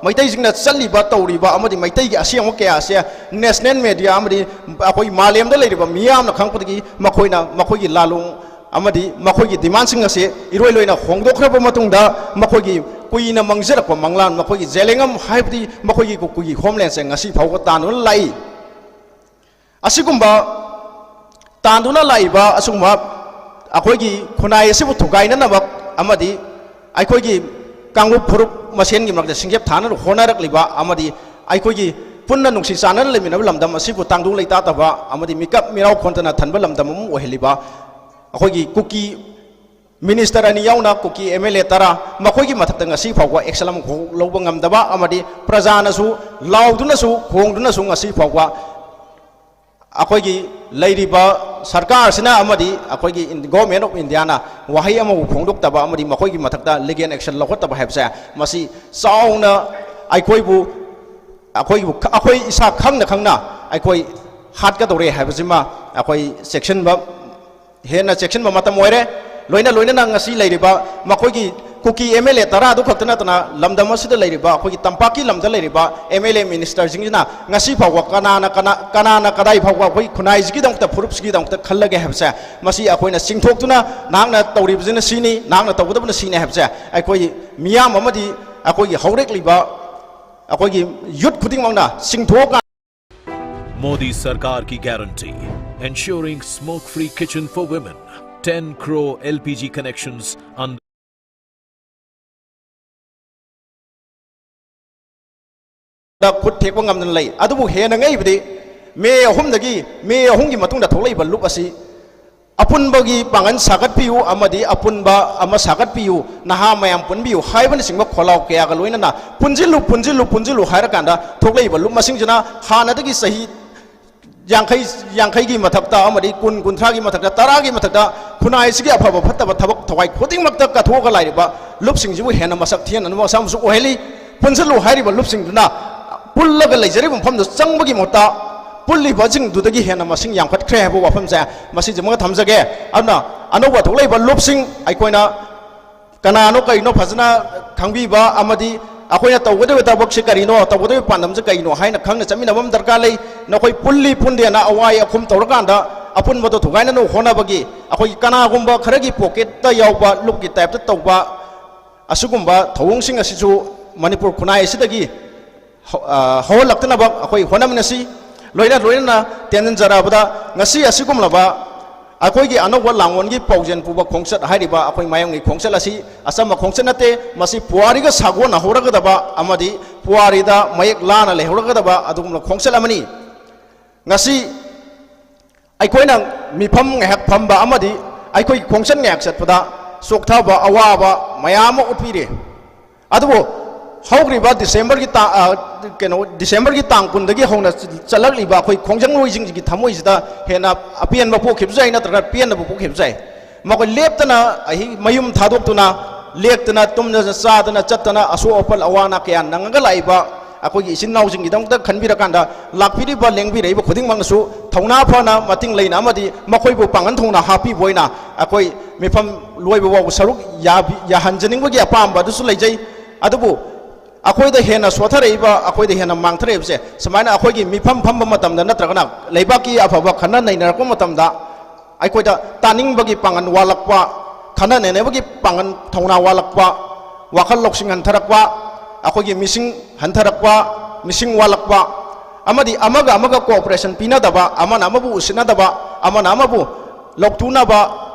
ꯃꯩꯇꯩꯁꯤꯡꯅ ꯆꯠꯂꯤꯕ ꯇꯧꯔꯤꯕ ꯑꯃꯗꯤ ꯃꯩꯇꯩꯒꯤ ꯑꯁꯦꯡꯕ ꯀꯌꯥꯁꯦ ꯅꯦꯁꯅꯦꯜ ꯃꯦꯗꯤꯌꯥ ꯑꯃꯗꯤ ꯑꯩꯈꯣꯏ ꯃꯥꯂꯦꯝꯗ ꯂꯩꯔꯤꯕ ꯃꯤꯌꯥꯝꯅ ꯈꯪꯉꯛꯄꯗꯒꯤ ꯃꯈꯣꯏꯅ ꯃꯈꯣꯏꯒꯤ ꯂꯥꯂꯣꯡ ꯑꯃꯗꯤ ꯃꯈꯣꯏꯒꯤ ꯗꯤꯃꯥꯟꯁꯤꯡ ꯑꯁꯤ ꯏꯔꯣꯏ ꯂꯣꯏꯅ ꯍꯣꯡꯗꯣꯛꯈ꯭ꯔꯕ ꯃꯇꯨꯡꯗ ꯃꯈꯣꯏꯒꯤ ꯀꯨꯏꯅ ꯃꯪꯖꯔꯛꯄ ꯃꯪꯂꯥꯟ, ꯃꯈꯣꯏꯒꯤ ꯖꯦꯂꯦꯡꯉꯝ ꯍꯥꯏꯕꯗꯤ ꯃꯈꯣꯏꯒꯤ ꯀꯨꯀꯤꯒꯤ ꯍꯣꯝꯂꯦꯟꯁꯦ ꯉꯁꯤ ꯐꯥꯎꯕ ꯇꯥꯟꯗꯨꯅ ꯂꯥꯛꯏ꯫ ꯑꯁꯤꯒꯨꯝꯕ ꯇꯥꯟꯗꯨꯅ ꯂꯥꯛꯏꯕ ꯑꯁꯤꯒꯨꯝꯕ ꯑꯩꯈꯣꯏꯒꯤ ꯈꯨꯟꯅꯥꯏ ꯑꯁꯤꯕꯨ ꯊꯨꯒꯥꯏꯅꯅꯕ ꯑꯃꯗꯤ ꯑꯩꯈꯣꯏꯒꯤ ꯀꯥꯡꯂꯨꯞ ꯐꯨꯔꯨꯞ ꯃꯁꯦꯟꯒꯤ ꯃꯔꯛꯇ ꯁꯤꯡꯖꯦꯞ ꯊꯥꯅꯅꯕ ꯍꯣꯠꯅꯔꯛꯂꯤꯕ ꯑꯃꯗꯤ ꯑꯩꯈꯣꯏꯒꯤ ꯄꯨꯟꯅ ꯅꯨꯡꯁꯤ ꯆꯥꯟꯅꯅ ꯂꯩꯃꯤꯟꯅꯕ ꯂꯝꯗꯝ ꯑꯁꯤꯕꯨ ꯇꯥꯡꯗꯨ ꯂꯩꯇꯥꯗꯕ ꯑꯃꯗꯤ ꯃꯤꯀꯞ ꯃꯤꯔꯥꯎ ꯈꯣꯟꯗꯅ ꯊꯟꯕ ꯂꯝꯗꯝ ꯑꯃ ꯑꯣꯏꯍꯜꯂꯤꯕ ꯑꯩꯈꯣꯏꯒꯤ ꯀꯨꯀꯤ ꯃꯤꯅꯤꯁꯇꯔ ꯑꯅꯤ ꯌꯥꯎꯅ ꯀꯨꯀꯤ ꯑꯦꯝ ꯑꯦꯜ ꯑꯦ ꯇꯔꯥ, ꯃꯈꯣꯏꯒꯤ ꯃꯊꯛꯇ ꯉꯁꯤ ꯐꯥꯎꯕ ꯑꯦꯛꯁꯟ ꯑꯃꯐꯥꯎ ꯂꯧꯕ ꯉꯝꯗꯕ ꯑꯃꯗꯤ ꯄ꯭ꯔꯖꯥꯅꯁꯨ ꯂꯥꯎꯗꯨꯅꯁꯨ ꯈꯣꯡꯗꯨꯅꯁꯨ ꯉꯁꯤ ꯐꯥꯎꯕ ꯑꯩꯈꯣꯏꯒꯤ ꯂꯩꯔꯤꯕ ꯁꯔꯀꯥꯔꯁꯤꯅ ꯑꯃꯗꯤ ꯑꯩꯈꯣꯏꯒꯤ ꯏꯟ-, ꯒꯣꯚꯔꯟꯃꯦꯟ ꯑꯣꯐ ꯏꯟꯗꯤꯌꯥꯅ ꯋꯥꯍꯩ ꯑꯃꯕꯨ ꯐꯣꯡꯗꯣꯛꯇꯕ ꯑꯃꯗꯤ ꯃꯈꯣꯏꯒꯤ ꯃꯊꯛꯇ ꯂꯤꯒꯦꯜ ꯑꯦꯛꯁꯟ ꯂꯧꯈꯠꯇꯕ ꯍꯥꯏꯕꯁꯦ, ꯃꯁꯤ ꯆꯥꯎꯅ ꯑꯩꯈꯣꯏꯕꯨ, ꯑꯩꯈꯣꯏꯕꯨ, ꯑꯩꯈꯣꯏ ꯏꯁꯥ ꯈꯪꯅ ꯈꯪꯅ ꯑꯩꯈꯣꯏ ꯍꯥꯠꯀꯗꯧꯔꯦ ꯍꯥꯏꯕꯁꯤꯃ ꯑꯩꯈꯣꯏ ꯆꯦꯛꯁꯤꯟꯕ, ꯍꯦꯟꯅ ꯆꯦꯛꯁꯤꯟꯕ ꯃꯇꯝ ꯑꯣꯏꯔꯦ꯫ ꯂꯣꯏꯅ ꯂꯣꯏꯅꯅ ꯉꯁꯤ ꯂꯩꯔꯤꯕ ꯃꯈꯣꯏꯒꯤ ꯀꯨꯀꯤ ꯑꯦꯝ ꯑꯦꯜ ꯑꯦ ꯇꯔꯥ ꯑꯗꯨ ꯈꯛꯇ ꯅꯠꯇꯅ ꯂꯝꯗꯝ ꯑꯁꯤꯗ ꯂꯩꯔꯤꯕ ꯑꯩꯈꯣꯏꯒꯤ ꯇꯝꯄꯥꯛꯀꯤ ꯂꯝꯗ ꯂꯩꯔꯤꯕ ꯑꯦꯝ ꯑꯦꯜ ꯑꯦ ꯃꯤꯅꯤꯁꯇꯔꯁꯤꯡꯁꯤꯅ ꯉꯁꯤ ꯐꯥꯎꯕ ꯀꯅꯥꯅ, ꯀꯅꯥ, ꯀꯅꯥꯅ ꯀꯗꯥꯏ ꯐꯥꯎꯕ ꯑꯩꯈꯣꯏ ꯈꯨꯟꯅꯥꯏꯁꯤꯒꯤꯗꯃꯛꯇ, ꯐꯨꯔꯨꯞꯁꯤꯒꯤꯗꯃꯛꯇ ꯈꯜꯂꯒꯦ ꯍꯥꯏꯕꯁꯦ, ꯃꯁꯤ ꯑꯩꯈꯣꯏꯅ ꯆꯤꯡꯊꯣꯛꯇꯨꯅ ꯅꯍꯥꯛꯅ ꯇꯧꯔꯤꯕꯁꯤꯅ ꯁꯤꯅꯤ, ꯅꯍꯥꯛꯅ ꯇꯧꯒꯗꯕꯅ ꯁꯤꯅꯤ ꯍꯥꯏꯕꯁꯦ ꯑꯩꯈꯣꯏ ꯃꯤꯌꯥꯝ ꯑꯃꯗꯤ ꯑꯩꯈꯣꯏꯒꯤ ꯍꯧꯔꯛꯂꯤꯕ ꯑꯩꯈꯣꯏꯒꯤ ꯌꯨꯠ ꯈꯨꯗꯤꯡꯃꯛꯅ ꯆꯤꯡꯊꯣꯛꯑꯀꯥꯟꯗ Modi Sarkar ki guarantee, ensuring smoke-free kitchen for women, ten crore L P G connections under ꯈꯨꯠ ꯊꯦꯛꯄ ꯉꯝꯗꯅ ꯂꯩ꯫ ꯑꯗꯨꯕꯨ ꯍꯦꯟꯅ ꯉꯛꯏꯕꯗꯤ ꯃꯦ ꯑꯍꯨꯝꯗꯒꯤ, ꯃꯦ ꯑꯍꯨꯝꯒꯤ ꯃꯇꯨꯡꯗ ꯊꯣꯛꯂꯛꯏꯕ ꯂꯨꯞ ꯑꯁꯤ ꯑꯄꯨꯟꯕꯒꯤ ꯄꯥꯡꯒꯜ ꯁꯥꯒꯠꯄꯤꯌꯨ ꯑꯃꯗꯤ ꯑꯄꯨꯟꯕ ꯑꯃ ꯁꯥꯒꯠꯄꯤꯌꯨ, ꯅꯍꯥ ꯃꯌꯥꯝ ꯄꯨꯟꯕꯤꯌꯨ ꯍꯥꯏꯕꯅꯆꯤꯡꯕ ꯈꯣꯜꯂꯥꯎ ꯀꯌꯥꯒ ꯂꯣꯏꯅꯅ ꯄꯨꯟꯁꯤꯜꯂꯨ, ꯄꯨꯟꯁꯤꯜꯂꯨ, ꯄꯨꯟꯁꯤꯜꯂꯨ ꯍꯥꯏꯔꯀꯥꯟꯗ ꯊꯣꯛꯂꯛꯏꯕ ꯂꯨꯞ ꯃꯁꯤꯡꯁꯤꯅ ꯍꯥꯟꯅꯗꯒꯤ ꯆꯍꯤ ꯌꯥꯡꯈꯩ, ꯌꯥꯡꯈꯩꯒꯤ ꯃꯊꯛꯇ ꯑꯃꯗꯤ ꯀꯨꯟ, ꯀꯨꯟꯊ꯭ꯔꯥꯒꯤ ꯃꯊꯛꯇ, ꯇꯔꯥꯒꯤ ꯃꯊꯛꯇ ꯈꯨꯟꯅꯥꯏ ꯑꯁꯤꯒꯤ ꯑꯐꯕ ꯐꯠꯇꯕ ꯊꯕꯛ ꯊꯋꯥꯏ ꯈꯨꯗꯤꯡꯃꯛꯇ ꯀꯠꯊꯣꯛꯑꯒ ꯂꯥꯛꯏꯕ ꯂꯨꯞꯁꯤꯡꯁꯤꯕꯨ ꯍꯦꯟꯅ ꯃꯁꯛ ꯊꯤꯍꯟꯅꯕ ꯃꯁꯥ ꯑꯃꯁꯨ ꯑꯣꯏꯍꯜꯂꯤ꯫ ꯄꯨꯟꯁꯤꯜꯂꯨ ꯍꯥꯏꯔꯤꯕ ꯂꯨꯞꯁꯤꯡꯗꯨꯅ ꯄꯨꯜꯂꯒ ꯂꯩꯖꯔꯤꯕ ꯃꯐꯝꯗ ꯆꯪꯕꯒꯤ ꯃꯍꯨꯠꯇ ꯄꯨꯜꯂꯤꯕꯁꯤꯡꯗꯨꯗꯒꯤ ꯍꯦꯟꯅ ꯃꯁꯤꯡ ꯌꯥꯝꯈꯠꯈ꯭ꯔꯦ ꯍꯥꯏꯕ ꯋꯥꯐꯝꯁꯦ ꯃꯁꯤꯁꯤꯃꯒ ꯊꯝꯖꯒꯦ꯫ ꯑꯗꯨꯅ ꯑꯅꯧꯕ ꯊꯣꯛꯂꯛꯏꯕ ꯂꯨꯞꯁꯤꯡ ꯑꯩꯈꯣꯏꯅ ꯀꯅꯥꯅꯣ ꯀꯔꯤꯅꯣ ꯐꯖꯅ ꯈꯪꯕꯤꯕ ꯑꯃꯗꯤ ꯑꯩꯈꯣꯏꯅ ꯇꯧꯒꯗꯧꯔꯤꯕ ꯊꯕꯛꯁꯤ ꯀꯔꯤꯅꯣ, ꯇꯧꯒꯗꯧꯔꯤꯕ ꯄꯥꯟꯗꯝꯁꯤ ꯀꯔꯤꯅꯣ ꯍꯥꯏꯅ ꯈꯪꯅ ꯆꯠꯃꯤꯟꯅꯕ ꯑꯃ ꯗꯔꯀꯥꯔ ꯂꯩ꯫ ꯅꯈꯣꯏ ꯄꯨꯜꯂꯤ ꯄꯨꯟꯗꯦꯅ ꯑꯋꯥꯏ ꯑꯈꯨꯝ ꯇꯧꯔꯀꯥꯟꯗ ꯑꯄꯨꯟꯕꯗꯣ ꯊꯨꯒꯥꯏꯅꯅꯕ ꯍꯣꯠꯅꯕꯒꯤ ꯑꯩꯈꯣꯏꯒꯤ ꯀꯅꯥꯒꯨꯝꯕ ꯈꯔꯒꯤ ꯄꯣꯀꯦꯠꯇ ꯌꯥꯎꯕ ꯂꯨꯞꯀꯤ ꯇꯥꯏꯞꯇ ꯇꯧꯕ ꯑꯁꯤꯒꯨꯝꯕ ꯊꯧꯑꯣꯡꯁꯤꯡ ꯑꯁꯤꯁꯨ ꯃꯅꯤꯄꯨꯔ ꯈꯨꯟꯅꯥꯏ ꯑꯁꯤꯗꯒꯤ ꯍꯧ-, ꯑ, ꯍꯧꯍꯜꯂꯛꯇꯅꯕ ꯑꯩꯈꯣꯏ ꯍꯣꯠꯅꯃꯤꯟꯅꯁꯤ꯫ ꯂꯣꯏꯅ ꯂꯣꯏꯅꯅ ꯇꯦꯟꯖꯟꯖꯔꯕꯗ ꯉꯁꯤ ꯑꯁꯤꯒꯨꯝꯂꯕ ꯑꯩꯈꯣꯏꯒꯤ ꯑꯅꯧꯕ ꯂꯥꯡꯑꯣꯟꯒꯤ ꯄꯥꯎꯖꯦꯜ ꯄꯨꯕ ꯈꯣꯡꯆꯠ ꯍꯥꯏꯔꯤꯕ ꯑꯩꯈꯣꯏ ꯃꯌꯥꯝꯒꯤ ꯈꯣꯡꯆꯠ ꯑꯁꯤ ꯑꯆꯝꯕ ꯈꯣꯡꯆꯠ ꯅꯠꯇꯦ꯫ ꯃꯁꯤ ꯄꯨꯋꯥꯔꯤꯒ ꯁꯥꯒꯣꯟꯅꯍꯧꯔꯒꯗꯕ ꯑꯃꯗꯤ ꯄꯨꯋꯥꯔꯤꯗ ꯃꯌꯦꯛ ꯂꯥꯅ ꯂꯩꯍꯧꯔꯒꯗꯕ ꯑꯗꯨꯒꯨꯝꯂꯕ ꯈꯣꯡꯆꯠ ꯑꯃꯅꯤ꯫ ꯉꯁꯤ ꯑꯩꯈꯣꯏꯅ ꯃꯤꯐꯝ ꯉꯥꯏꯍꯥꯛ ꯐꯝꯕ ꯑꯃꯗꯤ ꯑꯩꯈꯣꯏꯒꯤ ꯈꯣꯡꯆꯠ ꯉꯥꯏꯍꯥꯛ ꯆꯠꯄꯗ ꯆꯣꯛꯊꯕ, ꯑꯋꯥꯕ ꯃꯌꯥꯝ ꯑꯃ ꯎꯠꯄꯤꯔꯦ꯫ ꯑꯗꯨꯕꯨ ꯍꯧꯈ꯭ꯔꯤꯕ ꯗꯤꯁꯦꯝꯕꯔꯒꯤ ꯇꯥ-, ꯑ, ꯀꯩꯅꯣ, ꯗꯤꯁꯦꯝꯕꯔꯒꯤ ꯇꯥꯡ ꯀꯨꯟꯗꯒꯤ ꯍꯧꯅ ꯆꯠꯂꯛꯂꯤꯕ ꯑꯩꯈꯣꯏ ꯈꯣꯡꯖꯪꯂꯣꯏꯁꯤꯡꯒꯤ ꯊꯃꯣꯏꯁꯤꯗ ꯍꯦꯟꯅ ꯑꯄꯦꯟꯕ ꯄꯣꯛꯈꯤꯕꯁꯨ ꯌꯥꯏ, ꯅꯠꯇ꯭ꯔꯒ ꯄꯦꯟꯗꯕ ꯄꯣꯛꯈꯤꯕꯁꯨ ꯌꯥꯏ꯫ ꯃꯈꯣꯏ ꯂꯦꯞꯇꯅ ꯑꯍꯤꯡ ꯃꯌꯨꯝ ꯊꯥꯗꯣꯛꯇꯨꯅ, ꯂꯦꯛꯇꯅ, ꯇꯨꯝꯗꯅ, ꯆꯥꯗꯅ, ꯆꯠꯇꯅ, ꯑꯁꯣꯛ ꯑꯄꯜ, ꯑꯋꯥ ꯑꯅꯥ ꯀꯌꯥ ꯅꯪꯉꯒ ꯂꯥꯛꯏꯕ ꯑꯩꯈꯣꯏꯒꯤ ꯏꯆꯤꯟ ꯏꯅꯥꯎꯁꯤꯡꯒꯤꯗꯃꯛꯇ ꯈꯟꯕꯤꯔꯀꯥꯟꯗ, ꯂꯥꯛꯄꯤꯔꯤꯕ, ꯂꯦꯡꯕꯤꯔꯛꯏꯕ ꯈꯨꯗꯤꯡꯃꯛꯅꯁꯨ ꯊꯧꯅꯥ ꯐꯅ, ꯃꯇꯤꯡ ꯂꯩꯅ ꯑꯃꯗꯤ ꯃꯈꯣꯏꯕꯨ ꯄꯥꯡꯒꯜ ꯊꯧꯅꯥ ꯍꯥꯞꯄꯤꯕ ꯑꯣꯏꯅ ꯑꯩꯈꯣꯏ ꯃꯤꯐꯝ ꯂꯣꯏꯕ ꯐꯥꯎꯕ ꯁꯔꯨꯛ ꯌꯥꯕꯤ-, ꯌꯥꯍꯟꯖꯅꯤꯡꯕꯒꯤ ꯑꯄꯥꯝꯕ ꯑꯗꯨꯁꯨ ꯂꯩꯖꯩ꯫ ꯑꯗꯨꯕꯨ ꯑꯩꯈꯣꯏꯗ ꯍꯦꯟꯅ ꯁꯣꯊꯔꯛꯏꯕ, ꯑꯩꯈꯣꯏꯗ ꯍꯦꯟꯅ ꯃꯥꯡꯊꯔꯛꯏꯕꯁꯦ ꯁꯨꯃꯥꯏꯅ ꯑꯩꯈꯣꯏꯒꯤ ꯃꯤꯐꯝ ꯐꯝꯕ ꯃꯇꯝꯗ ꯅꯠꯇ꯭ꯔꯒꯅ ꯂꯩꯕꯥꯛꯀꯤ ꯑꯐꯕ ꯈꯟꯅ ꯅꯩꯅꯔꯛꯄ ꯃꯇꯝꯗ ꯑꯩꯈꯣꯏꯗ ꯇꯥꯅꯤꯡꯕꯒꯤ ꯄꯥꯡꯒꯜ ꯋꯥꯠꯂꯛꯄ, ꯈꯟꯅ ꯅꯩꯅꯕꯒꯤ ꯄꯥꯡꯒꯜ ꯊꯧꯅꯥ ꯋꯥꯠꯂꯛꯄ, ꯋꯥꯈꯜ ꯂꯧꯁꯤꯡ ꯍꯟꯊꯔꯛꯄ, ꯑꯩꯈꯣꯏꯒꯤ ꯃꯤꯁꯤꯡ ꯍꯟꯊꯔꯛꯄ, ꯃꯤꯁꯤꯡ ꯋꯥꯠꯂꯛꯄ, ꯑꯃꯗꯤ ꯑꯃꯒ ꯑꯃꯒ cooperation ꯄꯤꯅꯗꯕ, ꯑꯃꯅ ꯑꯃꯕꯨ ꯎꯁꯤꯠꯅꯗꯕ, ꯑꯃꯅ ꯑꯃꯕꯨ ꯂꯧꯇꯨꯅꯕ,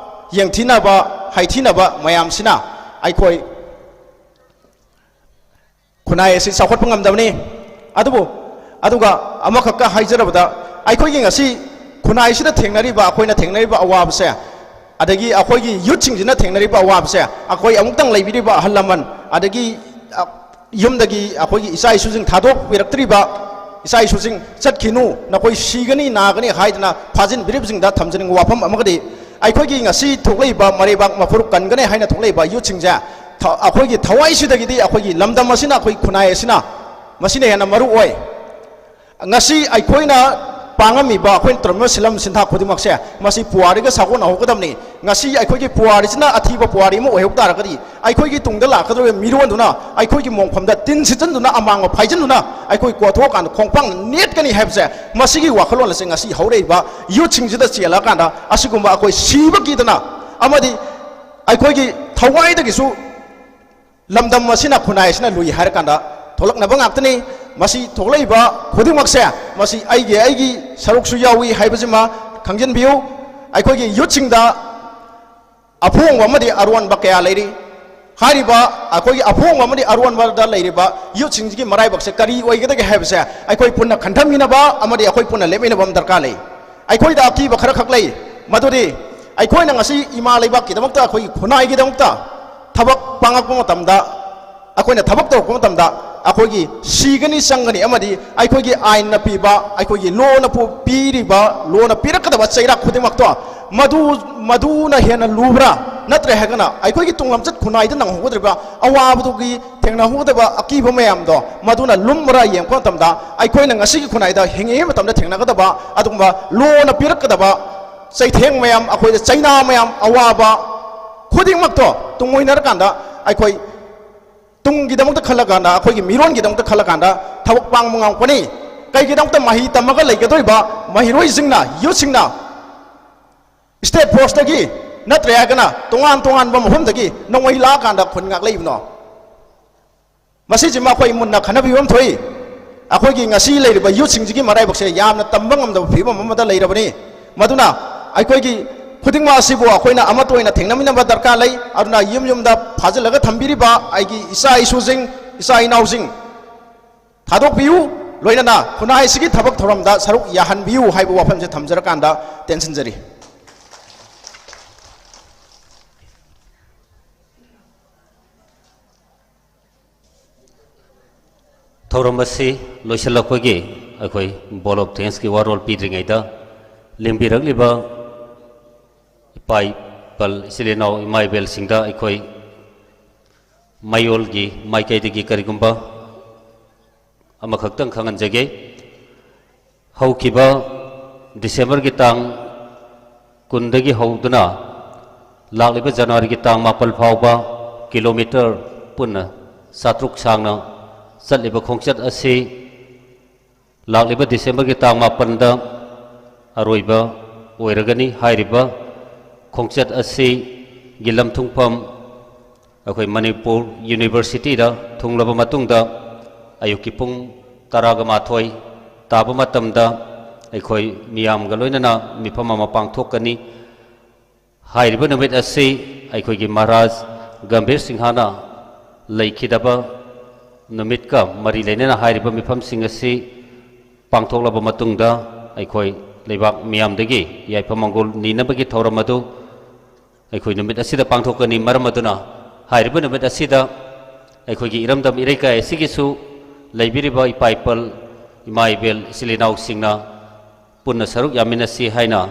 ꯌꯦꯡꯊꯤꯅꯕ, ꯍꯥꯏꯊꯤꯅꯕ ꯃꯌꯥꯝꯁꯤꯅ ꯑꯩꯈꯣꯏ ꯈꯨꯟꯅꯥꯏ ꯑꯁꯤ ꯆꯥꯎꯈꯠꯄ ꯉꯝꯗꯕꯅꯤ꯫ ꯑꯗꯨꯕꯨ, ꯑꯗꯨꯒ ꯑꯃꯈꯛꯀ ꯍꯥꯏꯖꯔꯕꯗ, ꯑꯩꯈꯣꯏꯒꯤ ꯉꯁꯤ ꯈꯨꯟꯅꯥꯏꯁꯤꯗ ꯊꯦꯡꯅꯔꯤꯕ, ꯑꯩꯈꯣꯏꯅ ꯊꯦꯡꯅꯔꯤꯕ ꯑꯋꯥꯕꯁꯦ, ꯑꯗꯒꯤ ꯑꯩꯈꯣꯏꯒꯤ youthꯁꯤꯡꯁꯤꯅ ꯊꯦꯡꯅꯔꯤꯕ ꯑꯋꯥꯕꯁꯦ, ꯑꯩꯈꯣꯏ ꯑꯃꯨꯛꯇꯪ ꯂꯩꯕꯤꯔꯤꯕ ꯑꯍꯜ ꯂꯃꯟ, ꯑꯗꯒꯤ, ꯑ, ꯌꯨꯝꯗꯒꯤ ꯑꯩꯈꯣꯏꯒꯤ ꯏꯆꯥ ꯏꯁꯨꯁꯤꯡ ꯊꯥꯗꯣꯛꯄꯤꯔꯛꯇ꯭ꯔꯤꯕ ꯏꯆꯥ ꯏꯁꯨꯁꯤꯡ ꯆꯠꯈꯤꯅꯨ, ꯅꯈꯣꯏ ꯁꯤꯒꯅꯤ ꯅꯥꯒꯅꯤ ꯍꯥꯏꯗꯅ ꯐꯥꯖꯤꯟꯕꯤꯔꯤꯕꯁꯤꯡꯗ ꯊꯝꯖꯅꯤꯡꯕ ꯋꯥꯐꯝ ꯑꯃꯒꯗꯤ, ꯑꯩꯈꯣꯏꯒꯤ ꯉꯁꯤ ꯊꯣꯛꯂꯛꯏꯕ ꯃꯔꯩꯕꯥꯛ ꯃꯐꯨꯔꯨꯞ ꯀꯟꯒꯅꯤ ꯍꯥꯏꯅ ꯊꯣꯛꯂꯛꯏꯕ ꯌꯨꯠꯁꯤꯡꯁꯦ, ꯊ- ꯑꯩꯈꯣꯏꯒꯤ ꯊꯋꯥꯏꯁꯤꯗꯒꯤꯗꯤ ꯑꯩꯈꯣꯏꯒꯤ ꯂꯝꯗꯝ ꯑꯁꯤꯅ, ꯑꯩꯈꯣꯏ ꯈꯨꯟꯅꯥꯏ ꯑꯁꯤꯅ, ꯃꯁꯤꯅ ꯍꯦꯟꯅ ꯃꯔꯨ ꯑꯣꯏ꯫ ꯉꯁꯤ ꯑꯩꯈꯣꯏꯅ ꯄꯥꯡꯉꯝꯃꯤꯕ, ꯑꯩꯈꯣꯏꯅ ꯇꯧꯔꯝꯃꯤꯕ ꯁꯤꯂꯝ ꯁꯤꯟꯊꯥ ꯈꯨꯗꯤꯡꯃꯛꯁꯦ, ꯃꯁꯤ ꯄꯨꯋꯥꯔꯤꯒ ꯁꯥꯒꯣꯟꯅꯍꯧꯒꯗꯕꯅꯤ꯫ ꯉꯁꯤ ꯑꯩꯈꯣꯏꯒꯤ ꯄꯨꯋꯥꯔꯤꯁꯤꯅ ꯑꯊꯤꯕ ꯄꯨꯋꯥꯔꯤ ꯑꯃ ꯑꯣꯏꯍꯧ ꯇꯥꯔꯒꯗꯤ, ꯑꯩꯈꯣꯏꯒꯤ ꯇꯨꯡꯗ ꯂꯥꯛꯀꯗꯧꯔꯤꯕ ꯃꯤꯔꯣꯟꯗꯨꯅ ꯑꯩꯈꯣꯏꯒꯤ ꯃꯣꯡꯐꯝꯗ ꯇꯤꯟ ꯁꯤꯠꯆꯤꯟꯗꯨꯅ, ꯑꯃꯥꯡꯕ ꯐꯥꯏꯖꯤꯟꯗꯨꯅ, ꯑꯩꯈꯣꯏ ꯀꯣꯊꯣꯛꯑꯀꯥꯟꯗ ꯈꯣꯡꯄꯥꯛꯅ ꯅꯦꯠꯀꯅꯤ ꯍꯥꯏꯕꯁꯦ, ꯃꯁꯤꯒꯤ ꯋꯥꯈꯜꯂꯣꯟ ꯑꯁꯦ ꯉꯁꯤ ꯍꯧꯔꯛꯏꯕ ꯌꯨꯠꯁꯤꯡꯁꯤꯗ ꯆꯦꯜꯂꯛꯑꯀꯥꯟꯗ, ꯑꯁꯤꯒꯨꯝꯕ ꯑꯩꯈꯣꯏ ꯁꯤꯕ ꯀꯤꯗꯅ ꯑꯃꯗꯤ ꯑꯩꯈꯣꯏꯒꯤ ꯊꯋꯥꯏꯗꯒꯤꯁꯨ ꯂꯝꯗꯝ ꯑꯁꯤꯅ, ꯈꯨꯟꯅꯥꯏ ꯑꯁꯤꯅ ꯂꯨꯏ ꯍꯥꯏꯔꯀꯥꯟꯗ ꯊꯣꯛꯂꯛꯅꯕ ꯉꯥꯛꯇꯅꯤ꯫ ꯃꯁꯤ ꯊꯣꯛꯂꯛꯏꯕ ꯈꯨꯗꯤꯡꯃꯛꯁꯦ, ꯃꯁꯤ ꯑꯩꯒꯤ, ꯑꯩꯒꯤ ꯁꯔꯨꯛꯁꯨ ꯌꯥꯎꯏ ꯍꯥꯏꯕꯁꯤꯃ ꯈꯪꯖꯤꯟꯕꯤꯌꯨ꯫ ꯑꯩꯈꯣꯏꯒꯤ ꯌꯨꯠꯁꯤꯡꯗ ꯑꯐꯣꯡꯕ ꯑꯃꯗꯤ ꯑꯔꯣꯟꯕ ꯀꯌꯥ ꯂꯩꯔꯤ꯫ ꯍꯥꯏꯔꯤꯕ ꯑꯩꯈꯣꯏꯒꯤ ꯑꯐꯣꯡꯕ ꯑꯃꯗꯤ ꯑꯔꯣꯟꯕꯗ ꯂꯩꯔꯤꯕ ꯌꯨꯠꯁꯤꯡꯁꯤꯒꯤ ꯃꯔꯥꯏꯕꯛꯁꯦ ꯀꯔꯤ ꯑꯣꯏꯒꯗꯒꯦ ꯍꯥꯏꯕꯁꯦ ꯑꯩꯈꯣꯏ ꯄꯨꯟꯅ ꯈꯟꯊꯃꯤꯟꯅꯕ ꯑꯃꯗꯤ ꯑꯩꯈꯣꯏ ꯄꯨꯟꯅ ꯂꯦꯞꯃꯤꯟꯅꯕ ꯑꯃ ꯗꯔꯀꯥꯔ ꯂꯩ꯫ ꯑꯩꯈꯣꯏꯗ ꯑꯀꯤꯕ ꯈꯔꯈꯛ ꯂꯩ, ꯃꯗꯨꯗꯤ ꯑꯩꯈꯣꯏꯅ ꯉꯁꯤ ꯏꯃꯥ ꯂꯩꯕꯥꯛꯀꯤꯗꯃꯛꯇ, ꯑꯩꯈꯣꯏꯒꯤ ꯈꯨꯟꯅꯥꯏꯒꯤꯗꯃꯛꯇ ꯊꯕꯛ ꯄꯥꯡꯉꯛꯄ ꯃꯇꯝꯗ, ꯑꯩꯈꯣꯏꯅ ꯊꯕꯛ ꯇꯧꯔꯛꯄ ꯃꯇꯝꯗ, ꯑꯩꯈꯣꯏꯒꯤ ꯁꯤꯒꯅꯤ ꯆꯪꯒꯅꯤ ꯑꯃꯗꯤ ꯑꯩꯈꯣꯏꯒꯤ ꯑꯥꯏꯟꯅ ꯄꯤꯕ, ꯑꯩꯈꯣꯏꯒꯤ ꯂꯣꯅ ꯄꯨ-, ꯄꯤꯔꯤꯕ, ꯂꯣꯅ ꯄꯤꯔꯛꯀꯗꯕ ꯆꯩꯔꯥꯛ ꯈꯨꯗꯤꯡꯃꯛꯇꯣ, ꯃꯗꯨ, ꯃꯗꯨꯅ ꯍꯦꯟꯅ ꯂꯨꯕ꯭ꯔꯥ? ꯅꯠꯇ꯭ꯔꯦ ꯍꯥꯏꯔꯒꯅ ꯑꯩꯈꯣꯏꯒꯤ ꯇꯨꯡ ꯂꯝꯆꯠ ꯈꯨꯟꯅꯥꯏꯗ ꯅꯪꯍꯧꯒꯗꯧꯔꯤꯕ ꯑꯋꯥꯕꯗꯨꯒꯤ ꯊꯦꯡꯅꯍꯧꯒꯗꯕ ꯑꯀꯤꯕ ꯃꯌꯥꯝꯗꯣ, ꯃꯗꯨꯅ ꯂꯨꯝꯕ꯭ꯔꯥ ꯌꯦꯡꯉꯛꯄ ꯃꯇꯝꯗ, ꯑꯩꯈꯣꯏꯅ ꯉꯁꯤꯒꯤ ꯈꯨꯟꯅꯥꯏꯗ ꯍꯤꯡꯉꯤꯉꯩ ꯃꯇꯝꯗ ꯊꯦꯡꯅꯒꯗꯕ ꯑꯗꯨꯒꯨꯝꯕ ꯂꯣꯅ ꯄꯤꯔꯛꯀꯗꯕ ꯆꯩꯊꯦꯡ ꯃꯌꯥꯝ, ꯑꯩꯈꯣꯏꯗ ꯆꯩꯅꯥ ꯃꯌꯥꯝ, ꯑꯋꯥꯕ ꯈꯨꯗꯤꯡꯃꯛꯇꯣ ꯇꯨꯡꯑꯣꯏꯅꯔꯀꯥꯟꯗ, ꯑꯩꯈꯣꯏ ꯇꯨꯡꯒꯤꯗꯃꯛꯇ ꯈꯜꯂꯀꯥꯟꯗ, ꯑꯩꯈꯣꯏꯒꯤ ꯃꯤꯔꯣꯟꯒꯤꯗꯃꯛꯇ ꯈꯜꯂꯀꯥꯟꯗ ꯊꯕꯛ ꯄꯥꯡꯕ ꯉꯝꯒꯅꯤ꯫ ꯀꯩꯒꯤꯗꯃꯛꯇ ꯃꯍꯩ ꯇꯝꯃꯒ ꯂꯩꯒꯗꯧꯔꯤꯕ ꯃꯍꯩꯔꯣꯏꯁꯤꯡꯅ, ꯌꯨꯠꯁꯤꯡꯅ ꯁ꯭ꯇꯦꯠ ꯐꯣꯔꯁꯇꯒꯤ ꯅꯠꯇ꯭ꯔꯦ ꯍꯥꯏꯔꯒꯅ ꯇꯣꯉꯥꯟ ꯇꯣꯉꯥꯟꯕ ꯃꯐꯝꯗꯒꯤ ꯅꯣꯡꯃꯩ ꯂꯥꯛꯑꯀꯥꯟꯗ ꯈꯨꯟ ꯉꯥꯛꯂꯛꯏꯕꯅꯣ? ꯃꯁꯤꯁꯤꯃ ꯑꯩꯈꯣꯏ ꯃꯨꯟꯅ ꯈꯟꯅꯕꯤꯕ ꯑꯃ ꯊꯣꯛꯏ꯫ ꯑꯩꯈꯣꯏꯒꯤ ꯉꯁꯤ ꯂꯩꯔꯤꯕ ꯌꯨꯠꯁꯤꯡꯁꯤꯒꯤ ꯃꯔꯥꯏꯕꯛꯁꯦ ꯌꯥꯝꯅ ꯇꯝꯕ ꯉꯝꯗꯕ ꯐꯤꯕꯝ ꯑꯃꯗ ꯂꯩꯔꯕꯅꯤ꯫ ꯃꯗꯨꯅ ꯑꯩꯈꯣꯏꯒꯤ ꯈꯨꯗꯤꯡꯃꯛ ꯑꯁꯤꯕꯨ ꯑꯩꯈꯣꯏꯅ ꯑꯃꯠꯇ ꯑꯣꯏꯅ ꯊꯦꯡꯅꯃꯤꯟꯅꯕ ꯗꯔꯀꯥꯔ ꯂꯩ꯫ ꯑꯗꯨꯅ ꯌꯨꯝ ꯌꯨꯝꯗ ꯐꯥꯖꯤꯜꯂꯒ ꯊꯝꯕꯤꯔꯤꯕ ꯑꯩꯒꯤ ꯏꯆꯥ ꯏꯁꯨꯁꯤꯡ, ꯏꯆꯥ ꯏꯅꯥꯎꯁꯤꯡ ꯊꯥꯗꯣꯛꯄꯤꯌꯨ, ꯂꯣꯏꯅꯅ ꯈꯨꯟꯅꯥꯏꯁꯤꯒꯤ ꯊꯕꯛ ꯊꯧꯔꯝꯗ ꯁꯔꯨꯛ ꯌꯥꯍꯟꯕꯤꯌꯨ ꯍꯥꯏꯕ ꯋꯥꯐꯝꯁꯦ ꯊꯝꯖꯔꯀꯥꯟꯗ ꯇꯦꯟꯁꯤꯟꯖꯔꯤ꯫ ꯊꯧꯔꯝ ꯑꯁꯤ ꯂꯣꯏꯁꯤꯜꯂꯛꯄꯒꯤ ꯑꯩꯈꯣꯏ vote of thanksꯀꯤ ꯋꯥꯔꯣꯜ ꯄꯤꯗ꯭ꯔꯤꯉꯩꯗ, ꯂꯦꯡꯕꯤꯔꯛꯂꯤꯕ ꯏꯄꯥ ꯏꯄꯜ, ꯏꯆꯤꯜ ꯏꯅꯥꯎ, ꯏꯃꯥ ꯏꯕꯦꯜꯁꯤꯡꯗ ꯑꯩꯈꯣꯏ ꯃꯌꯣꯜꯒꯤ ꯃꯥꯏꯀꯩꯗꯒꯤ ꯀꯔꯤꯒꯨꯝꯕ ꯑꯃꯈꯛꯇꯪ ꯈꯪꯍꯟꯖꯒꯦ꯫ ꯍꯧꯈꯤꯕ ꯗꯤꯁꯦꯝꯕꯔꯒꯤ ꯇꯥꯡ ꯀꯨꯟꯗꯒꯤ ꯍꯧꯗꯨꯅ ꯂꯥꯛꯂꯤꯕ ꯖꯅꯋꯥꯔꯤꯒꯤ ꯇꯥꯡ ꯃꯥꯄꯜ ꯐꯥꯎꯕ ꯀꯤꯂꯣꯃꯤꯇꯔ ꯄꯨꯟꯅ ꯆꯥꯇ꯭ꯔꯨꯛ ꯁꯥꯡꯅ ꯆꯠꯂꯤꯕ ꯈꯣꯡꯆꯠ ꯑꯁꯤ ꯂꯥꯛꯂꯤꯕ ꯗꯤꯁꯦꯝꯕꯔꯒꯤ ꯇꯥꯡ ꯃꯥꯄꯜꯗ ꯑꯔꯣꯏꯕ ꯑꯣꯏꯔꯒꯅꯤ꯫ ꯍꯥꯏꯔꯤꯕ ꯈꯣꯡꯆꯠ ꯑꯁꯤꯒꯤ ꯂꯝꯊꯨꯡꯐꯝ ꯑꯩꯈꯣꯏ ꯃꯅꯤꯄꯨꯔ ꯌꯨꯅꯤꯚꯔꯁꯤꯇꯤꯗ ꯊꯨꯡꯂꯕ ꯃꯇꯨꯡꯗ, ꯑꯌꯨꯛꯀꯤ ꯄꯨꯡ ꯇꯔꯥꯒ ꯃꯥꯊꯣꯏ ꯇꯥꯕ ꯃꯇꯝꯗ ꯑꯩꯈꯣꯏ ꯃꯤꯌꯥꯝꯒ ꯂꯣꯏꯅꯅ ꯃꯤꯐꯝ ꯑꯃ ꯄꯥꯡꯊꯣꯛꯀꯅꯤ꯫ ꯍꯥꯏꯔꯤꯕ ꯅꯨꯃꯤꯠ ꯑꯁꯤ ꯑꯩꯈꯣꯏꯒꯤ ꯃꯍꯥꯔꯥꯖ ꯒꯝꯚꯤꯔ ꯁꯤꯡꯍꯅ ꯂꯩꯈꯤꯗꯕ ꯅꯨꯃꯤꯠꯀ ꯃꯔꯤ ꯂꯩꯅꯅ ꯍꯥꯏꯔꯤꯕ ꯃꯤꯐꯝꯁꯤꯡ ꯑꯁꯤ ꯄꯥꯡꯊꯣꯛꯂꯕ ꯃꯇꯨꯡꯗ, ꯑꯩꯈꯣꯏ ꯂꯩꯕꯥꯛ ꯃꯤꯌꯥꯝꯗꯒꯤ ꯌꯥꯏꯐ ꯃꯪꯒꯣꯜ ꯅꯤꯅꯕꯒꯤ ꯊꯧꯔꯝ ꯑꯗꯨ ꯑꯩꯈꯣꯏ ꯅꯨꯃꯤꯠ ꯑꯁꯤꯗ ꯄꯥꯡꯊꯣꯛꯀꯅꯤ꯫ ꯃꯔꯝ ꯑꯗꯨꯅ, ꯍꯥꯏꯔꯤꯕ ꯅꯨꯃꯤꯠ ꯑꯁꯤꯗ ꯑꯩꯈꯣꯏꯒꯤ ꯏꯔꯝꯗꯝ ꯏꯔꯩꯀꯥꯏ ꯑꯁꯤꯒꯤꯁꯨ ꯂꯩꯕꯤꯔꯤꯕ ꯏꯄꯥ ꯏꯄꯜ, ꯏꯃꯥ ꯏꯕꯦꯜ, ꯏꯆꯤꯜ ꯏꯅꯥꯎꯁꯤꯡꯅ ꯄꯨꯟꯅ ꯁꯔꯨꯛ ꯌꯥꯃꯤꯟꯅꯁꯤ ꯍꯥꯏꯅ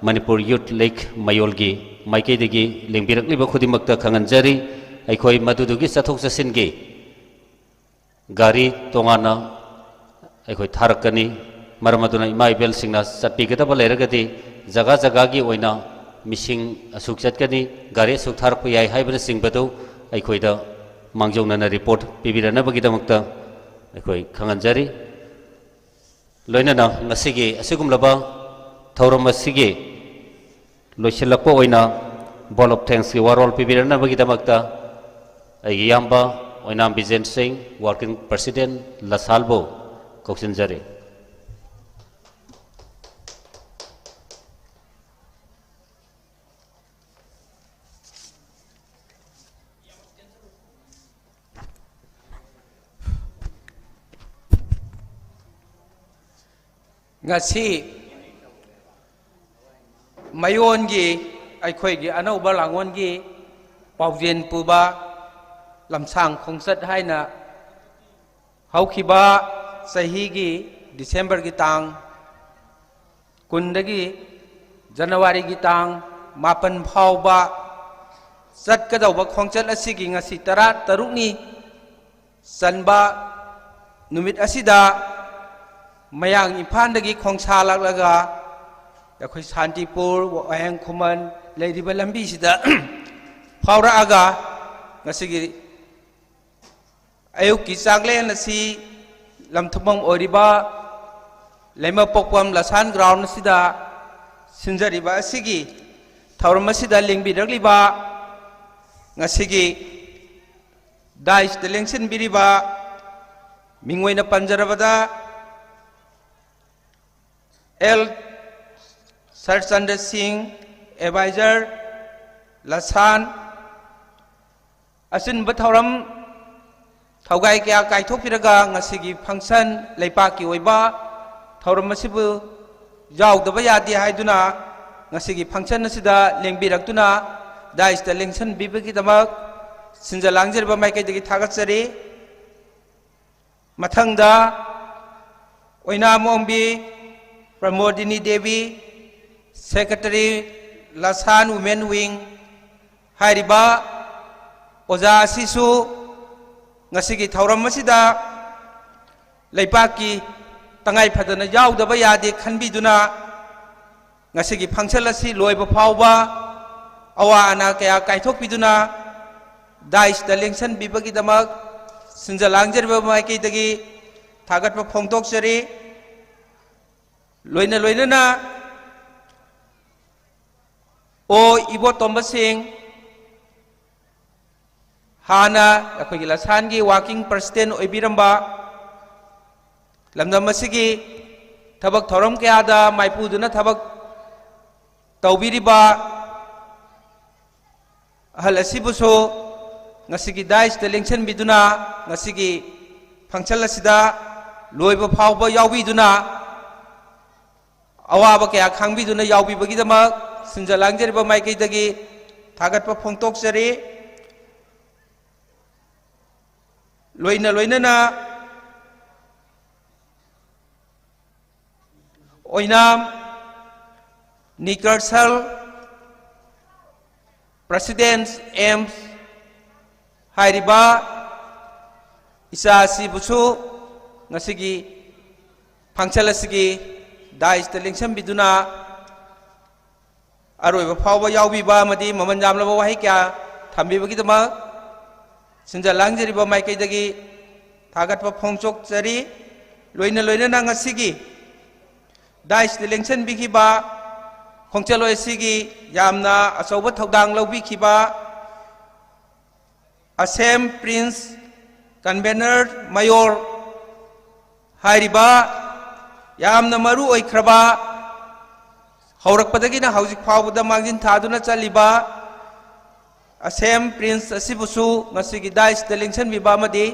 ꯃꯅꯤꯄꯨꯔ ꯌꯨꯊ ꯂꯤꯒ ꯃꯌꯣꯜꯒꯤ ꯃꯥꯏꯀꯩꯗꯒꯤ ꯂꯦꯡꯕꯤꯔꯛꯂꯤꯕ ꯈꯨꯗꯤꯡꯃꯛꯇ ꯈꯪꯍꯟꯖꯔꯤ꯫ ꯑꯩꯈꯣꯏ ꯃꯗꯨꯗꯨꯒꯤ ꯆꯠꯊꯣꯛ ꯆꯠꯁꯤꯟꯒꯤ ꯒꯥꯔꯤ ꯇꯣꯉꯥꯟꯅ ꯑꯩꯈꯣꯏ ꯊꯥꯔꯛꯀꯅꯤ꯫ ꯃꯔꯝ ꯑꯗꯨꯅ ꯏꯃꯥ ꯏꯕꯦꯜꯁꯤꯡꯅ ꯆꯠꯄꯤꯒꯗꯕ ꯂꯩꯔꯒꯗꯤ, ꯖꯒꯥ ꯖꯒꯥꯒꯤ ꯑꯣꯏꯅ ꯃꯤꯁꯤꯡ ꯑꯁꯨꯛ ꯆꯠꯀꯅꯤ, ꯒꯥꯔꯤ ꯑꯁꯨꯛ ꯊꯥꯔꯛꯄ ꯌꯥꯏ ꯍꯥꯏꯕꯅꯆꯤꯡꯕꯗꯨ ꯑꯩꯈꯣꯏꯗ ꯃꯥꯡꯖꯧꯅꯅ ꯔꯤꯄꯣꯔꯠ ꯄꯤꯕꯤꯔꯛꯅꯕꯒꯤꯗꯃꯛꯇ ꯑꯩꯈꯣꯏ ꯈꯪꯍꯟꯖꯔꯤ꯫ ꯂꯣꯏꯅꯅ ꯉꯁꯤꯒꯤ ꯑꯁꯤꯒꯨꯝꯂꯕ ꯊꯧꯔꯝ ꯑꯁꯤꯒꯤ ꯂꯣꯏꯁꯤꯜꯂꯛꯄ ꯑꯣꯏꯅ vote of thanksꯀꯤ ꯋꯥꯔꯣꯜ ꯄꯤꯕꯤꯔꯛꯅꯕꯒꯤꯗꯃꯛꯇ ꯑꯩꯒꯤ ꯏꯌꯥꯝꯕ ꯑꯣꯏꯅꯥꯝ ꯕꯤꯖꯦꯟ ꯁꯤꯡ, working president, ꯂꯁꯥꯜꯕꯨ ꯀꯧꯁꯤꯟꯖꯔꯤ꯫ ꯉꯁꯤ ꯃꯌꯣꯟꯒꯤ, ꯑꯩꯈꯣꯏꯒꯤ ꯑꯅꯧꯕ ꯂꯥꯡꯒꯣꯜꯒꯤ ꯄꯥꯎꯖꯦꯜ ꯄꯨꯕ ꯂꯝꯁꯥꯡ ꯈꯣꯡꯆꯠ ꯍꯥꯏꯅ ꯍꯧꯈꯤꯕ ꯆꯍꯤꯒꯤ ꯗꯤꯁꯦꯝꯕꯔꯒꯤ ꯇꯥꯡ ꯀꯨꯟꯗꯒꯤ ꯖꯅꯋꯥꯔꯤꯒꯤ ꯇꯥꯡ ꯃꯥꯄꯟ ꯐꯥꯎꯕ ꯆꯠꯀꯗꯧꯕ ꯈꯣꯡꯆꯠ ꯑꯁꯤꯒꯤ ꯉꯁꯤ ꯇꯔꯥ ꯇꯔꯨꯛꯅꯤ ꯆꯟꯕ ꯅꯨꯃꯤꯠ ꯑꯁꯤꯗ ꯃꯌꯥꯡ ꯏꯝꯐꯥꯜꯗꯒꯤ ꯈꯣꯡꯁꯥ ꯂꯥꯛꯂꯒ ꯑꯩꯈꯣꯏ ꯁꯥꯟꯇꯤꯄꯨꯔ, ꯋꯥꯍꯦꯡ ꯈꯨꯃꯟ ꯂꯩꯔꯤꯕ ꯂꯝꯕꯤꯁꯤꯗ ꯐꯥꯎꯔꯛꯑꯒ ꯉꯁꯤꯒꯤ ꯑꯌꯨꯛꯀꯤ ꯆꯥꯛꯂꯦꯟ ꯑꯁꯤ ꯂꯝꯊꯣꯛꯐꯝ ꯑꯣꯏꯔꯤꯕ ꯂꯩꯃꯄꯣꯛꯄꯝ ꯂꯁꯥꯟ ꯒ꯭ꯔꯥꯎꯟ ꯑꯁꯤꯗ ꯁꯤꯟꯖꯔꯤꯕ ꯑꯁꯤꯒꯤ ꯊꯧꯔꯝ ꯑꯁꯤꯗ ꯂꯦꯡꯕꯤꯔꯛꯂꯤꯕ ꯉꯁꯤꯒꯤ ꯗꯥꯏꯁꯇ ꯂꯦꯡꯁꯤꯟꯕꯤꯔꯤꯕ ꯃꯤꯡ ꯑꯣꯏꯅ ꯄꯟꯖꯔꯕꯗ ꯑꯦꯜ ꯁꯔꯆꯟꯗ꯭ꯔ ꯁꯤꯡ, ꯑꯦꯗꯚꯥꯏꯖꯔ ꯂꯁꯥꯟ, ꯑꯆꯤꯟꯕ ꯊꯧꯔꯝ ꯊꯧꯒꯥꯏ ꯀꯌꯥ ꯀꯥꯏꯊꯣꯛꯄꯤꯔꯒ ꯉꯁꯤꯒꯤ ꯐꯪꯁꯟ, ꯂꯩꯄꯥꯛꯀꯤ ꯑꯣꯏꯕ ꯊꯧꯔꯝ ꯑꯁꯤꯕꯨ ꯌꯥꯎꯗꯕ ꯌꯥꯗꯦ ꯍꯥꯏꯗꯨꯅ ꯉꯁꯤꯒꯤ ꯐꯪꯁꯟ ꯑꯁꯤꯗ ꯂꯦꯡꯕꯤꯔꯛꯇꯨꯅ ꯗꯥꯏꯁꯇ ꯂꯦꯡꯁꯤꯟꯕꯤꯕꯒꯤꯗꯃꯛ ꯁꯤꯟꯖ ꯂꯥꯡꯖꯔꯤꯕ ꯃꯥꯏꯀꯩꯗꯒꯤ ꯊꯥꯒꯠꯆꯔꯤ꯫ ꯃꯊꯪꯗ ꯑꯣꯏꯅꯥꯝ ꯑꯣꯡꯕꯤ Pramodini Devi, secretary ꯂꯁꯥꯟ women wing ꯍꯥꯏꯔꯤꯕ ꯑꯣꯖꯥ ꯑꯁꯤꯁꯨ ꯉꯁꯤꯒꯤ ꯊꯧꯔꯝ ꯑꯁꯤꯗ ꯂꯩꯄꯥꯛꯀꯤ ꯇꯉꯥꯏ ꯐꯗꯅ ꯌꯥꯎꯗꯕ ꯌꯥꯗꯦ ꯈꯟꯕꯤꯗꯨꯅ ꯉꯁꯤꯒꯤ ꯐꯪꯁꯟ ꯑꯁꯤ ꯂꯣꯏꯕ ꯐꯥꯎꯕ ꯑꯋꯥ ꯑꯅꯥ ꯀꯌꯥ ꯀꯥꯏꯊꯣꯛꯄꯤꯗꯨꯅ ꯗꯥꯏꯁꯇ ꯂꯦꯡꯁꯟꯕꯤꯕꯒꯤꯗꯃꯛ ꯁꯤꯟꯖ ꯂꯥꯡꯖꯔꯤꯕ ꯃꯥꯏꯀꯩꯗꯒꯤ ꯊꯥꯒꯠꯄ ꯐꯣꯡꯗꯣꯛꯆꯔꯤ꯫ ꯂꯣꯏꯅ ꯂꯣꯏꯅꯅ ꯑꯣ ꯏꯕꯣꯇꯣꯝꯕ ꯁꯤꯡ, ꯍꯥꯟꯅ ꯑꯩꯈꯣꯏꯒꯤ ꯂꯁꯥꯟꯒꯤ ꯋꯥꯔꯀꯤꯡ ꯄ꯭ꯔꯁꯤꯗꯦꯟ ꯑꯣꯏꯕꯤꯔꯝꯕ, ꯂꯝꯗꯝ ꯑꯁꯤꯒꯤ ꯊꯕꯛ ꯊꯧꯔꯝ ꯀꯌꯥꯗ ꯃꯥꯏꯄꯨꯗꯨꯅ ꯊꯕꯛ ꯇꯧꯕꯤꯔꯤꯕ ꯑꯍꯜ ꯑꯁꯤꯕꯨꯁꯨ ꯉꯁꯤꯒꯤ ꯗꯥꯏꯁꯇ ꯂꯦꯡꯁꯤꯟꯕꯤꯗꯨꯅ ꯉꯁꯤꯒꯤ ꯐꯪꯁꯟ ꯑꯁꯤꯗ ꯂꯣꯏꯕ ꯐꯥꯎꯕ ꯌꯥꯎꯕꯤꯗꯨꯅ ꯑꯋꯥꯕ ꯀꯌꯥ ꯈꯥꯡꯕꯤꯗꯨꯅ ꯌꯥꯎꯕꯤꯕꯒꯤꯗꯃꯛ ꯁꯤꯟꯖ ꯂꯥꯡꯖꯔꯤꯕ ꯃꯥꯏꯀꯩꯗꯒꯤ ꯊꯥꯒꯠꯄ ꯐꯣꯡꯗꯣꯛꯆꯔꯤ꯫ ꯂꯣꯏꯅ ꯂꯣꯏꯅꯅ ꯑꯣꯏꯅꯥꯝ ꯅꯤꯀꯔꯁꯜ ꯄ꯭ꯔꯁꯤꯗꯦꯟꯁ ꯑꯦꯝꯁ ꯍꯥꯏꯔꯤꯕ ꯏꯆꯥ ꯑꯁꯤꯕꯨꯁꯨ ꯉꯁꯤꯒꯤ ꯐꯪꯁꯟ ꯑꯁꯤꯒꯤ ꯗꯥꯏꯁꯇ ꯂꯦꯡꯁꯤꯟꯕꯤꯗꯨꯅ ꯑꯔꯣꯏꯕ ꯐꯥꯎꯕ ꯌꯥꯎꯕꯤꯕ ꯑꯃꯗꯤ ꯃꯃꯜ ꯌꯥꯝꯂꯕ ꯋꯥꯍꯩ ꯀꯌꯥ ꯊꯝꯕꯤꯕꯒꯤꯗꯃꯛ ꯁꯤꯟꯖ ꯂꯥꯡꯖꯔꯤꯕ ꯃꯥꯏꯀꯩꯗꯒꯤ ꯊꯥꯒꯠꯄ ꯐꯣꯡꯗꯣꯛꯆꯔꯤ꯫ ꯂꯣꯏꯅ ꯂꯣꯏꯅꯅ ꯉꯁꯤꯒꯤ ꯗꯥꯏꯁꯇ ꯂꯦꯡꯁꯤꯟꯕꯤꯈꯤꯕ ꯈꯣꯡꯆꯠꯂꯣꯏ ꯑꯁꯤꯒꯤ ꯌꯥꯝꯅ ꯑꯆꯧꯕ ꯊꯧꯗꯥꯡ ꯂꯧꯕꯤꯈꯤꯕ ꯑꯁꯦꯝ ꯄ꯭ꯔꯤꯟꯁ ꯀꯟꯚꯦꯅꯔ ꯃꯌꯣꯔ ꯍꯥꯏꯔꯤꯕ ꯌꯥꯝꯅ ꯃꯔꯨ ꯑꯣꯏꯈ꯭ꯔꯕ, ꯍꯧꯔꯛꯄꯗꯒꯤꯅ ꯍꯧꯖꯤꯛ ꯐꯥꯎꯕꯗ ꯃꯥꯡꯖꯤꯟ ꯊꯥꯗꯨꯅ ꯆꯠꯂꯤꯕ ꯑꯁꯦꯝ ꯄ꯭ꯔꯤꯟꯁ ꯑꯁꯤꯕꯨꯁꯨ ꯉꯁꯤꯒꯤ ꯗꯥꯏꯁꯇ ꯂꯦꯡꯁꯤꯟꯕꯤꯕ ꯑꯃꯗꯤ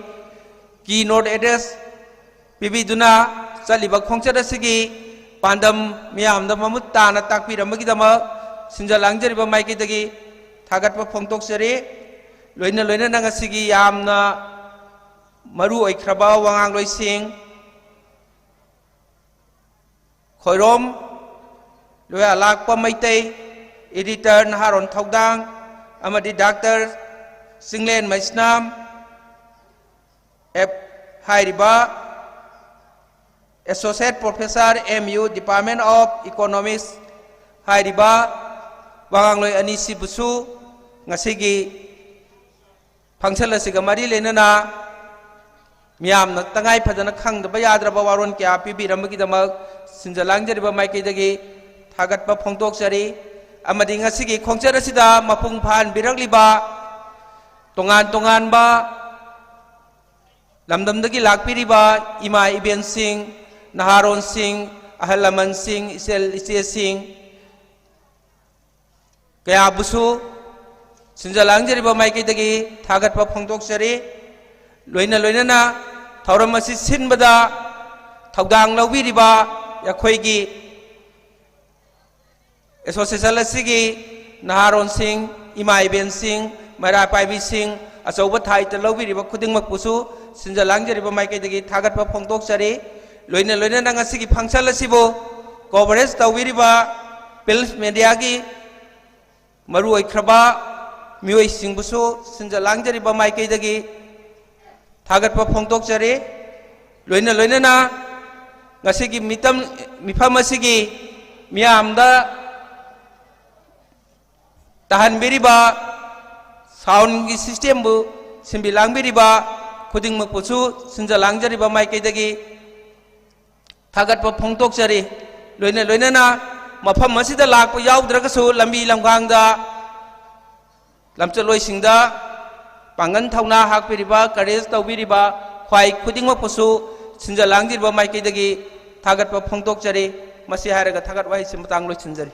ꯀꯤ ꯅꯣꯠ ꯑꯦꯗ꯭ꯔꯦꯁ ꯄꯤꯕꯤꯗꯨꯅ ꯆꯠꯂꯤꯕ ꯈꯣꯡꯆꯠ ꯑꯁꯤꯒꯤ ꯄꯥꯟꯗꯝ ꯃꯤꯌꯥꯝꯗ ꯃꯃꯨꯠ ꯇꯥꯅ ꯇꯥꯛꯄꯤꯔꯝꯕꯒꯤꯗꯃꯛ ꯁꯤꯟꯖ ꯂꯥꯡꯖꯔꯤꯕ ꯃꯥꯏꯀꯩꯗꯒꯤ ꯊꯥꯒꯠꯄ ꯐꯣꯡꯗꯣꯛꯆꯔꯤ꯫ ꯂꯣꯏꯅ ꯂꯣꯏꯅꯅ ꯉꯁꯤꯒꯤ ꯌꯥꯝꯅ ꯃꯔꯨ ꯑꯣꯏꯈ꯭ꯔꯕ ꯋꯥꯉꯥꯡꯂꯣꯏꯁꯤꯡ, ꯈꯣꯏꯔꯣꯝ ꯂꯣꯌꯥꯂꯥꯛꯄ ꯃꯩꯇꯩ, ꯏꯗꯤꯇꯔ ꯅꯍꯥꯔꯣꯟ ꯊꯧꯗꯥꯡ ꯑꯃꯗꯤ ꯗꯥꯛꯇꯔ ꯆꯤꯡꯂꯦꯟ ꯃꯩꯁꯅꯥꯝ ꯑꯦꯞ ꯍꯥꯏꯔꯤꯕ associate professor M U Department of Economics ꯍꯥꯏꯔꯤꯕ ꯋꯥꯉꯥꯡꯂꯣꯏ ꯑꯅꯤꯁꯤꯕꯨꯁꯨ ꯉꯁꯤꯒꯤ ꯐꯪꯁꯟ ꯑꯁꯤꯒ ꯃꯔꯤ ꯂꯩꯅꯅ ꯃꯤꯌꯥꯝꯅ ꯇꯉꯥꯏ ꯐꯗꯅ ꯈꯪꯗꯕ ꯌꯥꯗ꯭ꯔꯕ ꯋꯥꯔꯣꯜ ꯀꯌꯥ ꯄꯤꯕꯤꯔꯝꯕꯒꯤꯗꯃꯛ ꯁꯤꯟꯖ ꯂꯥꯡꯖꯔꯤꯕ ꯃꯥꯏꯀꯩꯗꯒꯤ ꯊꯥꯒꯠꯄ ꯐꯣꯡꯗꯣꯛꯆꯔꯤ꯫ ꯑꯃꯗꯤ ꯉꯁꯤꯒꯤ ꯈꯣꯡꯆꯠ ꯑꯁꯤꯗ ꯃꯄꯨꯡ ꯐꯥꯍꯟꯕꯤꯔꯛꯂꯤꯕ ꯇꯣꯉꯥꯟ ꯇꯣꯉꯥꯟꯕ ꯂꯝꯗꯝꯗꯒꯤ ꯂꯥꯛꯄꯤꯔꯤꯕ ꯏꯃꯥ ꯏꯕꯦꯟꯁꯤꯡ, ꯅꯍꯥꯔꯣꯟꯁꯤꯡ, ꯑꯍꯜ ꯂꯃꯟꯁꯤꯡ, ꯏꯆꯜ ꯏꯆꯦꯁꯤꯡ ꯀꯌꯥꯕꯨꯁꯨ ꯁꯤꯟꯖ ꯂꯥꯡꯖꯔꯤꯕ ꯃꯥꯏꯀꯩꯗꯒꯤ ꯊꯥꯒꯠꯄ ꯐꯣꯡꯗꯣꯛꯆꯔꯤ꯫ ꯂꯣꯏꯅ ꯂꯣꯏꯅꯅ ꯊꯧꯔꯝ ꯑꯁꯤ ꯁꯤꯟꯕꯗ ꯊꯧꯗꯥꯡ ꯂꯧꯕꯤꯔꯤꯕ ꯑꯩꯈꯣꯏꯒꯤ ꯑꯦꯁꯣꯁꯤꯌꯦꯁꯟ ꯑꯁꯤꯒꯤ ꯅꯍꯥꯔꯣꯟꯁꯤꯡ, ꯏꯃꯥ ꯏꯕꯦꯟꯁꯤꯡ, ꯃꯩꯔꯥ ꯄꯥꯏꯕꯤꯁꯤꯡ, ꯑꯆꯧꯕ ꯊꯥꯛꯇ ꯂꯧꯕꯤꯔꯤꯕ ꯈꯨꯗꯤꯡꯃꯛꯄꯨꯁꯨ ꯁꯤꯟꯖ ꯂꯥꯡꯖꯔꯤꯕ ꯃꯥꯏꯀꯩꯗꯒꯤ ꯊꯥꯒꯠꯄ ꯐꯣꯡꯗꯣꯛꯆꯔꯤ꯫ ꯂꯣꯏꯅ ꯂꯣꯏꯅꯅ ꯉꯁꯤꯒꯤ ꯐꯪꯁꯟ ꯑꯁꯤꯕꯨ ꯀꯣꯚꯔꯦꯖ ꯇꯧꯕꯤꯔꯤꯕ ꯄ꯭ꯔꯤꯟꯠ ꯃꯦꯗꯤꯌꯥꯒꯤ ꯃꯔꯨ ꯑꯣꯏꯈ꯭ꯔꯕ ꯃꯤꯑꯣꯏꯁꯤꯡꯕꯨꯁꯨ ꯁꯤꯟꯖ ꯂꯥꯡꯖꯔꯤꯕ ꯃꯥꯏꯀꯩꯗꯒꯤ ꯊꯥꯒꯠꯄ ꯐꯣꯡꯗꯣꯛꯆꯔꯤ꯫ ꯂꯣꯏꯅ ꯂꯣꯏꯅꯅ ꯉꯁꯤꯒꯤ ꯃꯤꯇꯝ, ꯃꯤꯐꯝ ꯑꯁꯤꯒꯤ ꯃꯤꯌꯥꯝꯗ ꯇꯥꯍꯟꯕꯤꯔꯤꯕ, ꯁꯥꯎꯟꯒꯤ ꯁꯤꯁꯇꯦꯝꯕꯨ ꯁꯤꯟꯕꯤ ꯂꯥꯡꯕꯤꯔꯤꯕ ꯈꯨꯗꯤꯡꯃꯛꯄꯨꯁꯨ ꯁꯤꯟꯖ ꯂꯥꯡꯖꯔꯤꯕ ꯃꯥꯏꯀꯩꯗꯒꯤ ꯊꯥꯒꯠꯄ ꯐꯣꯡꯗꯣꯛꯆꯔꯤ꯫ ꯂꯣꯏꯅ ꯂꯣꯏꯅꯅ ꯃꯐꯝ ꯑꯁꯤꯗ ꯂꯥꯛꯄ ꯌꯥꯎꯗ꯭ꯔꯒꯁꯨ ꯂꯝꯕꯤ ꯂꯝꯈꯥꯡꯗ ꯂꯝꯆꯠꯂꯣꯏꯁꯤꯡꯗ ꯄꯥꯡꯒꯜ ꯊꯧꯅꯥ ꯍꯥꯞꯄꯤꯔꯤꯕ, ꯀꯔꯦꯖ ꯇꯧꯕꯤꯔꯤꯕ ꯈ꯭ꯋꯥꯏ ꯈꯨꯗꯤꯡꯃꯛꯄꯨꯁꯨ ꯁꯤꯟꯖ ꯂꯥꯡꯖꯔꯤꯕ ꯃꯥꯏꯀꯩꯗꯒꯤ ꯊꯥꯒꯠꯄ ꯐꯣꯡꯗꯣꯛꯆꯔꯤ꯫ ꯃꯁꯤ ꯍꯥꯏꯔꯒ ꯊꯥꯒꯠ ꯋꯥꯍꯩꯁꯤ ꯃꯇꯥꯡ ꯂꯣꯏꯁꯤꯟꯖꯔꯤ꯫